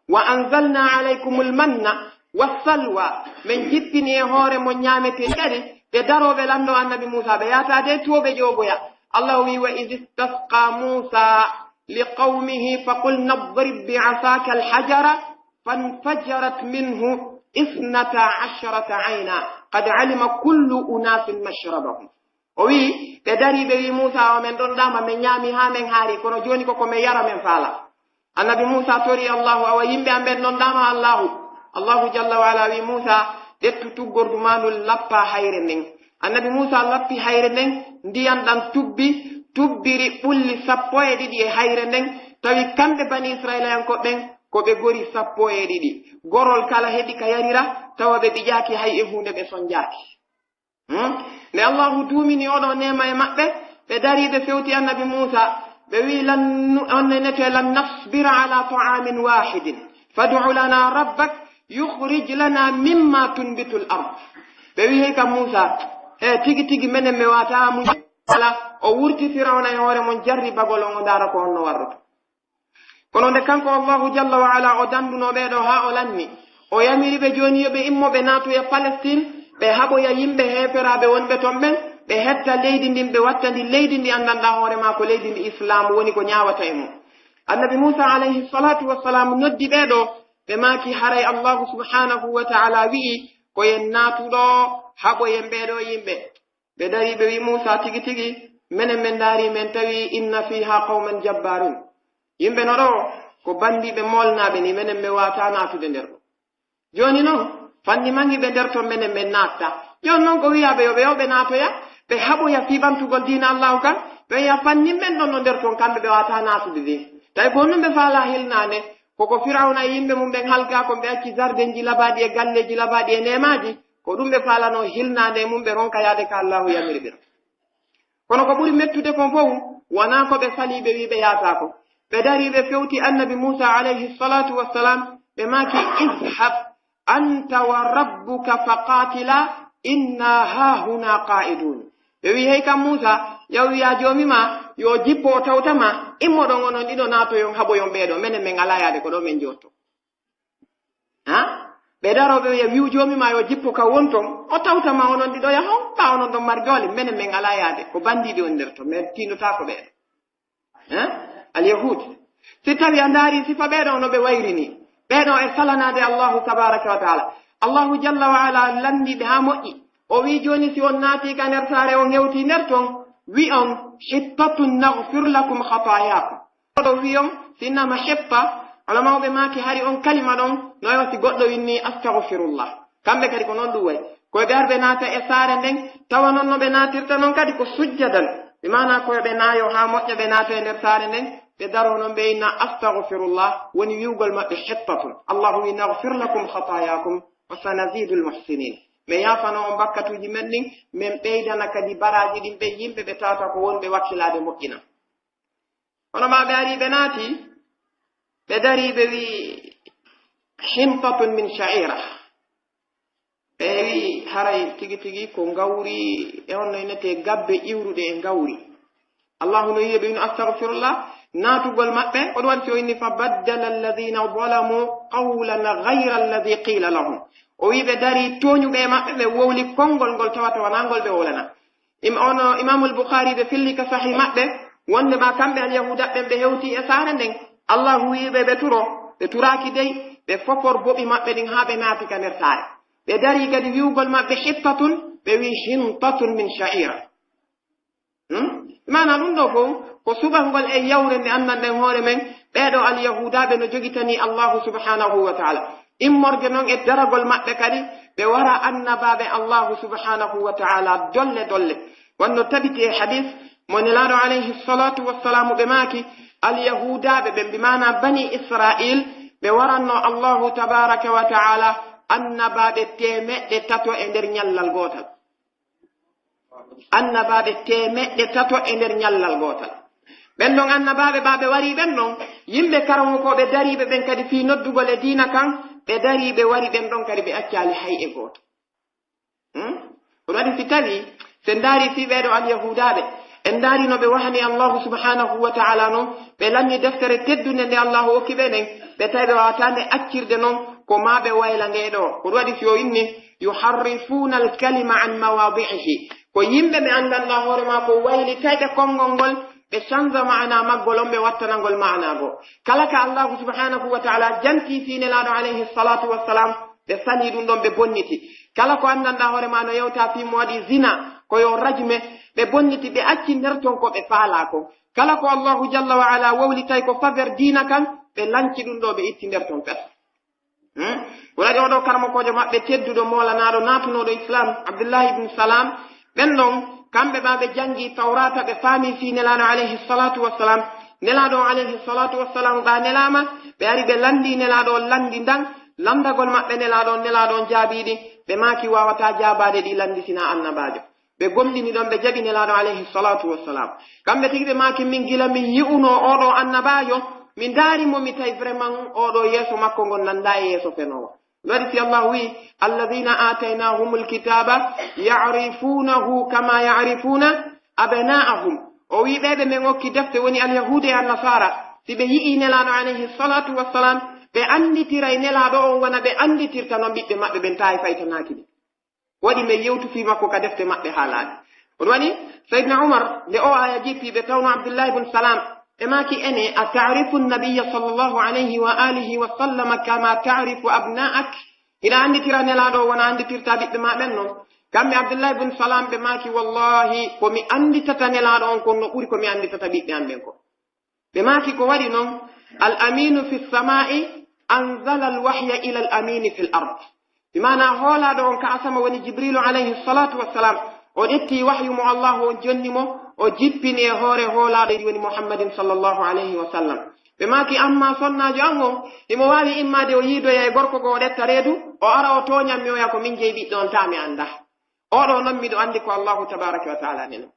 "Wa anzalnaa alaykumul manna wassalwaa." Men jippini e hoore mon ñaametee kadi, ɓe daroo ɓe lanndoo Annabi Muusaa, ɓe yaataa de too ɓe ƴoogoya. Allaahu wi'i, "Wa iz istasqaa Muusaa li qawmihi fa qulnaa idrib bi asaakal hajara fanfajarat minhu isnataa asharata aynan qad alima kullu unaasin mashrabahum." O wi'i, ɓe darii, ɓe wi'i Muusaa, "O men ɗonɗaama, men ñaami haa men haari, kono jooni ko ko men yara men faalaa." Annabi Muusaa torii Allaahu, "Awa yimɓe an ɓen ɗonɗaama Allaahu." Allaahu jalla wa ala wi'i Muusaa, "Ƴettu tuggordu maa ndun, lappaa hayre nden." Annabi Muusaa lappi hayre nden, ndiyan ɗan tubbi, tubbiri ɓulli sappo e ɗiɗi e hayre nden, tawi kamɓe Banii Isra'iilayankooɓe ɓen ko ɓe gori sappo e ɗiɗi. Gorol kala heɓi ka yarira, tawa ɓe ɓijaaki hay e huunde, ɓe sonjaaki. Hmm? Nde Allaahu duumini oo ɗoo neema e maɓɓe, ɓe darii, ɓe fewti Annabi Muusaa, ɓe wi'i, "Lan nu-, on nenete, lan nasbira ala ta'aamin waahidin, fad'u lanaa rabbak yukhrij lanaa mimmaa tunbitul ard." Ɓe wi'i, "Hey ka Muusaa, he tigi tigi menen mi waawataa muñ." Kala o wurti Firawna e hoore mun jarribagol on, o ndaara ko honno warrata. Kono nde kanko Allahu jalla wa ala o dandunoo ɓee ɗoo haa o lanni, o yamiri ɓe jooni yo ɓe immo ɓe naatoya Palestine, ɓe haɓoya yimɓe heeferaaɓe wonɓe ton ɓen, ɓe hetta leydi ndin, ɓe watta ndi leydi ndi anndanɗaa hoore maa ko leydi ndi Islaam woni ko ñaawata e mun. Annabi Muusaa alayhi salaatu wa salaam noddi ɓee ɗoo, ɓe maaki haray Allahu subhaanahu wa ta'ala wi'i ko yen naatu ɗoo, haɓoyen ɓee ɗoo yimɓe. Ɓe darii ɓe wi'i Muusaa tigi tigi, menen men ndaarii men tawi inna fiihaa qawman jabbaarin. Yimɓe no ɗoo ko banndiiɓe moolnaaɓe nii, menen men waawataa naatude nder ɗoo. Jooni non, fanni mangi ɓe nder ton menen men naatta. Jooni non ko wi'aa ɓe yo ɓe, yo ɓe naatoya, ɓe haɓoya fii ɓantugol diina Allaahu kan, ɓe wi'a fanni men ɗon no nder ton kamɓe ɓe waawataa naatude de. Tawi ko honɗum ɓe faalaa hilnaande, ko ko Firawna e yimɓe mun ɓen halkaa kon ɓe acci zardenji labaaɗi e galleeji labaaɗi e neemaaji, ko ɗum ɓe faalanoo hilnaande e mun ɓe ronka yaade ka Allaahu yamiri ɓe. Kono ko ɓuri mettude kon fow, wonaa ko ɓe salii ɓe wi'i ɓe yaataako. Ɓe darii ɓe fewti Annabi Muusaa alayhi salaatu wa salaam, ɓe maaki, "Izhab anta wa rabbuka faqaatila inna haahunaa qaa'iduun." Ɓe wi'i, "Hey kan Muusaa, yahu wi'aa Joomi maa yo jippo o tawta ma, immoɗon onon ɗiɗo naatoyon haɓoyon ɓee ɗoo, menen men alaa yaade ko ɗoo men jooɗotoo." Ha? Ɓe daroo ɓe wi'a, "Wi'u Joomi maa yo jippo ka wonton, o tawta ma onon ɗiɗo yahon, ɓaa onon ɗon marjoole, menen men alaa yaade, ko banndiiɓe woni nder ton, men tiindotaako ɓee ɗoo." Eh? Al-Yahud. Si tawi a ndaari sifa ɓee ɗoo no ɓe wayri nii, ɓee ɗoo e salanaade Allahu tabaaraka wa ta'ala. Allahu jalla wa ala lanndii ɓe haa moƴƴi. O wi'i, "Jooni si on naatii ka nder saare, on hewtii nder ton, wi'on, 'Hittatun naghfir lakum khataayaakum.'" Oɗo wi'on, si innama hitta, ulamaaɓe maaki hari on kalima ɗon, no yo si goɗɗo winnii, "Astaghfirullah." Kamɓe kadi ko non ɗum wayi. Ko ɓe arɓe naata e saare nden, tawa non no ɓe naatirta non kadi ko sujjadan. Bi maanaa ko ɓe naayo haa moƴƴa ɓe naata e nder saare nden, ɓe daroo non ɓe inna, "Astaghfirullah," woni wi'ugol maɓɓe hittatun. Allahu wi, "Naghfir lakum khataayakum wa sanazidul muhsinin." Men yaafano on bakkatuuji men ɗin, men ɓeydana kadi baraaji ɗin ɓe yimɓe ɓe tawata ko wonɓe wakkilaade moƴƴina. Hono maa ɓe ari ɓe naati, ɓe dari ɓe wi, "Hintatun min sha'ira." Ɓe wi, "Haray tigi tigi ko ngawri e honno innetee gabbe iwruɗe e ngawri." Allahu no wi'i ɓe ino, "Astaghfirullah." Naatugol maɓɓe, ko ɗum waɗi si o inni, "Fa baddala alladhina zalamu qawlan ghayra alladhi qila lahum." O wi'i ɓe dari tooñuɓe e maɓɓe, ɓe wowli konngol ngol tawata wanaa ngol ɓe wowlana. Im-, ono Imaamul Bukhari ɓe filli ka Sahih maɓɓe, wonde ma kamɓe Alyahuuda ɓen ɓe hewti e saare nden. Allahu wi'i ɓe ɓe turo, ɓe turaaki dey, ɓe fofor boɓi maɓɓe ɗin haa ɓe naati ka nder saare. Ɓe darii kadi wi'ugol maɓɓe hittatun, ɓe wi'i hintatun min sha'ira. Hmm? Maana ɗum ɗoo fow ko suɓangol e yawre nde anndanɗen hoore men, ɓee ɗoo Alyahuudaaɓe no jogitanii Allahu subhaanahu wa ta'ala. Immorde non e daragol maɓɓe kadi, ɓe wara annabaaɓe Allahu subhaanahu wa ta'ala dolle dolle. Wonno tabiti e hadis mo Nelaaɗo alayhi salatu wassalaamu ɓe maaki, Alyahuudaaɓe ɓen, bi maana Bani Israil, ɓe waranno Allahu tabaraka wa ta'ala annabaaɓe teemeɗɗe tato e nder ñallal gootal. Annabaaɓe teemeɗɗe tato e nder ñallal gootal. Ɓen ɗon annabaaɓe, ɓaa ɓe warii ɓen ɗon, yimɓe karamokooɓe dariiɓe ɓen kadi fii noddugol e diina kan, ɓe darii ɓe wari ɓen ɗon kadi ɓe accaali hay e gooto. Hmm? Ko ɗum waɗi si tawii, si en ndaarii fii ɓee ɗoo Alyahuudaaɓe, en ndaarii no ɓe wahani Allaahu subhaanahu wa ta'aalaa non, ɓe lanni deftere teddunde nde Allaahu okki ɓe nden, ɓe tawi ɓe waawataa nde accirde non, ko maa ɓe wayla nde ɗoo. Ko ɗum waɗi si o inni, "Yuharrifuuna al-kalima an mawaadi'ihi." Ko yimɓe ɓe anndanɗaa hoore maa ko waylitayɓe konngol ngol, ɓe canza maanaa maggol on, ɓe wattana ngol maanaa goo. Kala ka Allaahu subhaanahu wa ta'aalaa jantii fii Nelaaɗo alayhi salaatu wa salaam, ɓe salii ɗum ɗon, ɓe bonniti. Kala ko anndanɗaa hoore maa no yewta fii mo waɗi zina, ko yo rajme, ɓe bonniti, ɓe acci nder ton ko ɓe faalaa kon. Kala ko Allaahu jalla wa ala wowlitay ko faveur diina kan, ɓe lanci ɗum ɗoo, ɓe itti nder ton fes. Hmm? Ko waɗi oo ɗoo karamokoojo maɓɓe tedduɗo, moolanaaɗo, naatunooɗo Islaam, Abdullaahi ibn Salaam, ɓen ɗon, kamɓe maa ɓe janngii Tawraata, ɓe faamii fii Nelaaɗo alayhi salaatu wa salaam. Nelaaɗo on alayhi salaatu wa salaam, ɓaa nelaama, ɓe ari ɓe lanndii Nelaaɗo on lanndi ndan, lanndagol maɓɓe Nelaaɗo on, Nelaaɗo on jaabii ɗi, ɓe maaki waawataa jaabaade ɗii lanndi sinaa annabaajo. Ɓe gomɗini ɗon, ɓe jaɓi Nelaaɗo alayhi salaatu wa salaam. Kamɓe tigi ɓe maaki, "Min gila min yi'unoo oo ɗoo annabaajo, mi ndaari mo, mi tawi vraiment oo ɗoo yeeso makko ngon nanndaa e yeeso fenoowo." Waɗi si Allaahu wi'i, "Alladhiina aataynaahumul kitaaba ya'rifuunahu kamaa ya'rifuuna أبناءهم. O wi'i ɓee ɓe men okki defte woni Alyahuudu e Annasaara, si ɓe yi'ii Nelaaɗo alayhi salaatu wassalam, ɓe annditiray Nelaaɗo on wona ɓe annditirta non ɓiɓɓe maɓɓe ɓen, tawi faytanaaki ɓe. Waɗi men yewtu fii makko ka defte maɓɓe haalaaɗe. On wani Sayyidina Umar, nde o aya jippii ɓe tawno Abdullahi bun Salam, ɓe maaki ene, أتعرف النبي صلى الله عليه وآله وسلم كما تعرف أبناءك؟ Hiɗa annditira Nelaaɗo wona annditirta ɓiɓɓe maa ɓen non? Kamɓe Abdullahi bun Salam ɓe maaki, wallahi, ko mi annditata Nelaaɗo on kon no ɓuri ko mi annditata ɓiɓɓe an ɓen kon. Ɓe maaki ko waɗi non, الأمين في السماء أنزل الوحي إلى الأمين في الأرض. Bi maanaa hoolaaɗo on ka asama woni Jibriilu alayhi salaatu wassalam, o ƴetti wahyu mo Allahu on jonni mo, o jippini e hoore hoolaaɗo woni Muhammadin sallallahu alayhi wa sallam. Ɓe maaki, amma sonnaajo an on, himo waawi immaade o yiidoya e gorko goo o ƴetta reedu, o ara o tooñan mi oya ko min jeyi ɓiɗɗo on taa mi annda. Oo ɗoo non miɗo anndi ko Allahu tabaaraka wa taala neno.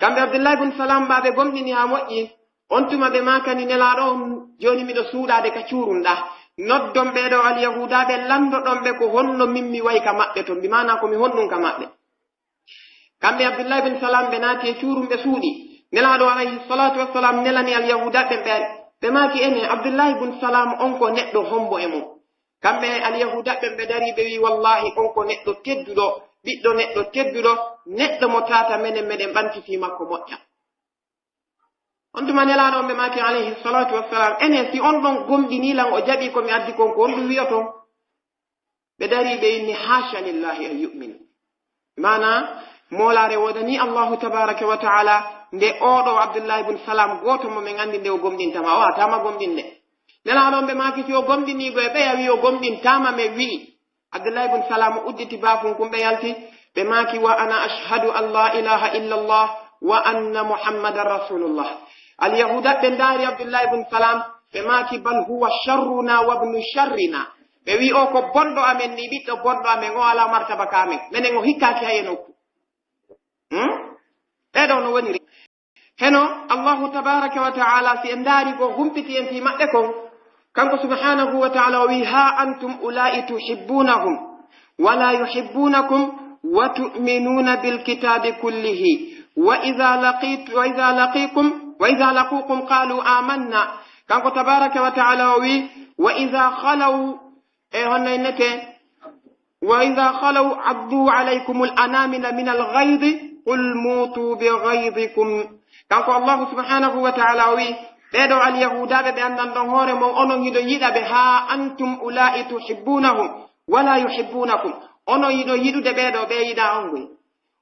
Kamɓe Abdullahi bun Salam ɓaa ɓe gomɗini haa moƴƴi, on tuma ɓe maakani Nelaaɗo on, jooni miɗo suuɗaade ka cuurunɗaa. Noddon ɓee ɗoo Alyahuudaaɓe, lanndoɗon ɓe ko honno min mi wayi ka maɓɓe ton, bi maanaa ko mi honɗun ka maɓɓe. Kamɓe Abdullahi bun Salam ɓe naati e cuurum ɓe suuɗi. Nelaaɗo alayhi salaatu wassalam nelani Alyahuudaaɓe ɓen ɓe ari. Ɓe maaki ene, Abdullahi bun Salam on ko neɗɗo hombo e mun? Kamɓe Alyahuuda ɓen ɓe darii, ɓe wi'i, "Wallaahi, on ko neɗɗo tedduɗo, ɓiɗɗo neɗɗo tedduɗo, neɗɗo mo tata menen, meɗen ɓanti fii makko moƴƴa." On tuma Nelaaɗo on ɓe maaki, alayhi salaatu wassalam, "Enen, si on ɗon gomɗinii lan, o jaɓii ko mi addi kon, ko honɗun wi'oton?" Ɓe darii, ɓe inni, "Haasha lillahi an yu'minu." Maanaa, moolaare woodanii Allahu tabaaraka wa ta'ala, nde oo ɗoo Abdullahi bun Salam, gooto mo men anndi nde o gomɗinta ma, o waawata ma gomɗinde. Nelaaɗo on ɓe maaki, si o gomɗinii goo e ɓeya wi'i o gomɗintaa ma, men wi'i. Abdullahi bun Salam udditi baafun kun, ɓe yalti, ɓe maaki, "Wa ana ashhadu an laa ilaaha illa Allah wa anna Muhammadan Rasulullah." Alyahuuda ɓe ndaari Abdullahi bun Salam, ɓe maaki, "Bal huwa sharruna wa ibnu sharrina." Ɓe wi'i, "O ko bonɗo amen nii, ɓiɗɗo bonɗo amen, o alaa martaba ka amen. Menen o hikkaaki hay e nokku." Hmm? Ɓee ɗoo no woniri. Heno, Allahu tabaaraka wa ta'ala, si en ndaari ko humpiti en fii maɓɓe kon, kanko subhaanahu wa ta'ala o wi'i, "Haa antum ulaa'i tuhibbunahum wa la yuhibbunakum wa tu'minuna bil kitaabi kullihi wa idha laqit-, wa idha laqikum, wa idha laqukum qalu amanna." Kanko tabaaraka wa ta'ala o wi'i, "Wa idha khalaw", e honno innete? "Wa idha khalaw addu alaykumul anamila minal ghaydi, qul mutu bi ghaydikum." Kanko Allahu subhanahu wa ta'ala o wi'i, ɓee ɗoo Alyahuudaaɓe ɓe anndan ɗon hoore mon, onon hiɗon yiɗa ɓe, haa antum ulaa'i tuhibbunahum, wala yuhibbunakum. Onon hiɗon yiɗude ɓee ɗoo, ɓe yiɗaa on goy.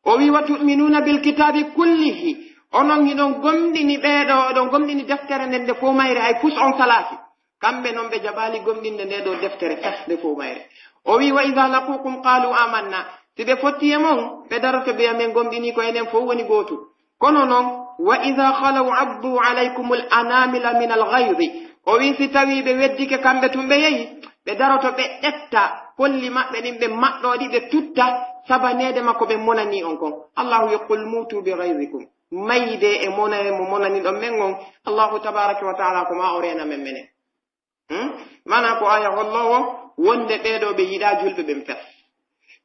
O wi'i, "Wa tu'minuna bil kitaabi kullihi." Onon hiɗon gomɗini ɓee ɗoo, oɗon gomɗini deftere nden nde fow mayre, hay kus on salaaki. Kamɓe non ɓe jaɓaali gomɗinde nde ɗoo deftere fes nde fow mayre. O wi'i, "Wa idha laqukum qalu amanna." Si ɓe fotti e mon, ɓe daroto ɓe, "Amen gomɗini ko enen fow woni gootu." Kono non, "Wa idha khalaw addu alaykumul anamila minal ghaydi." O wi'i, si tawii ɓe weddike kamɓe tun ɓe yehi, ɓe daroto ɓe ƴetta polli maɓɓe ɗin, ɓe maɗɗoo ɗi, ɓe tutta sabaneede makko ɓe monanii on kon. Allahu wi'i, "Qul mutu bi ghaydikum." Mayde e mona-, mo monaniɗon men on, Allahu tabaaraka wa ta'ala ko ma o reena men menen. Hmm? Maanaa ko aya holloowo wonde ɓee ɗoo ɓe yiɗaa julɓe ɓen fes.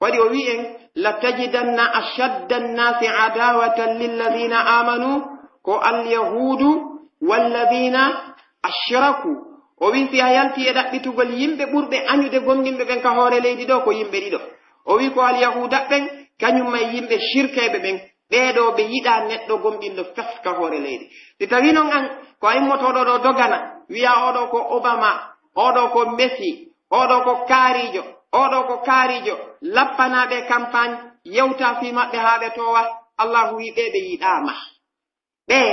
Waɗi o wi'i en, "Latajidanna ashadda annaasi adawatan lilladina amanu," ko alyahuudu, "walladina ashraku." O wi'i si a yalti e ɗaɓɓitugol yimɓe ɓurɓe añude gomɗinɓe ɓen ka hoore leydi ɗoo ko yimɓe ɗiɗo. O wi'i ko alyahuuda ɓen, kañum e yimɓe shirkayɓe ɓen. Ɓee ɗoo ɓe yiɗaa neɗɗo gomɗinɗo fes ka hoore leydi. Si tawii non an, ko a immotooɗo ɗoo dogana, wi'aa oo ɗoo ko Obama, oo ɗoo ko Messi, oo ɗoo ko kaariijo, oo ɗoo ko kaariijo, lappanaa ɓe campagne, yewtaa fii maɓɓe haa ɓe toowa, Allahu wi'i ɓee ɓe yiɗaa ma. Ɓee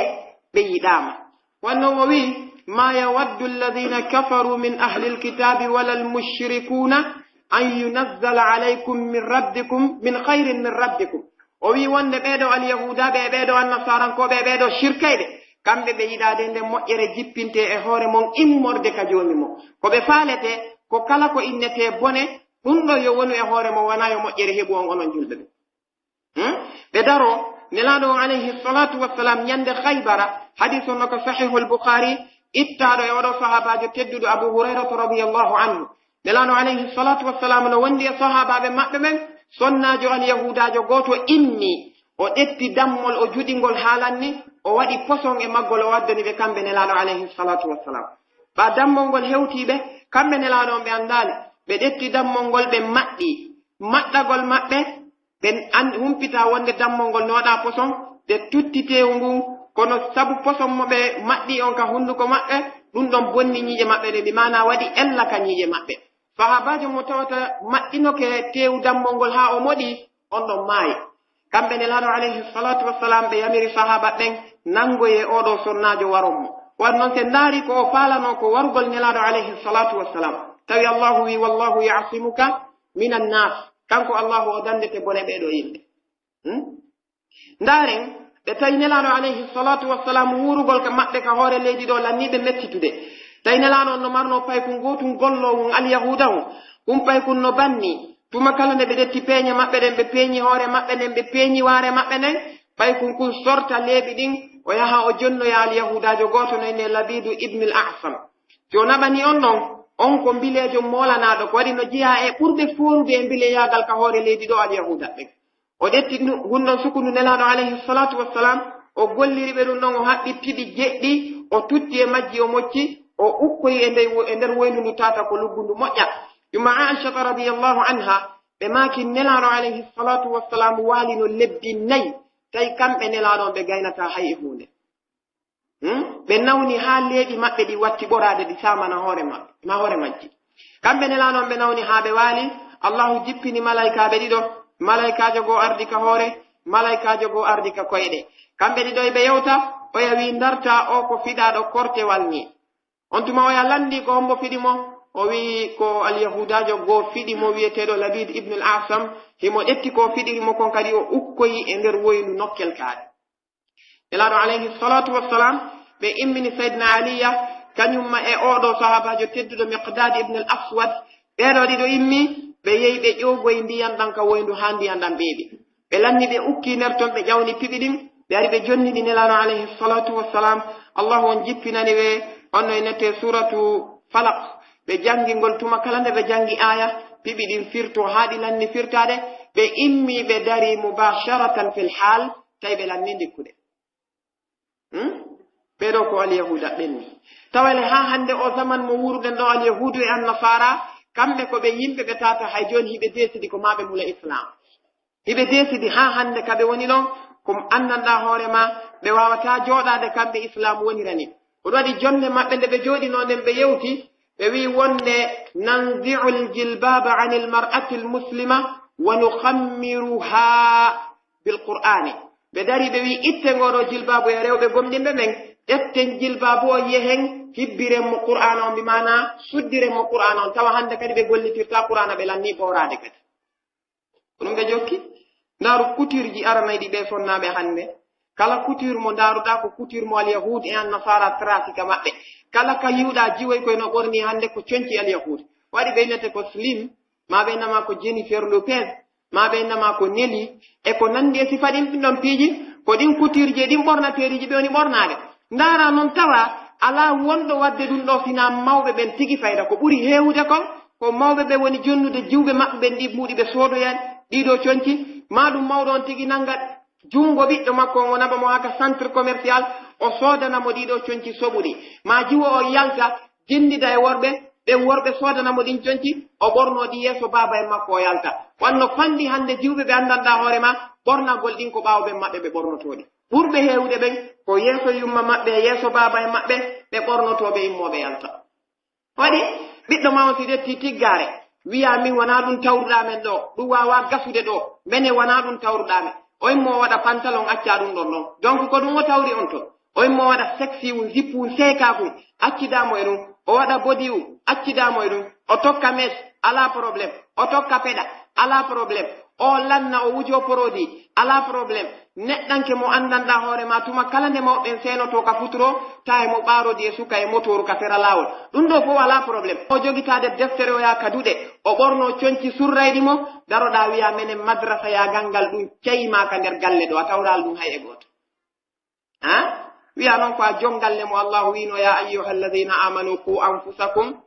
ɓe yiɗaa ma. Wano o wi'i, "Ma yawaddu alladhina kafaru min ahli alkitabi wala almushrikuna an yunazzala alaykum min rabbikum min khayrin min rabbikum." O wi'i wonde ɓee ɗoo alyahuudaaɓe e ɓee ɗoo annasaarankooɓe e ɓee ɗoo shirkayɓe, kamɓe ɓe yiɗaade nde moƴƴere jippintee e hoore mon immorde ka Joomi mon. Ko ɓe faaletee, ko kala ko innetee bone, ɗun ɗoo yo wonu e hoore mon, wanaa yo moƴƴere heɓu on, onon julɓe ɓen. Hmm? Ɓe daroo, Nelaaɗo on alayhi salatu wassalam, ñande Khaybara, hadiis on no ka Sahihul Bukhari, ittaaɗo e oo ɗoo sahaabaajo tedduɗo Abu Hurayrata radiyallahu anhu. Nelaaɗo alayhi salatu wassalam no wondi e sahaabaaɓe maɓɓe ɓen, sonnaajo alyahuudaajo gooto immii, O ƴetti dammol, o juɗi ngol haa lanni, o waɗi poson e maggol, o waddani ɓe kamɓe Nelaaɗo alayhi salaatu wassalam. Ɓaa dammol ngol hewtii ɓe, kamɓe Nelaaɗo on ɓe anndaali. Ɓe ƴetti dammol ngol, ɓe maɗɗi. Maɗɗagol maɓɓe, ɓe an-, humpitaa wonde dammol ngol no waɗaa poson, ɓe tutti teewu ngun, kono sabu poson mo ɓe maɗɗi on ka hunduko maɓɓe, ɗun ɗon bonni ɲiiƴe maɓɓe ɗen, bi maanaa waɗi ella ka ɲiiƴe maɓɓe. Sahaabaajo mo tawata maɗɗinoke teewu dammol ngol haa o moɗi, on ɗon maayi. Kamɓe Nelaaɗo alayhi salaatu wassalam ɓe yamiri sahaaba ɓen, "Nangoyee oo ɗoo sonnaajo, waron mo." Waɗi non, si en ndaari ko o faalanoo ko warugol Nelaaɗo alayhi salaatu wassalam. Tawi Allaahu wi'i, "Wallaahu ya'simuka minan naas." Kanko Allaahu o dandete bone ɓee ɗoo yimɓe. Hmm? Ndaaren, ɓe tawi Nelaaɗo alayhi salaatu wassalam wuurugol ka maɓɓe ka hoore leydi ɗoo lannii ɓe mettitude. Tawi Nelaaɗo on no marnoo paykun gootun golloo ngun Alyahuuda on. Kun paykun no banni. Tuma kala nde ɓe ƴetti peeɲe maɓɓe ɗen, ɓe peeɲi hoore maɓɓe nden, ɓe peeɲi waare maɓɓe nden, paykun kun sorta leeɓi ɗin, o yaha o jonnoya Alyahuudaajo gooto no innee Labiidu ibnul A'sam. Si o naɓanii on ɗon, on ko mbileejo moolanaaɗo, ko waɗi no jeyaa e ɓurɓe foorude e mbileyaagal ka hoore leydi ɗoo Alyahuuda ɓen. O ƴetti ndu-, ngun ɗon sukundu Nelaaɗo alayhi salaatu wassalam, o golliri ɓe ɗun ɗon, o haɓɓi piɓi jeɗɗi, o tutti e majji, o mocci, o ukkoyi e nder wo-, e nder woyndu ndu tata ko luggu ndu moƴƴa. Yumma Aishata radiyallahu anha, ɓe maaki Nelaaɗo alayhi salaatu wassalam waalino lebbi nayi, tawi kamɓe Nelaaɗo on ɓe gaynataa hay e huunde. Hmm? Ɓe nawni haa leeɓi maɓɓe ɗi watti ɓoraade, ɗi saamana hoore maɓɓe, ma hoore majji. Kamɓe Nelaaɗo on ɓe nawni haa ɓe waali, Allaahu jippini malaykaaɓe ɗiɗo, malaykaajo goo ardi ka hoore, malaykaajo goo ardi ka koyɗe. Kamɓe ɗiɗo e ɓe yewta, oya wi'i, "Ndartaa oo ko fiɗaaɗo kortewal nii." On tuma oya lanndii ko hombo fiɗi mo, o wi'i ko Alyahuudaajo goo fiɗi mo wi'eteeɗo Labiid ibnul Asam, himo ƴetti ko fiɗiri mo kon kadi o ukkoyi e nder woyndu nokkel kaari. Nelaaɗo alayhi salaatu wassalam, ɓe immini Sayyidina Aliya, kaɲumma e oo ɗoo sahaabaajo tedduɗo Miqdaad ibn al-Aswad, ɓee ɗoo ɗiɗo immi, ɓe yehi ɓe ƴoogoyi ndiyan ɗan ka woyndu haa ndiyan ɗan ɓeeɓi. Ɓe lanni ɓe ukki nder ton, ɓe ƴawni piɓi ɗin, ɓe ari ɓe jonnini Nelaaɗo alayhi salaatu wassalam. Allahu on jippinani ɓe, on no innetee Suuratu Falaq. Ɓe janngi ngol tuma kala nde ɓe janngi aaya, piɓi ɗin firtoo haa ɗi lanni firtaade, ɓe immi ɓe darii mubaasharatan fil haal, tawi ɓe lanni ndikkude. Hmm? Ɓee ɗoo ko Alyahuuda ɓenni. Tawale haa hannde oo zaman mo wuuruɗen ɗoo, Alyahuudu e Annasaara, kamɓe ko ɓe yimɓe ɓe tata hay jooni hiɓe deesidi ko maa ɓe mula Islaam. Hiɓe deesidi haa hannde ka ɓe woni ɗon, ko anndanɗaa hoore maa, ɓe waawataa jooɗaade kamɓe Islaam wonirani. Ko ɗum waɗi jonnde maɓɓe nde ɓe jooɗinoo nden ɓe yewti, ɓe wi'i wonde, "Nanzi'ul jilbaba anil mar'atil muslima wa nukhammiruha bil Qur'ani." Ɓe dari ɓe wi'i, "Itten ngoo ɗoo jilbaabu e rewɓe gomɗinɓe ɓen, ƴetten jilbaabu on yehen, hibbiren mo Qur'aana on, bi maanaa suddiren mo Qur'aana on." Tawa hannde kadi ɓe gollitirtaa Qur'aana, ɓe lannii ɓooraade kadi. Ko ɗum ɓe jokki. Ndaaru coutureji aranayɗi ɓe sonnaaɓe hannde. Kala couture mo ndaaruɗaa ko couture mo Alyahuud e Annasaara tracé ka maɓɓe. Kala ka yi'uɗaa jiwoy koy no ɓorni hannde ko conci Alyahuud. Waɗi ɓe innete ko Slim, maa ɓe innama ko Jennifer Lopez, maa ɓe innama ko Nelly, e ko nanndi e sifa ɗin ɗon piiji, ko ɗin coutureji e ɗin ɓornateeriiji ɓe woni ɓornaade. Ndaaraa non tawa alaa wonɗo waɗde ɗum ɗoo sinaa mawɓe ɓen tigi fayda. Ko ɓuri heewude kon, ko mawɓe ɓe woni jonnude jiwɓe maɓɓe ɓen ɗi mbuuɗi ɓe soodoya ɗii ɗoo conci, maa ɗum mawɗo on tigi nannga junngo ɓiɗɗo makko on, o naɓa mo haa ka centre commercial, o soodana mo ɗii ɗoo conci soɓuɗi. Maa jiwo on yalta, jinndida e worɓe, ɓen worɓe soodana mo ɗin conci, o ɓornoo ɗi yeeso baaba en makko o yalta. Wanno fanɗi hannde jiwɓe ɓe anndanɗaa hoore maa, ɓornagol ɗin ko ɓaawo ɓen maɓɓe ɓe ɓornotoo ɗi. Ɓurɓe heewude ɓen, ko yeeso yumma maɓɓe e yeeso baaba en maɓɓe, ɓe ɓornotoo ɓe immoo ɓe yalta. Waɗi, ɓiɗɗo maa on si ƴettii tiggaare, wi'a, "Min wanaa ɗum tawruɗaa men ɗoo, ɗum waawaa gasude ɗoo, menen wanaa ɗum tawruɗaa men." O immoo waɗa pantalon, accaa ɗum ɗon ɗon. Donc ko ɗum o tawri on ton. O immoo waɗa sexy un, zippu un, seekaaku un, accidaa mo e ɗum. O waɗa body un, accidaa mo e ɗum. O tokka mèche, alaa problème. O tokka peɗa, alaa problème. O lanna, o wujoo produit, alaa problème. Neɗɗanke mo anndanɗaa hoore maa, tuma kala nde mawɓe ɓen seenotoo ka futuro, tawa e mo ɓaarodi e suka e motooru ka sera laawol. Ɗum ɗoo fow alaa problème. O jogitaade deftere, o yaha ka duɗe, o ɓornoo conci surrayɗi mo, daroɗaa wi'aa, "Menen madrasa yaagal ngal ɗum cayi maa ka nder galle ɗoo, a tawraali ɗum hay e gooto." Ha? Wi'aa non ko a jonngalle mo Allaahu wi'noo, "Yaa ayyuhal laziina aamanu quu anfusakum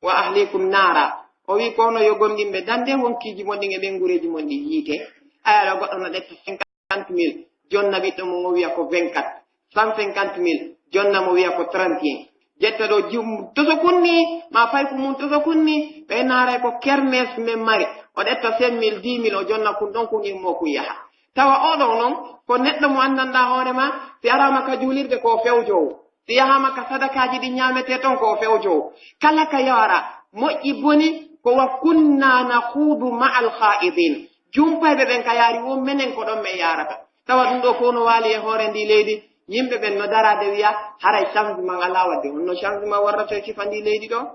wa ahliikum naara." O wi'i, "Ko onon yo gomɗinɓe, dandee wonkiiji mon ɗin e ɓeynguureeji mon ɗin yiite." Aya ɗoo goɗɗo no ƴetta cinquante cinquante mille, jonna ɓiɗɗo mum o wi'a ko vingt-quatre, cent cinquante mille, jonna mo wi'a ko trente et un. Jetta ɗo jum toso kunni, ma payku mum toso kunni, ɓe naaray ko kermes men mari, o ɗetta cinq mille, dix mille, o jonna kun ɗon kun immo kun yaha. Tawa oɗo non, ko neɗɗo mo anndanɗaa hoore ma, si araama ka juulirde ko o fewjoowo. Si yahaama ka sadakaaji ɗin ñaametee ton ko o fewjoowo. Kala ka yaara, moƴƴi boni, ko wa kunna nakhudu ma'al kha'idin. Jumpayɓe ɓen ka yaari won menen ko ɗon men yaarata. Tawa ɗum ɗoo fow no waali e hoore ndii leydi, yimɓe ɓen no daraade wi'a, haray changement alaa waɗde. Honno changement warrata e sifa ndii leydi ɗoo?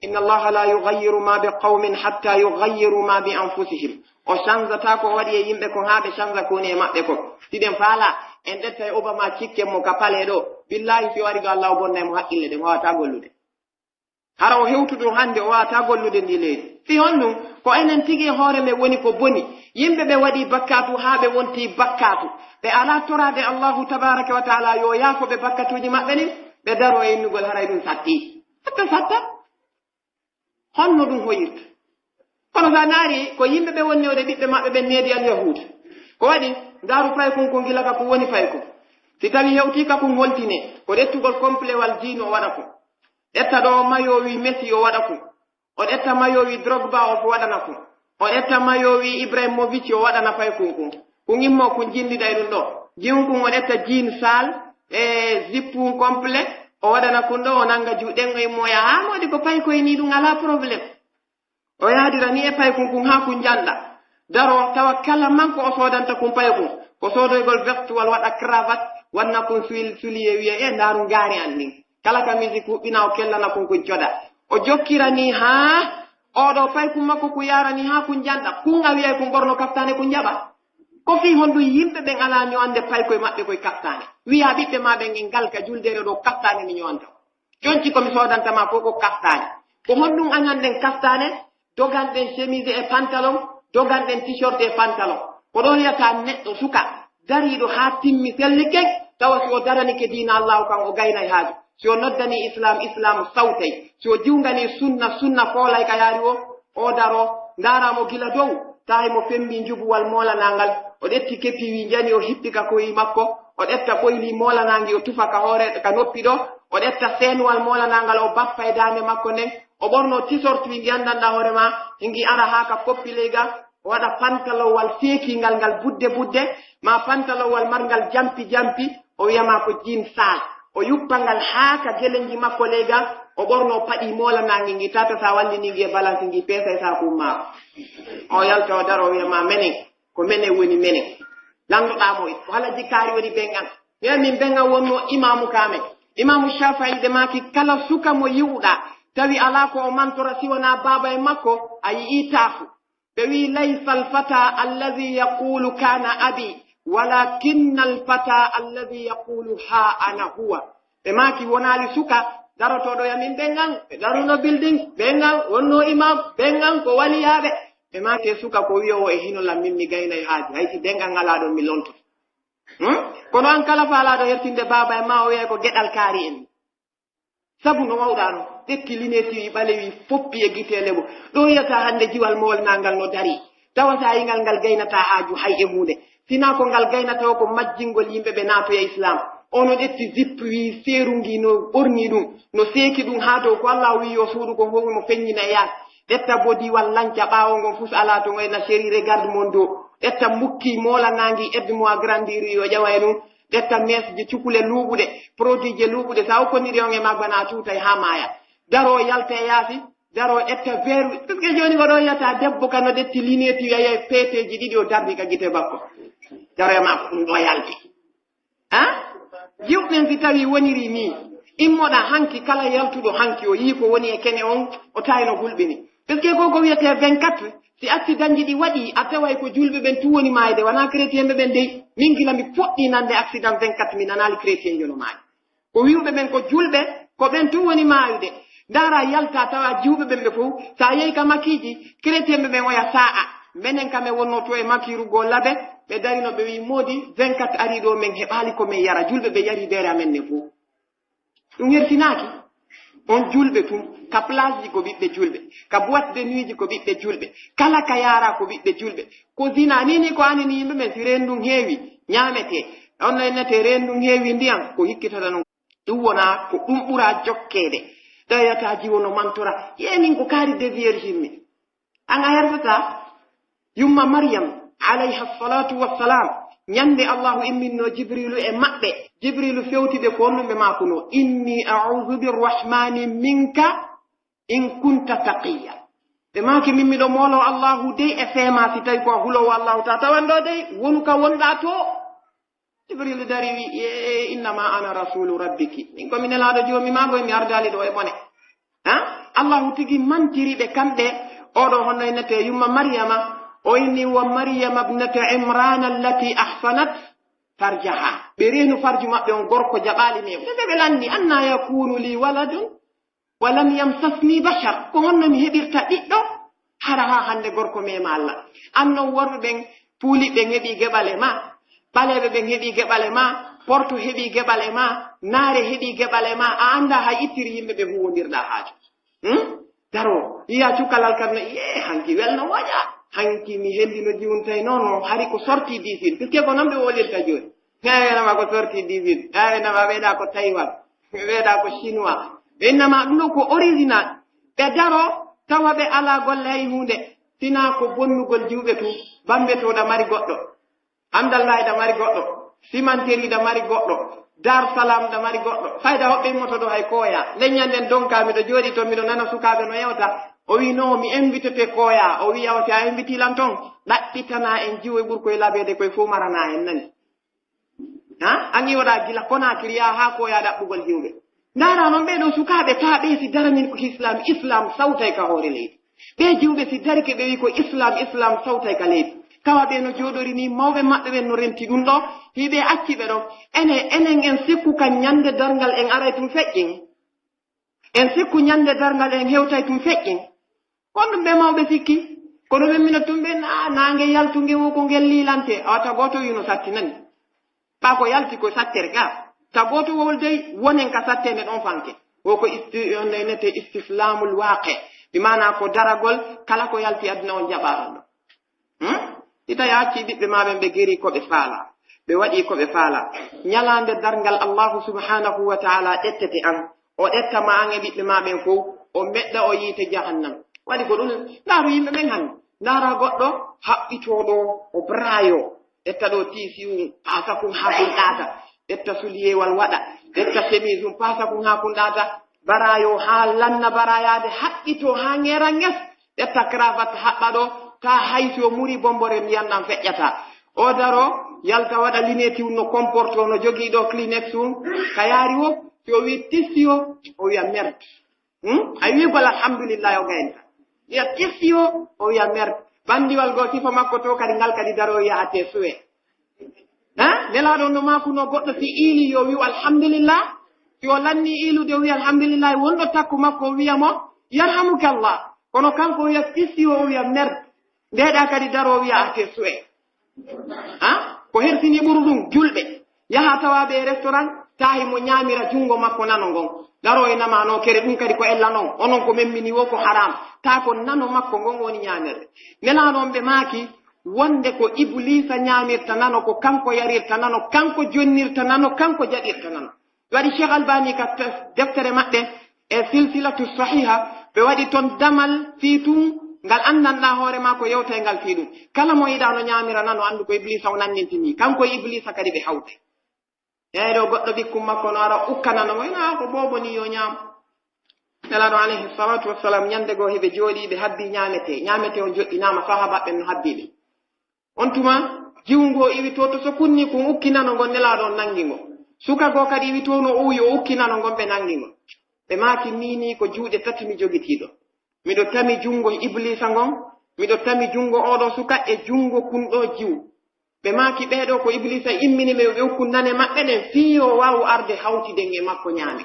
Inna Allaha la yughayyiru ma bi qawmin hatta yughayyiru ma bi anfusihim. O chanzata ko o waɗi e yimɓe kon haa ɓe chanza ko woni e maɓɓe kon. Si ɗen faala, en ƴetta e Obama cikken mo ka palais ɗoo. Billahi, si o ari ɗoo, Allah o bonnay mo haqqille, ɗen o waawataa gollude. Hara o hewtu ɗum hannde, o waawataa gollude ndii leydi. Fii honɗum? Ko enen tigi e hoore men woni ko boni. Yimɓe ɓe waɗii bakkaatu haa ɓe wontii bakkaatu. Ɓe alaa toraade Allahu tabaaraka wa taala yo yaafo ɓe bakkatuuji maɓɓe ɗin, ɓe daroo e innugol haray ɗum sattii. Hatta satta. Honno ɗum hoyirta? Kono so a ndaari, ko yimɓe ɓe wonnewde ɓiɓɓe maɓɓe ɓen needi al Yahuud. Ko waɗi? Ndaaru paykun kun gila ka kun woni paykun. Si tawii hewtii ka kun holtinee, ko ƴettugol komplewal jiinu o waɗa kun. Ƴetta ɗoo mayoo wii Messi o waɗa kun. O ƴetta mayoo wii Drogba o waɗana kun. O ƴetta mayoo wii Ibrahimovic o waɗana paykun kun. Kun immoo kun jinndida e ɗum ɗoo. Jiwun kun o ƴetta jiin sal e zippun complet o waɗana kun ɗoo, o nannga juuɗen o immoo yaha. Haa moodi ko paykoy nii ɗum alaa problème. O yaadira nii e paykun kun haa kun njannda. Daroo tawa kala man ko o soodanta kun paykun. Ko soodoygol veste walla waɗa cravate, wanna kun suil-, soulier wi'a, "E, ndaaru ngaari an ndin." Kala ka musique huɓɓina o kellana kun kun coda. O jokkira nii haa oo ɗoo paykun makko kun yaara nii haa kun njannda. Kun a wi'ay kun ɓorno kaftaane kun jaɓa. Ko fii honɗum yimɓe ɓen alaa ño'ande paykoy maɓɓe koy kaftaane? Wi'aa ɓiɓɓe maa ɓen en ngal ka juldeere ɗoo kaftaane mi ño'anta. Conci ko mi soodanta maa fow ko kaftaane. Ko honɗum añanɗen kaftaane, doganɗen chemise e pantalon, doganɗen t-shirt e pantalon? Ko ɗoo wi'ataa neɗɗo suka dariiɗo haa timmi selli ken, tawa si o daranike diina Allaahu kan o gaynay haaju. Si o noddanii Islaam, Islaam sawtay. Si o jiwnganii sunna, sunna foolay ka yaari woo, o daroo, ndaaraa mo gila dow, tahay mo fembii njubuwal moolanaangal, o ƴetti kepi wii njani o hippi ka koyi makko, o ƴetta ɓoyli moolanaangi o tufa ka hoore, ka noppi ɗoo, o ƴetta seenuwal moolanaangal o bappa e daande makko nden, o ɓornoo t-shirt wii ngi anndanɗaa hoore maa, hingi ara haa ka koppi ley ga, o waɗa pantalowal seekiingal ngal budde budde, maa pantalowal marngal jampi jampi, o wi'a maa ko jean sale. O yuppa ngal haa ka gelenji makko ley ga, o ɓornoo paɗi moolanaangi ngi tata, sa wallini ngi e balance ngi peesay saaku ummaa. O yalta o daro o wi'a maa menen, ko menen woni menen. Lanɗoɗaa mo, ko Halajji Kaari woni Bengan. Wi'a min Bengan wonnoo imaamu ka men. Imaamu Shaafi'i ɓe maaki kala suka mo yi'uɗaa, tawi alaa ko o mantora si wonaa baaba e makko, a yi'ii taafu. Ɓe wi'i, "Laysa al-fata alladhi yaqulu kana abi, walakinna al-fata alladhi yaqulu ha ana huwa." Ɓe maaki, "Wonaali suka darotooɗo ya min Bengan, ɓe daruno building, Bengan wonno imam, Bengan ko waliyaaɓe." Ɓe maaki, "E suka ko wi'oowo e hino lan min mi gaynay haaju, hay si Bengan alaa ɗon mi lonto." Hmm? Kono an kala faalaaɗo hettinde baaba e ma o wi'ay ko geɗal kaari en. Sabu no wawɗaa no, ƴetti lineeti wi ɓalewi foppi e gite lebo. Ɗo yiyata hannde jiwal moolnangal no darii. Tawa sa yingal ngal gaynataa haaju hay e huunde. Sinaa ko ngal gaynata o ko majjingol yimɓe ɓe naatoya Islaam. Ono ƴetti zip wi seeru ngi no ɓorni ɗum, no seeki ɗum haa dow ko Allah wi yo suuɗu ko fof mo feññina e yaasi. Ƴetta bodiwal lanca ɓaawo ngon fus alaa to ngoyna chéri regarde mon dos. Ƴetta mukki moolanaa ngi aide-moi à grandir yo ƴawa e ɗum. Ƴetta meesje cukule luuɓuɗe, produit je luuɓuɗe, sa okkondiri on e maggo na a tuutay haa maaya. Daroo yalta e yaasi, daroo ƴetta veeru, parce que jooni ko ɗo yiyata debbo ka no ƴetti lineeti yaya e peeteeji ɗiɗi o darri ka gite makko. Daroo e makko ɗum ɗo yalti. Ha? Jiwɓe ɓen si tawi woniri nii, immoɗa hanki kala yaltuɗo hanki o yii ko woni e kene on, o tawi no hulɓini. Parce que ko ko wiyetee vingt-quatre, si accident ji ɗi waɗi, a taway ko julɓe ɓen tun woni maayde, wonaa chrétien ɓe ɓen dey. Min gila mi fuɗɗi nande accident vingt-quatre, mi nanaali chrétien jo no maayi. Ko wi'uɓe ɓen ko julɓe, ko ɓen tun woni maayude. Ndaara yalta tawa jiwɓe ɓen ɓe fow, sa yehi ka makiiji, chrétien ɓe ɓen oya saa'a. Menen kam e wonno to e makiiru goo labe, ɓe darino ɓe wi'i moodi vingt-quatre ari ɗo men heɓaali ko men yara, julɓe ɓe yari beere amen ne fow. Ɗum hertinaaki. On julɓe tun, ka place ji ko ɓiɓɓe julɓe, ka boîte de nuit ji ko ɓiɓɓe julɓe, kala ka yaara ko ɓiɓɓe julɓe. Ko zina, ni, ni ko anini yimɓe men, si reen ndun heewi, Ñaametee. On no innetee reen ɗum heewi ndiyan, ko hikkitata non. Ɗum wonaa ko ɗum ɓuraa jokkeede. Tawi a taa jiwo no mantora. Yee min ko kaari de vierge mi. An a hersataa? Yumma Maryam, alayha salatu wassalam, ñande Allahu imminno Jibrilu e maɓɓe, Jibrilu fewti ɓe ko honɗum ɓe maakunoo, "Inni a'udhu birrahmani minka in kunta taqiyya." Ɓe maaki, "Min miɗo mooloo Allahu dey e feema si tawi ko a huloowo Allahu ta tawan ɗoo dey, wonu ka wonɗaa to." Jibrilu dari wi, "E, innama ana rasulu rabbiki. Min ko mi nelaaɗo joomi maa, koy mi ardaali ɗoo e bone." Ha? Allahu tigi mantiri ɓe kamɓe, oɗo honno innete yumma Maryama, o inni, "Wa Maryama ibnata Imran allati ahsanat farjaha." Ɓe reenu farju maɓɓe on gorko jaɓaali neema. Nde ɓe lanni, "Anna yakunu li waladun wa lam yamsasni bashar." Ko honno mi heɓirta ɓiɗɗo? Hara haa hannde gorko meema Allah. Annon worɓe ɓen, puuli ɓen heɓi geɓal e ma, ɓaleeɓe ɓen heɓi geɓal e ma, porto heɓi geɓal e ma, naare heɓi geɓal e ma, a anndaa hay ittiri yimɓe ɓe huuwondirɗaa haaju. Hmm? Daro, yiya cukalal kan no, "Yee, hanki welno waƴa. Hanki mi hendino jiwuntay noon, no hari ko sorti disin." Puisque ko non ɓe wolirta jooni. Ɓe wiyanama ko sorti disin. Ɓe wiyanama ɓeyɗa ko Taiwan. Ɓeyɗa ko Chinois. Ɓe innama ɗum ɗo ko original. Ɓe daro, tawa ɓe alaa golle hay huunde. Sinaa ko bonnugol jiwɓe tun. Bambe to ɗa mari goɗɗo. Andal Laay da mari goɗɗo, Simanteri da mari goɗɗo, Dar Salam da mari goɗɗo. Fayda hoɓɓe immoto ɗo hay koya. Leññan nden donka miɗo jooɗi to miɗo nana sukaaɓe no yewta. O wi, "No, mi invitete koya." O wi, "Awa si a inviti lan ton, ɗaɓɓitana en jiwo e ɓurkoy labeede koy fow marana en nani." Ha? An iwoɗa gila Konakiri yaa haa koya ɗaɓɓugol jiwɓe. Ndaara non ɓee ɗoo sukaaɓe taa ɓee si daranin ko Islam, Islam sawtay ka hoore leydi. Ɓee jiwɓe si darike ɓe wi ko Islam, Islam sawtay ka leydi. Kawa ɓee no jooɗori ni, mawɓe maɓɓe ɓen no renti ɗum ɗoo, hiɓe acci ɓe ɗon. Enen, enen en sikku kan ñande darngal en aray tun feƴƴin. En sikku ñande darngal en hewtay tun feƴƴin. Kon ɗum ɓe mawɓe sikki. Kono ɓe mino tun ɓe na-, naange yaltu nge wo ko ngel liilante. Awa ta gooto wi no sattinani. Ɓaa ko yalti ko sattere ga. Ta gooto wowol dey wonen ka sattende ɗon fanke. Wo ko isti-, on nete istislamul waaqi. Bi maana ko daragol kala ko yalti aduna on jaɓa ɗon ɗon. Hmm? Si tawi a accii ɓiɓɓe maa ɓen ɓe geri ko ɓe faalaa, ɓe waɗii ko ɓe faalaa, ñalaande darngal Allaahu subhaanahu wa ta'aalaa ƴettete an, o ƴetta ma an e ɓiɓɓe maa ɓen fow, o meɗɗa o yiite jahannam. Waɗi ko ɗun, ndaaru yimɓe ɓen hannde. Ndaaraa goɗɗo haɓɓitooɗo, o braayoo, ƴetta ɗoo tiisiyun, paasa kun haa kun ɗaata, ƴetta suliyeewal waɗa, ƴetta semiisun, paasa kun haa kun ɗaata, baraayo haa lanna baraayaade, haɓɓitoo haa ŋeera ŋes, ƴetta cravate haɓɓa ɗoo, taa hay si o muri bombore ndiyan ɗan feƴƴataa. O daroo, yalta waɗa lineeti un no comportoo, no jogii ɗoo Kleenex un, ka yaari woo, si o wi'i tissio, o wi'a merde. Hmm? A wi'ugol alhamdulillahi o gayna. Wi'a tissio, o wi'a merde. Bandiwal goo sifa makko to kadi ngal kadi daroo wi'a ate suwe. Ha? Nelaaɗo on no maakunoo goɗɗo si iilii yo wi'u alhamdulillah. Si o lannii iilude o wi'a alhamdulillah, wonɗo takko makko o wi'a mo yarhamukallah. Kono kanko o wi'a tissio, o wi'a merde. Ndeeɗaa kadi daroo wi'a ate suwe. Ha? Ko hersinii ɓuru ɗun, julɓe. Yaha tawa ɓe e restaurant, taa himo ñaamira junngo makko nano ngon. Daroo e nama no kere ɗun kadi ko ella non. Onon ko memmini wo ko haram. Taa ko nano makko ngon woni ñaamirde. Nelaaɗo on ɓe maaki, wonde ko Ibuliisa ñaamirta nano, ko kanko yarirta nano, kanko jonnirta nano, kanko jaɓirta nano. Waɗi Cheikh Albani ka te-, deftere maɓɓe e Silsilatu Sahiha, ɓe waɗi ton damal fii tun, ngal anndanɗaa hoore maa ko yewtay ngal fii ɗun. Kala mo yiɗaa no ñaamira nano, anndu ko Ibliisa o nannintini. Kanko e Ibliisa kadi ɓe hawtay. Eey, ɗoo goɗɗo ɓikkun makko no ara ukka nano mo, ina ko boobo ni yo ñaam. Nelaaɗo alayhi salatu wassalam, ñande goo hiɓe jooɗii, ɓe habbii ñaametee. Ñaametee on joɗɗinaama, sahaabaaɓe ɓen no habbii ɓe. On tuma, jiwu ngu o iwi to, to so kunni kun ukki nano ngon, Nelaaɗo on nangi ngo. Suka goo kadi iwi to no o uwi, o ukki nano ngon, ɓe nangi ngo. Ɓe maaki, "Min nii ko juuɗe tati mi jogitii ɗoo. Miɗo tami junngo Ibliisa ngon, miɗo tami junngo oo ɗoo suka e junngo kun ɗoo jiwu." Ɓe maaki, "Ɓee ɗoo ko Ibliisa immini ɓe, ɓe ukku nane maɓɓe ɗen, fii yo waawu arde hawtiden e makko ñaame."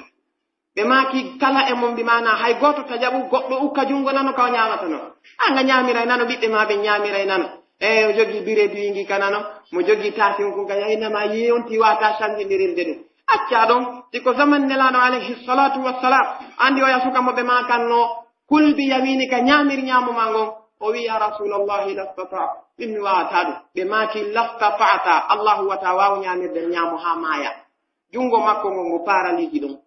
Ɓe maaki, "Kala e mon bi maanaa hay gooto ta jaɓu goɗɗo ukka junngo nano ka o ñaamata non. An nga ñaamiray nano, ɓiɓɓe maa ɓen ñaamiray nano. E o jogii bireedi wingi ka nano, mo jogii taasiŋ kun ka yaynama yeewonti waata sanngindirirde ɗum. Accaa ɗon, si ko zaman Nelaaɗo alayhi salatu wassalam, anndi oya suka mo ɓe maakanno, kul bi yaminika, ñaamir ñaamo maa ngon." O wi'i, "Ya Rasuulallahi, lastata." Min mi waawataa ɗum. Ɓe maaki, "Lastata, Allahu wata waawu ñaamirde ñaamo haa maaya." Junngo makko ngon ngo paraliji ɗum.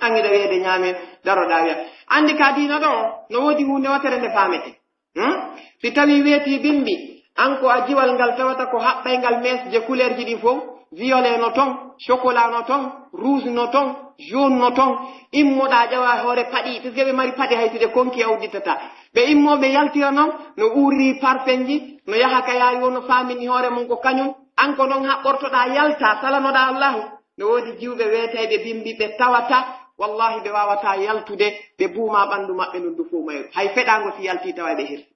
An hiɗa wi'ede ñaame, daroɗaa wi'a. Anndi ka diina ɗoo, no woodi huunde wotere nde faamete. Hmm? Si tawii weetii bimbi, an ko a jiwal ngal tawata ko haɓɓayngal mees je couleurji ɗin fow, violet no ton, chocolat no ton, rouge no ton, jaune no ton, immoɗaa ƴawa hoore paɗi, puisque ɓe mari paɗi hay si ɗe konki a uddittataa. Ɓe immoo ɓe yaltira non, no uurri parfenji, no yaha ka yaawi woo no faamini hoore mum ko kañum, an ko non haɓɓortoɗaa yaltaa, salanoɗaa Allaahu. No woodi jiwɓe weetayɓe bimbi ɓe tawata, wallahi ɓe waawataa yaltude, ɓe buuma ɓanndu maɓɓe ndun du fow mayru. Hay feɗaango si yaltii tawa ɓe hirsi.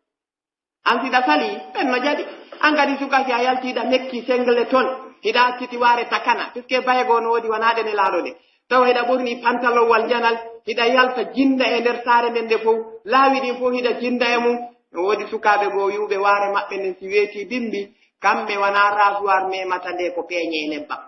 An si ɗa salii, ɓen no jaɓi. An kadi suka si a yaltii ɗa mekki singleton, hiɗa acciti waare takana, puisque baye goo no woodi wanaa ɗe Nelaaɗo ɗe. Tawa hiɗa ɓorni pantalonwal njanal, hiɗa yalta jinda e nder saare nden nde fow, laawi ɗin fow hiɗa jinda e mum. No woodi sukaaɓe goo wi'uɓe waare maɓɓe nden si weetii bimbi, kamɓe wanaa rasoir memata nde ko peeñe e nebbam.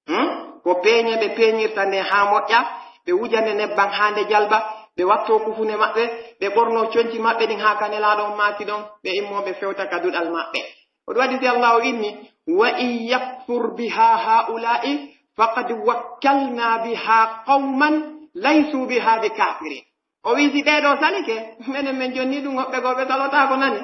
Hmm? Ko peeñe ɓe peeñirta nde haa moƴƴa, ɓe wuja nde nebbam haa nde jalba, ɓe wattoo kufune maɓɓe, ɓe ɓornoo conci maɓɓe ɗin haa ka Nelaaɗo on maaki ɗon, ɓe immoo ɓe fewta ka duɗal maɓɓe. Ko ɗum waɗi si Allaahu inni, "Wa in yakfur biha haulai faqad wakkalna biha qawman laysu biha bi kafirin." O wi'i, "Si ɓee ɗoo salike, menen men jonni ɗum, hoɓɓe goo ɓe salotaako nani."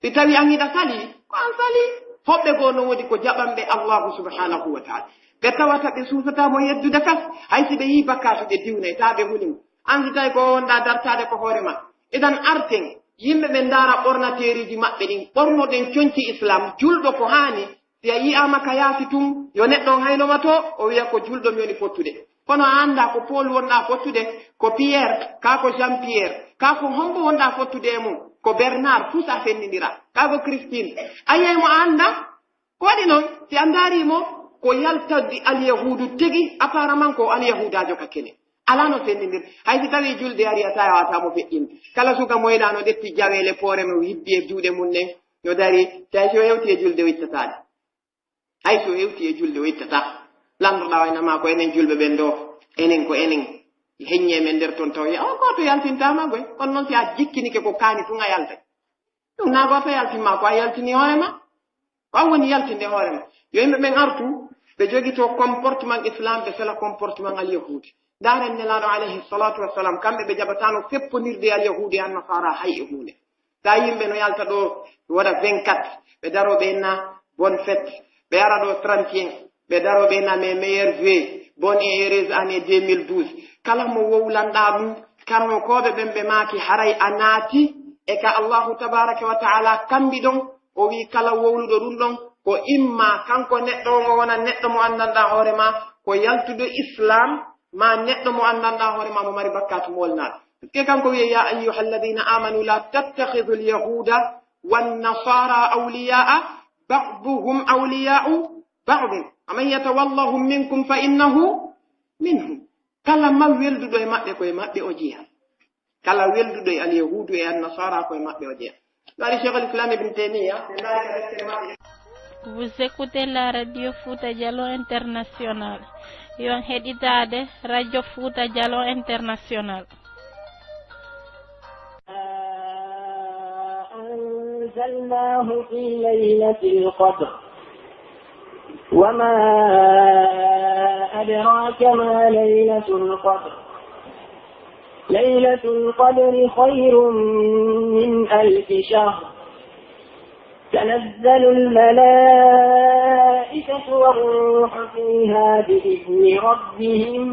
Si tawii an hiɗa salii, ko an salii. Hoɓɓe goo no woodi ko jaɓanɓe Allaahu subhaanahu wa ta'aala. Ɓe tawata ɓe suusataa mo yeddude fes, hay si ɓe yi'ii bakkaatu ɓe diwnay, taa ɓe huli mo. An si tawii ko wonɗaa dartaade ko hoore maa. Idan arten, yimɓe ɓe ndaara ɓornateeriiji maɓɓe ɗin, ɓornoɗen conci Islaam, julɗo ko haani, si a yi'aama ka yaasi tun, yo neɗɗo on hayno ma to, o wi'a ko julɗo mi woni fottude. Kono a anndaa ko Paul wonɗaa fottude, ko Pierre, kaa ko Jean Pierre, kaa ko hombo wonɗaa fottude e mum, ko Bernard, fuu sa fenndindira, kaa ko Christine. A yi'ay mo a anndaa? Ko waɗi non, si a ndaarii mo, ko yaltorde alyahuudu tigi, apparemment ko alyahuudaajo ka kene. Alaa no fenndindir. Hay si tawii julde arii a tawataa mo feƴƴinde. Kala suka moyɗaa no ƴetti jaweele poore no hibbi e juuɗe mum ɗen, no darii, tawi si o hewtii e julde o ittataa ɗe. Hay so hewtii e julde, o ittataa. Lanndorɗaa o ina maa ko enen julɓe ɓen ɗoo, enen ko enen heññii men nder ton taw. O gooto yaltintaama koy. Kono non si a jikkinike ko kaani tun a yaltay. Ɗum naa gooto yaltin maa ko a yaltini hoore maa. Ko an woni yaltinde hoore maa. Yo yimɓe ɓen artu, ɓe jogitoo comportement Islam, ɓe fela comportement alyahuudi. Ndaaren Nelaaɗo alayhi salatu wassalam, kamɓe ɓe jaɓataano feppondirde e alyahuudi e annasara hay e huunde. Taa yimɓe no yalta ɗoo, ɓe waɗa vingt-quatre, ɓe daroo ɓe inna bonne fête, ɓe ara ɗoo trente et un, ɓe daroo ɓe inna mes meilleurs vœux, bonne et heureuse année deux mille douze. Kala mo wowlanɗaa ɗum, karnokooɓe ɓen ɓe maaki haray a naati e ka Allahu tabaraka wa ta'ala kambi ɗon, o wi'i kala wowluɗo ɗum ɗon, ko imma kanko neɗɗo on o wona neɗɗo mo anndanɗaa hoore maa, ko yaltuɗo Islam, maa neɗɗo mo anndanɗaa hoore maa mo mari bakkaatu moolnaaɗo. Ke kanko wi'i, "Ya ayyuha alladhina amanu la tattakhidhu al-yahuda wan-nasara awliya'a ba'duhum awliya'u ba'din wa man yatawallahum minkum fa innahu minhum." Kala man welduɗo e maɓɓe, ko e maɓɓe o jeyaa. Kala welduɗo e alyahuudu e annasara, ko e maɓɓe o jeyaa. Ɗum waɗi Cheikhul Islam Ibn Taymiyyah, ɓe ndaari ka deftere maɓɓe. Vous écoutez la radio Fouta Djallon International. Yo on heɗitaade Radio Fouta Djallon International. أنزلناه في ليلة القدر. وما أدراك ما ليلة القدر. ليلة القدر خير من ألف شهر. تنزل الملائكة والروح فيها بإذن ربهم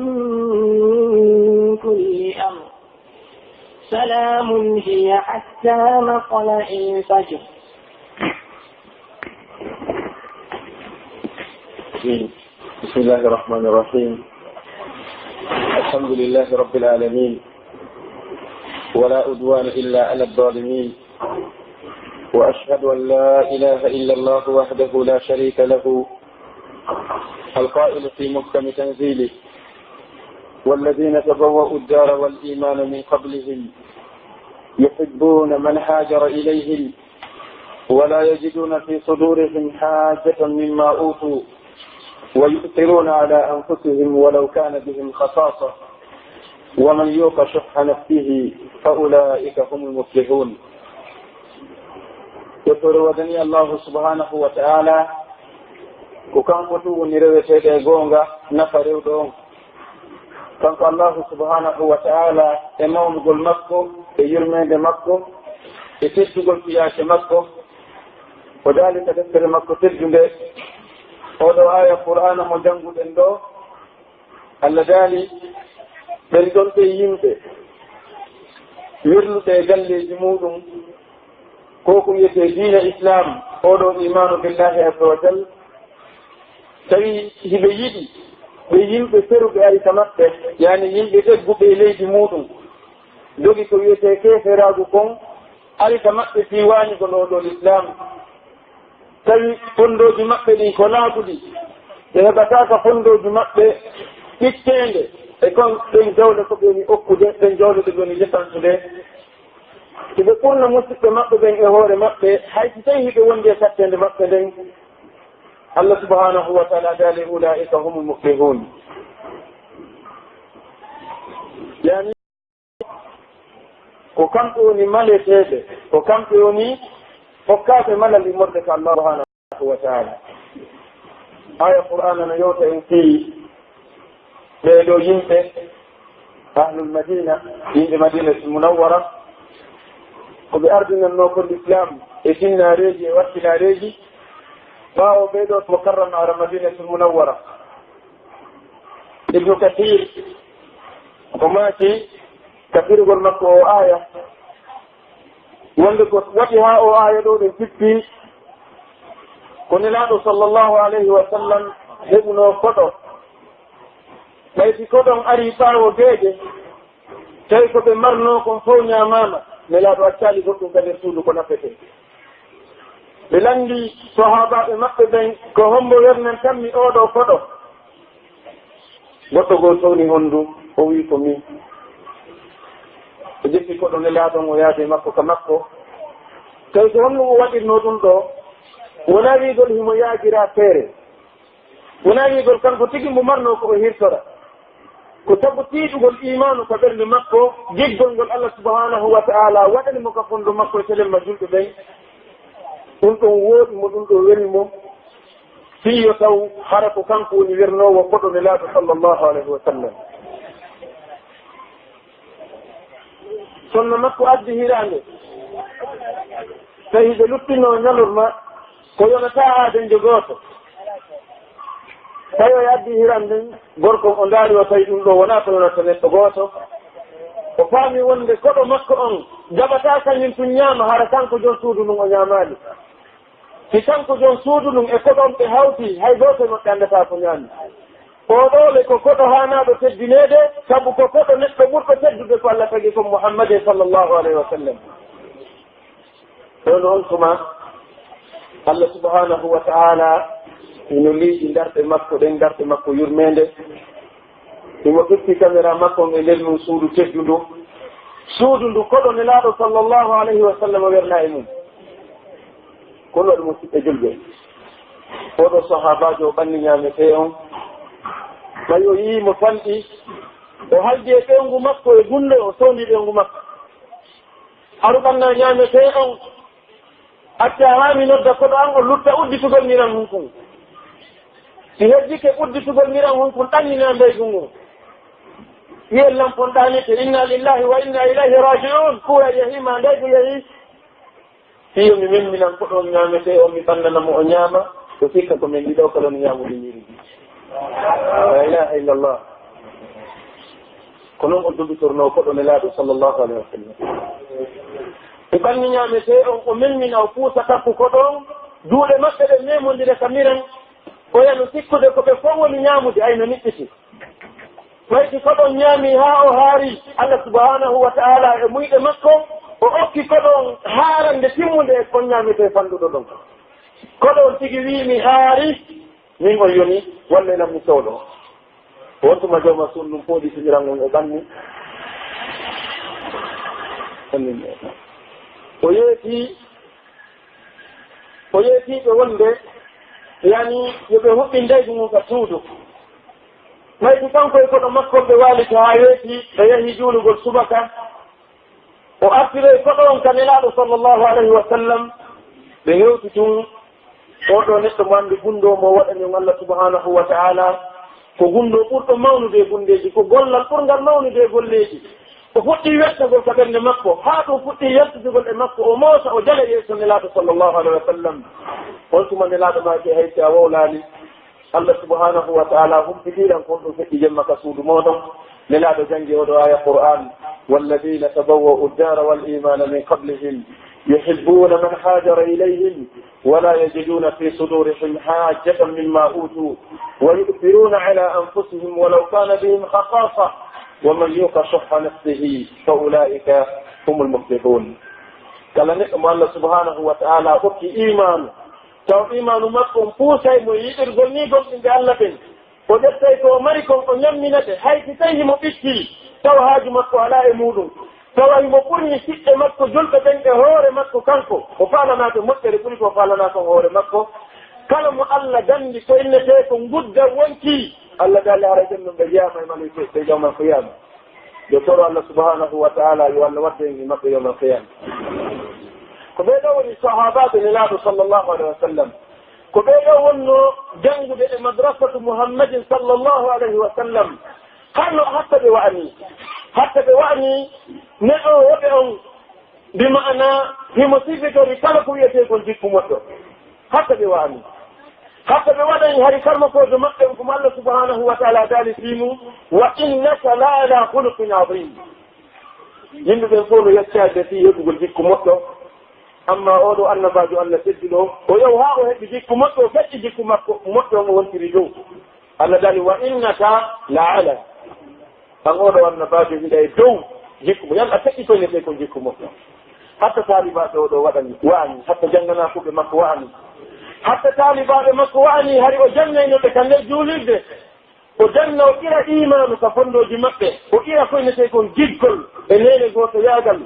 من كل أمر. سلام هي حتى مطلع الفجر. بسم الله الرحمن الرحيم. الحمد لله رب العالمين. ولا عدوان إلا على الظالمين. وأشهد أن لا إله إلا الله وحده لا شريك له. القائل في محكم تنزيله: والذين تبوأوا الدار والإيمان من قبلهم يحبون من هاجر إليهم ولا يجدون في صدورهم حاجة مما أوتوا ويؤثرون على أنفسهم ولو كان بهم خصاصة ومن يوق شح نفسه فأولئك هم المفلحون. Tottore wadani Allahu subhanahu wa ta'ala, ko kanko tun woni reweteeɗo e goonga, nafa rewɗo on. Kanko Allahu subhanahu wa ta'ala e mawnugol makko, e yurmeende makko, e teddugol fiyaake makko, o daali ka deftere makko teddunde, oo ɗoo aaya Qur'aana mo jannguɗen ɗoo, Allah daali, ɓen ɗon ɓe yimɓe wirluɓe e galleeji muuɗum, ko ko wiyetee diina Islaam, oo ɗoo iimaanu billaahi azza wa jal, tawi hiɓe yiɗi ɓe yimɓe feruɓe ari ka maɓɓe, yani yimɓe egguɓe e leydi muuɗum, dogi ko wiyetee keeferaagu kon, ari ka maɓɓe fii wañugol oo ɗoo Islaam. Tawi fonndooji maɓɓe ɗin ko laaɓuɗi, ɓe heɓataa ka fonndooji maɓɓe ɓitteende e kon ɓen jawle ko ɓe woni okkude, ɓen jawle ɓe woni defantude. Hiɓe ɓurna musiɓɓe maɓɓe ɓen e hoore maɓɓe, hay si tawii hiɓe wondi e satteende maɓɓe nden. Allah subhanahu wa ta'ala daali, "Ulaa'ika humul muflihuun." Yani, ko kamɓe woni maleteeɓe, ko kamɓe woni hokkaaɓe malal immorde ka Allah subhanahu wa ta'ala. Aya Qur'aana no yewta en fii ɓee ɗoo yimɓe, ahlul Madina, yimɓe Madinatul Munawwara, ko ɓe ardinannoo kon Lislaam e tinnaareeji e wakkilaareeji, ɓaawo ɓee ɗoo mukarrama ara Madinatul Munawwara. Ibnu Kasiir, ko maaki ka firugol makko oo aaya, wonde ko waɗi haa oo aaya ɗoo ɗen tippi, ko Nelaaɗo sallallahu alayhi wa sallam heɓunoo koɗo. Ɓay si koɗon arii ɓaawo geeƴe, tawi ko ɓe marnoo kon fow ñaamaama, Nelaaɗo accaali goɗɗum ka nder suudu ko nafetee. Ɓe lanndii sahaabaaɓe maɓɓe ɓen, "Ko hommbo wernantammi oo ɗoo koɗo?" Goɗɗo goo towni honndu, o wi'i, "Ko min." O jokki koɗo Nelaaɗo on, o yaadi e makko ka makko. Tawi ko honno o waɗirnoo ɗum ɗoo? Wonaa wi'ugol himo yaajiraa feere. Wonaa wi'ugol kanko tigi mo marnoo ko o hirtora. Ko sabu tiiɗugol iimaanu ka ɓernde makko, giggol ngol Allah subhanahu wa ta'ala waɗani mo ka fondo makko e telemma julɓe ɓen. Ɗum ɗon wooɗi mo, ɗum ɗon weli mo. Fii yo taw hara ko kanko woni wernoowo koɗo Nelaaɗo sallallahu alayhi wa sallam. Sonno makko addi hiraande. Tawi ɓe luttinoo ñalorma ko yonataa aadenjo gooto. Tawi o addi hiraande nden, gorko o ndaari o tawi ɗum ɗoo wonaa ko yonata neɗɗo gooto. O faami wonde koɗo makko on jaɓataa kañum tun ñaama hara kanko jon suudu ndun o ñaamaali. Si kanko jon suudu ndun e koɗo on ɓe hawti, hay gooto e maɓɓe anndataa ko ñaami. Oo ɗoo le ko koɗo haanaaɗo teddineede, sabu ko koɗo neɗɗo ɓurɗo teddude ko Allah tagi kon Muhammadin sallallahu alayhi wa sallam. Ɗon on tuma, Allah subhanahu wa ta'ala hino liiƴi darɗe makko ɗen, darɗe makko yurmeende. Himo ƴetti kamera makko on e nder mun suudu teddundu. Suudu ndu koɗo Nelaaɗo sallallahu alayhi wa sallam wernaa e mun. Ko ɗum waɗi musiɓɓe julɓe. Oo ɗoo sahaabaajo o ɓanni ñaametee on. Ɓay o yi'i mo fanɗi, o haldi e ɓeyngu makko e gunndoo, o soondi ɓeyngu makko. Aru ɓanna ñaametee on. Acca haa mi nodda koɗo an, o lutta udditugol ñiran hun kun. Si heddike udditugol ñiran hun kun, ɗannina ndeygu ngun. Wi'en lampon ɗaanike, "Inna lillahi wa inna ilayhi raji'un." Kuuray yahii, maa ndeygu yahii. Fii yo mi memminan koɗo on ñaametee on, mi ɓannana mo o ñaama, o sikka ko men ɗiɗo kala no ñaamude ñiiri. La ilaha illallah. Ko non o dubitornoo koɗo Nelaaɗo sallallahu alayhi wa sallam. O ɓanni ñaametee on, o memmina, o puusa takku koɗo on, juuɗe maɓɓe ɗen memondira ka miran, o yano sikkude ko ɓe fow woni ñaamude, ay no niɓɓiti. Ɓay si koɗo on ñaami haa o haari, Allah subhanahu wa ta'ala e muyɗe makko, o okki koɗo on haarande timmunde e kon ñaametee fanɗuɗo ɗon. Koɗo on tigi wi'i, "Mi haari, min on yoni, wallenan mi soodo." On tuma jawma suudu ndun fooɗi suñiran on e ɓanni. O yeeti, o yeeti ɓe wonde, yani, yo ɓe huɓɓin ndeygu ngun ka suudu. Ɓay si kanko e koɗo makko ɓe waalike haa weeti, ɓe yahi juulugol subaka. O artiroyi koɗo on ka Nelaaɗo sallallahu alayhi wa sallam. Ɓe hewti tun, on ɗoo neɗɗo mo anndi gunndoo mo waɗani on Allah subhanahu wa ta'ala, ko gunndoo ɓurɗo mawnude e gunndeeji, ko gollal ɓurngal mawnude e golleeji. O fuɗɗii wettagol ka ɓernde makko, haa ɗum fuɗɗii yaltitugol e makko, o moosa, o jala yeeso Nelaaɗo sallallahu alaihi wa sallam. On tuma Nelaaɗo maaki, hay si a wowlaali, Allah subhanahu wa ta'ala humpitiran kon ɗum feƴƴi jemma ka suudu mooɗon. Nelaaɗo janngi oo ɗoo aaya Qur'aan: والذين تبوأوا الدار والإيمان من قبلهم يحبون من هاجر إليهم ولا يجدون في صدورهم حاجة مما أوتوا ويؤثرون على أنفسهم ولو كان بهم خصاصة ومن يوق شح نفسه فأولئك هم المفلحون. Kala neɗɗo mo Allah subhanahu wa ta'ala hokki iimaanu, taw iimaanu makko on puusay mo yiɗirgol nii gomɗinɓe Allah ɓen, o ƴettay ko o mari kon, o ñamminate, hay si tawii himo ɓiccii, tawa haaju makko alaa e muuɗum, tawa himo ɓurni siɓɓe makko julɓe ɓen e hoore makko kanko, o faalanaaka moƴƴere ɓuri ko o faalanaa kon hoore makko. Kala mo Allah danndi ko innetee ko ngudda wonkii, Allah daali haray ɓen non ɓe jeyaama e malayɓe ɓe yawmal qiyaama. Yo toro Allah subhanahu wa ta'ala, yo Allah waɗɗu en e maɓɓe yawmal qiyaama. Ko ɓee ɗoo woni sahaabaaɓe Nelaaɗo sallallahu alaihi wa sallam. Ko ɓee ɗoo wonnoo janngude e madrasatu Muhammadin sallallahu alaihi wa sallam. Harno hatta ɓe wa'anii. Hatta ɓe wa'anii neɗɗo hoɓe on, bi ma'ana himo sifitori kala ko wi'etee kon jikku moƴƴo. Hatta ɓe wa'anii. Hatta ɓe waɗanii hari karmokoojo maɓɓe on, ko mo Allah subhanahu wa ta'ala daali fii mun: وإنك لعلى خلق عظيم. Yimɓe ɓen fow no yaccaade fii heɓugol jikku moƴƴo. Amma oo ɗoo annabaajo Allah tedduɗo, o yahi haa o heɓi jikku moƴƴo, o feƴƴi jikku makko moƴƴo on, o wontiri dow. Allah daali: وإنك لعلى. An oo ɗoo annabaajo, hiɗa e dow jikku mo. Yalla a feƴƴi ko innetee ko jikku moƴƴo. Hatta taalibaaɓe oo ɗoo waɗanii, wa'anii. Hatta jannganaakuɓe makko wa'anii. Hatta taalibaaɓe makko wa'anii, hari o janngayno ɓe ka nder juulirde. O janna, o ira iimaanu ka fonndooji maɓɓe, o ira ko innetee kon giggol e neene gootoyaagal,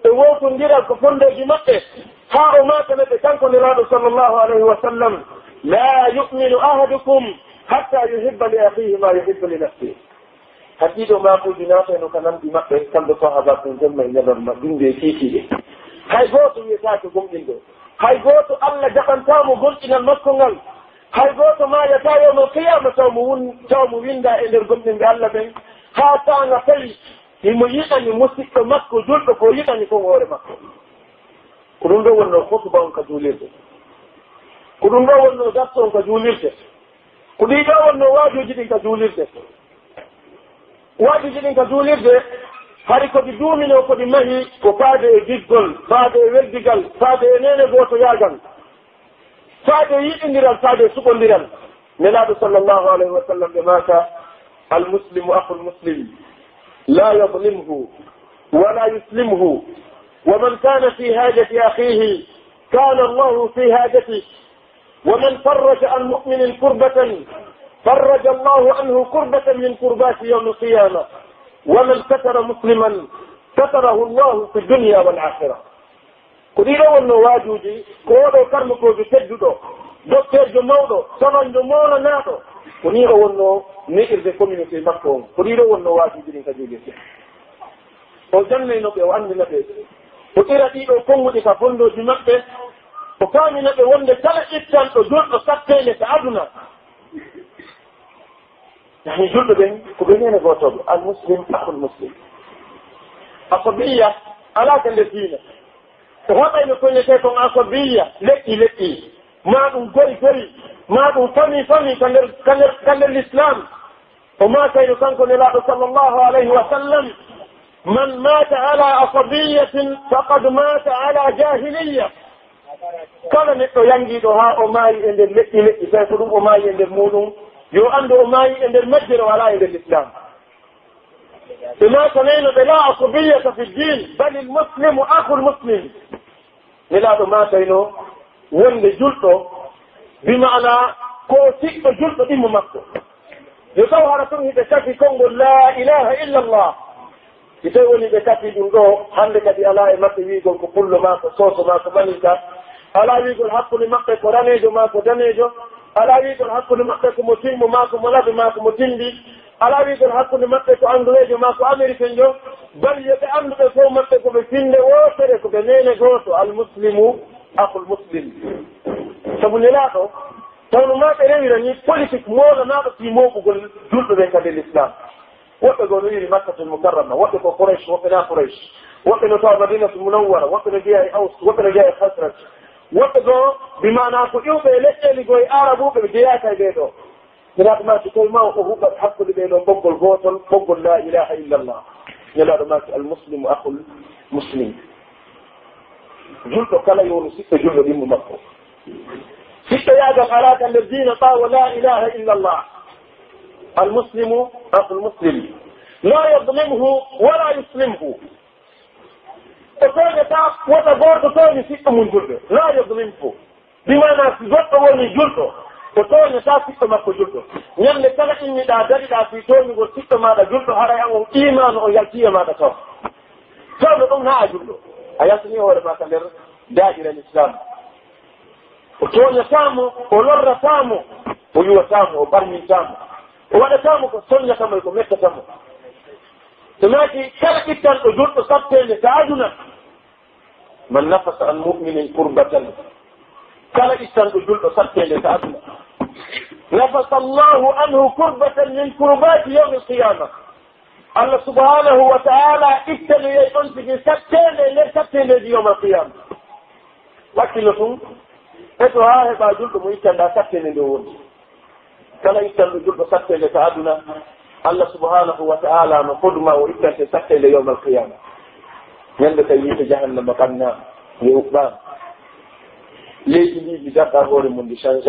e wowtondiral ka fonndooji maɓɓe, haa o maakana ɓe, kanko Nelaaɗo sallallahu alayhi wa sallam: لا يؤمن أحدكم حتى يحب لأخيه ما يحب لنفسه. Haɗi ɗii ɗoo maakuuji naatayno ka nanɗi maɓɓe, kamɓe sahaabaaɓe ɓen, jemma e ñalorma, binnde e kiikiiɗe. Hay gooto wi'etaake gomɗinɗo. Hay gooto Allah jaɓantaa mo gomɗinal makko ngal. Hay gooto maayataa yawmal qiyaama taw mo wun-, taw mo winndaa e nder gomɗinɓe Allah ɓen, haa taanga tawi himo yiɗani musiɗɗo makko julɗo ko yiɗani kon hoore makko. Ko ɗum ɗoo wonnoo khutba on ka juulirde. Ko ɗum ɗoo wonnoo darsu on ka juulirde. Ko ɗii ɗoo wonnoo waajuuji ɗin ka juulirde. Waajuuji ɗin ka juulirde, hari ko ɗi duuminoo, ko ɗi mahi, ko faade e giggol, faade e weldigal, faade e neene gootoyaagal, faade e yiɗindiral, faade e suɓondiral. Nelaaɗo sallallahu alayhi wa sallam ɓe maaka: المسلم أخو المسلم لا يظلمه ولا يسلمه، ومن كان في حاجة أخيه كان الله في حاجته، ومن فرج عن مؤمن كربة فرج الله عنه كربة من كربات يوم القيامة، ومن ستر مسلما ستره الله في الدنيا والآخرة. Ko ɗii ɗoo wonnoo waajuuji ko oo ɗoo karmokoojo tedduɗo, dokteerjo mawɗo, sabanjo mawlanaaɗo, ko nii o wonnoo ne'irde communauté makko on. Ko ɗii ɗoo wonnoo waajuuji ɗin ka juulirde. O jannayno ɓe, o anndina ɓe. O ira ɗii ɗoo konnguɗi ka fonndooji maɓɓe, o faamina ɓe wonnde kala ittanɗo julɗo satteende ka aduna, yani, julɓe ɓen ko ɓe neene gootooɓe, al muslim akhul muslim. Asabiyya alaa ka nder diina. Ko honɗayno ko innetee kon asabiyya, leƴƴi leƴƴi, maa ɗum gori gori, maa ɗum famille famille ka nder, ka nder, ka nder Lislaam? O maakayno kanko Nelaaɗo sallallahu alayhi wa sallam: من مات على عصبية فقد مات على جاهلية. Kala neɗɗo yanngiiɗo haa o maayi e nder leƴƴi leƴƴi, tawi ko ɗum o maayi e nder muuɗum, yo anndu o maayi e nder majjere, o alaa e nder Lislaam. Ɓe maakanayno ɓe: لا عصبية في الدين، بل المسلم أخو المسلم. Nelaaɗo maakayno wonde julɗo, bi ma'ana ko o siɗɗo julɗo ɗimmo makko. Yo taw hara tun hiɓe kafi konngol laa ilaaha illa Allah. Si tawi woni ɓe kafi ɗum ɗoo, hannde kadi alaa e maɓɓe wi'ugol ko pullo maa ko sooso maa ko maninka. Alaa wi'ugol hakkunde maɓɓe ko raneejo maa ko daneejo. Alaa wi'ugol hakkunde maɓɓe ko mo timbo maa ko mo laaɓi maa ko mo timbi. Alaa wi'ugol hakkunde maɓɓe ko angleejo maa ko amerikenjo. Bal yo ɓe anndu ɓe fow maɓɓe ko ɓe finnde wootere, ko ɓe neene gooto, al muslimu Akhul Muslim. Sabu Nelaaɗo, tawno maa ɓe rewira ni politique moolanaaɗo fii mooɓugol julɓe ɓen ka nder Lislaam. Woɓɓe goo no wiyri Makkatul Mukarrama, woɓɓe ko Quraysh, woɓɓe naa Quraysh. Woɓɓe no tawa Madinatul Munawwara, woɓɓe no jeyaa e Aws, woɓɓe no jeyaa e Khazraj. Woɓɓe goo, bi maanaa ko iwɓe e leƴƴeeli goo e Aarabuuɓe, ɓe jeyaaka e ɓee ɗoo. Nelaaɗo maaki, tawi ma o huɓat hakkunde ɓee ɗoo ɓoggol gootol, ɓoggol laa ilaaha illallah. Nelaaɗo maaki, al muslimu akhul muslim. Julɗo kala yo wonu siɗɗo julɗo ɗimmo makko. Siɗɗoyaagal alaa ka nder diina ɓaawo laa ilaaha illallah. Al muslimu akhul muslim. Laa yadlimuhu wala yuslimhu. O tooñataa, wota gooto tooñu siɗɗo mun julɗo. Laa yadlimuhu. Bi maanaa, si goɗɗo woni julɗo, o tooñataa siɗɗo makko julɗo. Ñannde kala inniɗaa, dariɗaa fii tooñugol siɗɗo maaɗa julɗo, haray an on iimaanu on yaltii e maaɗa taw. Tawno ɗum naa a julɗo. A yaltanii hoore maa ka nder daa'ira Lislaam. O tooñataa mo, o lorrataa mo, o yuwataa mo, o ɓarmintaa mo. O waɗataa mo ko soñata mo e ko mettata mo. Ɓe maaki, kala ittanɗo julɗo satteende ka aduna, من نفس عن مؤمن كربة. Kala ittanɗo julɗo satteende ka aduna. نفس الله عنه كربة من كربات يوم القيامة. Allah subhanahu wa ta'ala ittanoyay on tigi satteende e nder satteendeeji yawmal qiyaama. Wakkilo tun, eto haa heɓaa julɗo mo ittanɗaa satteende nde woni. Kala ittanɗo julɗo satteende ka aduna, Allah subhanahu wa ta'ala no foduma o ittante satteende yawmal qiyaama. Ñande ka yiite jahannama ɓanna, nde huɓɓaama. Leydi ndi ndi darɗa hoore mun ndi change.